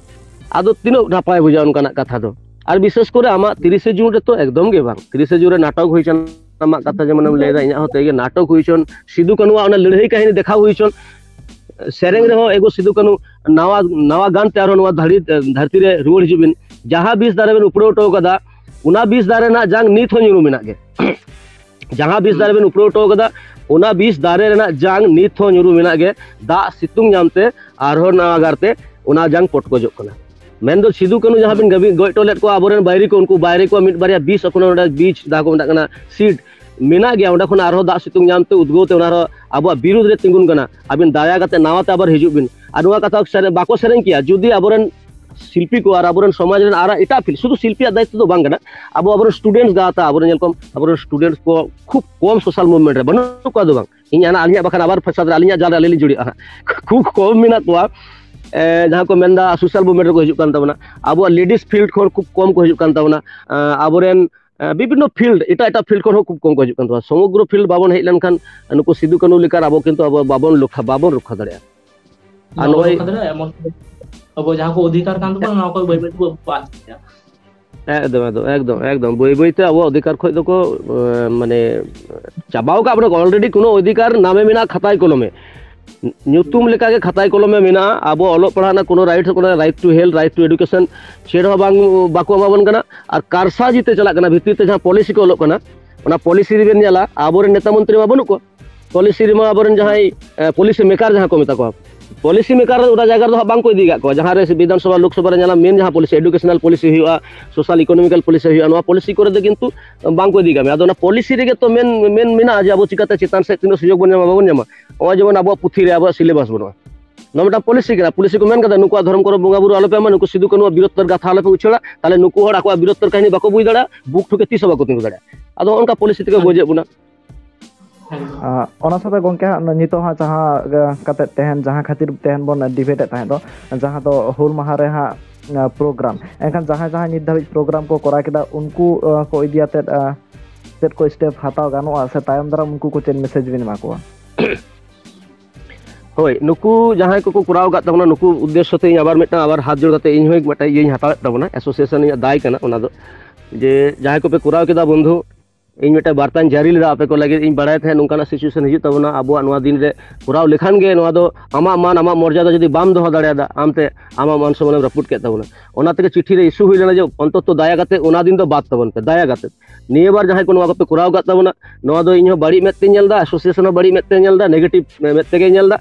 ᱟᱫᱚ ᱛᱤᱱᱟᱹᱜ ᱱᱟᱯᱟᱭ ᱵᱩᱡᱷᱟᱹᱜᱼᱟ ᱚᱱᱠᱟᱱᱟᱜ ᱠᱟᱛᱷᱟ ᱫᱚ? ᱟᱨ ᱵᱤᱥᱮᱥ ᱠᱚᱨᱮ ᱟᱢᱟᱜ ᱛᱤᱨᱤᱥᱮ ᱡᱩᱱ ᱨᱮᱛᱚ ᱮᱠᱫᱚᱢ ᱜᱮ ᱵᱟᱝ᱾ ᱛᱤᱨᱤᱥᱮ ᱡᱩᱱ ᱨᱮ ᱱᱟᱴᱚᱠ ᱦᱩᱭ ᱪᱚᱱ, ᱟᱢᱟᱜ ᱠᱟᱛᱷᱟ ᱡᱮᱢᱚᱱᱮᱢ ᱞᱟᱹᱭᱫᱟ, ᱤᱧᱟᱹᱜ ᱦᱚᱸ ᱛᱮᱜᱮ ᱱᱟᱴᱚᱠ ᱦᱩᱭ ᱪᱚᱱ, ᱥᱤᱫᱩ ᱠᱟᱹᱱᱩᱣᱟᱜ ᱚᱱᱟ ᱞᱟᱹᱲᱦᱟᱹᱭ ᱠᱟᱹᱦᱱᱤ ᱫᱮᱠᱷᱟᱣ ᱦᱩᱭ ᱪᱚᱱ, ᱥᱮᱨᱮᱧ ᱨᱮᱦᱚᱸ ᱮᱜᱳ ᱥᱤᱫᱩ ᱠᱟᱹᱱᱩ, ᱱᱟᱣᱟ, ᱱᱟᱣᱟ ᱜᱟᱱ ᱛᱮ ᱟᱨᱦᱚᱸ ᱱᱚᱣᱟ ᱫᱷᱟᱹᱨᱤ-, ᱫᱷᱟᱹᱨᱛᱤ ᱨᱮ ᱨᱩᱣᱟᱹᱲ ᱦᱤᱡᱩᱜ ᱵᱤᱱ᱾ ᱡᱟᱦᱟᱸ ᱵᱤᱥ ᱫᱟᱨᱮ ᱵᱤᱱ ᱩᱯᱲᱟᱹᱣ ᱦᱚᱴᱚ ᱠᱟᱫᱟ, ᱚᱱᱟ ᱵᱤᱥ ᱫᱟᱨᱮ ᱨᱮᱱᱟᱜ ᱡᱟᱝ ᱱᱤᱛ ᱦᱚᱸ ᱧᱩᱨᱩ ᱢᱮᱱᱟᱜ ᱜᱮ᱾ ᱡᱟᱦᱟᱸ ᱵᱤᱥ ᱫᱟᱨᱮ ᱵᱤᱱ ᱩᱯᱲᱟᱹᱣ ᱦᱚᱴᱚ ᱠᱟᱫᱟ, ᱚᱱᱟ ᱵᱤᱥ ᱫᱟᱨᱮ ᱨᱮᱱᱟᱜ ᱡᱟᱝ ᱱᱤᱛ ᱦᱚᱸ ᱧᱩᱨᱩ ᱢᱮᱱᱟᱜ ᱜᱮ᱾ ᱫᱟᱜ ᱥᱤᱛᱩᱝ ᱧᱟᱢ ᱛᱮ ᱟᱨᱦᱚᱸ ᱱᱟᱣᱟ ᱜᱟᱨ ᱛᱮ ᱚᱱᱟ ᱡᱟᱝ ᱯᱚᱴᱠᱚᱡᱚᱜ ᱠᱟᱱᱟ᱾ ᱢᱮᱱᱫᱚ ᱥᱤᱫᱩ ᱠᱟᱹᱱᱩ ᱡᱟᱦᱟᱸ ᱵᱤᱱ ᱜᱟᱹᱵᱤ-, ᱜᱚᱡ ᱦᱚᱴᱚ ᱞᱮᱫ ᱠᱚᱣᱟ ᱟᱵᱚᱨᱮᱱ ᱵᱟᱹᱭᱨᱤ ᱠᱚ, ᱩᱱᱠᱩ ᱵᱟᱹᱭᱨᱤ ᱠᱚᱣᱟᱜ ᱢᱤᱫ ᱵᱟᱨᱭᱟ ᱵᱤᱥ ᱮᱠᱷᱚᱱᱳ ᱚᱸᱰᱮ ᱵᱤᱡᱽ, ᱡᱟᱦᱟᱸ ᱠᱚ ᱢᱮᱛᱟᱜ ᱠᱟᱱᱟ seed, ᱢᱮᱱᱟᱜ ᱜᱮᱭᱟ᱾ ᱚᱸᱰᱮ ᱠᱷᱚᱱ ᱟᱨᱦᱚᱸ ᱫᱟᱜ ᱥᱤᱛᱩᱝ ᱧᱟᱢ ᱛᱮ ᱩᱫᱽᱜᱟᱹᱣ ᱛᱮ ᱚᱱᱟ ᱟᱨᱦᱚᱸ ᱟᱵᱚᱣᱟᱜ ᱵᱤᱨᱩᱫᱽ ᱨᱮ ᱛᱤᱸᱜᱩᱱ ᱠᱟᱱᱟ᱾ ᱟᱹᱵᱤᱱ ᱫᱟᱭᱟ ᱠᱟᱛᱮ ᱱᱟᱣᱟ ᱛᱮ ᱟᱵᱟᱨ ᱦᱤᱡᱩᱜ ᱵᱤᱱ᱾ ᱟᱨ ᱱᱚᱣᱟ ᱠᱟᱛᱷᱟ ᱥᱮᱨᱮ-, ᱵᱟᱠᱚ ᱥᱮᱨᱮᱧ ᱠᱮᱭᱟ ᱡᱩᱫᱤ ᱟᱵᱚᱨᱮᱱ ᱥᱤᱞᱯᱤ ᱠᱚ ᱟᱨ ᱟᱵᱚᱨᱮᱱ ᱥᱚᱢᱟᱡᱽ ᱨᱮᱱ ᱟᱨ ᱮᱴᱟᱜ ᱯᱷᱤᱞᱰ, ᱥᱩᱫᱷᱩ ᱥᱤᱞᱯᱤᱭᱟᱜ ᱫᱟᱭᱤᱛᱛᱚ ᱫᱚ ᱵᱟᱝ ᱠᱟᱱᱟ᱾ ᱟᱵᱚ ᱟᱵᱚᱨᱮᱱ ᱥᱴᱩᱰᱮᱱᱴᱥ ᱜᱟᱶᱛᱟ, ᱟᱵᱚᱨᱮᱱ ᱧᱮᱞ ᱠᱚᱢ, ᱟᱵᱚᱨᱮᱱ ᱥᱴᱩᱰᱮᱱᱴᱥ ᱠᱚ ᱠᱷᱩᱵ ᱠᱚᱢ ᱥᱳᱥᱟᱞ ᱢᱩᱵᱷᱢᱮᱱᱴ ᱨᱮ ᱵᱟᱹᱱᱩᱜ ᱠᱚᱣᱟ ᱫᱚ ᱵᱟᱝ, ᱤᱧ ᱟᱹᱞᱤᱧᱟᱜ ᱵᱟᱠᱷᱟᱱ ᱟᱵᱟᱨ ᱯᱷᱟᱥᱟᱫ ᱨᱮ ᱟᱹᱞᱤᱧᱟᱜ ᱡᱟᱞ ᱨᱮ ᱟᱹᱞᱤᱧ ᱞᱤᱧ ᱡᱩᱲᱤᱜᱼᱟ ᱦᱟᱸᱜ᱾ ᱠᱷᱩᱵ ᱠᱚᱢ ᱢᱮᱱᱟᱜ ᱠᱚᱣᱟ, ᱮ, ᱡᱟᱦᱟᱸ ᱠᱚ ᱢᱮᱱᱫᱟ ᱥᱳᱥᱟᱞ ᱢᱩᱵᱷᱢᱮᱱᱴ ᱨᱮᱠᱚ ᱦᱤᱡᱩᱜ ᱠᱟᱱ ᱛᱟᱵᱚᱱᱟ᱾ ᱟᱵᱚᱣᱟᱜ ᱞᱮᱰᱤᱥ ᱯᱷᱤᱞᱰ ᱠᱷᱚᱱ ᱠᱷᱩᱵ ᱠᱚᱢ ᱠᱚ ᱦᱤᱡᱩᱜ ᱠᱟᱱ ᱛᱟᱵᱚᱱᱟ᱾ ᱮ, ᱟᱵᱚᱨᱮᱱ, ᱮ, ᱵᱤᱵᱷᱤᱱᱱᱚ ᱯᱷᱤᱞᱰ, ᱮᱴᱟᱜ ᱮᱴᱟᱜ ᱯᱷᱤᱞᱰ ᱠᱷᱚᱱ ᱦᱚᱸ ᱠᱷᱩᱵ ᱠᱚᱢ ᱠᱚ ᱦᱤᱡᱩᱜ ᱠᱟᱱ ᱛᱟᱵᱚᱱᱟ᱾ ᱥᱚᱢᱚᱜᱨᱚ ᱯᱷᱤᱞᱰ ᱵᱟᱵᱚᱱ ᱦᱮᱡ ᱞᱮᱱᱠᱷᱟᱱ ᱱᱩᱠᱩ ᱥᱤᱫᱩ ᱠᱟᱹᱱᱩ ᱞᱮᱠᱟ ᱟᱵᱚ ᱠᱤᱱᱛᱩ ᱟᱵᱚ ᱵᱟᱵᱚᱱ ᱨᱚᱠᱠᱷᱟ, ᱵᱟᱵᱚᱱ ᱨᱚᱠᱠᱷᱟ ᱫᱟᱲᱮᱭᱟᱜᱼᱟ᱾ ᱟᱨ ᱵᱟᱵᱚᱱ ᱱᱚᱜᱼᱚᱭ ᱨᱚᱠᱠᱷᱟ ᱫᱟᱲᱮᱭᱟᱜᱼᱟ, ᱮᱢᱚᱱ ᱟᱵᱚ ᱡᱟᱦᱟᱸ ᱠᱚ ᱚᱫᱷᱤᱠᱟᱨ ᱠᱟᱱ ᱛᱟᱵᱚᱱᱟ, ᱱᱚᱣᱟ ᱠᱚ ᱵᱟᱹᱭ ᱵᱟᱹᱭ ᱛᱮᱵᱚ ᱟᱫ ᱤᱫᱤᱭᱟ᱾ ᱮᱠᱫᱚᱢ, ᱮᱠᱫᱚᱢ, ᱮᱠᱫᱚᱢ, ᱮᱠᱫᱚᱢ᱾ ᱵᱟᱹᱭ ᱵᱟᱹᱭ ᱛᱮ ᱟᱵᱚᱣᱟᱜ ᱚᱫᱷᱤᱠᱟᱨ ᱠᱷᱚᱡ ᱫᱚᱠᱚ, ᱮ, ᱢᱟᱱᱮ, ᱪᱟᱵᱟᱣ ᱠᱟᱜ ᱵᱚᱱᱟ ᱠᱚ᱾ ᱚᱞᱨᱮᱰᱤ ᱠᱳᱱᱳ ᱚᱫᱷᱤᱠᱟᱨ ᱱᱟᱢᱮ ᱢᱮᱱᱟᱜᱼᱟ ᱠᱷᱟᱛᱟᱭ ᱠᱚᱞᱚᱢᱮ, ᱧᱩᱛᱩᱢ ᱞᱮᱠᱟᱜᱮ ᱠᱷᱟᱛᱟᱭ ᱠᱚᱞᱚᱢᱮ ᱢᱮᱱᱟᱜᱼᱟ᱾ ᱟᱵᱚ ᱚᱞᱚᱜ ᱯᱟᱲᱦᱟᱜ ᱨᱮᱱᱟᱜ ᱠᱳᱱᱳ ᱨᱟᱭᱤᱴ, ᱠᱳᱱᱳ right two health, right two education, ᱪᱮᱫ ᱦᱚᱸ ᱵᱟᱝ, ᱵᱟᱠᱚ ᱮᱢᱟ ᱵᱚᱱ ᱠᱟᱱᱟ᱾ ᱟᱨ ᱠᱟᱨᱥᱟ ᱡᱤᱛᱮ ᱪᱟᱞᱟᱜ ᱠᱟᱱᱟ, ᱵᱷᱤᱛᱤᱨ ᱛᱮ ᱡᱟᱦᱟᱸ ᱯᱚᱞᱤᱥᱤ ᱠᱚ ᱚᱞᱚᱜ ᱠᱟᱱᱟ, ᱚᱱᱟ ᱯᱚᱞᱤᱥᱤ ᱨᱮᱵᱮᱱ ᱧᱮᱞᱟ, ᱟᱵᱚᱨᱮᱱ ᱱᱮᱛᱟ ᱢᱚᱱᱛᱨᱤ ᱢᱟ ᱵᱟᱹᱱᱩᱜ ᱠᱚᱣᱟ᱾ ᱯᱚᱞᱤᱥᱤ ᱨᱮᱢᱟ ᱟᱵᱚᱨᱮᱱ ᱡᱟᱦᱟᱸᱭ, ᱮ, ᱯᱚᱞᱤᱥᱤ ᱢᱮᱠᱟᱨ ᱡᱟᱦᱟᱸ ᱠᱚ ᱢᱮᱛᱟ ᱠᱚᱣᱟ, ᱯᱚᱞᱤᱥᱤ ᱢᱮᱠᱟᱨ ᱚᱱᱟ ᱡᱟᱭᱜᱟ ᱨᱮᱫᱚ ᱦᱟᱸᱜ ᱵᱟᱝ ᱠᱚ ᱤᱫᱤ ᱟᱠᱟᱫ ᱠᱚᱣᱟ᱾ ᱡᱟᱦᱟᱸ ᱨᱮ ᱵᱤᱫᱷᱟᱱ ᱥᱚᱵᱷᱟ, ᱞᱳᱠ ᱥᱚᱵᱷᱟ ᱨᱮ ᱧᱮᱞᱟ, ᱢᱮᱱ ᱡᱟᱦᱟᱸ ᱯᱚᱞᱤᱥᱤ, ᱮᱰᱩᱠᱮᱥᱚᱱᱟᱞ ᱯᱚᱞᱤᱥᱤ ᱦᱩᱭᱩᱜᱼᱟ, ᱥᱳᱥᱟᱞ ᱤᱠᱳᱱᱚᱢᱤᱠᱟᱞ ᱯᱚᱞᱤᱥᱤ ᱦᱩᱭᱩᱜᱼᱟ, ᱱᱚᱣᱟ ᱯᱚᱞᱤᱥᱤ ᱠᱚᱨᱮ ᱫᱚ ᱠᱤᱱᱛᱩ ᱵᱟᱝ ᱠᱚ ᱤᱫᱤ ᱟᱠᱟᱫ ᱢᱮᱭᱟ᱾ ᱟᱫᱚ ᱚᱱᱟ ᱯᱚᱞᱤᱥᱤ ᱨᱮᱜᱮ ᱛᱚ ᱢᱮᱱ, ᱢᱮᱱ ᱢᱮᱱᱟᱜᱼᱟ ᱡᱮ ᱟᱵᱚ ᱪᱤᱠᱟᱛᱮ ᱪᱮᱛᱟᱱ ᱥᱮᱫ ᱛᱤᱱᱟᱹᱜ ᱥᱩᱡᱳᱜᱽ ᱵᱚᱱ ᱧᱟᱢᱟ, ᱵᱟᱵᱚᱱ ᱧᱟᱢᱟ᱾ ᱱᱚᱜᱼᱚᱭ ᱡᱮᱢᱚᱱ ᱟᱵᱚᱣᱟᱜ ᱯᱩᱛᱷᱤ ᱨᱮ ᱟᱵᱚᱣᱟᱜ ᱥᱤᱞᱮᱵᱟᱥ ᱵᱟᱹᱱᱩᱜᱼᱟ᱾ ᱱᱚᱣᱟ ᱢᱤᱫᱴᱟᱝ ᱯᱚᱞᱤᱥᱤ ᱠᱟᱱᱟ᱾ ᱯᱚᱞᱤᱥᱤ ᱠᱚ ᱢᱮᱱ ᱠᱟᱫᱟ, ᱱᱩᱠᱩᱣᱟᱜ ᱫᱷᱚᱨᱚᱢ ᱠᱚᱨᱚᱢ ᱵᱚᱸᱜᱟ ᱵᱩᱨᱩ ᱟᱞᱚᱯᱮ ᱮᱢᱟ, ᱱᱩᱠᱩ ᱥᱤᱫᱩ ᱠᱟᱹᱱᱩᱣᱟᱜ ᱵᱤᱨᱚᱛ ᱛᱟᱹᱨ ᱜᱟᱛᱷᱟ ᱟᱞᱚᱯᱮ ᱩᱪᱷᱟᱹᱲᱟ, ᱛᱟᱦᱞᱮ ᱱᱩᱠᱩ ᱦᱚᱲ ᱟᱠᱚᱣᱟᱜ ᱵᱤᱨᱚᱛ ᱛᱟᱹᱨ ᱠᱟᱹᱦᱱᱤ ᱵᱟᱠᱚ ᱵᱩᱡᱽ ᱫᱟᱲᱮᱭᱟᱜᱼᱟ, ᱵᱩᱠ ᱴᱷᱩᱠᱮ ᱛᱤᱥ ᱦᱚᱸ ᱵᱟᱠᱚ ᱛᱤᱸᱜᱩ ᱫᱟᱲᱮᱭᱟᱜᱼᱟ᱾ ᱟᱫᱚ ᱚᱱᱠᱟ ᱯᱚᱞᱤᱥᱤ ᱛᱮᱠᱚ ᱜᱚᱡᱮᱫ ᱵᱚᱱᱟ᱾ ᱮᱠᱫᱚᱢ᱾ ᱟᱸ, ᱚᱱᱟ ᱥᱟᱶᱛᱮ ᱜᱚᱢᱠᱮ ᱦᱟᱸᱜ ᱱᱤᱛᱚᱜ ᱦᱟᱸᱜ ᱡᱟᱦᱟᱸ, ᱟᱸ, ᱠᱟᱛᱮᱫ ᱛᱟᱦᱮᱱ, ᱡᱟᱦᱟᱸ ᱠᱷᱟᱹᱛᱤᱨ ᱛᱟᱦᱮᱱ ᱵᱚᱱ ᱰᱤᱵᱮᱴ ᱮᱫ ᱛᱟᱦᱮᱸᱫ ᱫᱚ, ᱡᱟᱦᱟᱸ ᱫᱚ ᱦᱩᱞ ᱢᱟᱦᱟ ᱨᱮ ᱦᱟᱸᱜ, ᱟᱸ, ᱯᱨᱳᱜᱨᱟᱢ, ᱮᱱᱠᱷᱟᱱ ᱡᱟᱦᱟᱸᱭ ᱡᱟᱦᱟᱸᱭ ᱱᱤᱛ ᱫᱷᱟᱹᱵᱤᱡ ᱯᱨᱳᱜᱨᱟᱢ ᱠᱚ ᱠᱚᱨᱟᱣ ᱠᱮᱫᱟ, ᱩᱱᱠᱩ, ᱟᱸ, ᱠᱚ ᱤᱫᱤ ᱟᱛᱮᱫ, ᱟᱸ, ᱪᱮᱫ ᱠᱚ ᱥᱴᱮᱯ ᱦᱟᱛᱟᱣ ᱜᱟᱱᱚᱜᱼᱟ ᱥᱮ ᱛᱟᱭᱚᱢ ᱫᱟᱨᱟᱢ ᱩᱱᱠᱩ ᱠᱚ ᱪᱮᱫ ᱢᱮᱥᱮᱡᱽ ᱵᱤᱱ ᱮᱢᱟ ᱠᱚᱣᱟ? ᱦᱳᱭ, ᱱᱩᱠᱩ ᱡᱟᱦᱟᱸᱭ ᱠᱚᱠᱚ ᱠᱚᱨᱟᱣ ᱟᱠᱟᱫ ᱛᱟᱵᱚᱱᱟ, ᱱᱩᱠᱩ ᱩᱫᱽᱫᱮᱥᱥᱚ ᱛᱮ ᱤᱧ ᱟᱵᱟᱨ ᱢᱤᱫᱴᱟᱝ ᱟᱵᱟᱨ ᱦᱟᱛ ᱡᱳᱲ ᱠᱟᱛᱮ ᱤᱧ ᱦᱚᱸ ᱢᱤᱫᱴᱟᱝ ᱤᱭᱟᱹᱧ ᱦᱟᱛᱟᱣᱮᱫ ᱛᱟᱵᱚᱱᱟ, ᱮᱥᱳᱥᱤᱭᱮᱥᱚᱱ ᱤᱧᱟᱹᱜ ᱫᱟᱭ ᱠᱟᱱᱟ ᱚᱱᱟ ᱫᱚ, ᱡᱮ ᱡᱟᱦᱟᱸᱭ ᱠᱚᱯᱮ ᱠᱚᱨᱟᱣ ᱠᱮᱫᱟ ᱵᱚᱱᱫᱷᱩ, ᱤᱧ ᱢᱤᱫᱴᱟᱝ ᱵᱟᱨᱛᱟᱧ ᱡᱟᱹᱨᱤ ᱞᱮᱫᱟ ᱟᱯᱮ ᱠᱚ ᱞᱟᱹᱜᱤᱫ᱾ ᱤᱧ ᱵᱟᱲᱟᱭ ᱛᱟᱦᱮᱸᱫ ᱱᱚᱝᱠᱟᱱᱟᱜ ᱥᱤᱪᱩᱭᱮᱥᱚᱱ ᱦᱤᱡᱩᱜ ᱛᱟᱵᱚᱱᱟ ᱟᱵᱚᱣᱟᱜ ᱱᱚᱣᱟ ᱫᱤᱱ ᱨᱮ ᱠᱚᱨᱟᱣ ᱞᱮᱠᱷᱟᱱ ᱜᱮ, ᱱᱚᱣᱟ ᱫᱚ ᱟᱢᱟᱜ ᱢᱟᱱ, ᱟᱢᱟᱜ ᱢᱚᱨᱡᱟᱫᱟ ᱡᱩᱫᱤ ᱵᱟᱢ ᱫᱚᱦᱚ ᱫᱟᱲᱮᱭᱟᱫᱟ, ᱟᱢᱛᱮ ᱟᱢᱟᱜ ᱢᱟᱱ ᱥᱚᱢᱢᱟᱱᱮᱢ ᱨᱟᱹᱯᱩᱫ ᱠᱮᱫ ᱛᱟᱵᱚᱱᱟ᱾ ᱚᱱᱟ ᱛᱮᱜᱮ ᱪᱤᱴᱷᱤ ᱨᱮ ᱤᱥᱩ ᱦᱩᱭ ᱞᱮᱱᱟ ᱡᱮ ᱚᱱᱛᱚᱛᱚ ᱫᱟᱭᱟ ᱠᱟᱛᱮ ᱚᱱᱟ ᱫᱤᱱ ᱫᱚ ᱵᱟᱫ ᱛᱟᱵᱚᱱ ᱯᱮ, ᱫᱟᱭᱟ ᱠᱟᱛᱮ᱾ ᱱᱤᱭᱟᱹ ᱵᱟᱨ ᱡᱟᱦᱟᱸᱭ ᱠᱚ ᱱᱚᱣᱟ ᱠᱚᱯᱮ ᱠᱚᱨᱟᱣ ᱟᱠᱟᱫ ᱛᱟᱵᱚᱱᱟ, ᱱᱚᱣᱟ ᱫᱚ ᱤᱧ ᱦᱚᱸ ᱵᱟᱹᱲᱤᱡ ᱢᱮᱫ ᱛᱮᱧ ᱧᱮᱞ ᱮᱫᱟ, ᱮᱥᱳᱥᱤᱭᱮᱥᱚᱱ ᱦᱚᱸ ᱵᱟᱹᱲᱤᱡ ᱢᱮᱫ ᱛᱮ ᱧᱮᱞ ᱮᱫᱟ, ᱱᱮᱜᱮᱴᱤᱵᱷ ᱢᱮᱫ ᱛᱮᱜᱮ ᱧᱮᱞ ᱮᱫᱟ᱾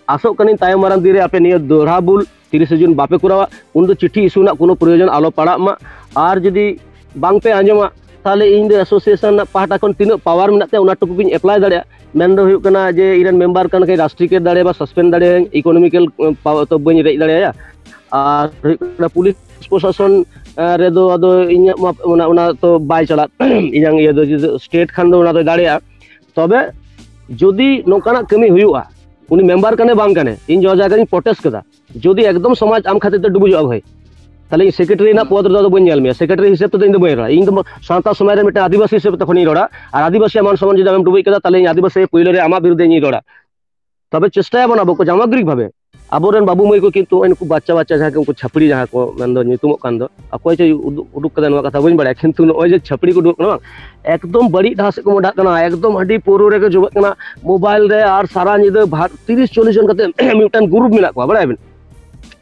ᱟᱥᱚᱜ ᱠᱟᱹᱱᱟᱹᱧ ᱛᱟᱭᱚᱢ ᱢᱟᱨᱟᱝ ᱫᱤᱱ ᱨᱮ ᱟᱯᱮ ᱱᱤᱭᱟᱹ ᱫᱚᱦᱲᱟ ᱵᱷᱩᱞ ᱛᱤᱨᱤᱥᱮ ᱡᱩᱱ ᱵᱟᱯᱮ ᱠᱚᱨᱟᱣᱟ, ᱩᱱ ᱫᱚ ᱪᱤᱴᱷᱤ ᱤᱥᱩ ᱨᱮᱱᱟᱜ ᱠᱳᱱᱳ ᱯᱨᱚᱭᱳᱡᱚᱱ ᱟᱞᱚ ᱯᱟᱲᱟᱜ ᱢᱟ᱾ ᱟᱨ ᱡᱩᱫᱤ ᱵᱟᱝ ᱯᱮ ᱟᱸᱡᱚᱢᱟ, ᱛᱟᱦᱞᱮ ᱤᱧ ᱫᱚ ᱮᱥᱳᱥᱤᱭᱮᱥᱚᱱ ᱨᱮᱱᱟᱜ ᱯᱟᱦᱴᱟ ᱠᱷᱚᱱ ᱛᱤᱱᱟᱹᱜ ᱯᱟᱣᱟᱨ ᱢᱮᱱᱟᱜ ᱛᱤᱧᱟ ᱚᱱᱟ ᱴᱩᱠᱩ ᱜᱤᱧ ᱮᱯᱞᱟᱭ ᱫᱟᱲᱮᱭᱟᱜᱼᱟ᱾ ᱢᱮᱱ ᱫᱚ ᱦᱩᱭᱩᱜ ᱠᱟᱱᱟ ᱡᱮ ᱤᱧ ᱨᱮᱱ ᱢᱮᱢᱵᱟᱨ ᱠᱟᱱ ᱠᱷᱟᱡ ᱨᱟᱥᱴᱨᱤᱠᱮᱴ ᱫᱟᱲᱮᱭᱟᱭᱟ ᱵᱟ ᱥᱟᱥᱯᱮᱱᱰ ᱫᱟᱲᱮᱭᱟᱭᱟᱹᱧ, ᱤᱠᱳᱱᱚᱢᱤᱠᱮᱞ ᱯᱟᱣᱟᱨ ᱛᱚ ᱵᱟᱹᱧ ᱨᱮᱡ ᱫᱟᱲᱮᱭᱟᱭᱟ᱾ ᱟᱨ ᱦᱩᱭᱩᱜ ᱠᱟᱱᱟ ᱯᱩᱞᱤᱥ ᱯᱨᱚᱥᱟᱥᱚᱱ ᱨᱮᱫᱚ ᱟᱫᱚ ᱤᱧᱟᱹᱜ ᱢᱟ ᱚᱱᱟ ᱚᱱᱟ ᱛᱚ ᱵᱟᱭ ᱪᱟᱞᱟᱜ᱾ ᱤᱧᱟᱹᱝ ᱤᱭᱟᱹ ᱫᱚ ᱡᱩᱫᱤ ᱥᱴᱮᱴ ᱠᱷᱟᱱ ᱫᱚ ᱚᱱᱟ ᱫᱚᱭ ᱫᱟᱲᱮᱭᱟᱜᱼᱟ᱾ ᱛᱚᱵᱮ ᱡᱩᱫᱤ ᱱᱚᱝᱠᱟᱱᱟᱜ ᱠᱟᱹᱢᱤ ᱦᱩᱭᱩᱜᱼᱟ, ᱩᱱᱤ ᱢᱮᱢᱵᱟᱨ ᱠᱟᱱᱮ ᱵᱟᱝ ᱠᱟᱱᱮ, ᱤᱧ ᱡᱚ ᱡᱟᱭᱜᱟ ᱨᱤᱧ ᱯᱨᱚᱴᱮᱥᱴ ᱠᱟᱫᱟ, ᱡᱩᱫᱤ ᱮᱠᱫᱚᱢ ᱥᱚᱢᱟᱡᱽ ᱟᱢ ᱠᱷᱟᱹᱛᱤᱨ ᱛᱮ ᱰᱩᱵᱩᱡᱚᱜᱼᱟ ᱵᱷᱟᱹᱭ, ᱛᱟᱦᱞᱮ ᱤᱧ ᱥᱮᱠᱨᱮᱴᱟᱨᱤ ᱨᱮᱱᱟᱜ ᱯᱚᱫᱽ ᱨᱮᱫᱚ ᱟᱫᱚ ᱵᱟᱹᱧ ᱧᱮᱞ ᱢᱮᱭᱟ᱾ ᱥᱮᱠᱨᱮᱴᱟᱨᱤ ᱦᱤᱥᱟᱹᱵ ᱛᱮᱫᱚ ᱤᱧ ᱫᱚ ᱵᱟᱹᱧ ᱨᱚᱲᱟ᱾ ᱤᱧ ᱫᱚ ᱥᱟᱶᱛᱟ ᱥᱚᱢᱟᱡᱽ ᱨᱮ ᱢᱤᱫᱴᱟᱝ ᱟᱹᱫᱤᱵᱟᱹᱥᱤ ᱦᱤᱥᱟᱹᱵ ᱛᱮ ᱛᱚᱠᱷᱚᱱᱤᱧ ᱨᱚᱲᱟ, ᱟᱨ ᱟᱹᱫᱤᱵᱟᱹᱥᱤ ᱟᱜ ᱢᱟᱱ ᱥᱚᱢᱢᱟᱱ ᱡᱩᱫᱤ ᱟᱢᱮᱢ ᱰᱩᱵᱩᱡ ᱠᱮᱫᱟ, ᱛᱟᱦᱞᱮ ᱤᱧ ᱟᱹᱫᱤᱵᱟᱹᱥᱤ ᱯᱳᱭᱞᱳ ᱨᱮ ᱟᱢᱟᱜ ᱵᱤᱨᱩᱫᱷᱮ ᱤᱧᱤᱧ ᱨᱚᱲᱟ᱾ ᱛᱚᱵᱮ ᱪᱮᱥᱴᱟᱭᱟᱵᱚᱱ ᱟᱵᱚ ᱠᱚ ᱥᱟᱢᱚᱜᱨᱤᱠ ᱵᱷᱟᱵᱮ, ᱟᱵᱚᱨᱮᱱ ᱵᱟᱹᱵᱩ ᱢᱟᱹᱭ ᱠᱚ ᱠᱤᱱᱛᱩ ᱱᱚᱜᱼᱚᱭ ᱱᱩᱠᱩ ᱵᱟᱪᱪᱟ ᱵᱟᱪᱪᱟ ᱡᱟᱦᱟᱸᱭ ᱠᱚ, ᱩᱱᱠᱩ ᱪᱷᱟᱯᱲᱤ ᱡᱟᱦᱟᱸ ᱠᱚ ᱢᱮᱱᱫᱚ ᱧᱩᱛᱩᱢᱚᱜ ᱠᱟᱱ ᱫᱚ, ᱚᱠᱚᱭ ᱪᱚᱭ ᱩᱫᱩᱜ, ᱩᱰᱩᱠ ᱠᱟᱫᱟ ᱱᱚᱣᱟ ᱠᱟᱛᱷᱟ ᱵᱟᱹᱧ ᱵᱟᱲᱟᱭᱟ, ᱠᱤᱱᱛᱩ ᱱᱚᱜᱼᱚᱭ ᱡᱮ ᱪᱷᱟᱯᱲᱤ ᱠᱚ ᱩᱰᱩᱠᱚᱜ ᱠᱟᱱᱟ ᱵᱟᱝ, ᱮᱠᱫᱚᱢ ᱵᱟᱹᱲᱤᱡ ᱰᱟᱦᱟᱨ ᱥᱮᱫ ᱠᱚ ᱢᱚᱦᱰᱟᱜ ᱠᱟᱱᱟ, ᱮᱠᱫᱚᱢ ᱦᱟᱺᱰᱤ ᱯᱟᱹᱣᱨᱟᱹ ᱨᱮᱜᱮ ᱡᱚᱵᱮᱜ ᱠᱟᱱᱟ, ᱢᱳᱵᱟᱭᱤᱞ ᱨᱮ ᱟᱨ ᱥᱟᱨᱟ ᱧᱤᱫᱟᱹ ᱵᱷᱟ-, ᱛᱤᱨᱤᱥ ᱪᱚᱞᱞᱤᱥ ᱡᱚᱱ ᱠᱟᱛᱮ ᱢᱤᱫᱴᱟᱝ ᱜᱨᱩᱯ ᱢᱮᱱᱟᱜ ᱠᱚᱣᱟ, ᱵᱟᱲᱟᱭᱟᱵᱤᱱ?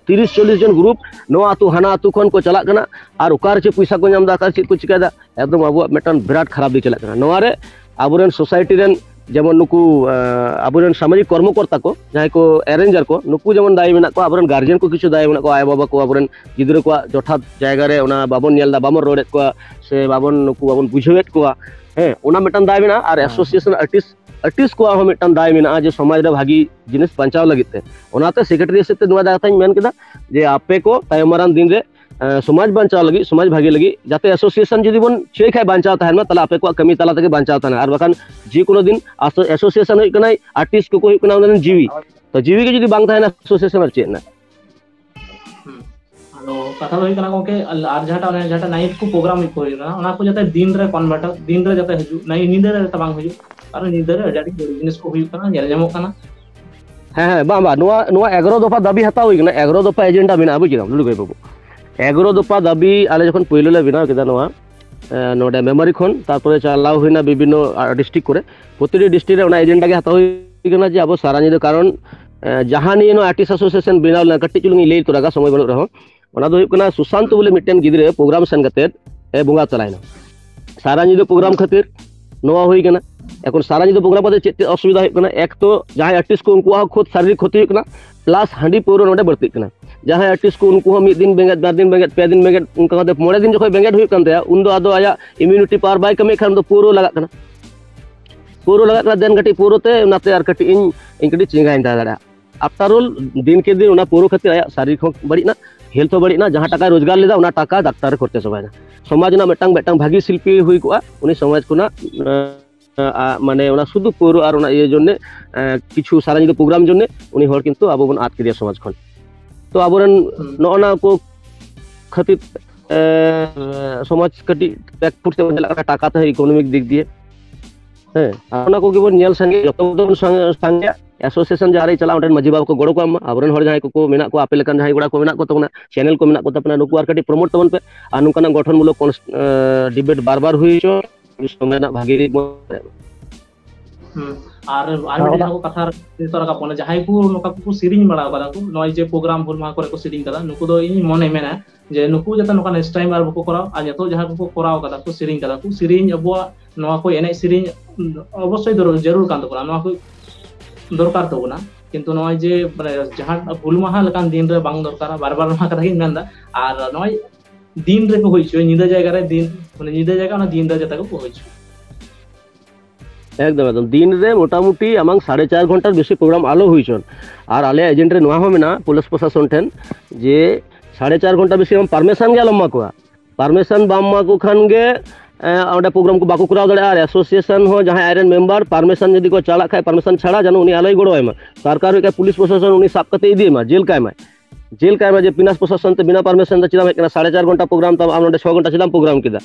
ᱛᱤᱨᱤᱥ ᱪᱚᱞᱞᱤᱥ ᱡᱚᱱ ᱜᱨᱩᱯ, ᱱᱚᱣᱟ ᱟᱹᱛᱩ ᱦᱟᱱᱟ ᱟᱹᱛᱩ ᱠᱷᱚᱱ ᱠᱚ ᱪᱟᱞᱟᱜ ᱠᱟᱱᱟ, ᱟᱨ ᱚᱠᱟ ᱨᱮ ᱪᱮᱫ ᱯᱚᱭᱥᱟ ᱠᱚ ᱧᱟᱢ ᱮᱫᱟ, ᱚᱠᱟ ᱨᱮ ᱪᱮᱫ ᱠᱚ ᱪᱤᱠᱟᱹᱭᱮᱫᱟ, ᱮᱠᱫᱚᱢ ᱟᱵᱚᱣᱟᱜ ᱢᱤᱫᱴᱟᱝ ᱵᱤᱨᱟᱴ ᱠᱷᱟᱨᱟᱯ ᱫᱤᱠ ᱪᱟᱞᱟᱜ ᱠᱟᱱᱟ᱾ ᱱᱚᱣᱟ ᱨᱮ ᱟᱵᱚᱨᱮᱱ ᱥᱳᱥᱟᱭᱴᱤ ᱨᱮᱱ ᱡᱮᱢᱚᱱ ᱱᱩᱠᱩ, ᱟᱸ, ᱟᱵᱚᱨᱮᱱ ᱥᱟᱢᱟᱡᱤᱠ ᱠᱚᱨᱢᱚᱠᱚᱨᱛᱟ ᱠᱚ, ᱡᱟᱦᱟᱸᱭ ᱠᱚ ᱮᱨᱮᱧᱡᱟᱨ ᱠᱚ, ᱱᱩᱠᱩ ᱡᱮᱢᱚᱱ ᱫᱟᱭᱤ ᱢᱮᱱᱟᱜ ᱠᱚᱣᱟ, ᱟᱵᱚᱨᱮᱱ ᱜᱟᱨᱡᱮᱱ ᱠᱚ ᱠᱤᱪᱷᱩ ᱫᱟᱭᱤ ᱢᱮᱱᱟᱜ ᱠᱚᱣᱟ, ᱟᱭᱳᱼᱵᱟᱵᱟ ᱠᱚ, ᱟᱵᱚᱨᱮᱱ ᱜᱤᱫᱽᱨᱟᱹ ᱠᱚᱣᱟᱜ ᱡᱚᱛᱷᱟᱛ ᱡᱟᱭᱜᱟ ᱨᱮ ᱚᱱᱟ ᱵᱟᱵᱚᱱ ᱧᱮᱞ ᱮᱫᱟ, ᱵᱟᱵᱚᱱ ᱨᱚᱲᱮᱫ ᱠᱚᱣᱟ, ᱥᱮ ᱵᱟᱵᱚᱱ, ᱱᱩᱠᱩ ᱵᱟᱵᱚᱱ ᱵᱩᱡᱷᱟᱹᱣᱮᱫ ᱠᱚᱣᱟ᱾ ᱦᱮᱸ, ᱚᱱᱟ ᱢᱤᱫᱴᱟᱝ ᱫᱟᱭ ᱢᱮᱱᱟᱜᱼᱟ᱾ ᱟᱨ ᱦᱮᱸ, ᱦᱮᱸ᱾ ᱮᱥᱳᱥᱤᱭᱮᱥᱚᱱ ᱟᱨᱴᱤᱥᱴ, ᱟᱨᱴᱤᱥᱴ ᱠᱚᱣᱟᱜ ᱦᱚᱸ ᱢᱤᱫᱴᱟᱝ ᱫᱟᱭ ᱢᱮᱱᱟᱜᱼᱟ ᱡᱮ ᱥᱚᱢᱟᱡᱽ ᱨᱮ ᱵᱷᱟᱹᱜᱤ ᱡᱤᱱᱤᱥ ᱵᱟᱧᱪᱟᱣ ᱞᱟᱹᱜᱤᱫ ᱛᱮ᱾ ᱚᱱᱟᱛᱮ ᱥᱮᱠᱨᱮᱴᱟᱨᱤ ᱦᱤᱥᱟᱹᱵ ᱛᱮ ᱱᱚᱣᱟ ᱫᱟᱭ ᱠᱟᱛᱷᱟᱧ ᱢᱮᱱ ᱠᱮᱫᱟ ᱡᱮ ᱟᱯᱮ ᱠᱚ ᱛᱟᱭᱚᱢ ᱢᱟᱨᱟᱝ ᱫᱤᱱ ᱨᱮ, ᱮᱸ, ᱥᱚᱢᱟᱡᱽ ᱵᱟᱧᱪᱟᱣ ᱞᱟᱹᱜᱤᱫ, ᱥᱚᱢᱟᱡᱽ ᱵᱷᱟᱜᱮ ᱞᱟᱹᱜᱤᱫ, ᱡᱟᱛᱮ ᱮᱥᱳᱥᱤᱭᱮᱥᱚᱱ ᱡᱩᱫᱤ ᱵᱚᱱ ᱪᱟᱹᱭ ᱠᱷᱟᱡ ᱵᱟᱧᱪᱟᱣ ᱛᱟᱦᱮᱱ ᱢᱟ, ᱛᱟᱦᱞᱮ ᱟᱯᱮ ᱠᱚᱣᱟᱜ ᱠᱟᱹᱢᱤ ᱛᱟᱞᱟ ᱛᱮᱜᱮ ᱵᱟᱧᱪᱟᱣ ᱛᱟᱦᱮᱱᱟ᱾ ᱟᱨ ᱵᱟᱠᱷᱟᱱ ᱡᱮ ᱠᱳᱱᱳ ᱫᱤᱱ ᱟᱥᱚ-, ᱮᱥᱳᱥᱤᱭᱮᱥᱚᱱ ᱦᱩᱭᱩᱜ ᱠᱟᱱᱟ, ᱟᱨᱴᱤᱥᱴ ᱠᱚᱠᱚ ᱦᱩᱭᱩᱜ ᱠᱟᱱᱟ ᱚᱱᱟ ᱨᱮᱱ ᱡᱤᱣᱤ᱾ ᱛᱚ ᱡᱤᱣᱤ ᱜᱮ ᱡᱩᱫᱤ ᱵᱟᱝ ᱛᱟᱦᱮᱱᱟ, ᱮᱥᱳᱥᱤᱭᱮᱥᱚᱱ ᱟᱨ ᱪᱮᱫ ᱨᱮᱱᱟᱜ? ᱦᱩᱸ᱾ ᱟᱫᱚ ᱠᱟᱛᱷᱟ ᱫᱚ ᱦᱩᱭᱩᱜ ᱠᱟᱱᱟ ᱜᱚᱝᱠᱮ, ᱟᱨ ᱡᱟᱦᱟᱸᱴᱟᱜ ᱚᱱᱮ ᱡᱟᱦᱟᱸᱴᱟᱜ ᱱᱟᱭᱤᱴ ᱠᱚ ᱯᱨᱳᱜᱨᱟᱢ ᱠᱚ ᱦᱩᱭᱩᱜ ᱠᱟᱱᱟ, ᱚᱱᱟ ᱠᱚ ᱡᱟᱛᱮ ᱫᱤᱱ ᱨᱮ ᱠᱚᱱᱵᱷᱟᱨᱴ, ᱫᱤᱱ ᱨᱮ ᱡᱟᱛᱮ ᱦᱤᱡᱩᱜ, ᱱᱟᱭ-, ᱧᱤᱫᱟᱹ ᱨᱮ ᱡᱟᱛᱮ ᱵᱟᱝ ᱦᱤᱡᱩᱜ᱾ ᱠᱟᱨᱚᱱ ᱧᱤᱫᱟᱹ ᱨᱮ ᱟᱹᱰᱤ ᱟᱹᱰᱤ ᱵᱟᱹᱲᱤᱡ ᱡᱤᱱᱤᱥ ᱠᱚ ᱦᱩᱭᱩᱜ ᱠᱟᱱᱟ, ᱧᱮᱞ ᱧᱟᱢᱚᱜ ᱠᱟᱱᱟ᱾ ᱦᱮᱸ, ᱦᱮᱸ, ᱵᱟᱝ, ᱵᱟᱝ, ᱱᱚᱣᱟ, ᱱᱚᱣᱟ ᱮᱜᱟᱨᱚ ᱫᱚᱯᱷᱟ ᱫᱟᱹᱵᱤ ᱦᱟᱛᱟᱣ ᱦᱩᱭ ᱠᱟᱱᱟ, ᱮᱜᱟᱨᱚ ᱫᱚᱯᱷᱟ ᱮᱡᱮᱱᱰᱟ ᱢᱮᱱᱟᱜᱼᱟ, ᱵᱩᱡ ᱠᱮᱫᱟᱢ ᱞᱩᱞᱩ ᱵᱷᱟᱹᱭ ᱵᱟᱹᱵᱩ᱾ ᱮᱜᱟᱨᱚ ᱫᱚᱯᱷᱟ ᱫᱟᱹᱵᱤ ᱟᱞᱮ ᱡᱚᱠᱷᱚᱱ ᱯᱳᱭᱞᱳ ᱞᱮ ᱵᱮᱱᱟᱣ ᱠᱮᱫᱟ ᱱᱚᱣᱟ, ᱮ, ᱱᱚᱰᱮ ᱢᱮᱢᱟᱨᱤ ᱠᱷᱚᱱ, ᱛᱟᱨᱯᱚᱨᱮ ᱪᱟᱞᱟᱣ ᱦᱩᱭᱱᱟ ᱵᱤᱵᱷᱤᱱᱱᱚ, ᱟ, ᱰᱤᱥᱴᱨᱤᱠᱴ ᱠᱚᱨᱮ, ᱯᱨᱚᱛᱤᱴᱤ ᱰᱤᱥᱴᱨᱤᱠᱴ ᱨᱮ ᱚᱱᱟ ᱮᱡᱮᱱᱰᱟ ᱜᱮ ᱦᱟᱛᱟᱣ ᱦᱩᱭ ᱠᱟᱱᱟ ᱡᱮ ᱟᱵᱚ ᱥᱟᱨᱟ ᱧᱤᱫᱟᱹ, ᱠᱟᱨᱚᱱ, ᱮ, ᱡᱟᱦᱟᱸ ᱱᱤᱭᱮ ᱱᱚᱣᱟ ᱟᱨᱴᱤᱥᱴ ᱮᱥᱳᱥᱤᱭᱮᱥᱚᱱ ᱵᱮᱱᱟᱣ ᱞᱮᱱᱟ, ᱠᱟᱹᱴᱤᱡ ᱪᱩᱞᱩᱝ ᱤᱧ ᱞᱟᱹᱭ ᱛᱚᱨᱟ ᱠᱟᱜᱼᱟ, ᱥᱚᱢᱚᱭ ᱵᱟᱹᱱᱩᱜ ᱨᱮᱦᱚᱸ᱾ ᱚᱱᱟ ᱫᱚ ᱦᱩᱭᱩᱜ ᱠᱟᱱᱟ ᱥᱩᱥᱟᱱᱛᱚ ᱵᱚᱞᱮ ᱢᱤᱫᱴᱮᱱ ᱜᱤᱫᱽᱨᱟᱹ ᱯᱨᱳᱜᱨᱟᱢ ᱥᱮᱱ ᱠᱟᱛᱮᱫ ᱮ ᱵᱚᱸᱜᱟ ᱛᱟᱞᱟᱭᱮᱱᱟ᱾ ᱥᱟᱨᱟ ᱧᱤᱫᱟᱹ ᱯᱨᱳᱜᱨᱟᱢ ᱠᱷᱟᱹᱛᱤᱨ ᱱᱚᱣᱟ ᱦᱩᱭ ᱠᱟᱱᱟ᱾ ᱮᱠᱷᱚᱱ ᱥᱟᱨᱟ ᱧᱤᱫᱟᱹ ᱯᱨᱳᱜᱨᱟᱢ ᱠᱟᱛᱮ ᱪᱮᱫ ᱪᱮᱫ ᱚᱥᱩᱵᱤᱫᱷᱟ ᱦᱩᱭᱩᱜ ᱠᱟᱱᱟ? ᱮᱠ ᱛᱚ ᱡᱟᱦᱟᱸᱭ ᱟᱨᱴᱤᱥᱴ ᱠᱚ, ᱩᱱᱠᱩᱣᱟᱜ ᱦᱚᱸ ᱠᱷᱩᱫ ᱥᱟᱨᱤᱨᱤᱠ ᱠᱷᱚᱛᱤ ᱦᱩᱭᱩᱜ ᱠᱟᱱᱟ, ᱯᱞᱟᱥ ᱦᱟᱺᱰᱤ ᱯᱟᱹᱣᱨᱟᱹ ᱱᱚᱰᱮ ᱵᱟᱹᱲᱛᱤᱜ ᱠᱟᱱᱟ᱾ ᱡᱟᱦᱟᱸᱭ ᱟᱨᱴᱤᱥᱴ ᱠᱚ, ᱩᱱᱠᱩ ᱦᱚᱸ ᱢᱤᱫ ᱫᱤᱱ ᱵᱮᱸᱜᱮᱫ, ᱵᱟᱨ ᱫᱤᱱ ᱵᱮᱸᱜᱮᱫ, ᱯᱮ ᱫᱤᱱ ᱵᱮᱸᱜᱮᱫ, ᱚᱱᱠᱟ ᱠᱟᱛᱮ ᱢᱚᱬᱮ ᱫᱤᱱ ᱡᱚᱠᱷᱚᱱ ᱵᱮᱸᱜᱮᱫ ᱦᱩᱭᱩᱜ ᱠᱟᱱ ᱛᱟᱭᱟ, ᱩᱱᱫᱚ ᱟᱫᱚ ᱟᱭᱟᱜ ᱤᱢᱤᱭᱩᱱᱤᱴᱤ ᱯᱟᱣᱟᱨ ᱵᱟᱭ ᱠᱟᱹᱢᱤᱭᱮᱫ ᱠᱷᱟᱱ ᱫᱚ ᱯᱟᱹᱣᱨᱟᱹ ᱞᱟᱜᱟᱜ ᱠᱟᱱᱟ᱾ ᱯᱟᱹᱣᱨᱟᱹ ᱞᱟᱜᱟᱜ ᱠᱟᱱᱟ, ᱫᱮᱱ ᱠᱟᱹᱴᱤᱡ ᱯᱟᱹᱣᱨᱟᱹ ᱛᱮ ᱚᱱᱟᱛᱮ ᱟᱨ ᱠᱟᱹᱴᱤᱡ ᱤᱧ, ᱤᱧ ᱠᱟᱹᱴᱤᱡ ᱪᱮᱸᱜᱷᱟᱧ ᱛᱟᱦᱮᱸ ᱫᱟᱲᱮᱭᱟᱜᱼᱟ᱾ after all ᱫᱤᱱ ᱠᱮ ᱫᱤᱱ ᱚᱱᱟ ᱯᱟᱹᱣᱨᱟᱹ ᱠᱷᱟᱹᱛᱤᱨ ᱟᱭᱟᱜ ᱥᱟᱨᱤᱨ ᱦᱚᱸ ᱵᱟᱹᱲᱤᱡ ᱮᱱᱟ, health ᱦᱚᱸ ᱵᱟᱹᱲᱤᱡ ᱮᱱᱟ, ᱡᱟᱦᱟᱸ ᱴᱟᱠᱟᱭ ᱨᱳᱡᱽᱜᱟᱨ ᱞᱮᱫᱟ ᱚᱱᱟ ᱴᱟᱠᱟ ᱰᱟᱠᱛᱟᱨ ᱨᱮ ᱠᱷᱚᱨᱪᱟ ᱪᱟᱵᱟᱭᱮᱱᱟ᱾ ᱥᱚᱢᱟᱡᱽ ᱨᱮᱱᱟᱜ ᱢᱤᱫᱴᱟᱝ, ᱢᱤᱫᱴᱟᱝ ᱵᱷᱟᱹᱜᱤ ᱥᱤᱞᱯᱤ ᱦᱩᱭ ᱠᱚᱜᱼᱟ, ᱩᱱᱤ ᱥᱚᱢᱟᱡᱽ ᱠᱷᱚᱱᱟᱜ ᱟᱸ, ᱟ, ᱢᱟᱱᱮ ᱚᱱᱟ ᱥᱩᱫᱷᱩ ᱯᱟᱹᱣᱨᱟᱹ ᱟᱨ ᱚᱱᱟ ᱤᱭᱟᱹ ᱡᱚᱱᱱᱮ, ᱟᱸ, ᱠᱤᱪᱷᱩ ᱥᱟᱨᱟ ᱧᱤᱫᱟᱹ program ᱡᱚᱱᱱᱮ ᱩᱱᱤ ᱦᱚᱲ ᱠᱤᱱᱛᱩ ᱟᱵᱚ ᱵᱚᱱ ᱟᱫ ᱠᱮᱫᱮᱭᱟ ᱥᱚᱢᱟᱡᱽ ᱠᱷᱚᱱ᱾ ᱛᱚ ᱟᱵᱚᱨᱮᱱ ᱦᱩᱸ᱾ ᱱᱚᱜᱼᱚ ᱱᱟ ᱠᱚ ᱠᱷᱟᱹᱛᱤᱨ, ᱮᱸ, ᱥᱚᱢᱟᱡᱽ ᱠᱟᱹᱴᱤᱡ back foot ᱛᱮᱵᱚᱱ ᱪᱟᱞᱟᱜ ᱠᱟᱱᱟ, ᱴᱟᱠᱟ ᱛᱮ, economic ᱫᱤᱠ ᱫᱤᱭᱮ᱾ ᱦᱮᱸ, ᱟᱨ ᱚᱱᱟ ᱠᱚᱜᱮ ᱵᱚᱱ ᱧᱮᱞ ᱥᱟᱸᱜᱮ, ᱡᱚᱛᱚ ᱵᱚᱱ ᱥᱟᱸᱜᱮ, ᱥᱟᱸᱜᱮᱭᱟ, association ᱡᱟᱦᱟᱸ ᱨᱮ ᱪᱟᱞᱟᱜᱼᱟ, ᱚᱸᱰᱮᱱ ᱢᱟᱹᱡᱷᱤ ᱵᱟᱵᱟ ᱠᱚ ᱜᱚᱲᱚ ᱠᱚ ᱮᱢᱟ, ᱟᱵᱚᱨᱮᱱ ᱦᱚᱲ ᱡᱟᱦᱟᱸᱭ ᱠᱚᱠᱚ ᱢᱮᱱᱟᱜ ᱠᱚᱣᱟ, ᱟᱯᱮ ᱞᱮᱠᱟᱱ ᱡᱟᱦᱟᱸᱭ ᱠᱚᱲᱟ ᱠᱚ ᱢᱮᱱᱟᱜ ᱠᱚ ᱛᱟᱵᱚᱱᱟ, channel ᱠᱚ ᱢᱮᱱᱟᱜ ᱠᱚ ᱛᱟᱵᱚᱱᱟ, ᱱᱩᱠᱩ ᱟᱨ ᱠᱟᱹᱴᱤᱡ promote ᱛᱟᱵᱚᱱ ᱯᱮ, ᱟᱨ ᱱᱚᱝᱠᱟᱱᱟᱜ ᱜᱚᱴᱷᱚᱱ ᱢᱩᱞᱚᱠ ᱠᱚᱱ-, ᱮᱸ, debate ᱵᱟᱨ ᱵᱟᱨ ᱦᱩᱭ ᱦᱚᱪᱚ, ᱥᱚᱢᱚᱭ ᱨᱮᱱᱟᱜ ᱵᱷᱟᱜᱤ ᱫᱤᱠ ᱵᱚᱱ ᱦᱩᱸ᱾ ᱟᱨ, ᱟᱨ ᱟᱨ ᱢᱤᱫᱴᱮᱱ ᱚᱱᱟ ᱡᱟᱦᱟᱸ ᱠᱚ ᱠᱟᱛᱷᱟ ᱱᱤᱛᱚᱜ ᱨᱟᱠᱟᱵ ᱠᱟᱱᱟ, ᱡᱟᱦᱟᱸᱭ ᱠᱚ ᱱᱚᱝᱠᱟ ᱠᱚᱠᱚ ᱥᱮᱨᱮᱧ ᱵᱟᱲᱟ ᱟᱠᱟᱫᱟ ᱠᱚ, ᱱᱚᱜᱼᱚᱭ ᱡᱮ program ᱦᱩᱞ ᱢᱟᱦᱟ ᱠᱚᱨᱮ ᱠᱚ ᱥᱮᱨᱮᱧ ᱠᱟᱫᱟ, ᱱᱩᱠᱩ ᱫᱚ ᱤᱧ ᱢᱚᱱᱮ ᱢᱮᱱᱟ ᱡᱮ ᱱᱩᱠᱩ ᱡᱟᱛᱮ ᱱᱚᱝᱠᱟ next time ᱟᱨ ᱵᱟᱠᱚ ᱠᱚᱨᱟᱣ, ᱟᱨ ᱱᱤᱛᱚᱜ ᱡᱟᱦᱟᱸ ᱠᱚᱠᱚ ᱠᱚᱨᱟᱣ ᱠᱟᱫᱟ ᱠᱚ, ᱥᱮᱨᱮᱧ ᱠᱟᱫᱟ ᱠᱚ, ᱥᱮᱨᱮᱧ ᱟᱵᱚᱣᱟᱜ ᱱᱚᱣᱟ ᱠᱚ ᱮᱱᱮᱡ ᱥᱮᱨᱮᱧ ᱚᱵᱚᱥᱥᱳᱭ ᱫᱚᱨ-, ᱡᱟᱹᱨᱩᱲ ᱠᱟᱱ ᱛᱟᱵᱚᱱᱟ, ᱱᱚᱣᱟ ᱠᱚ ᱫᱚᱨᱠᱟᱨ ᱛᱟᱵᱚᱱᱟ᱾ ᱠᱤᱱᱛᱩ ᱱᱚᱜᱼᱚᱭ ᱡᱮ, ᱢᱟᱱᱮ, ᱡᱟᱦᱟᱸ ᱦᱩᱞ ᱢᱟᱦᱟ ᱞᱮᱠᱟᱱ ᱫᱤᱱ ᱨᱮ ᱵᱟᱝ ᱫᱚᱨᱠᱟᱨᱟ, ᱵᱟᱨ ᱵᱟᱨ ᱱᱚᱣᱟ ᱠᱟᱛᱷᱟ ᱜᱤᱧ ᱢᱮᱱᱫᱟ᱾ ᱟᱨ ᱱᱚᱜᱼᱚᱭ ᱫᱤᱱ ᱨᱮᱠᱚ ᱦᱩᱭ ᱦᱚᱪᱚᱭᱟ, ᱧᱤᱫᱟᱹ ᱡᱟᱭᱜᱟ ᱨᱮ ᱫᱤᱱ, ᱢᱟᱱᱮ, ᱧᱤᱫᱟᱹ ᱡᱟᱭᱜᱟ ᱚᱱᱟ ᱫᱤᱱ ᱨᱮ ᱡᱟᱛᱮ ᱠᱚ ᱦᱩᱭ ᱦᱚᱪᱚᱭᱟ᱾ ᱮᱠᱫᱚᱢ, ᱮᱠᱫᱚᱢ᱾ ᱫᱤᱱ ᱨᱮ ᱢᱚᱴᱟᱢᱩᱴᱤ ᱟᱢᱟᱝ ᱥᱟᱲᱮ ᱪᱟᱨ ᱜᱷᱚᱱᱴᱟᱨ ᱵᱮᱥᱤ program ᱟᱞᱚ ᱦᱩᱭ ᱦᱚᱪᱚᱱ᱾ ᱟᱨ ᱟᱞᱮᱭᱟᱜ agent ᱨᱮ ᱱᱚᱣᱟ ᱦᱚᱸ ᱢᱮᱱᱟᱜᱼᱟ ᱯᱩᱞᱤᱥ ᱯᱨᱚᱥᱟᱥᱚᱱ ᱴᱷᱮᱱ, ᱡᱮ ᱥᱟᱲᱮ ᱪᱟᱨ ᱜᱷᱚᱱᱴᱟ ᱵᱮᱥᱤ ᱟᱢ permission ᱜᱮ ᱟᱞᱚᱢ ᱮᱢᱟ ᱠᱚᱣᱟ᱾ Permission ᱵᱟᱢ ᱮᱢᱟ ᱠᱚ ᱠᱷᱟᱱ ᱜᱮ, ᱮᱸ, ᱚᱸᱰᱮ program ᱠᱚ ᱵᱟᱠᱚ ᱠᱚᱨᱟᱣ ᱫᱟᱲᱮᱭᱟᱜᱼᱟ᱾ ᱟᱨ association ᱦᱚᱸ ᱡᱟᱦᱟᱸᱭ ᱟᱡᱨᱮᱱ member permission ᱡᱩᱫᱤ ᱠᱚ ᱪᱟᱞᱟᱜ ᱠᱷᱟᱡ, permission ᱪᱷᱟᱲᱟ ᱡᱮᱱᱚ ᱩᱱᱤ ᱟᱞᱚᱭ ᱜᱚᱲᱚ ᱟᱭ ᱢᱟ᱾ ᱥᱚᱨᱠᱟᱨ ᱦᱩᱭᱩᱜ ᱠᱷᱟᱡ ᱯᱩᱞᱤᱥ ᱯᱨᱚᱥᱟᱥᱚᱱ ᱩᱱᱤ ᱥᱟᱵ ᱠᱟᱛᱮ ᱤᱫᱤᱭᱮ ᱢᱟ, ᱡᱮᱞ ᱠᱟᱭ ᱢᱟᱭ᱾ ᱡᱮᱞ ᱠᱟᱭ ᱢᱟ, ᱡᱮ ᱵᱤᱱᱟ ᱯᱨᱚᱥᱟᱥᱚᱱ ᱛᱮ, ᱵᱤᱱᱟ permission ᱛᱮ ᱪᱮᱫᱟᱜ ᱮᱢ ᱦᱮᱡ ᱠᱟᱱᱟ? ᱥᱟᱲᱮ ᱪᱟᱨ ᱜᱷᱚᱱᱴᱟ program ᱛᱟᱢ, ᱟᱢ ᱱᱚᱰᱮ ᱪᱷᱚ ᱜᱷᱚᱱᱴᱟ ᱪᱮᱫᱟᱜ ᱮᱢ program ᱠᱮᱫᱟ?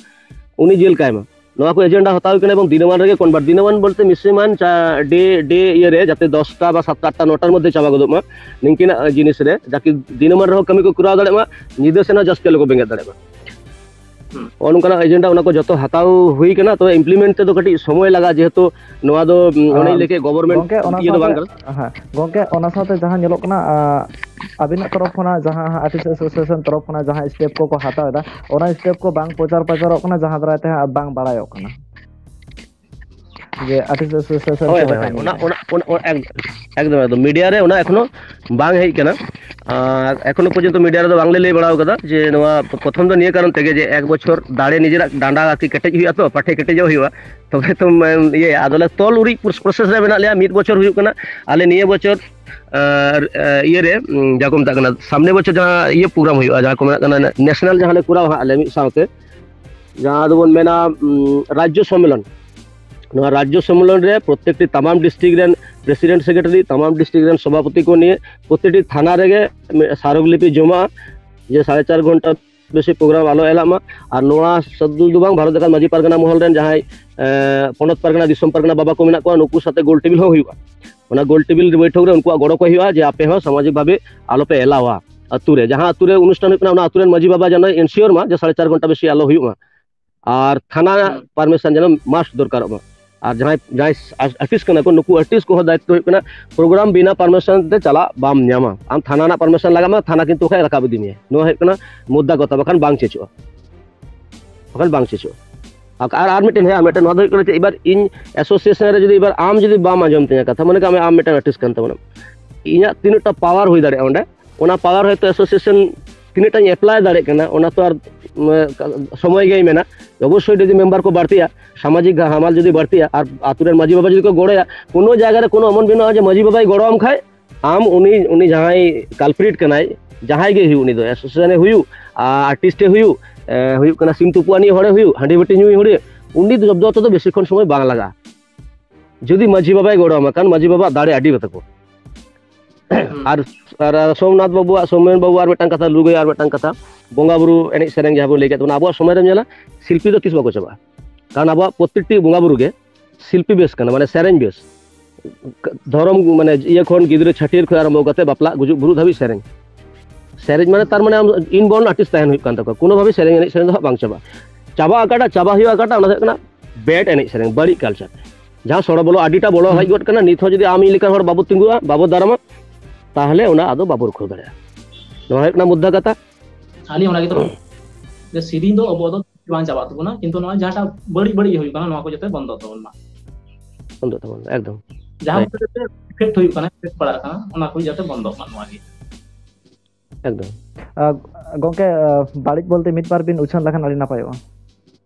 ᱩᱱᱤ ᱡᱮᱞ ᱠᱟᱭ ᱢᱟ᱾ ᱱᱚᱣᱟ ᱠᱚ agenda ᱦᱟᱛᱟᱣ ᱦᱩᱭ ᱠᱟᱱᱟ ᱮᱵᱚᱝ ᱫᱤᱱᱟᱹᱢᱟᱱ ᱨᱮᱜᱮ convert, ᱫᱤᱱᱟᱹᱢᱟᱱ ᱵᱚᱞᱛᱮ maximum ᱪᱟ-, day, day ᱤᱭᱟᱹ ᱨᱮ ᱡᱟᱛᱮ ᱫᱚᱥᱴᱟ ᱵᱟ ᱥᱟᱛᱴᱟ, ᱟᱴᱴᱟ, ᱱᱚᱴᱟᱨ ᱢᱚᱫᱽᱫᱷᱮ ᱪᱟᱵᱟ ᱜᱚᱫᱚᱜ ᱢᱟ, ᱱᱤᱝᱠᱟᱹᱱᱟᱜ, ᱟᱸ, ᱡᱤᱱᱤᱥ ᱨᱮ, ᱡᱟᱠᱤ ᱫᱤᱱᱟᱹᱢᱟᱱ ᱨᱮᱦᱚᱸ ᱠᱟᱹᱢᱤ ᱠᱚ ᱠᱚᱨᱟᱣ ᱫᱟᱲᱮᱭᱟᱜ ᱢᱟ, ᱧᱤᱫᱟᱹ ᱥᱮᱱ ᱦᱚᱸ ᱡᱟᱹᱥᱛᱤ ᱟᱞᱚ ᱠᱚ ᱵᱮᱸᱜᱮᱫ ᱫᱟᱲᱮᱭᱟᱜ ᱢᱟ᱾ ᱦᱩᱸ᱾ ᱱᱚᱜᱼᱚ ᱱᱚᱝᱠᱟᱱᱟᱜ agenda, ᱚᱱᱟ ᱠᱚ ᱡᱚᱛᱚ ᱦᱟᱛᱟᱣ ᱦᱩᱭ ᱠᱟᱱᱟ, ᱛᱚᱵᱮ implement ᱛᱮᱫᱚ ᱠᱟᱹᱴᱤᱡ ᱥᱚᱢᱚᱭ ᱞᱟᱜᱟᱜᱼᱟ, ᱡᱮᱦᱮᱛᱩ ᱱᱚᱣᱟ ᱫᱚ, ᱩᱸ, ᱚᱱᱮᱧ ᱟᱢ, ᱞᱟᱹᱭ ᱠᱮᱫ, government ᱜᱚᱝᱠᱮ, ᱚᱱᱟ ᱤᱭᱟᱹ ᱫᱚ ᱥᱟᱶᱛᱮ, ᱵᱟᱝ ᱠᱟᱱᱟ᱾ ᱦᱮᱸ, ᱜᱚᱝᱠᱮ, ᱚᱱᱟ ᱥᱟᱶᱛᱮ ᱡᱟᱦᱟᱸ ᱧᱮᱞᱚᱜ ᱠᱟᱱᱟ, ᱟᱸ, ᱟᱹᱵᱤᱱᱟᱜ ᱛᱚᱨᱚᱯ ᱠᱷᱚᱱᱟᱜ ᱡᱟᱦᱟᱸ ᱦᱟᱸᱜ artist association ᱛᱚᱨᱚᱯ ᱠᱷᱚᱱᱟᱜ ᱡᱟᱦᱟᱸ step ᱠᱚᱠᱚ ᱦᱟᱛᱟᱣ ᱮᱫᱟ, ᱚᱱᱟ step ᱠᱚ ᱵᱟᱝ ᱯᱨᱚᱪᱟᱨ ᱯᱨᱚᱪᱟᱨᱚᱜ ᱠᱟᱱᱟ, ᱡᱟᱦᱟᱸ ᱫᱟᱨᱟᱭ ᱛᱮ ᱦᱟᱸᱜ ᱵᱟᱝ ᱵᱟᱲᱟᱭᱚᱜ ᱠᱟᱱᱟ᱾ ᱡᱮ artist association ᱦᱳᱭ, ᱪᱮᱫ ᱦᱳᱭ, ᱞᱮᱠᱟ ᱦᱳᱭ᱾ ᱚᱱᱟ, ᱢᱮᱱᱟᱜᱼᱟ? ᱚᱱᱟ, ᱚᱱᱟ, ᱚᱱᱟ, ᱮᱠ-, ᱮᱠᱫᱚᱢ, ᱮᱠᱫᱚᱢ᱾ Media ᱨᱮ ᱚᱱᱟ ᱮᱠᱷᱚᱱᱳ ᱵᱟᱝ ᱦᱮᱡ ᱠᱟᱱᱟ᱾ ᱟᱨ ᱮᱠᱷᱚᱱᱳ ᱯᱚᱨᱡᱚᱱᱛᱚ ᱢᱤᱰᱤᱭᱟ ᱨᱮᱫᱚ ᱵᱟᱝᱞᱮ ᱞᱟᱹᱭ ᱵᱟᱲᱟ ᱟᱠᱟᱫᱟ ᱡᱮ ᱱᱚᱣᱟ ᱯᱨᱚᱛᱷᱚᱢ ᱫᱚ ᱱᱤᱭᱟᱹ ᱠᱟᱨᱚᱱ ᱛᱮᱜᱮ ᱡᱮ ᱮᱠ ᱵᱚᱪᱷᱚᱨ ᱫᱟᱲᱮ ᱱᱤᱡᱮᱨᱟᱜ ᱰᱟᱸᱰᱟ ᱟᱨᱠᱤ ᱠᱮᱴᱮᱡ ᱦᱩᱭᱩᱜᱼᱟ, ᱛᱚ ᱯᱟᱴᱷᱮ ᱠᱮᱴᱮᱡᱚᱜ ᱦᱩᱭᱩᱜᱼᱟ, ᱛᱚᱵᱮ ᱛᱚ ᱤᱭᱟᱹ ᱟᱫᱚᱞᱮ ᱛᱚᱞ ᱩᱨᱤᱡ ᱯᱨᱚᱥᱮᱥ ᱨᱮ ᱢᱮᱱᱟᱜ ᱞᱮᱭᱟ᱾ ᱢᱤᱫ ᱵᱚᱪᱷᱚᱨ ᱦᱩᱭᱩᱜ ᱠᱟᱱᱟ ᱟᱞᱮ ᱱᱤᱭᱟᱹ ᱵᱚᱪᱷᱚᱨ ᱟᱨ ᱤᱭᱟᱹᱨᱮ ᱡᱟᱦᱟᱸ ᱠᱚ ᱢᱮᱛᱟᱜ ᱠᱟᱱᱟ ᱥᱟᱢᱱᱮ ᱵᱚᱪᱷᱚᱨ ᱡᱟᱦᱟᱸ ᱤᱭᱟᱹ ᱯᱨᱳᱜᱨᱟᱢ ᱦᱩᱭᱩᱜᱼᱟ, ᱡᱟᱦᱟᱸ ᱠᱚ ᱢᱮᱛᱟᱜ ᱠᱟᱱᱟ ᱱᱮᱥᱱᱟᱞ ᱡᱟᱦᱟᱸ ᱞᱮ ᱠᱚᱨᱟᱣᱟ ᱦᱟᱸᱜ ᱟᱞᱮ ᱢᱤᱫ ᱥᱟᱶᱛᱮ, ᱡᱟᱦᱟᱸ ᱫᱚᱵᱚᱱ ᱢᱮᱱᱟ ᱨᱟᱡᱽᱡᱚ ᱥᱚᱢᱢᱮᱞᱚᱱ᱾ ᱱᱚᱣᱟ ᱨᱟᱡᱽᱡᱚ ᱥᱚᱢᱢᱮᱞᱚᱱ ᱨᱮ ᱯᱨᱚᱛᱮᱠᱴᱤ ᱛᱟᱢᱟᱢ ᱰᱤᱥᱴᱨᱤᱠᱴ ᱨᱮᱱ ᱯᱨᱮᱥᱤᱰᱮᱱᱴ ᱥᱮᱠᱨᱮᱴᱟᱨᱤ, ᱛᱟᱢᱟᱢ ᱰᱤᱥᱴᱨᱤᱠᱴ ᱨᱮᱱ ᱥᱚᱵᱷᱟᱯᱚᱛᱤ ᱠᱚ ᱱᱤᱭᱮ ᱯᱨᱚᱛᱮᱠᱴᱤ ᱛᱷᱟᱱᱟ ᱨᱮᱜᱮ ᱥᱟᱨᱚᱜᱽᱞᱤᱯᱤ ᱡᱚᱢᱟᱜᱼᱟ, ᱡᱮ ᱥᱟᱲᱮ ᱪᱟᱨ ᱜᱷᱚᱱᱴᱟ ᱵᱮᱥᱤ ᱯᱨᱳᱜᱨᱟᱢ ᱟᱞᱚ ᱮᱞᱟᱜ ᱢᱟ᱾ ᱟᱨ ᱱᱚᱣᱟ ᱥᱟᱹᱫᱩ ᱫᱚ ᱵᱟᱝ, ᱵᱷᱟᱨᱚᱛ ᱡᱟᱠᱟᱛ ᱢᱟᱹᱡᱷᱤ ᱯᱟᱨᱜᱟᱱᱟ ᱢᱚᱦᱚᱞ ᱨᱮᱱ ᱡᱟᱦᱟᱸᱭ ᱯᱚᱱᱚᱛ ᱯᱟᱨᱜᱟᱱᱟ, ᱫᱤᱥᱚᱢ ᱯᱟᱨᱜᱟᱱᱟ ᱵᱟᱵᱟ ᱠᱚ ᱢᱮᱱᱟᱜ ᱠᱚᱣᱟ, ᱱᱩᱠᱩ ᱥᱟᱛᱮ ᱜᱳᱞ ᱴᱮᱵᱤᱞ ᱦᱚᱸ ᱦᱩᱭᱩᱜᱼᱟ᱾ ᱚᱱᱟ ᱜᱳᱞ ᱴᱮᱵᱤᱞ ᱵᱳᱭᱴᱷᱚᱠ ᱨᱮ ᱩᱱᱠᱩᱣᱟᱜ ᱜᱚᱲᱚ ᱠᱚ ᱦᱩᱭᱩᱜᱼᱟ ᱡᱮ ᱟᱯᱮ ᱦᱚᱸ ᱥᱟᱢᱟᱡᱤᱠ ᱵᱷᱟᱵᱮ ᱟᱞᱚᱯᱮ ᱮᱞᱟᱣᱟ᱾ ᱟᱹᱛᱩ ᱨᱮ ᱡᱟᱦᱟᱸ ᱟᱹᱛᱩ ᱨᱮ ᱚᱱᱩᱥᱴᱷᱟᱱ ᱦᱩᱭᱩᱜ ᱠᱟᱱᱟ, ᱚᱱᱟ ᱟᱹᱛᱩ ᱨᱮᱱ ᱢᱟᱹᱡᱷᱤ ᱵᱟᱵᱟ ᱡᱮᱱᱚ ᱮᱱᱥᱤᱭᱳᱨ ᱢᱟ ᱡᱮ ᱥᱟᱲᱮ ᱪᱟᱨ ᱜᱷᱚᱱᱴᱟ ᱵᱮᱥᱤ ᱟᱞᱚ ᱦᱩᱭᱩᱜ ᱢᱟ᱾ ᱟᱨ ᱛᱷᱟᱱᱟ ᱯᱟᱨᱢᱤᱥᱚᱱ ᱡᱮᱱᱚ ᱢᱟᱥᱴ ᱫᱚᱨᱠᱟᱨᱚᱜ ᱢᱟ᱾ ᱟᱨ ᱡᱟᱦᱟᱸᱭ ᱡᱟᱦᱟᱸᱭ ᱟᱨᱴᱤᱥᱴ ᱠᱟᱱᱟ ᱠᱚ, ᱱᱩᱠᱩ ᱟᱨᱴᱤᱥᱴ ᱠᱚᱦᱚᱸ ᱫᱟᱭᱤᱛᱛᱚ ᱦᱩᱭᱩᱜ ᱠᱟᱱᱟ ᱯᱨᱳᱜᱨᱟᱢ ᱵᱤᱱᱟ ᱯᱟᱨᱢᱤᱥᱚᱱ ᱛᱮ ᱪᱟᱞᱟᱜ ᱵᱟᱢ ᱧᱟᱢᱟ᱾ ᱟᱢ ᱛᱷᱟᱱᱟ ᱨᱮᱱᱟᱜ ᱯᱟᱨᱢᱤᱥᱚᱱ ᱞᱟᱜᱟᱜ ᱢᱟ, ᱛᱷᱟᱱᱟ ᱠᱤᱱᱛᱩ ᱵᱟᱠᱷᱟᱡ ᱨᱟᱠᱟᱵ ᱤᱫᱤ ᱢᱮᱭᱟ᱾ ᱱᱚᱣᱟ ᱦᱩᱭᱩᱜ ᱠᱟᱱᱟ ᱢᱩᱫᱽᱫᱟ ᱠᱚᱛᱷᱟ, ᱵᱟᱠᱷᱟᱱ ᱵᱟᱝ ᱪᱮᱪᱚᱜᱼᱟ᱾ ᱵᱟᱠᱷᱟᱱ ᱵᱟᱝ ᱪᱮᱪᱚᱜᱼᱟ᱾ ᱟᱨ ᱟᱨ ᱢᱤᱫᱴᱮᱱ, ᱦᱮᱸ, ᱟᱨ ᱢᱤᱫᱴᱮᱱ ᱱᱚᱣᱟ ᱫᱚ ᱦᱩᱭᱩᱜ ᱠᱟᱱᱟ ᱪᱮᱫ, ᱮᱵᱟᱨ ᱤᱧ ᱮᱥᱳᱥᱤᱭᱮᱥᱚᱱ ᱨᱮ ᱡᱩᱫᱤ ᱮᱵᱟᱨ ᱟᱢ ᱡᱩᱫᱤ ᱵᱟᱢ ᱟᱸᱡᱚᱢ ᱛᱤᱧᱟ ᱠᱟᱛᱷᱟ, ᱢᱚᱱᱮ ᱠᱟᱜ ᱢᱮ ᱟᱢ ᱢᱤᱫᱴᱟᱝ ᱟᱨᱴᱤᱥᱴ ᱠᱟᱱ ᱛᱟᱵᱚᱱᱟᱢ, ᱤᱧᱟᱹᱜ ᱛᱤᱱᱟᱹᱜ ᱴᱟ ᱯᱟᱣᱟᱨ ᱦᱩᱭ ᱫᱟᱲᱮᱭᱟᱜᱼᱟ ᱚᱸᱰᱮ, ᱚᱱᱟ ᱯᱟᱣᱟᱨ ᱦᱚᱭᱛᱳ ᱮᱥᱳᱥᱤᱭᱮᱥᱚᱱ ᱛᱤᱱᱟᱹᱜ ᱴᱟᱧ ᱮᱯᱞᱟᱭ ᱫᱟᱲᱮᱭᱟᱜ ᱠᱟᱱᱟ, ᱚᱱᱟ ᱛᱚ ᱟᱨ, ᱩᱢ, ᱥᱚᱢᱚᱭ ᱜᱮᱭ ᱢᱮᱱᱟ᱾ ᱚᱵᱚᱥᱥᱳᱭ ᱡᱩᱫᱤ ᱢᱮᱢᱵᱟᱨ ᱠᱚ ᱵᱟᱹᱲᱛᱤᱜᱼᱟ, ᱥᱟᱢᱟᱡᱤᱠ ᱦᱟᱢᱟᱞ ᱡᱩᱫᱤ ᱵᱟᱹᱲᱛᱤᱜᱼᱟ, ᱟᱨ ᱟᱛᱳ ᱨᱮᱱ ᱢᱟᱹᱡᱷᱤ ᱵᱟᱵᱟ ᱡᱩᱫᱤ ᱠᱚ ᱜᱚᱲᱚᱭᱟ, ᱠᱳᱱᱳ ᱡᱟᱭᱜᱟ ᱨᱮ ᱠᱳᱱᱳ ᱮᱢᱚᱱ ᱵᱟᱹᱱᱩᱜᱼᱟ ᱡᱮ ᱢᱟᱹᱡᱷᱤ ᱵᱟᱵᱟᱭ ᱜᱚᱲᱚᱣᱟᱢ ᱠᱷᱟᱡ ᱟᱢ ᱩᱱᱤ, ᱩᱱᱤ ᱡᱟᱦᱟᱸᱭ ᱠᱟᱞᱯᱨᱤᱴ ᱠᱟᱱᱟᱭ, ᱡᱟᱦᱟᱸᱭ ᱜᱮ ᱦᱩᱭᱩᱜ, ᱩᱱᱤ ᱫᱚ ᱮᱥᱳᱥᱤᱭᱮᱥᱚᱱ ᱮ ᱦᱩᱭᱩᱜ, ᱟᱨᱴᱤᱥᱴ ᱮ ᱦᱩᱭᱩᱜ, ᱮ, ᱦᱩᱭᱩᱜ ᱠᱟᱱᱟ ᱥᱤᱢ ᱛᱩᱯᱩ ᱟᱹᱱᱤᱡ ᱦᱚᱲᱮ ᱦᱩᱭᱩᱜ, ᱦᱟᱺᱰᱤ ᱵᱟᱹᱴᱤ ᱧᱩᱭ ᱦᱚᱲᱮ, ᱩᱱᱤ ᱫᱚ ᱡᱚᱛᱚ ᱫᱚ ᱵᱮᱥᱤ ᱠᱷᱚᱱ ᱥᱚᱢᱚᱭ ᱵᱟᱝ ᱞᱟᱜᱟᱜᱼᱟ᱾ ᱡᱩᱫᱤ ᱢᱟᱹᱡᱷᱤ ᱵᱟᱵᱟᱭ ᱜᱚᱲᱚ ᱟᱢᱟ, ᱠᱟᱨᱚᱱ ᱢᱟᱹᱡᱷᱤ ᱵᱟᱵᱟᱣᱟᱜ ᱫᱟᱲᱮ ᱟᱹᱰᱤ ᱜᱮᱛᱟ ᱠᱚ᱾ ᱦᱩᱸ᱾ ᱟᱨ, ᱟᱨ ᱥᱳᱢᱱᱟᱛᱷ ᱵᱟᱵᱩᱣᱟᱜ, ᱥᱳᱢᱮᱱ ᱵᱟᱵᱩ ᱟᱨ ᱢᱤᱫᱴᱟᱝ ᱠᱟᱛᱷᱟ, ᱞᱩᱜᱟᱹᱭ ᱟᱨ ᱢᱤᱫᱴᱟᱝ ᱠᱟᱛᱷᱟ, ᱵᱚᱸᱜᱟ ᱵᱩᱨᱩ ᱮᱱᱮᱡ ᱥᱮᱨᱮᱧ ᱡᱟᱦᱟᱸ ᱵᱚᱱ ᱞᱟᱹᱭ ᱠᱮᱫ ᱛᱟᱵᱚᱱᱟ, ᱟᱵᱚᱣᱟᱜ ᱥᱚᱢᱚᱭ ᱨᱮᱢ ᱧᱮᱞᱟ, ᱥᱤᱞᱯᱤ ᱫᱚ ᱛᱤᱥ ᱵᱟᱠᱚ ᱪᱟᱵᱟᱜᱼᱟ᱾ ᱠᱟᱨᱚᱱ ᱟᱵᱚᱣᱟᱜ ᱯᱨᱚᱛᱮᱠᱴᱤ ᱵᱚᱸᱜᱟ ᱵᱩᱨᱩ ᱜᱮ ᱥᱤᱞᱯᱤ ᱵᱮᱥ ᱠᱟᱱᱟ, ᱢᱟᱱᱮ ᱥᱮᱨᱮᱧ ᱵᱮᱥ᱾ ᱫᱷᱚᱨᱚᱢ, ᱢᱟᱱᱮ ᱤᱭᱟᱹ ᱠᱷᱚᱱ, ᱜᱤᱫᱽᱨᱟᱹ ᱪᱷᱟᱹᱴᱭᱟᱹᱨ ᱠᱷᱚᱱ ᱟᱨᱟᱢᱵᱷᱚ ᱠᱟᱛᱮ ᱵᱟᱯᱞᱟ, ᱜᱩᱡᱩᱜ ᱵᱩᱨᱩᱜ ᱫᱷᱟᱹᱵᱤᱡ ᱥᱮᱨᱮᱧ᱾ ᱥᱮᱨᱮᱧ ᱢᱟᱱᱮ ᱛᱟᱨ ᱢᱟᱱᱮ ᱟᱢ ᱤᱱᱵᱚᱨᱱ ᱟᱨᱴᱤᱥᱴ ᱛᱟᱦᱮᱱ ᱦᱩᱭᱩᱜ ᱠᱟᱱ ᱛᱟᱠᱚᱣᱟ, ᱠᱳᱱᱳ ᱵᱷᱟᱵᱮ ᱥᱮᱨᱮᱧ ᱮᱱᱮᱡ ᱥᱮᱨᱮᱧ ᱫᱚ ᱦᱟᱸᱜ ᱵᱟᱝ ᱪᱟᱵᱟᱜᱼᱟ᱾ ᱪᱟᱵᱟ ᱟᱠᱟᱴᱟᱜ, ᱪᱟᱵᱟ ᱦᱩᱭᱩᱜᱼᱟ ᱟᱠᱟᱴᱟᱜ, ᱚᱱᱟ ᱫᱚ ᱦᱩᱭᱩᱜ ᱠᱟᱱᱟ ᱵᱮᱰ ᱮᱱᱮᱡ ᱥᱮᱨᱮᱧ, ᱵᱟᱹᱲᱤᱡ ᱠᱟᱞᱪᱟᱨ᱾ ᱡᱟᱦᱟᱸ ᱥᱚᱲᱚ ᱵᱚᱞᱚ, ᱟᱹᱰᱤᱴᱟ ᱵᱚᱞᱚ ᱦᱮᱡ ᱜᱚᱫ ᱠᱟᱱᱟ, ᱱᱤᱛ ᱦᱚᱸ ᱡᱩᱫᱤ ᱟᱢ ᱤᱧ ᱞᱮᱠᱟᱱ ᱦᱚᱲ ᱵᱟᱵᱚ ᱛᱤᱸᱜᱩᱜᱼᱟ, ᱵᱟᱵᱚ ᱫᱟᱨᱟᱢᱟ, ᱛᱟᱦᱚᱞᱮ ᱚᱱᱟ ᱟᱫᱚ ᱵᱟᱵᱚ ᱨᱩᱠᱷᱟᱹᱣ ᱫᱟᱲᱮᱭᱟᱜᱼᱟ᱾ ᱱᱚᱣᱟ ᱦᱩᱭᱩᱜ ᱠᱟᱱᱟ ᱢᱩᱫᱽᱫᱟ ᱠᱟᱛᱷᱟ᱾ ᱟᱹᱞᱤᱧ ᱚᱱᱟ ᱜᱮᱛᱚ, ᱡᱮ ᱥᱮᱨᱮᱧ ᱫᱚ ᱟᱵᱚᱣᱟᱜ ᱫᱚ ᱵᱟᱝ ᱪᱟᱵᱟᱜ ᱛᱟᱵᱚᱱᱟ, ᱠᱤᱱᱛᱩ ᱱᱚᱣᱟ ᱡᱟᱦᱟᱸᱴᱟᱜ ᱵᱟᱹᱲᱤᱡ ᱵᱟᱹᱲᱤᱡ ᱦᱩᱭᱩᱜ ᱠᱟᱱᱟ, ᱱᱚᱣᱟ ᱠᱚ ᱡᱟᱛᱮ ᱵᱚᱱᱫᱚᱜ ᱛᱟᱵᱚᱱ ᱢᱟ᱾ ᱵᱚᱱᱫᱚᱜ ᱛᱟᱵᱚᱱ ᱢᱟ, ᱮᱠᱫᱚᱢ᱾ ᱡᱟᱦᱟᱸ ᱦᱳᱭ᱾ ᱦᱚᱛᱮᱡ ᱛᱮ ᱤᱯᱷᱮᱠᱴ ᱦᱩᱭᱩᱜ ᱠᱟᱱᱟ, ᱤᱯᱷᱮᱠᱴ ᱯᱟᱲᱟᱜ ᱠᱟᱱᱟ, ᱚᱱᱟ ᱠᱚ ᱡᱟᱛᱮ ᱵᱚᱱᱫᱚᱜ ᱢᱟ, ᱱᱚᱣᱟ ᱜᱮ᱾ ᱮᱠᱫᱚᱢ᱾ ᱜᱚᱝᱠᱮ, ᱵᱟᱹᱲᱤᱡ ᱵᱚᱞᱛᱮ ᱢᱤᱫ ᱵᱟᱨ ᱵᱤᱱ ᱩᱪᱷᱟᱹᱱ ᱞᱮᱠᱷᱟᱱ ᱟᱹᱰᱤ ᱱᱟᱯᱟᱭᱚᱜᱼᱟ᱾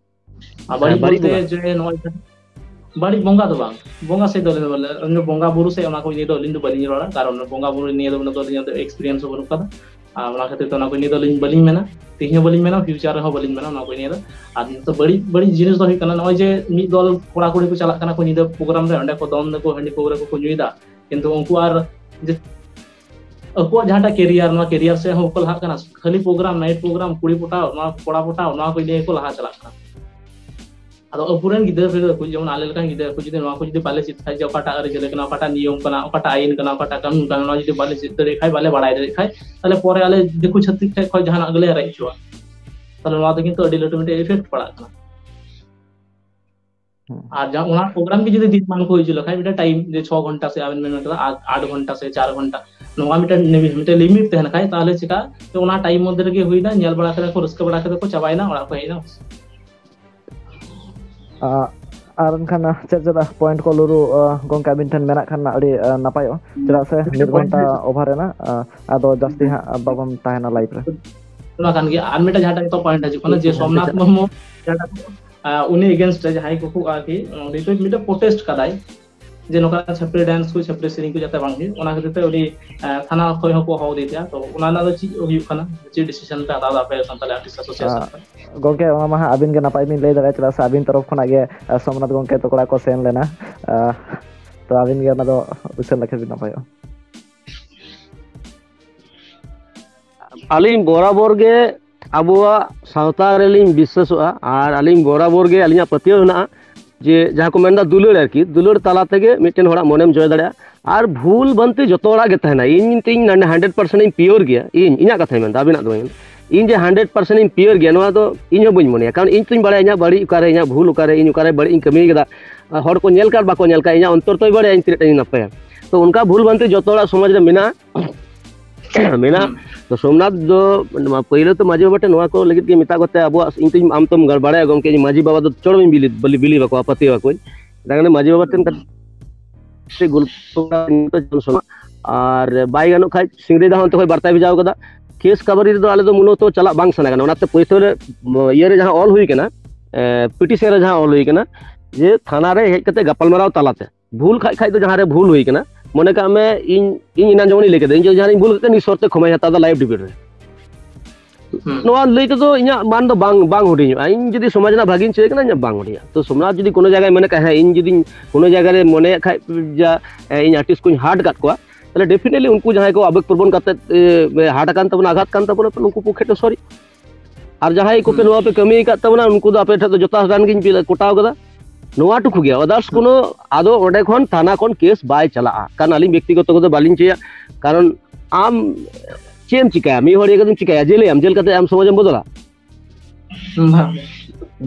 ᱟᱨ ᱵᱟᱹᱲᱤᱡ ᱵᱟᱹᱲᱤᱡ ᱵᱚᱞᱛᱮ ᱵᱚᱸᱜᱟ᱾ ᱡᱮ ᱱᱚᱜᱼᱚᱭ ᱵᱟᱹᱲᱤᱡ ᱵᱚᱸᱜᱟ ᱫᱚ ᱵᱟᱝ, ᱵᱚᱸᱜᱟ ᱥᱮᱫ ᱫᱚ ᱟᱹᱞᱤᱧ ᱫᱚ ᱵᱟᱞᱮ-, ᱟᱹᱞᱤᱧ ᱫᱚ ᱵᱚᱸᱜᱟ ᱵᱩᱨᱩ ᱥᱮ ᱚᱱᱟ ᱠᱚ ᱤᱭᱟᱹ ᱫᱚ ᱟᱹᱞᱤᱧ ᱫᱚ ᱵᱟᱹᱞᱤᱧ ᱨᱚᱲᱟ, ᱠᱟᱨᱚᱱ ᱵᱚᱸᱜᱟ ᱵᱩᱨᱩ ᱱᱤᱭᱟᱹ ᱫᱚ ᱩᱱᱟᱹᱜ ᱫᱚ ᱟᱹᱞᱤᱧᱟᱜ ᱫᱚ experience ᱦᱚᱸ ᱵᱟᱹᱱᱩᱜ ᱠᱟᱫᱟ᱾ ᱟᱨ ᱚᱱᱟ ᱠᱷᱟᱹᱛᱤᱨ ᱛᱮ ᱚᱱᱟ ᱠᱚ ᱱᱤᱭᱟᱹ ᱫᱚ ᱟᱹᱞᱤᱧ ᱵᱟᱹᱞᱤᱧ ᱢᱮᱱᱟ, ᱛᱮᱦᱮᱧ ᱦᱚᱸ ᱵᱟᱹᱞᱤᱧ ᱢᱮᱱᱟ, future ᱨᱮᱦᱚᱸ ᱵᱟᱹᱞᱤᱧ ᱢᱮᱱᱟ ᱚᱱᱟ ᱠᱚ ᱱᱤᱭᱟᱹ ᱫᱚ᱾ ᱟᱨ ᱱᱤᱛᱚᱜ ᱵᱟᱹᱲᱤᱡ, ᱵᱟᱹᱲᱤᱡ ᱡᱤᱱᱤᱥ ᱫᱚ ᱦᱩᱭᱩᱜ ᱠᱟᱱᱟ, ᱱᱚᱜᱼᱚᱭ ᱡᱮ ᱢᱤᱫ ᱫᱚᱞ ᱠᱚᱲᱟ ᱠᱩᱲᱤ ᱠᱚ ᱪᱟᱞᱟᱜ ᱠᱟᱱᱟ ᱠᱚ ᱧᱤᱫᱟᱹ program ᱨᱮ, ᱚᱸᱰᱮ ᱠᱚ ᱫᱚᱱ ᱫᱟᱠᱚ, ᱦᱟᱺᱰᱤ ᱯᱟᱹᱣᱨᱟᱹ ᱠᱚᱠᱚ ᱧᱩᱭᱮᱫᱟ, ᱠᱤᱱᱛᱩ ᱩᱱᱠᱩ ᱟᱨ ᱡᱮ ᱟᱠᱚᱣᱟᱜ ᱡᱟᱦᱟᱸᱴᱟᱜ career, ᱱᱚᱣᱟ career ᱥᱮᱫ ᱦᱚᱸ ᱵᱟᱠᱚ ᱞᱟᱦᱟᱜ ᱠᱟᱱᱟ᱾ ᱠᱷᱟᱹᱞᱤ program, night program, ᱠᱩᱲᱤ ᱯᱚᱴᱟᱣ, ᱱᱚᱣᱟ ᱠᱚᱲᱟ ᱯᱚᱴᱟᱣ, ᱱᱚᱣᱟ ᱠᱚ ᱱᱤᱭᱮ ᱠᱚ ᱞᱟᱦᱟ ᱪᱟᱞᱟᱜ ᱠᱟᱱᱟ᱾ ᱟᱫᱚ ᱟᱵᱚᱨᱮᱱ ᱜᱤᱫᱽᱨᱟᱹ ᱯᱤᱫᱽᱨᱟᱹ ᱠᱚ, ᱡᱮᱢᱚᱱ ᱟᱞᱮ ᱞᱮᱠᱟᱱ ᱜᱤᱫᱽᱨᱟᱹ ᱠᱚ, ᱡᱩᱫᱤ ᱱᱚᱣᱟ ᱠᱚ ᱡᱩᱫᱤ ᱵᱟᱞᱮ ᱪᱮᱫ ᱠᱷᱟᱡ, ᱡᱮ ᱚᱠᱟᱴᱟᱜ ᱟᱹᱨᱤᱪᱟᱹᱞᱤ ᱠᱟᱱᱟ, ᱚᱠᱟᱴᱟᱜ ᱱᱤᱭᱚᱢ ᱠᱟᱱᱟ, ᱚᱠᱟᱴᱟᱜ ᱟᱹᱭᱤᱱ ᱠᱟᱱᱟ, ᱚᱠᱟᱴᱟᱜ ᱠᱟᱹᱱᱩᱱ ᱠᱟᱱᱟ, ᱱᱚᱣᱟ ᱡᱩᱫᱤ ᱵᱟᱞᱮ ᱪᱮᱫ ᱫᱟᱲᱮᱭᱟᱜ ᱠᱷᱟᱡ, ᱵᱟᱞᱮ ᱵᱟᱲᱟᱭ ᱫᱟᱲᱮᱭᱟᱜ ᱠᱷᱟᱡ, ᱛᱟᱦᱞᱮ ᱯᱚᱨᱮ ᱟᱞᱮ ᱫᱤᱠᱩ ᱪᱷᱟᱹᱛᱤᱠ ᱴᱷᱮᱡ ᱠᱷᱚᱡ ᱡᱟᱦᱟᱱᱟᱜ ᱜᱮᱞᱮ ᱨᱮᱡ ᱦᱚᱪᱚᱜᱼᱟ᱾ ᱛᱟᱦᱞᱮ ᱱᱚᱣᱟ ᱫᱚ ᱠᱤᱱᱛᱩ ᱟᱹᱰᱤ ᱞᱟᱹᱴᱩ ᱢᱤᱫᱴᱮᱡ effect ᱯᱟᱲᱟᱜ ᱠᱟᱱᱟ᱾ ᱦᱩᱸ᱾ ᱟᱨ ᱡᱟᱦᱟᱸ ᱚᱱᱟ program ᱜᱮ ᱡᱩᱫᱤ ᱫᱤᱱ ᱢᱟᱱ ᱠᱚ ᱦᱤᱡᱩᱜ ᱞᱮᱠᱷᱟᱡ, ᱢᱤᱫᱴᱮᱱ time ᱡᱮ ᱪᱷᱚ ᱜᱷᱚᱱᱴᱟ ᱥᱮ ᱟᱵᱮᱱ ᱵᱮᱱ ᱢᱮᱱ ᱠᱮᱫᱟ ᱟᱴ, ᱟᱴ ᱜᱷᱚᱱᱴᱟ ᱥᱮ ᱪᱟᱨ ᱜᱷᱚᱱᱴᱟ, ᱱᱚᱣᱟ ᱢᱤᱫᱴᱮᱱ ᱱᱤᱢᱤ-, ᱢᱤᱫᱴᱮᱱ limit ᱛᱟᱦᱮᱱ ᱠᱷᱟᱡ, ᱛᱟᱦᱞᱮ ᱪᱮᱠᱟ ᱡᱮ ᱚᱱᱟ time ᱢᱚᱫᱽᱫᱷᱮ ᱨᱮᱜᱮ ᱦᱩᱭᱱᱟ, ᱧᱮᱞ ᱵᱟᱲᱟ ᱠᱮᱫᱟ ᱠᱚ, ᱨᱟᱹᱥᱠᱟᱹ ᱵᱟᱲᱟ ᱠᱮᱫᱟ ᱠᱚ, ᱪᱟᱵᱟᱭᱮᱱᱟ, ᱚᱲᱟᱜ ᱠᱚ ᱦᱮᱡ ᱮᱱᱟ᱾ ᱟ-, ᱟᱨ ᱮᱱᱠᱷᱟᱱ ᱪᱮᱫ ᱪᱮᱫ point ᱠᱚ ᱞᱩᱨᱩ, ᱟ, ᱜᱚᱝᱠᱮ ᱟᱵᱤᱱ ᱴᱷᱮᱱ ᱢᱮᱱᱟᱜ ᱠᱷᱟᱱ ᱟᱹᱰᱤ, ᱟ, ᱱᱟᱯᱟᱭᱚᱜᱼᱟ, ᱪᱮᱫᱟᱜ ᱥᱮ ᱢᱤᱫ ᱜᱷᱚᱱᱴᱟ over ᱮᱱᱟ, ᱟ, ᱟᱫᱚ ᱡᱟᱹᱥᱛᱤ ᱦᱟᱸᱜ ᱵᱟᱵᱚᱱ ᱛᱟᱦᱮᱱᱟ live ᱨᱮ᱾ ᱚᱱᱟ ᱠᱟᱱ ᱜᱮᱭᱟ᱾ ᱟᱨ ᱢᱤᱫᱴᱮᱱ ᱡᱟᱦᱟᱸᱴᱟᱜ ᱱᱤᱛᱚᱜ point ᱦᱤᱡᱩᱜ ᱠᱟᱱᱟ ᱡᱮ ᱥᱳᱢᱱᱟᱛᱷ ᱢᱩᱨᱢᱩ ᱡᱟᱦᱟᱸᱴᱟᱜ, ᱟ, ᱩᱱᱤ against ᱨᱮ ᱡᱟᱦᱟᱸᱭ ᱠᱚᱠᱚ ᱟᱨᱠᱤ ᱱᱤᱛᱚᱜ ᱢᱤᱫᱴᱮᱱ protest ᱠᱟᱫᱟᱭ ᱡᱮ ᱱᱚᱝᱠᱟ ᱪᱷᱟᱯᱨᱤ dance ᱠᱚ, ᱪᱷᱟᱯᱨᱤ ᱥᱮᱨᱮᱧ ᱠᱚ ᱡᱟᱛᱮ ᱵᱟᱝ ᱦᱩᱭᱩᱜ, ᱚᱱᱟ ᱠᱷᱟᱹᱛᱤᱨ ᱛᱮ ᱩᱱᱤ, ᱟ, ᱛᱷᱟᱱᱟ ᱠᱷᱚᱡ ᱦᱚᱸᱠᱚ ᱦᱚᱦᱚ ᱟᱫᱮ ᱛᱟᱦᱮᱸᱫ᱾ ᱛᱚ ᱚᱱᱟ ᱨᱮᱱᱟᱜ ᱫᱚ ᱪᱮᱫ ᱦᱩᱭᱩᱜ ᱠᱟᱱᱟ, ᱪᱮᱫ decision ᱯᱮ ᱦᱟᱛᱟᱣ ᱮᱫᱟ ᱟᱯᱮ ᱥᱟᱱᱛᱟᱞᱤ artist association ᱠᱷᱚᱱ? ᱜᱚᱝᱠᱮ, ᱚᱱᱟ ᱢᱟ ᱦᱟᱸᱜ ᱟᱹᱵᱤᱱ ᱜᱮ ᱱᱟᱯᱟᱭ ᱵᱤᱱ ᱞᱟᱹᱭ ᱫᱟᱲᱮᱭᱟᱜᱼᱟ, ᱪᱮᱫᱟᱜ ᱥᱮ ᱟᱹᱵᱤᱱ ᱛᱚᱨᱚᱯ ᱠᱷᱚᱱᱟᱜ ᱜᱮ, ᱟ, ᱥᱳᱢᱱᱟᱛᱷ ᱜᱚᱝᱠᱮ ᱛᱟᱠᱚᱲᱟ ᱠᱚ ᱥᱮᱱ ᱞᱮᱱᱟ, ᱟ, ᱛᱚ ᱟᱹᱵᱤᱱ ᱜᱮ ᱚᱱᱟ ᱫᱚ ᱩᱪᱷᱟᱹᱱ ᱞᱮᱠᱷᱟᱱ ᱵᱤᱱ ᱱᱟᱯᱟᱭᱚᱜᱼᱟ᱾ ᱟᱹᱞᱤᱧ ᱵᱚᱨᱟᱵᱚᱨ ᱜᱮ ᱟᱵᱚᱣᱟᱜ ᱥᱟᱶᱛᱟ ᱨᱮᱞᱤᱧ ᱵᱤᱥᱥᱟᱹᱥᱚᱜᱼᱟ, ᱟᱨ ᱟᱹᱞᱤᱧ ᱵᱚᱨᱟᱵᱚᱨ ᱜᱮ ᱟᱹᱞᱤᱧᱟᱜ ᱯᱟᱹᱛᱭᱟᱹᱣ ᱦᱮᱱᱟᱜᱼᱟ ᱡᱮ ᱡᱟᱦᱟᱸ ᱠᱚ ᱢᱮᱱᱫᱟ ᱫᱩᱞᱟᱹᱲ, ᱟᱨᱠᱤ ᱫᱩᱞᱟᱹᱲ ᱛᱟᱞᱟ ᱛᱮᱜᱮ ᱢᱤᱫᱴᱮᱱ ᱦᱚᱲᱟᱜ ᱢᱚᱱᱮᱢ ᱡᱚᱭ ᱫᱟᱲᱮᱭᱟᱜᱼᱟ᱾ ᱟᱨ ᱵᱷᱩᱞ ᱵᱷᱟᱱᱛᱤ ᱡᱚᱛᱚ ᱦᱚᱲᱟᱜ ᱜᱮ ᱛᱟᱦᱮᱱᱟ᱾ ᱤᱧ ᱛᱤᱧ hundred percent ᱤᱧ pure ᱜᱮᱭᱟ, ᱤᱧ ᱤᱧᱟᱹᱜ ᱠᱟᱛᱷᱟᱧ ᱢᱮᱱᱫᱟ, ᱟᱵᱤᱱᱟᱜ ᱫᱚ ᱵᱟᱹᱧ ᱢᱮᱱᱫᱟ᱾ ᱤᱧ ᱡᱮ hundred percent ᱤᱧ pure ᱜᱮᱭᱟ, ᱱᱚᱣᱟ ᱫᱚ ᱤᱧ ᱦᱚᱸ ᱵᱟᱹᱧ ᱢᱚᱱᱮᱭᱟ, ᱠᱟᱨᱚᱱ ᱤᱧ ᱛᱤᱧ ᱵᱟᱲᱟᱭᱟ ᱤᱧᱟᱹᱜ ᱵᱟᱹᱲᱤᱡ ᱚᱠᱟᱨᱮ, ᱤᱧᱟᱹᱜ ᱵᱷᱩᱞ ᱚᱠᱟᱨᱮ, ᱤᱧ ᱚᱠᱟᱨᱮ ᱵᱟᱹᱲᱤᱡ ᱤᱧ ᱠᱟᱹᱢᱤ ᱠᱟᱫᱟ᱾ ᱦᱚᱲ ᱠᱚ ᱧᱮᱞ ᱠᱟᱫ ᱵᱟᱠᱚ ᱧᱮᱞ ᱠᱟᱫ, ᱤᱧᱟᱹᱜ ᱚᱱᱛᱚᱨ ᱛᱚᱭ ᱵᱟᱲᱟᱭᱟ ᱤᱧ ᱛᱤᱱᱟᱹᱜ ᱴᱟ ᱤᱧ ᱱᱟᱯᱟᱭᱟ᱾ ᱛᱚ ᱚᱱᱠᱟ ᱵᱷᱩᱞ ᱵᱷᱟᱱᱛᱤ ᱡᱚᱛᱚ ᱦᱚᱲᱟᱜ ᱥᱚᱢᱟᱡᱽ ᱨᱮ ᱢᱮᱱᱟᱜᱼᱟ᱾ ᱢᱮᱱᱟᱜ᱾ ᱛᱚ ᱥᱳᱢᱱᱟᱛᱷ ᱫᱚ ᱱᱚᱣᱟ ᱯᱳᱭᱞᱳ ᱛᱚ ᱢᱟᱹᱡᱷᱤ ᱵᱟᱵᱟ ᱴᱷᱮᱱ ᱱᱚᱣᱟ ᱠᱚ ᱞᱟᱹᱜᱤᱫ ᱜᱮ ᱢᱮᱛᱟᱜ ᱠᱚᱛᱮ ᱟᱵᱚᱣᱟᱜ, ᱤᱧ ᱛᱚᱧ, ᱟᱢ ᱛᱚᱢ ᱵᱟᱲᱟᱭᱟ ᱜᱚᱢᱠᱮ, ᱤᱧ ᱢᱟᱹᱡᱷᱤ ᱵᱟᱵᱟ ᱫᱚ ᱪᱚᱲ ᱵᱟᱹᱧ ᱵᱤᱞᱤ, ᱵᱟᱹᱞᱤ, ᱵᱤᱞᱤ ᱵᱟᱠᱚᱣᱟ, ᱯᱟᱹᱛᱭᱟᱹᱣ ᱟᱠᱚᱣᱟᱹᱧ᱾ ᱛᱟᱦᱞᱮ ᱢᱟᱹᱡᱷᱤ ᱵᱟᱵᱟ ᱴᱷᱮᱱ ᱠᱟᱹᱴᱤᱡ ᱜᱚᱞᱯᱚ, ᱟᱨ ᱵᱟᱭ ᱜᱟᱱᱚᱜ ᱠᱷᱟᱡ ᱥᱤᱝᱨᱟᱹᱭ ᱫᱟ ᱦᱚᱸ ᱚᱱᱛᱮ ᱠᱷᱚᱡ ᱵᱟᱨᱛᱟᱭ ᱵᱷᱮᱡᱟᱣ ᱠᱟᱫᱟ᱾ ᱠᱮᱥ ᱠᱟᱵᱟᱨᱤ ᱨᱮᱫᱚ ᱟᱞᱮ ᱫᱚ ᱢᱩᱞᱚᱛᱚ ᱪᱟᱞᱟᱜ ᱵᱟᱝ ᱥᱟᱱᱟ ᱠᱟᱱᱟ᱾ ᱚᱱᱟᱛᱮ ᱯᱩᱭᱥᱟᱹ ᱨᱮ, ᱤᱭᱟᱹ ᱨᱮ ᱡᱟᱦᱟᱸ ᱚᱞ ᱦᱩᱭ ᱠᱟᱱᱟ, ᱯᱤᱴᱤᱥᱚᱱ ᱨᱮ ᱡᱟᱦᱟᱸ ᱚᱞ ᱦᱩᱭ ᱠᱟᱱᱟ, ᱡᱮ ᱛᱷᱟᱱᱟ ᱨᱮ ᱦᱮᱡ ᱠᱟᱛᱮ ᱜᱟᱯᱟᱞᱢᱟᱨᱟᱣ ᱛᱟᱞᱟᱛᱮ, ᱵᱷᱩᱞ ᱠᱷᱟᱡ ᱠᱷᱟᱡ ᱫᱚ ᱡᱟᱦᱟᱸ ᱨᱮ ᱵᱷᱩᱞ ᱦᱩᱭ ᱠᱟᱱᱟ, ᱢᱚᱱᱮ ᱠᱟᱜ ᱢᱮ ᱤᱧ, ᱤᱧ ᱮᱱᱟᱝ ᱡᱮᱢᱚᱱᱤᱧ ᱞᱟᱹᱭ ᱠᱮᱫᱟ, ᱤᱧ ᱡᱩᱫᱤ ᱡᱟᱦᱟᱱᱟᱜ ᱤᱧ ᱵᱷᱩᱞ ᱠᱟᱜ ᱠᱷᱟᱱ ᱱᱤᱥᱚᱨ ᱛᱮ ᱠᱷᱚᱢᱟᱧ ᱦᱟᱛᱟᱣ ᱮᱫᱟ ᱞᱟᱭᱤᱵᱷ ᱰᱤᱵᱮᱴ ᱨᱮ᱾ ᱱᱚᱣᱟ ᱞᱟᱹᱭ ᱛᱮᱫᱚ ᱤᱧᱟᱹᱜ ᱢᱟᱱ ᱫᱚ ᱵᱟᱝ, ᱵᱟᱝ ᱦᱩᱰᱤᱧᱚᱜᱼᱟ᱾ ᱤᱧ ᱡᱩᱫᱤ ᱥᱚᱢᱟᱡᱽ ᱨᱮᱱᱟᱜ ᱵᱷᱟᱜᱤᱧ ᱪᱟᱹᱭ ᱠᱟᱱᱟ, ᱤᱧᱟᱹᱜ ᱵᱟᱝ ᱦᱩᱰᱤᱧᱟ᱾ ᱛᱚ ᱥᱳᱢᱱᱟᱛᱷ ᱡᱩᱫᱤ ᱠᱳᱱᱳ ᱡᱟᱭᱜᱟᱭ ᱢᱮᱱ ᱠᱟᱜ, ᱦᱮᱸ, ᱤᱧ ᱡᱩᱫᱤ ᱠᱳᱱᱳ ᱡᱟᱭᱜᱟ ᱨᱮ ᱢᱚᱱᱮᱭᱟᱜ ᱠᱷᱟᱡ ᱡᱟ, ᱮ, ᱤᱧ ᱟᱨᱴᱤᱥᱴ ᱠᱚᱧ ᱦᱟᱨᱴ ᱟᱠᱟᱫ ᱠᱚᱣᱟ, ᱛᱟᱦᱞᱮ ᱰᱮᱯᱷᱤᱱᱮᱴᱞᱤ ᱩᱱᱠᱩ ᱡᱟᱦᱟᱸᱭ ᱠᱚ ᱟᱵᱮᱜᱽ ᱯᱨᱚᱵᱚᱱ ᱠᱟᱛᱮ, ᱮ, ᱦᱟᱨᱴ ᱟᱠᱟᱱ ᱛᱟᱵᱚᱱᱟ, ᱟᱜᱷᱟᱛ ᱠᱟᱱ ᱛᱟᱵᱚᱱᱟ, ᱩᱱᱠᱩ ᱯᱚᱠᱠᱷᱮ ᱫᱚ ᱥᱚᱨᱤ᱾ ᱟᱨ ᱡᱟᱦᱟᱸᱭ ᱠᱚᱯᱮ ᱱᱚᱣᱟ ᱯᱮ ᱠᱟᱹᱢᱤ ᱟᱠᱟᱫ ᱛᱟᱵᱚᱱᱟ, ᱩᱱᱠᱩ ᱫᱚ ᱟᱯᱮ ᱴᱷᱮᱱ ᱫᱚ ᱡᱚᱛᱚ ᱜᱟᱱ ᱜᱤᱧ ᱯᱤᱞ-, ᱠᱚᱴᱟᱣ ᱠᱟᱫᱟ᱾ ᱱᱚᱣᱟ ᱴᱩᱠᱩ ᱜᱮ, ᱟᱫᱟᱨᱥ ᱠᱳᱱᱳ, ᱟᱫᱚ ᱚᱸᱰᱮ ᱠᱷᱚᱱ ᱛᱷᱟᱱᱟ ᱠᱷᱚᱱ ᱠᱮᱥ ᱵᱟᱭ ᱪᱟᱞᱟᱜᱼᱟ᱾ ᱠᱟᱨᱚᱱ ᱟᱹᱞᱤᱧ ᱵᱮᱠᱛᱤᱜᱚᱛᱚ ᱠᱚᱫᱚ ᱵᱟᱹᱞᱤᱧ ᱪᱟᱹᱭᱟ᱾ ᱠᱟᱨᱚᱱ ᱟᱢ ᱪᱮᱫ ᱮᱢ ᱪᱤᱠᱟᱹᱭᱟ? ᱢᱤᱫ ᱦᱚᱲ ᱤᱭᱟᱹ ᱠᱟᱛᱮᱢ ᱪᱤᱠᱟᱹᱭᱟ? ᱡᱮᱞᱮᱭᱟᱢ, ᱡᱮᱞ ᱠᱟᱛᱮ ᱟᱢ ᱥᱚᱢᱟᱡᱽ ᱮᱢ ᱵᱚᱫᱚᱞᱟ? ᱵᱟᱝ᱾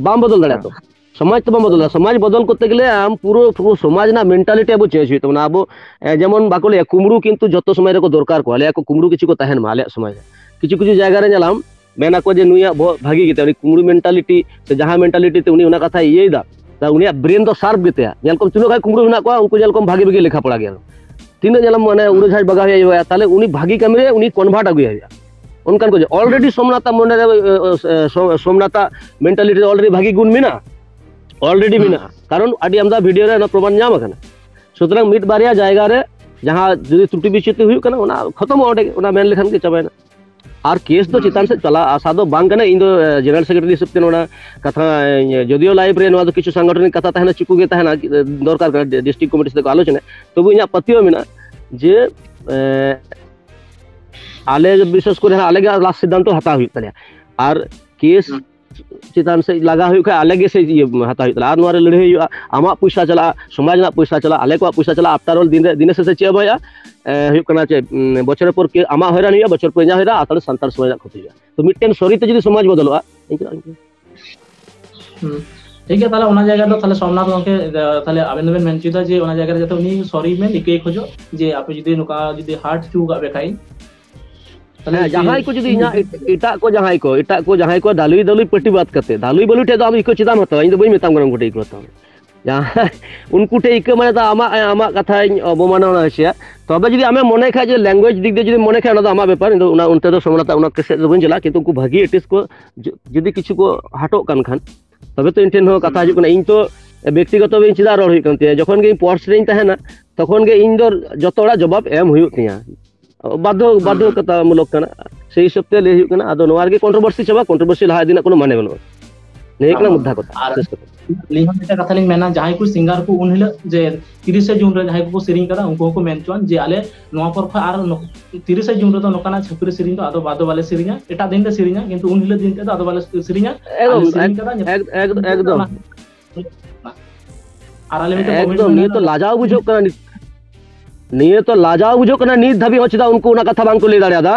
ᱵᱟᱢ ᱵᱚᱫᱚᱞ ᱫᱟᱲᱮᱭᱟᱜᱼᱟ ᱛᱚ᱾ ᱥᱚᱢᱟᱡᱽ ᱛᱚ ᱵᱟᱢ ᱵᱚᱫᱚᱞ ᱫᱟᱲᱮᱭᱟᱜᱼᱟ᱾ ᱥᱚᱢᱟᱡᱽ ᱵᱚᱫᱚᱞ ᱠᱚᱨᱛᱮ ᱜᱮᱞᱮ ᱟᱢ ᱯᱩᱨᱟᱹ, ᱯᱩᱨᱟᱹ ᱥᱚᱢᱟᱡᱽ ᱨᱮᱱᱟᱜ ᱢᱮᱱᱴᱟᱞᱤᱴᱤ ᱟᱵᱚ ᱪᱮᱧᱡᱽ ᱦᱩᱭᱩᱜ ᱛᱟᱵᱚᱱᱟ᱾ ᱟᱵᱚ, ᱮ, ᱡᱮᱢᱚᱱ ᱵᱟᱠᱚ ᱞᱟᱹᱭᱟ, ᱠᱩᱢᱵᱽᱲᱩ ᱠᱤᱱᱛᱩ ᱡᱚᱛᱚ ᱥᱚᱢᱚᱭ ᱨᱮᱠᱚ ᱫᱚᱨᱠᱟᱨ ᱠᱚᱣᱟ, ᱟᱞᱮᱭᱟᱜ ᱠᱚ ᱠᱩᱢᱵᱽᱲᱩ ᱠᱤᱪᱷᱩ ᱠᱚ ᱛᱟᱦᱮᱱ ᱢᱟ ᱟᱞᱮᱭᱟᱜ ᱥᱚᱢᱟᱡᱽ ᱨᱮ᱾ ᱠᱤᱪᱷᱩ ᱠᱤᱪᱷᱩ ᱡᱟᱭᱜᱟ ᱨᱮ ᱧᱮᱞᱟᱢ, ᱢᱮᱱ ᱟᱠᱚ ᱡᱮ ᱱᱩᱭᱟᱜ ᱵᱚᱦᱚᱜ ᱵᱷᱟᱹᱜᱤ ᱜᱮᱛᱟᱭᱟ, ᱩᱱᱤ ᱠᱩᱢᱵᱽᱲᱩ ᱢᱮᱱᱴᱟᱞᱤᱴᱤ ᱥᱮ ᱡᱟᱦᱟᱸ ᱢᱮᱱᱴᱟᱞᱤᱴᱤ ᱛᱮ ᱩᱱᱤ ᱚᱱᱟ ᱠᱟᱛᱷᱟᱭ ᱤᱭᱟᱹᱭᱮᱫᱟ, ᱛᱟ ᱩᱱᱤᱭᱟᱜ ᱵᱨᱮᱱ ᱫᱚ ᱥᱟᱨᱯ ᱜᱮᱛᱟᱭᱟ᱾ ᱧᱮᱞ ᱠᱚᱢ ᱛᱤᱱᱟᱹᱜ ᱜᱟᱱ ᱠᱩᱢᱵᱽᱲᱩ ᱢᱮᱱᱟᱜ ᱠᱚᱣᱟ, ᱩᱱᱠᱩ ᱧᱮᱞ ᱠᱚᱢ ᱵᱷᱟᱜᱤ ᱵᱷᱟᱜᱤ ᱞᱮᱠᱷᱟ ᱯᱚᱲᱟ ᱜᱮᱭᱟ᱾ ᱛᱤᱱᱟᱹᱜ ᱧᱮᱞᱟᱢ ᱢᱟᱱᱮ ᱩᱲᱟᱹ ᱡᱟᱦᱟᱡᱽ ᱵᱟᱜᱟᱣ ᱦᱩᱭᱩᱜᱼᱟ, ᱛᱟᱦᱞᱮ ᱩᱱᱤ ᱵᱷᱟᱜᱤ ᱠᱟᱹᱢᱤ ᱨᱮ ᱩᱱᱤ ᱠᱚᱱᱵᱷᱟᱨᱴ ᱟᱹᱜᱩᱭ ᱦᱩᱭᱩᱜᱼᱟ᱾ ᱚᱱᱠᱟᱱ ᱠᱚ ᱡᱮ ᱚᱞᱨᱮᱰᱤ ᱥᱳᱢᱱᱟᱛᱷ ᱢᱚᱱᱮ ᱨᱮ, ᱮ, ᱮ, ᱥᱳ-, ᱥᱳᱢᱱᱟᱛᱷ ᱢᱮᱱᱴᱟᱞᱤᱴᱤ ᱨᱮ ᱚᱞᱨᱮᱰᱤ ᱵᱷᱟᱜᱤ ᱜᱩᱱ ᱢᱮᱱᱟᱜᱼᱟ, ᱚᱞᱨᱮᱰᱤ ᱢᱮᱱᱟᱜᱼᱟ᱾ ᱠᱟᱨᱚᱱ ᱟᱹᱰᱤ ᱟᱢᱫᱟ ᱵᱷᱤᱰᱤᱭᱳ ᱨᱮ ᱚᱱᱟ ᱯᱨᱚᱢᱟᱱ ᱧᱟᱢ ᱟᱠᱟᱱᱟ᱾ ᱥᱩᱛᱚᱨᱟᱝ ᱢᱤᱫ ᱵᱟᱨᱭᱟ ᱡᱟᱭᱜᱟ ᱨᱮ ᱡᱟᱦᱟᱸ ᱡᱩᱫᱤ ᱛᱨᱩᱴᱤ ᱵᱤᱪᱩᱛᱤ ᱦᱩᱭᱩᱜ ᱠᱟᱱᱟ, ᱚᱱᱟ ᱠᱷᱚᱛᱚᱢᱚᱜᱼᱟ ᱚᱸᱰᱮ ᱜᱮ, ᱚᱱᱟ ᱢᱮᱱ ᱞᱮᱠᱷᱟᱱ ᱜᱮ ᱪᱟᱵᱟᱭᱮᱱᱟ᱾ ᱟᱨ ᱠᱮᱥ ᱫᱚ ᱪᱮᱛᱟᱱ ᱥᱮᱫ ᱪᱟᱞᱟᱜ ᱟᱥᱟ ᱫᱚ ᱵᱟᱝ ᱠᱟᱱᱟ᱾ ᱤᱧ ᱫᱚ, ᱮ, ᱡᱮᱱᱟᱨᱮᱞ ᱥᱮᱠᱨᱮᱴᱟᱨᱤ ᱦᱤᱥᱟᱹᱵ ᱛᱮ ᱱᱚᱣᱟ ᱠᱟᱛᱷᱟ, ᱮ, ᱡᱚᱫᱤᱭᱳ ᱞᱟᱭᱤᱵᱷ ᱨᱮ ᱱᱚᱣᱟ ᱫᱚ ᱠᱤᱪᱷᱩ ᱥᱟᱝᱜᱚᱴᱷᱚᱱᱤᱠ ᱠᱟᱛᱷᱟ ᱛᱟᱦᱮᱱᱟ, ᱪᱩᱠᱩ ᱜᱮ ᱛᱟᱦᱮᱱᱟ, ᱮ, ᱫᱚᱨᱠᱟᱨ ᱠᱟᱱᱟ, ᱰᱤ-, ᱰᱤᱥᱴᱨᱤᱠᱴ ᱠᱚᱢᱤᱴᱤ ᱥᱟᱛᱮ ᱠᱚ ᱟᱞᱳᱪᱚᱱᱟᱭᱟ, ᱛᱚᱵᱩ ᱤᱧᱟᱹᱜ ᱯᱟᱹᱛᱭᱟᱹᱣ ᱢᱮᱱᱟᱜᱼᱟ ᱡᱮ, ᱮ, ᱟᱞᱮ ᱵᱤᱥᱮᱥ ᱠᱚᱨᱮ ᱦᱟᱸᱜ ᱟᱞᱮ ᱜᱮ ᱞᱟᱥᱴ ᱥᱤᱫᱽᱫᱷᱟᱱᱛᱚ ᱦᱟᱛᱟᱣ ᱦᱩᱭᱩᱜ ᱛᱟᱞᱮᱭᱟ᱾ ᱟᱨ ᱠᱮᱥ ᱪᱮᱛᱟᱱ ᱥᱮᱫ ᱞᱟᱜᱟ ᱦᱩᱭᱩᱜ ᱠᱷᱟᱡ, ᱟᱞᱮ ᱜᱮ ᱥᱮ ᱤᱭᱟᱹ ᱦᱟᱛᱟᱣ ᱦᱩᱭᱩᱜ ᱛᱟᱞᱮᱭᱟ᱾ ᱟᱨ ᱱᱚᱣᱟ ᱨᱮ ᱞᱟᱹᱲᱦᱟᱹᱭ ᱦᱩᱭᱩᱜᱼᱟ, ᱟᱢᱟᱜ ᱯᱚᱭᱥᱟ ᱪᱟᱞᱟᱜᱼᱟ, ᱥᱚᱢᱟᱡᱽ ᱨᱮᱱᱟᱜ ᱯᱚᱭᱥᱟ ᱪᱟᱞᱟᱜᱼᱟ, ᱟᱞᱮ ᱠᱚᱣᱟᱜ ᱯᱚᱭᱥᱟ ᱪᱟᱞᱟᱜᱼᱟ᱾ ᱟᱯᱴᱟᱨ ᱚᱞ ᱫᱤᱱ ᱨᱮ, ᱫᱤᱱᱮ ᱥᱮᱥᱮ ᱪᱮᱫ ᱦᱚᱸ ᱵᱟᱝ ᱦᱩᱭᱩᱜᱼᱟ᱾ ᱮ, ᱦᱩᱭᱩᱜ ᱠᱟᱱᱟ ᱪᱮᱫ, ᱩᱸ, ᱵᱚᱪᱷᱚᱨ ᱯᱚᱨ ᱠᱮ-, ᱟᱢᱟᱜ ᱦᱚᱭᱨᱟᱱ ᱦᱩᱭᱩᱜᱼᱟ, ᱵᱚᱪᱷᱚᱨ ᱯᱚᱨ ᱤᱧᱟᱹᱜ ᱦᱚᱭᱨᱟᱱ, ᱟᱨ ᱛᱟᱦᱞᱮ ᱥᱟᱱᱛᱟᱲ ᱥᱚᱢᱟᱡᱽ ᱨᱮᱱᱟᱜ ᱠᱷᱚᱛᱤ ᱦᱩᱭᱩᱜᱼᱟ᱾ ᱛᱚ ᱢᱤᱫᱴᱮᱱ ᱥᱚᱨᱤ ᱛᱮ ᱡᱩᱫᱤ ᱥᱚᱢᱟᱡᱽ ᱵᱚᱫᱚᱞᱚᱜᱼᱟ, ᱤᱱᱠᱟᱹ ᱦᱩᱸ᱾ ᱴᱷᱤᱠ ᱜᱮᱭᱟ, ᱛᱟᱦᱞᱮ ᱚᱱᱟ ᱡᱟᱭᱜᱟ ᱫᱚ ᱛᱟᱦᱞᱮ ᱥᱳᱢᱱᱟᱛᱷ ᱜᱚᱢᱠᱮ, ᱮ, ᱛᱟᱦᱞᱮ ᱟᱵᱮᱱ ᱫᱚᱵᱮᱱ ᱢᱮᱱ ᱦᱚᱪᱚᱭᱮᱫᱟ ᱡᱮ ᱚᱱᱟ ᱡᱟᱭᱜᱟ ᱨᱮ ᱡᱟᱛᱮ ᱩᱱᱤ ᱥᱚᱨᱤ ᱢᱮᱱ ᱤᱠᱟᱹᱭ ᱠᱷᱚᱡᱚᱜ, ᱡᱮ ᱟᱯᱮ ᱡᱩᱫᱤ ᱱᱚᱝᱠᱟ ᱡᱩᱫᱤ ᱦᱟᱨᱴ ᱦᱚᱪᱚ ᱟᱠᱟᱫ ᱯᱮ ᱠᱷᱟᱡ, ᱛᱟᱦᱞᱮ ᱦᱮᱸ, ᱡᱮ ᱡᱟᱦᱟᱸᱭ ᱠᱚ ᱡᱩᱫᱤ ᱤᱧᱟᱹᱜ ᱮᱴ-, ᱮᱴᱟᱜ ᱠᱚ ᱡᱟᱦᱟᱸᱭ ᱠᱚ, ᱮᱴᱟᱜ ᱠᱚ ᱡᱟᱦᱟᱸᱭ ᱠᱚ ᱫᱟᱞᱩᱭ ᱫᱟᱞᱩᱭ ᱯᱟᱹᱴᱤ ᱵᱟᱫ ᱠᱟᱛᱮ, ᱫᱟᱞᱩᱭ ᱵᱟᱞᱩᱭ ᱴᱷᱮᱡ ᱫᱚ ᱟᱢ ᱤᱠᱟᱹ ᱪᱮᱫᱟᱜ ᱮᱢ ᱦᱟᱛᱟᱣᱟ? ᱤᱧ ᱫᱚ ᱵᱟᱹᱧ ᱢᱮᱛᱟᱢ ᱠᱟᱱᱟ ᱩᱱᱠᱩ ᱴᱷᱮᱡ ᱤᱠᱟᱹ ᱦᱟᱛᱟᱣ ᱢᱮ᱾ ᱡᱟᱦᱟᱸ ᱩᱱᱠᱩ ᱴᱷᱮᱱ ᱤᱠᱟᱹ ᱢᱟᱱᱮ ᱫᱚ ᱟᱢᱟᱜ, ᱟᱢᱟᱜ ᱠᱟᱛᱷᱟᱧ ᱚᱵᱚᱢᱟᱱᱚᱱᱟ ᱦᱚᱪᱚᱭᱟ᱾ ᱛᱚᱵᱮ ᱡᱩᱫᱤ ᱟᱢᱮᱢ ᱢᱚᱱᱮ ᱠᱷᱟᱡ ᱡᱮ language ᱫᱤᱠ ᱫᱤᱭᱮ ᱡᱩᱫᱤ ᱢᱚᱱᱮ ᱠᱷᱟᱡ, ᱚᱱᱟ ᱫᱚ ᱟᱢᱟᱜ ᱵᱮᱯᱟᱨ, ᱤᱧ ᱫᱚ ᱚᱱᱟ, ᱚᱱᱛᱮ ᱫᱚ ᱥᱚᱢᱟᱱᱚᱛᱟ ᱚᱱᱟ ᱠᱮᱥ ᱥᱮᱫ ᱫᱚ ᱵᱟᱹᱧ ᱪᱟᱞᱟᱜᱼᱟ, ᱠᱤᱱᱛᱩ ᱩᱱᱠᱩ ᱵᱷᱟᱹᱜᱤ artist ᱠᱚ ᱡᱩ-, ᱡᱩᱫᱤ ᱠᱤᱪᱷᱩ ᱠᱚ ᱦᱟᱴᱚᱜ ᱠᱟᱱ ᱠᱷᱟᱱ, ᱛᱚᱵᱮ ᱛᱚ ᱤᱧ ᱴᱷᱮᱱ ᱦᱚᱸ ᱠᱟᱛᱷᱟ ᱦᱤᱡᱩᱜ ᱠᱟᱱᱟ᱾ ᱤᱧ ᱛᱚ ᱵᱮᱠᱛᱤᱜᱚᱛᱚ ᱵᱷᱟᱵᱮ ᱤᱧ ᱪᱮᱫᱟᱜ ᱨᱚᱲ ᱦᱩᱭᱩᱜ ᱠᱟᱱ ᱛᱤᱧᱟ? ᱡᱚᱠᱷᱚᱱ ᱜᱮ ᱤᱧ sports ᱨᱮᱧ ᱛᱟᱦᱮᱱᱟ, ᱛᱚᱠᱷᱚᱱ ᱜᱮ ᱤᱧ ᱫᱚ ᱡᱚᱛᱚ ᱦᱚᱲᱟᱜ ᱡᱚᱵᱟᱵ ᱮᱢ ᱦᱩᱭᱩᱜ ᱛᱤᱧᱟ, ᱵᱟᱫᱽᱫᱷᱚ, ᱦᱩᱸ, ᱵᱟᱫᱽᱫᱷᱚ ᱦᱩᱸ᱾ ᱠᱟᱛᱟᱢᱩᱞᱚᱠ ᱠᱟᱱᱟ᱾ ᱥᱮᱭ ᱦᱤᱥᱟᱹᱵ ᱛᱮ ᱞᱟᱹᱭ ᱦᱩᱭᱩᱜ ᱠᱟᱱᱟ, ᱟᱫᱚ ᱱᱚᱣᱟ ᱨᱮᱜᱮ controversy ᱪᱟᱵᱟ, controversy ᱞᱟᱦᱟ ᱤᱫᱤ ᱨᱮᱱᱟᱜ ᱠᱳᱱᱳ ᱢᱟᱱᱮ ᱵᱟᱹᱱᱩᱜᱼᱟ᱾ ᱱᱤᱭᱟᱹ ᱠᱟᱱᱟ ᱦᱩᱸ᱾ ᱢᱩᱫᱽᱫᱷᱟ ᱠᱟᱛᱷᱟ, ᱟᱨ ᱵᱤᱥᱮᱥ ᱠᱟᱛᱮ᱾ ᱟᱹᱞᱤᱧ ᱦᱚᱸ ᱢᱤᱫᱴᱮᱱ ᱠᱟᱛᱷᱟ ᱞᱤᱧ ᱢᱮᱱᱟ, ᱡᱟᱦᱟᱸᱭ ᱠᱚ singer ᱠᱚ ᱩᱱ ᱦᱤᱞᱳᱜ ᱡᱮ ᱛᱤᱨᱤᱥᱮ ᱡᱩᱱ ᱨᱮ ᱡᱟᱦᱟᱸᱭ ᱠᱚᱠᱚ ᱥᱮᱨᱮᱧ ᱠᱟᱫᱟ, ᱩᱱᱠᱩ ᱦᱚᱸᱠᱚ ᱢᱮᱱ ᱦᱚᱪᱚᱣᱟᱱ ᱡᱮ ᱟᱞᱮ ᱱᱚᱣᱟ ᱯᱚᱨ ᱠᱷᱚᱱ ᱟᱨ ᱱᱚ-, ᱛᱤᱨᱤᱥᱮ ᱡᱩᱱ ᱨᱮᱫᱚ ᱱᱚᱝᱠᱟᱱᱟᱜ ᱪᱷᱟᱹᱯᱨᱤ ᱥᱮᱨᱮᱧ ᱫᱚ ᱟᱫᱚ, ᱟᱫᱚ ᱵᱟᱞᱮ ᱥᱮᱨᱮᱧᱟ, ᱮᱴᱟᱜ ᱫᱤᱱ ᱞᱮ ᱥᱮᱨᱮᱧᱟ, ᱠᱤᱱᱛᱩ ᱩᱱ ᱦᱤᱞᱳᱜ ᱫᱤᱱ ᱛᱮᱫᱚ ᱟᱫᱚ ᱵᱟᱞᱮ ᱥᱮᱨᱮᱧᱟ᱾ ᱟᱞᱮ ᱮᱠᱫᱚᱢ, ᱥᱮᱨᱮᱧ ᱮᱠ-, ᱠᱟᱫᱟ, ᱮᱠ-, ᱮᱠ-, ᱮᱠᱫᱚᱢ᱾ ᱟᱨ ᱟᱞᱮ ᱢᱤᱫᱴᱮᱱ ᱮᱠᱫᱚᱢ, ᱠᱚᱢᱮᱱᱴ ᱱᱤᱭᱟᱹ ᱛᱚ ᱢᱮᱱᱟᱜᱼᱟ᱾ ᱞᱟᱡᱟᱣ ᱵᱩᱡᱷᱟᱹᱜ ᱠᱟᱱᱟ ᱱᱤᱛ᱾ ᱱᱤᱭᱟᱹ ᱛᱚ ᱞᱟᱡᱟᱣ ᱵᱩᱡᱷᱟᱹᱜ ᱠᱟᱱᱟ ᱱᱤᱛ ᱫᱷᱟᱹᱵᱤᱡ ᱦᱚᱸ, ᱪᱮᱫᱟᱜ ᱩᱱᱠᱩ ᱚᱱᱟ ᱠᱟᱛᱷᱟ ᱵᱟᱝᱠᱚ ᱞᱟᱹᱭ ᱫᱟᱲᱮᱭᱟᱫᱟ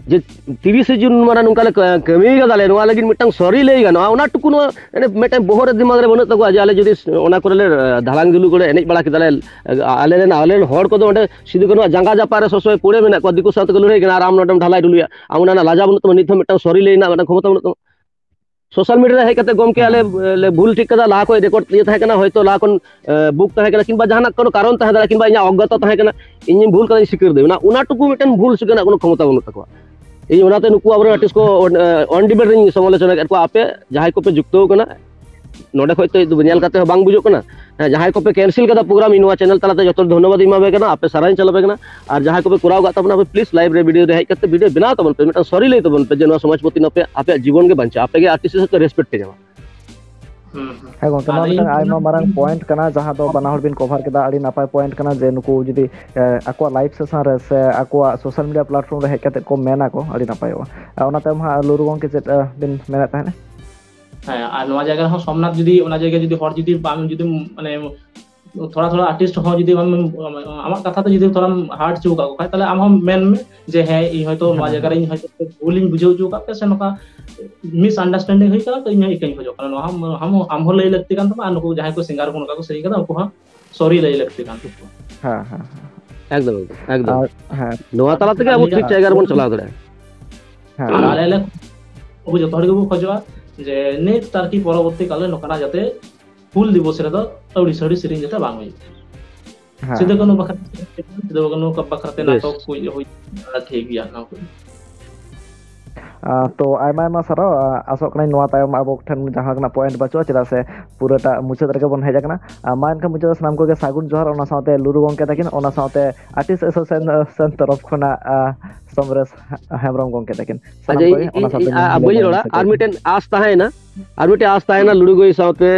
ᱡᱮ ᱛᱤᱨᱤᱥᱮ ᱡᱩᱱ ᱢᱟᱱᱮ ᱱᱚᱝᱠᱟ ᱞᱮ ᱠᱟ-, ᱠᱟᱹᱢᱤ ᱠᱟᱫᱟᱞᱮ, ᱱᱚᱣᱟ ᱞᱟᱹᱜᱤᱫ ᱢᱤᱫᱴᱟᱝ sorry ᱞᱟᱹᱭ ᱜᱟᱱᱚᱜᱼᱟ, ᱚᱱᱟ ᱴᱩᱠᱩ ᱱᱚᱣᱟ ᱢᱟᱱᱮ ᱢᱤᱫᱴᱟᱝ ᱵᱚᱦᱚᱜ ᱨᱮ ᱫᱤᱢᱟᱜᱽ ᱨᱮ ᱵᱟᱹᱱᱩᱜ ᱛᱟᱠᱚᱣᱟ ᱡᱮ ᱟᱞᱮ ᱡᱩᱫᱤ ᱚᱱᱟ ᱠᱚᱨᱮ ᱞᱮ, ᱮ, ᱫᱷᱟᱲᱟᱝ ᱫᱷᱩᱞᱩ ᱠᱚᱨᱮ ᱮᱱᱮᱡ ᱵᱟᱲᱟ ᱠᱮᱫᱟᱞᱮ, ᱮ, ᱟᱞᱮ ᱨᱮᱱ, ᱟᱞᱮ ᱨᱮᱱ ᱦᱚᱲ ᱠᱚᱫᱚ ᱚᱸᱰᱮ ᱥᱤᱫᱩ ᱠᱟᱹᱱᱩᱣᱟᱜ ᱡᱟᱸᱜᱟ ᱡᱟᱯᱟᱜ ᱨᱮ ᱥᱚᱥᱚᱭ ᱯᱚᱲᱮ ᱢᱮᱱᱟᱜ ᱠᱚᱣᱟ, ᱫᱤᱠᱩ ᱥᱟᱶ ᱛᱮᱠᱚ ᱞᱟᱹᱲᱦᱟᱹᱭ ᱠᱟᱱᱟ, ᱟᱨ ᱟᱢ ᱱᱚᱰᱮᱢ ᱰᱷᱟᱞᱟᱭ ᱰᱷᱩᱞᱩᱭᱟ, ᱟᱢ ᱚᱱᱟ ᱨᱮᱱᱟᱜ ᱞᱟᱡᱟᱣ ᱵᱟᱹᱱᱩᱜ ᱛᱟᱢᱟ, ᱱᱤᱛ ᱦᱚᱸ ᱢᱤᱫᱴᱟᱝ sorry ᱞᱟᱹᱭ ᱨᱮᱱᱟᱜ ᱢᱤᱫᱴᱟᱝ ᱠᱷᱚᱢᱚᱛᱟ ᱵᱟᱹᱱᱩᱜ ᱛᱟᱢᱟ᱾ social media ᱨᱮ ᱦᱮᱡ ᱠᱟᱛᱮ, "ᱜᱚᱢᱠᱮ, ᱟᱞᱮ, ᱦᱮᱸ᱾ ᱞᱮ ᱵᱷᱩᱞ ᱴᱷᱤᱠ ᱠᱟᱫᱟ, ᱞᱟᱦᱟ ᱠᱷᱚᱱ record ᱤᱭᱟᱹ ᱛᱟᱦᱮᱸ ᱠᱟᱱᱟ, ᱦᱚᱭᱛᱳ ᱞᱟᱦᱟ ᱠᱷᱚᱱ, ᱮ, book ᱛᱟᱦᱮᱸ ᱠᱟᱱᱟ, ᱠᱤᱝᱵᱟ ᱡᱟᱦᱟᱱᱟᱜ ᱠᱳᱱᱳ ᱠᱟᱨᱚᱱ ᱛᱟᱦᱮᱸ ᱫᱟᱲᱮᱭᱟᱜᱼᱟ, ᱠᱤᱝᱵᱟ ᱤᱧᱟᱹᱜ ᱚᱜᱽᱜᱚᱛᱟ ᱛᱟᱦᱮᱸ ᱠᱟᱱᱟ, ᱤᱧᱤᱧ ᱵᱷᱩᱞ ᱠᱟᱫᱟᱧ, ᱥᱤᱠᱟᱹᱨ ᱫᱟᱹᱧ", ᱚᱱᱟ, ᱚᱱᱟ ᱴᱩᱠᱩ ᱢᱤᱫᱴᱮᱱ ᱵᱷᱩᱞ ᱥᱩᱫᱷᱟᱹ ᱨᱮᱱᱟᱜ ᱠᱳᱱᱳ ᱠᱷᱚᱢᱚᱛᱟ ᱵᱟᱹᱱᱩᱜ ᱛᱟᱠᱚᱣᱟ᱾ ᱤᱧ ᱚᱱᱟᱛᱮ ᱱᱩᱠᱩ ᱟᱵᱚᱨᱮᱱ ᱦᱩᱸ᱾ artist ᱠᱚ on, ᱮ, on debate ᱨᱤᱧ ᱥᱚᱢᱟᱞᱳᱪᱚᱱᱟ ᱠᱮᱫ ᱠᱚᱣᱟ, ᱟᱯᱮ ᱡᱟᱦᱟᱸᱭ ᱠᱚᱯᱮ ᱡᱩᱠᱛᱚ ᱠᱟᱱᱟ, ᱱᱚᱰᱮ ᱠᱷᱚᱡ ᱛᱚ ᱧᱮᱞ ᱦᱩᱸ᱾ ᱠᱟᱛᱮ ᱦᱚᱸ ᱵᱟᱝ ᱵᱩᱡᱩᱜ ᱠᱟᱱᱟ᱾ ᱦᱮᱸ, ᱡᱟᱦᱟᱸᱭ ᱠᱚᱯᱮ cancel ᱠᱟᱫᱟ program, ᱤᱧ ᱱᱚᱣᱟ channel ᱛᱟᱞᱟᱛᱮ ᱡᱚᱛᱚ ᱫᱷᱚᱱᱱᱚᱵᱟᱫ ᱤᱧ ᱮᱢᱟ ᱯᱮ ᱠᱟᱱᱟ, ᱟᱯᱮ ᱥᱟᱨᱦᱟᱣ ᱤᱧ ᱪᱟᱞ ᱟᱯᱮ ᱠᱟᱱᱟ᱾ ᱟᱨ ᱡᱟᱦᱟᱸᱭ ᱠᱚᱯᱮ ᱠᱚᱨᱟᱣ ᱠᱟᱫ ᱛᱟᱵᱚᱱᱟ, ᱟᱯᱮ please live ᱨᱮ video ᱨᱮ ᱦᱮᱡ ᱠᱟᱛᱮ video ᱵᱮᱱᱟᱣ ᱛᱟᱵᱚᱱ ᱯᱮ, ᱢᱤᱫᱴᱟᱝ sorry ᱞᱟᱹᱭ ᱛᱟᱵᱚᱱ ᱯᱮ ᱡᱮ ᱱᱚᱣᱟ ᱥᱚᱢᱟᱡᱽ ᱯᱨᱚᱛᱤ ᱟᱯᱮ, ᱟᱯᱮᱭᱟᱜ ᱡᱤᱵᱚᱱ ᱜᱮ ᱵᱟᱧᱪᱟᱜᱼᱟ, ᱟᱯᱮ ᱜᱮ artist ᱦᱤᱥᱟᱹᱵ ᱛᱮ respect ᱯᱮ ᱧᱟᱢᱟ᱾ ᱦᱩᱸ, ᱦᱩᱸ᱾ ᱦᱮᱸ ᱜᱚᱝᱠᱮ, ᱟᱨ ᱱᱚᱣᱟ ᱤᱧ ᱢᱤᱫᱴᱟᱝ ᱟᱭᱢᱟ ᱢᱟᱨᱟᱝ point ᱠᱟᱱᱟ, ᱡᱟᱦᱟᱸ ᱫᱚ ᱵᱟᱱᱟ ᱦᱚᱲ ᱵᱤᱱ cover ᱠᱮᱫᱟ, ᱟᱹᱰᱤ ᱱᱟᱯᱟᱭ point ᱠᱟᱱᱟ ᱡᱮ ᱱᱩᱠᱩ ᱡᱩᱫᱤ, ᱮ, ᱟᱠᱚᱣᱟᱜ live session ᱨᱮ ᱥᱮ ᱟᱠᱚᱣᱟᱜ social media platform ᱨᱮ ᱦᱮᱡ ᱠᱟᱛᱮ ᱠᱚ ᱢᱮᱱᱟ ᱠᱚ, ᱟᱹᱰᱤ ᱱᱟᱯᱟᱭᱚᱜᱼᱟ᱾ ᱟᱨ ᱚᱱᱟ ᱛᱟᱭᱚᱢ ᱦᱟᱸᱜ ᱞᱩᱨᱩ ᱜᱚᱝᱠᱮ ᱪᱮᱫ, ᱮ, ᱵᱤᱱ ᱢᱮᱱᱮᱫ ᱛᱟᱦᱮᱸᱫ? ᱦᱮᱸ, ᱟᱨ ᱱᱚᱣᱟ ᱡᱟᱭᱜᱟ ᱨᱮᱦᱚᱸ ᱥᱳᱢᱱᱟᱛᱷ ᱡᱩᱫᱤ, ᱚᱱᱟ ᱡᱟᱭᱜᱟ ᱡᱩᱫᱤ ᱦᱚᱲ ᱡᱩᱫᱤ ᱵᱟᱝ, ᱡᱩᱫᱤ ᱢᱟᱱᱮ ᱛᱷᱚᱲᱟ ᱛᱷᱚᱲᱟ artist ᱦᱚᱸ ᱡᱩᱫᱤ ᱟᱢ, ᱟᱢᱟᱜ ᱠᱟᱛᱷᱟ ᱛᱮ ᱡᱩᱫᱤ ᱛᱷᱚᱲᱟᱢ hurt ᱦᱚᱪᱚ ᱟᱠᱟᱫ ᱠᱚ ᱠᱷᱟᱡ, ᱛᱟᱦᱞᱮ ᱟᱢ ᱦᱚᱸ ᱢᱮᱱ ᱢᱮ ᱡᱮ, "ᱦᱮᱸ, ᱤᱧ ᱦᱚᱭᱛᱳ ᱱᱚᱣᱟ ᱦᱮᱸ, ᱡᱟᱭᱜᱟ ᱨᱮ ᱦᱮᱸ᱾ ᱤᱧ ᱦᱚᱭᱛᱳ ᱵᱷᱩᱞᱤᱧ ᱵᱩᱡᱷᱟᱹᱣ ᱦᱚᱪᱚ ᱟᱠᱟᱫ ᱯᱮ, ᱥᱮ ᱱᱚᱝᱠᱟ misunderstanding ᱦᱩᱭ ᱟᱠᱟᱱᱟ, ᱛᱚ ᱤᱧ ᱦᱚᱸ ᱤᱠᱟᱹᱧ ᱠᱷᱚᱡᱚᱜ ᱠᱟᱱᱟ᱾" ᱱᱚᱣᱟ ᱦᱚᱸ, ᱟᱢ ᱦᱚᱸ, ᱟᱢ ᱦᱚᱸ ᱞᱟᱹᱭ ᱞᱟᱹᱠᱛᱤ ᱠᱟᱱ ᱛᱟᱢᱟ, ᱟᱨ ᱱᱩᱠᱩ ᱡᱟᱦᱟᱸᱭ ᱠᱚ singer ᱠᱚ ᱱᱚᱝᱠᱟ ᱠᱚ ᱥᱮᱨᱮᱧ ᱠᱟᱫᱟ, ᱩᱱᱠᱩ ᱦᱚᱸ sorry ᱞᱟᱹᱭ ᱞᱟᱹᱠᱛᱤ ᱠᱟᱱ ᱛᱟᱠᱚᱣᱟ᱾ ᱦᱮᱸ, ᱦᱮᱸ, ᱦᱮᱸ᱾ ᱮᱠᱫᱚᱢ, ᱮᱠᱫᱚᱢ, ᱮᱠᱫᱚᱢ᱾ ᱟᱨ, ᱦᱮᱸ᱾ ᱱᱚᱣᱟ ᱛᱟᱞᱟ ᱛᱮᱜᱮ ᱟᱵᱚ ᱟᱹᱞᱤᱧᱟᱜ ᱴᱷᱤᱠ ᱡᱟᱭᱜᱟ ᱨᱮᱵᱚᱱ ᱪᱟᱞᱟᱣ ᱫᱟᱲᱮᱭᱟᱜᱼᱟ᱾ ᱦᱮᱸ᱾ ᱟᱨ ᱟᱞᱮ ᱞᱮ, ᱟᱵᱚ ᱡᱚᱛᱚ ᱦᱚᱲ ᱜᱮᱵᱚ ᱠᱷᱚᱡᱚᱜᱼᱟ ᱡᱮ next ᱟᱨᱠᱤ ᱯᱚᱨᱚᱵᱚᱨᱛᱤ ᱠᱟᱞ ᱨᱮ ᱱᱚᱝᱠᱟᱱᱟᱜ ᱡᱟᱛᱮ ᱦᱩᱞ ᱫᱤᱵᱚᱥ ᱨᱮᱫᱚ ᱟᱹᱣᱲᱤ ᱥᱟᱹᱣᱲᱤ ᱥᱮᱨᱮᱧ ᱠᱟᱛᱮ ᱵᱟᱝ ᱦᱩᱭᱩᱜᱼᱟ᱾ ᱦᱮᱸ᱾ ᱥᱤᱫᱩ ᱠᱟᱹᱱᱦᱩ ᱵᱟᱠᱷᱨᱟ, ᱥᱤᱫᱩ ᱠᱟᱹᱱᱦᱩ ᱵᱟᱠᱷᱨᱟ ᱛᱮ ᱵᱮᱥ᱾ ᱱᱟᱴᱚᱠ ᱠᱚ ᱦᱩᱭ ᱴᱷᱤᱠ ᱜᱮᱭᱟ, ᱚᱱᱟ ᱠᱚ᱾ ᱟᱸ, ᱛᱚ ᱟᱭᱢᱟ ᱟᱭᱢᱟ ᱥᱟᱨᱦᱟᱣ᱾ ᱟᱸ, ᱟᱥᱚᱜ ᱠᱟᱹᱱᱟᱹᱧ ᱱᱚᱣᱟ ᱛᱟᱭᱚᱢ ᱟᱵᱚ ᱴᱷᱮᱱ ᱡᱟᱦᱟᱸ ᱞᱮᱠᱟᱱᱟᱜ point ᱵᱟᱹᱪᱩᱜᱼᱟ, ᱪᱮᱫᱟᱜ ᱥᱮ ᱯᱩᱨᱟᱹᱴᱟ ᱢᱩᱪᱟᱹᱫ ᱨᱮᱜᱮ ᱵᱚᱱ ᱦᱮᱡ ᱟᱠᱟᱱᱟ᱾ ᱟᱸ, ᱢᱟ ᱮᱱᱠᱷᱟᱱ ᱢᱩᱪᱟᱹᱫ ᱨᱮ ᱥᱟᱱᱟᱢ ᱠᱚᱜᱮ ᱥᱟᱹᱜᱩᱱ ᱡᱚᱦᱟᱨ, ᱚᱱᱟ ᱥᱟᱶᱛᱮ ᱞᱩᱨᱩ ᱜᱚᱢᱠᱮ ᱛᱟᱹᱠᱤᱱ, ᱚᱱᱟ ᱥᱟᱶᱛᱮ artist association ᱛᱚᱨᱚᱯ ᱠᱷᱚᱱᱟᱜ, ᱟᱸ, ᱥᱚᱢᱨᱮᱥ ᱦᱮᱢᱵᱨᱚᱢ ᱜᱚᱢᱠᱮ ᱛᱟᱹᱠᱤᱱ᱾ ᱥᱟᱱᱟᱢ ᱟᱪᱪᱷᱟ, ᱠᱚᱜᱮ ᱤᱧ, ᱚᱱᱟ ᱤᱧ, ᱥᱟᱶᱛᱮ ᱤᱧ, ᱧᱩᱛᱩᱢ ᱟ-, ᱞᱟᱹᱭ ᱵᱟᱹᱧ ᱵᱟᱝ ᱨᱚᱲᱟ, ᱥᱟᱹᱜᱩᱱ᱾ ᱟᱨ ᱢᱤᱫᱴᱮᱱ ᱟᱸᱥ ᱛᱟᱦᱮᱸᱭᱮᱱᱟ, ᱟᱨ ᱢᱤᱫᱴᱮᱱ ᱟᱸᱥ ᱛᱟᱦᱮᱸᱭᱮᱱᱟ ᱦᱩᱸ᱾ ᱞᱩᱲᱩ ᱜᱚᱭ ᱥᱟᱶᱛᱮ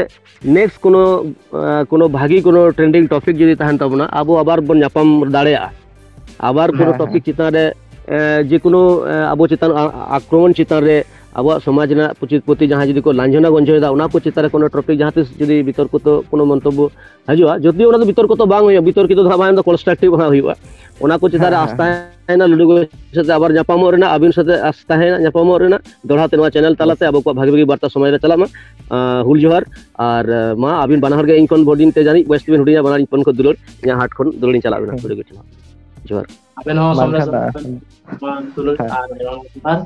next ᱠᱳᱱᱳ, ᱟᱸ, ᱠᱳᱱᱳ ᱵᱷᱟᱹᱜᱤ ᱠᱳᱱᱳ trending topic ᱡᱩᱫᱤ ᱛᱟᱦᱮᱱ ᱛᱟᱵᱚᱱᱟ, ᱟᱵᱚ ᱟᱵᱟᱨ ᱵᱚᱱ ᱧᱟᱯᱟᱢ ᱫᱟᱲᱮᱭᱟᱜᱼᱟ᱾ ᱟᱵᱟᱨ ᱠᱳᱱᱳ ᱦᱮᱸ, topic ᱦᱮᱸ᱾ ᱪᱮᱛᱟᱱ ᱨᱮ, ᱮᱸ, ᱡᱮᱠᱳᱱᱳ, ᱮᱸ, ᱟᱵᱚ ᱪᱮᱛᱟᱱ ᱟ-, ᱟᱠᱨᱚᱢᱚᱱ ᱪᱮᱛᱟᱱ ᱨᱮ, ᱟᱵᱚᱣᱟᱜ ᱥᱚᱢᱟᱡᱽ ᱨᱮᱱᱟᱜ ᱯᱩᱪᱤ ᱯᱩᱛᱤ ᱡᱟᱦᱟᱸᱭ ᱡᱩᱫᱤ ᱠᱚ ᱞᱟᱸᱡᱷᱚᱱᱟ ᱜᱚᱸᱡᱷᱚᱭᱮᱫᱟ, ᱚᱱᱟ ᱠᱚ ᱪᱮᱛᱟᱱ ᱨᱮ ᱠᱳᱱᱳ topic ᱡᱟᱦᱟᱸ ᱛᱤᱥ ᱡᱩᱫᱤ ᱵᱤᱛᱚᱨᱠᱚ ᱛᱚ ᱠᱳᱱᱳ ᱢᱚᱱᱛᱚᱵᱵᱚ ᱦᱤᱡᱩᱜᱼᱟ, ᱡᱩᱫᱤ ᱚᱱᱟ ᱫᱚ ᱵᱤᱛᱚᱨᱠᱚ ᱛᱚ ᱵᱟᱝ ᱦᱩᱭᱩᱜᱼᱟ, ᱵᱤᱛᱚᱨᱠᱤᱛᱚ ᱫᱚ ᱦᱟᱸᱜ ᱵᱟᱝ, ᱚᱱᱟ ᱫᱚ constructive ᱦᱟᱸᱜ ᱦᱩᱭᱩᱜᱼᱟ᱾ ᱚᱱᱟ ᱠᱚ ᱪᱮᱛᱟᱱ ᱨᱮ ᱦᱮᱸ, ᱟᱸᱥ ᱦᱮᱸ, ᱦᱮᱸ᱾ ᱛᱟᱦᱮᱱᱟ, ᱞᱩᱰᱩ ᱜᱚᱡ ᱥᱟᱛᱮ ᱟᱵᱟᱨ ᱧᱟᱯᱟᱢᱚᱜ ᱨᱮᱱᱟᱜ, ᱟᱹᱵᱤᱱ ᱥᱟᱛᱮ ᱟᱸᱥ ᱛᱟᱦᱮᱱᱟ ᱧᱟᱯᱟᱢᱚᱜ ᱨᱮᱱᱟᱜ, ᱫᱚᱦᱲᱟ ᱛᱮ ᱱᱚᱣᱟ channel ᱛᱟᱞᱟᱛᱮ ᱚᱵᱚᱥᱥᱳᱭ᱾ ᱟᱵᱚ ᱠᱚᱣᱟᱜ ᱵᱷᱟᱜᱤ ᱵᱷᱟᱜᱤ ᱵᱟᱨᱛᱟ ᱥᱚᱢᱟᱡᱽ ᱨᱮ ᱪᱟᱞᱟᱜ ᱢᱟ᱾ ᱟᱸ, ᱦᱩᱞ ᱡᱚᱦᱟᱨ᱾ ᱟᱨ, ᱟᱸ, ᱢᱟ ᱟᱹᱵᱤᱱ ᱵᱟᱱᱟ ᱦᱚᱲ ᱜᱮ ᱤᱧ ᱠᱷᱚᱱ ᱵᱚᱰᱤᱱ ᱛᱮ ᱡᱟᱹᱱᱤᱡ ᱵᱚᱭᱮᱥ ᱛᱮᱵᱤᱱ ᱦᱩᱰᱤᱧᱟ, ᱵᱟᱱᱟ ᱦᱚᱲ ᱤᱧ ᱠᱷᱚᱱ ᱠᱚ ᱫᱩᱞᱟᱹᱲ, ᱤᱧᱟᱹᱜ ᱦᱟᱨᱴ ᱠᱷᱚᱱ ᱫᱩᱞᱟᱹᱲ ᱤᱧ ᱪᱟᱞᱟᱜ ᱵᱮᱱᱟ᱾ ᱦᱮᱸ᱾ ᱞᱩᱰᱩ ᱜᱚᱡ ᱥᱟᱞᱟᱜ᱾ ᱡᱚᱦᱟᱨ᱾ ᱢᱟ ᱮᱱᱠᱷᱟᱱ ᱫᱚ, ᱦᱮᱸ᱾ ᱟᱨ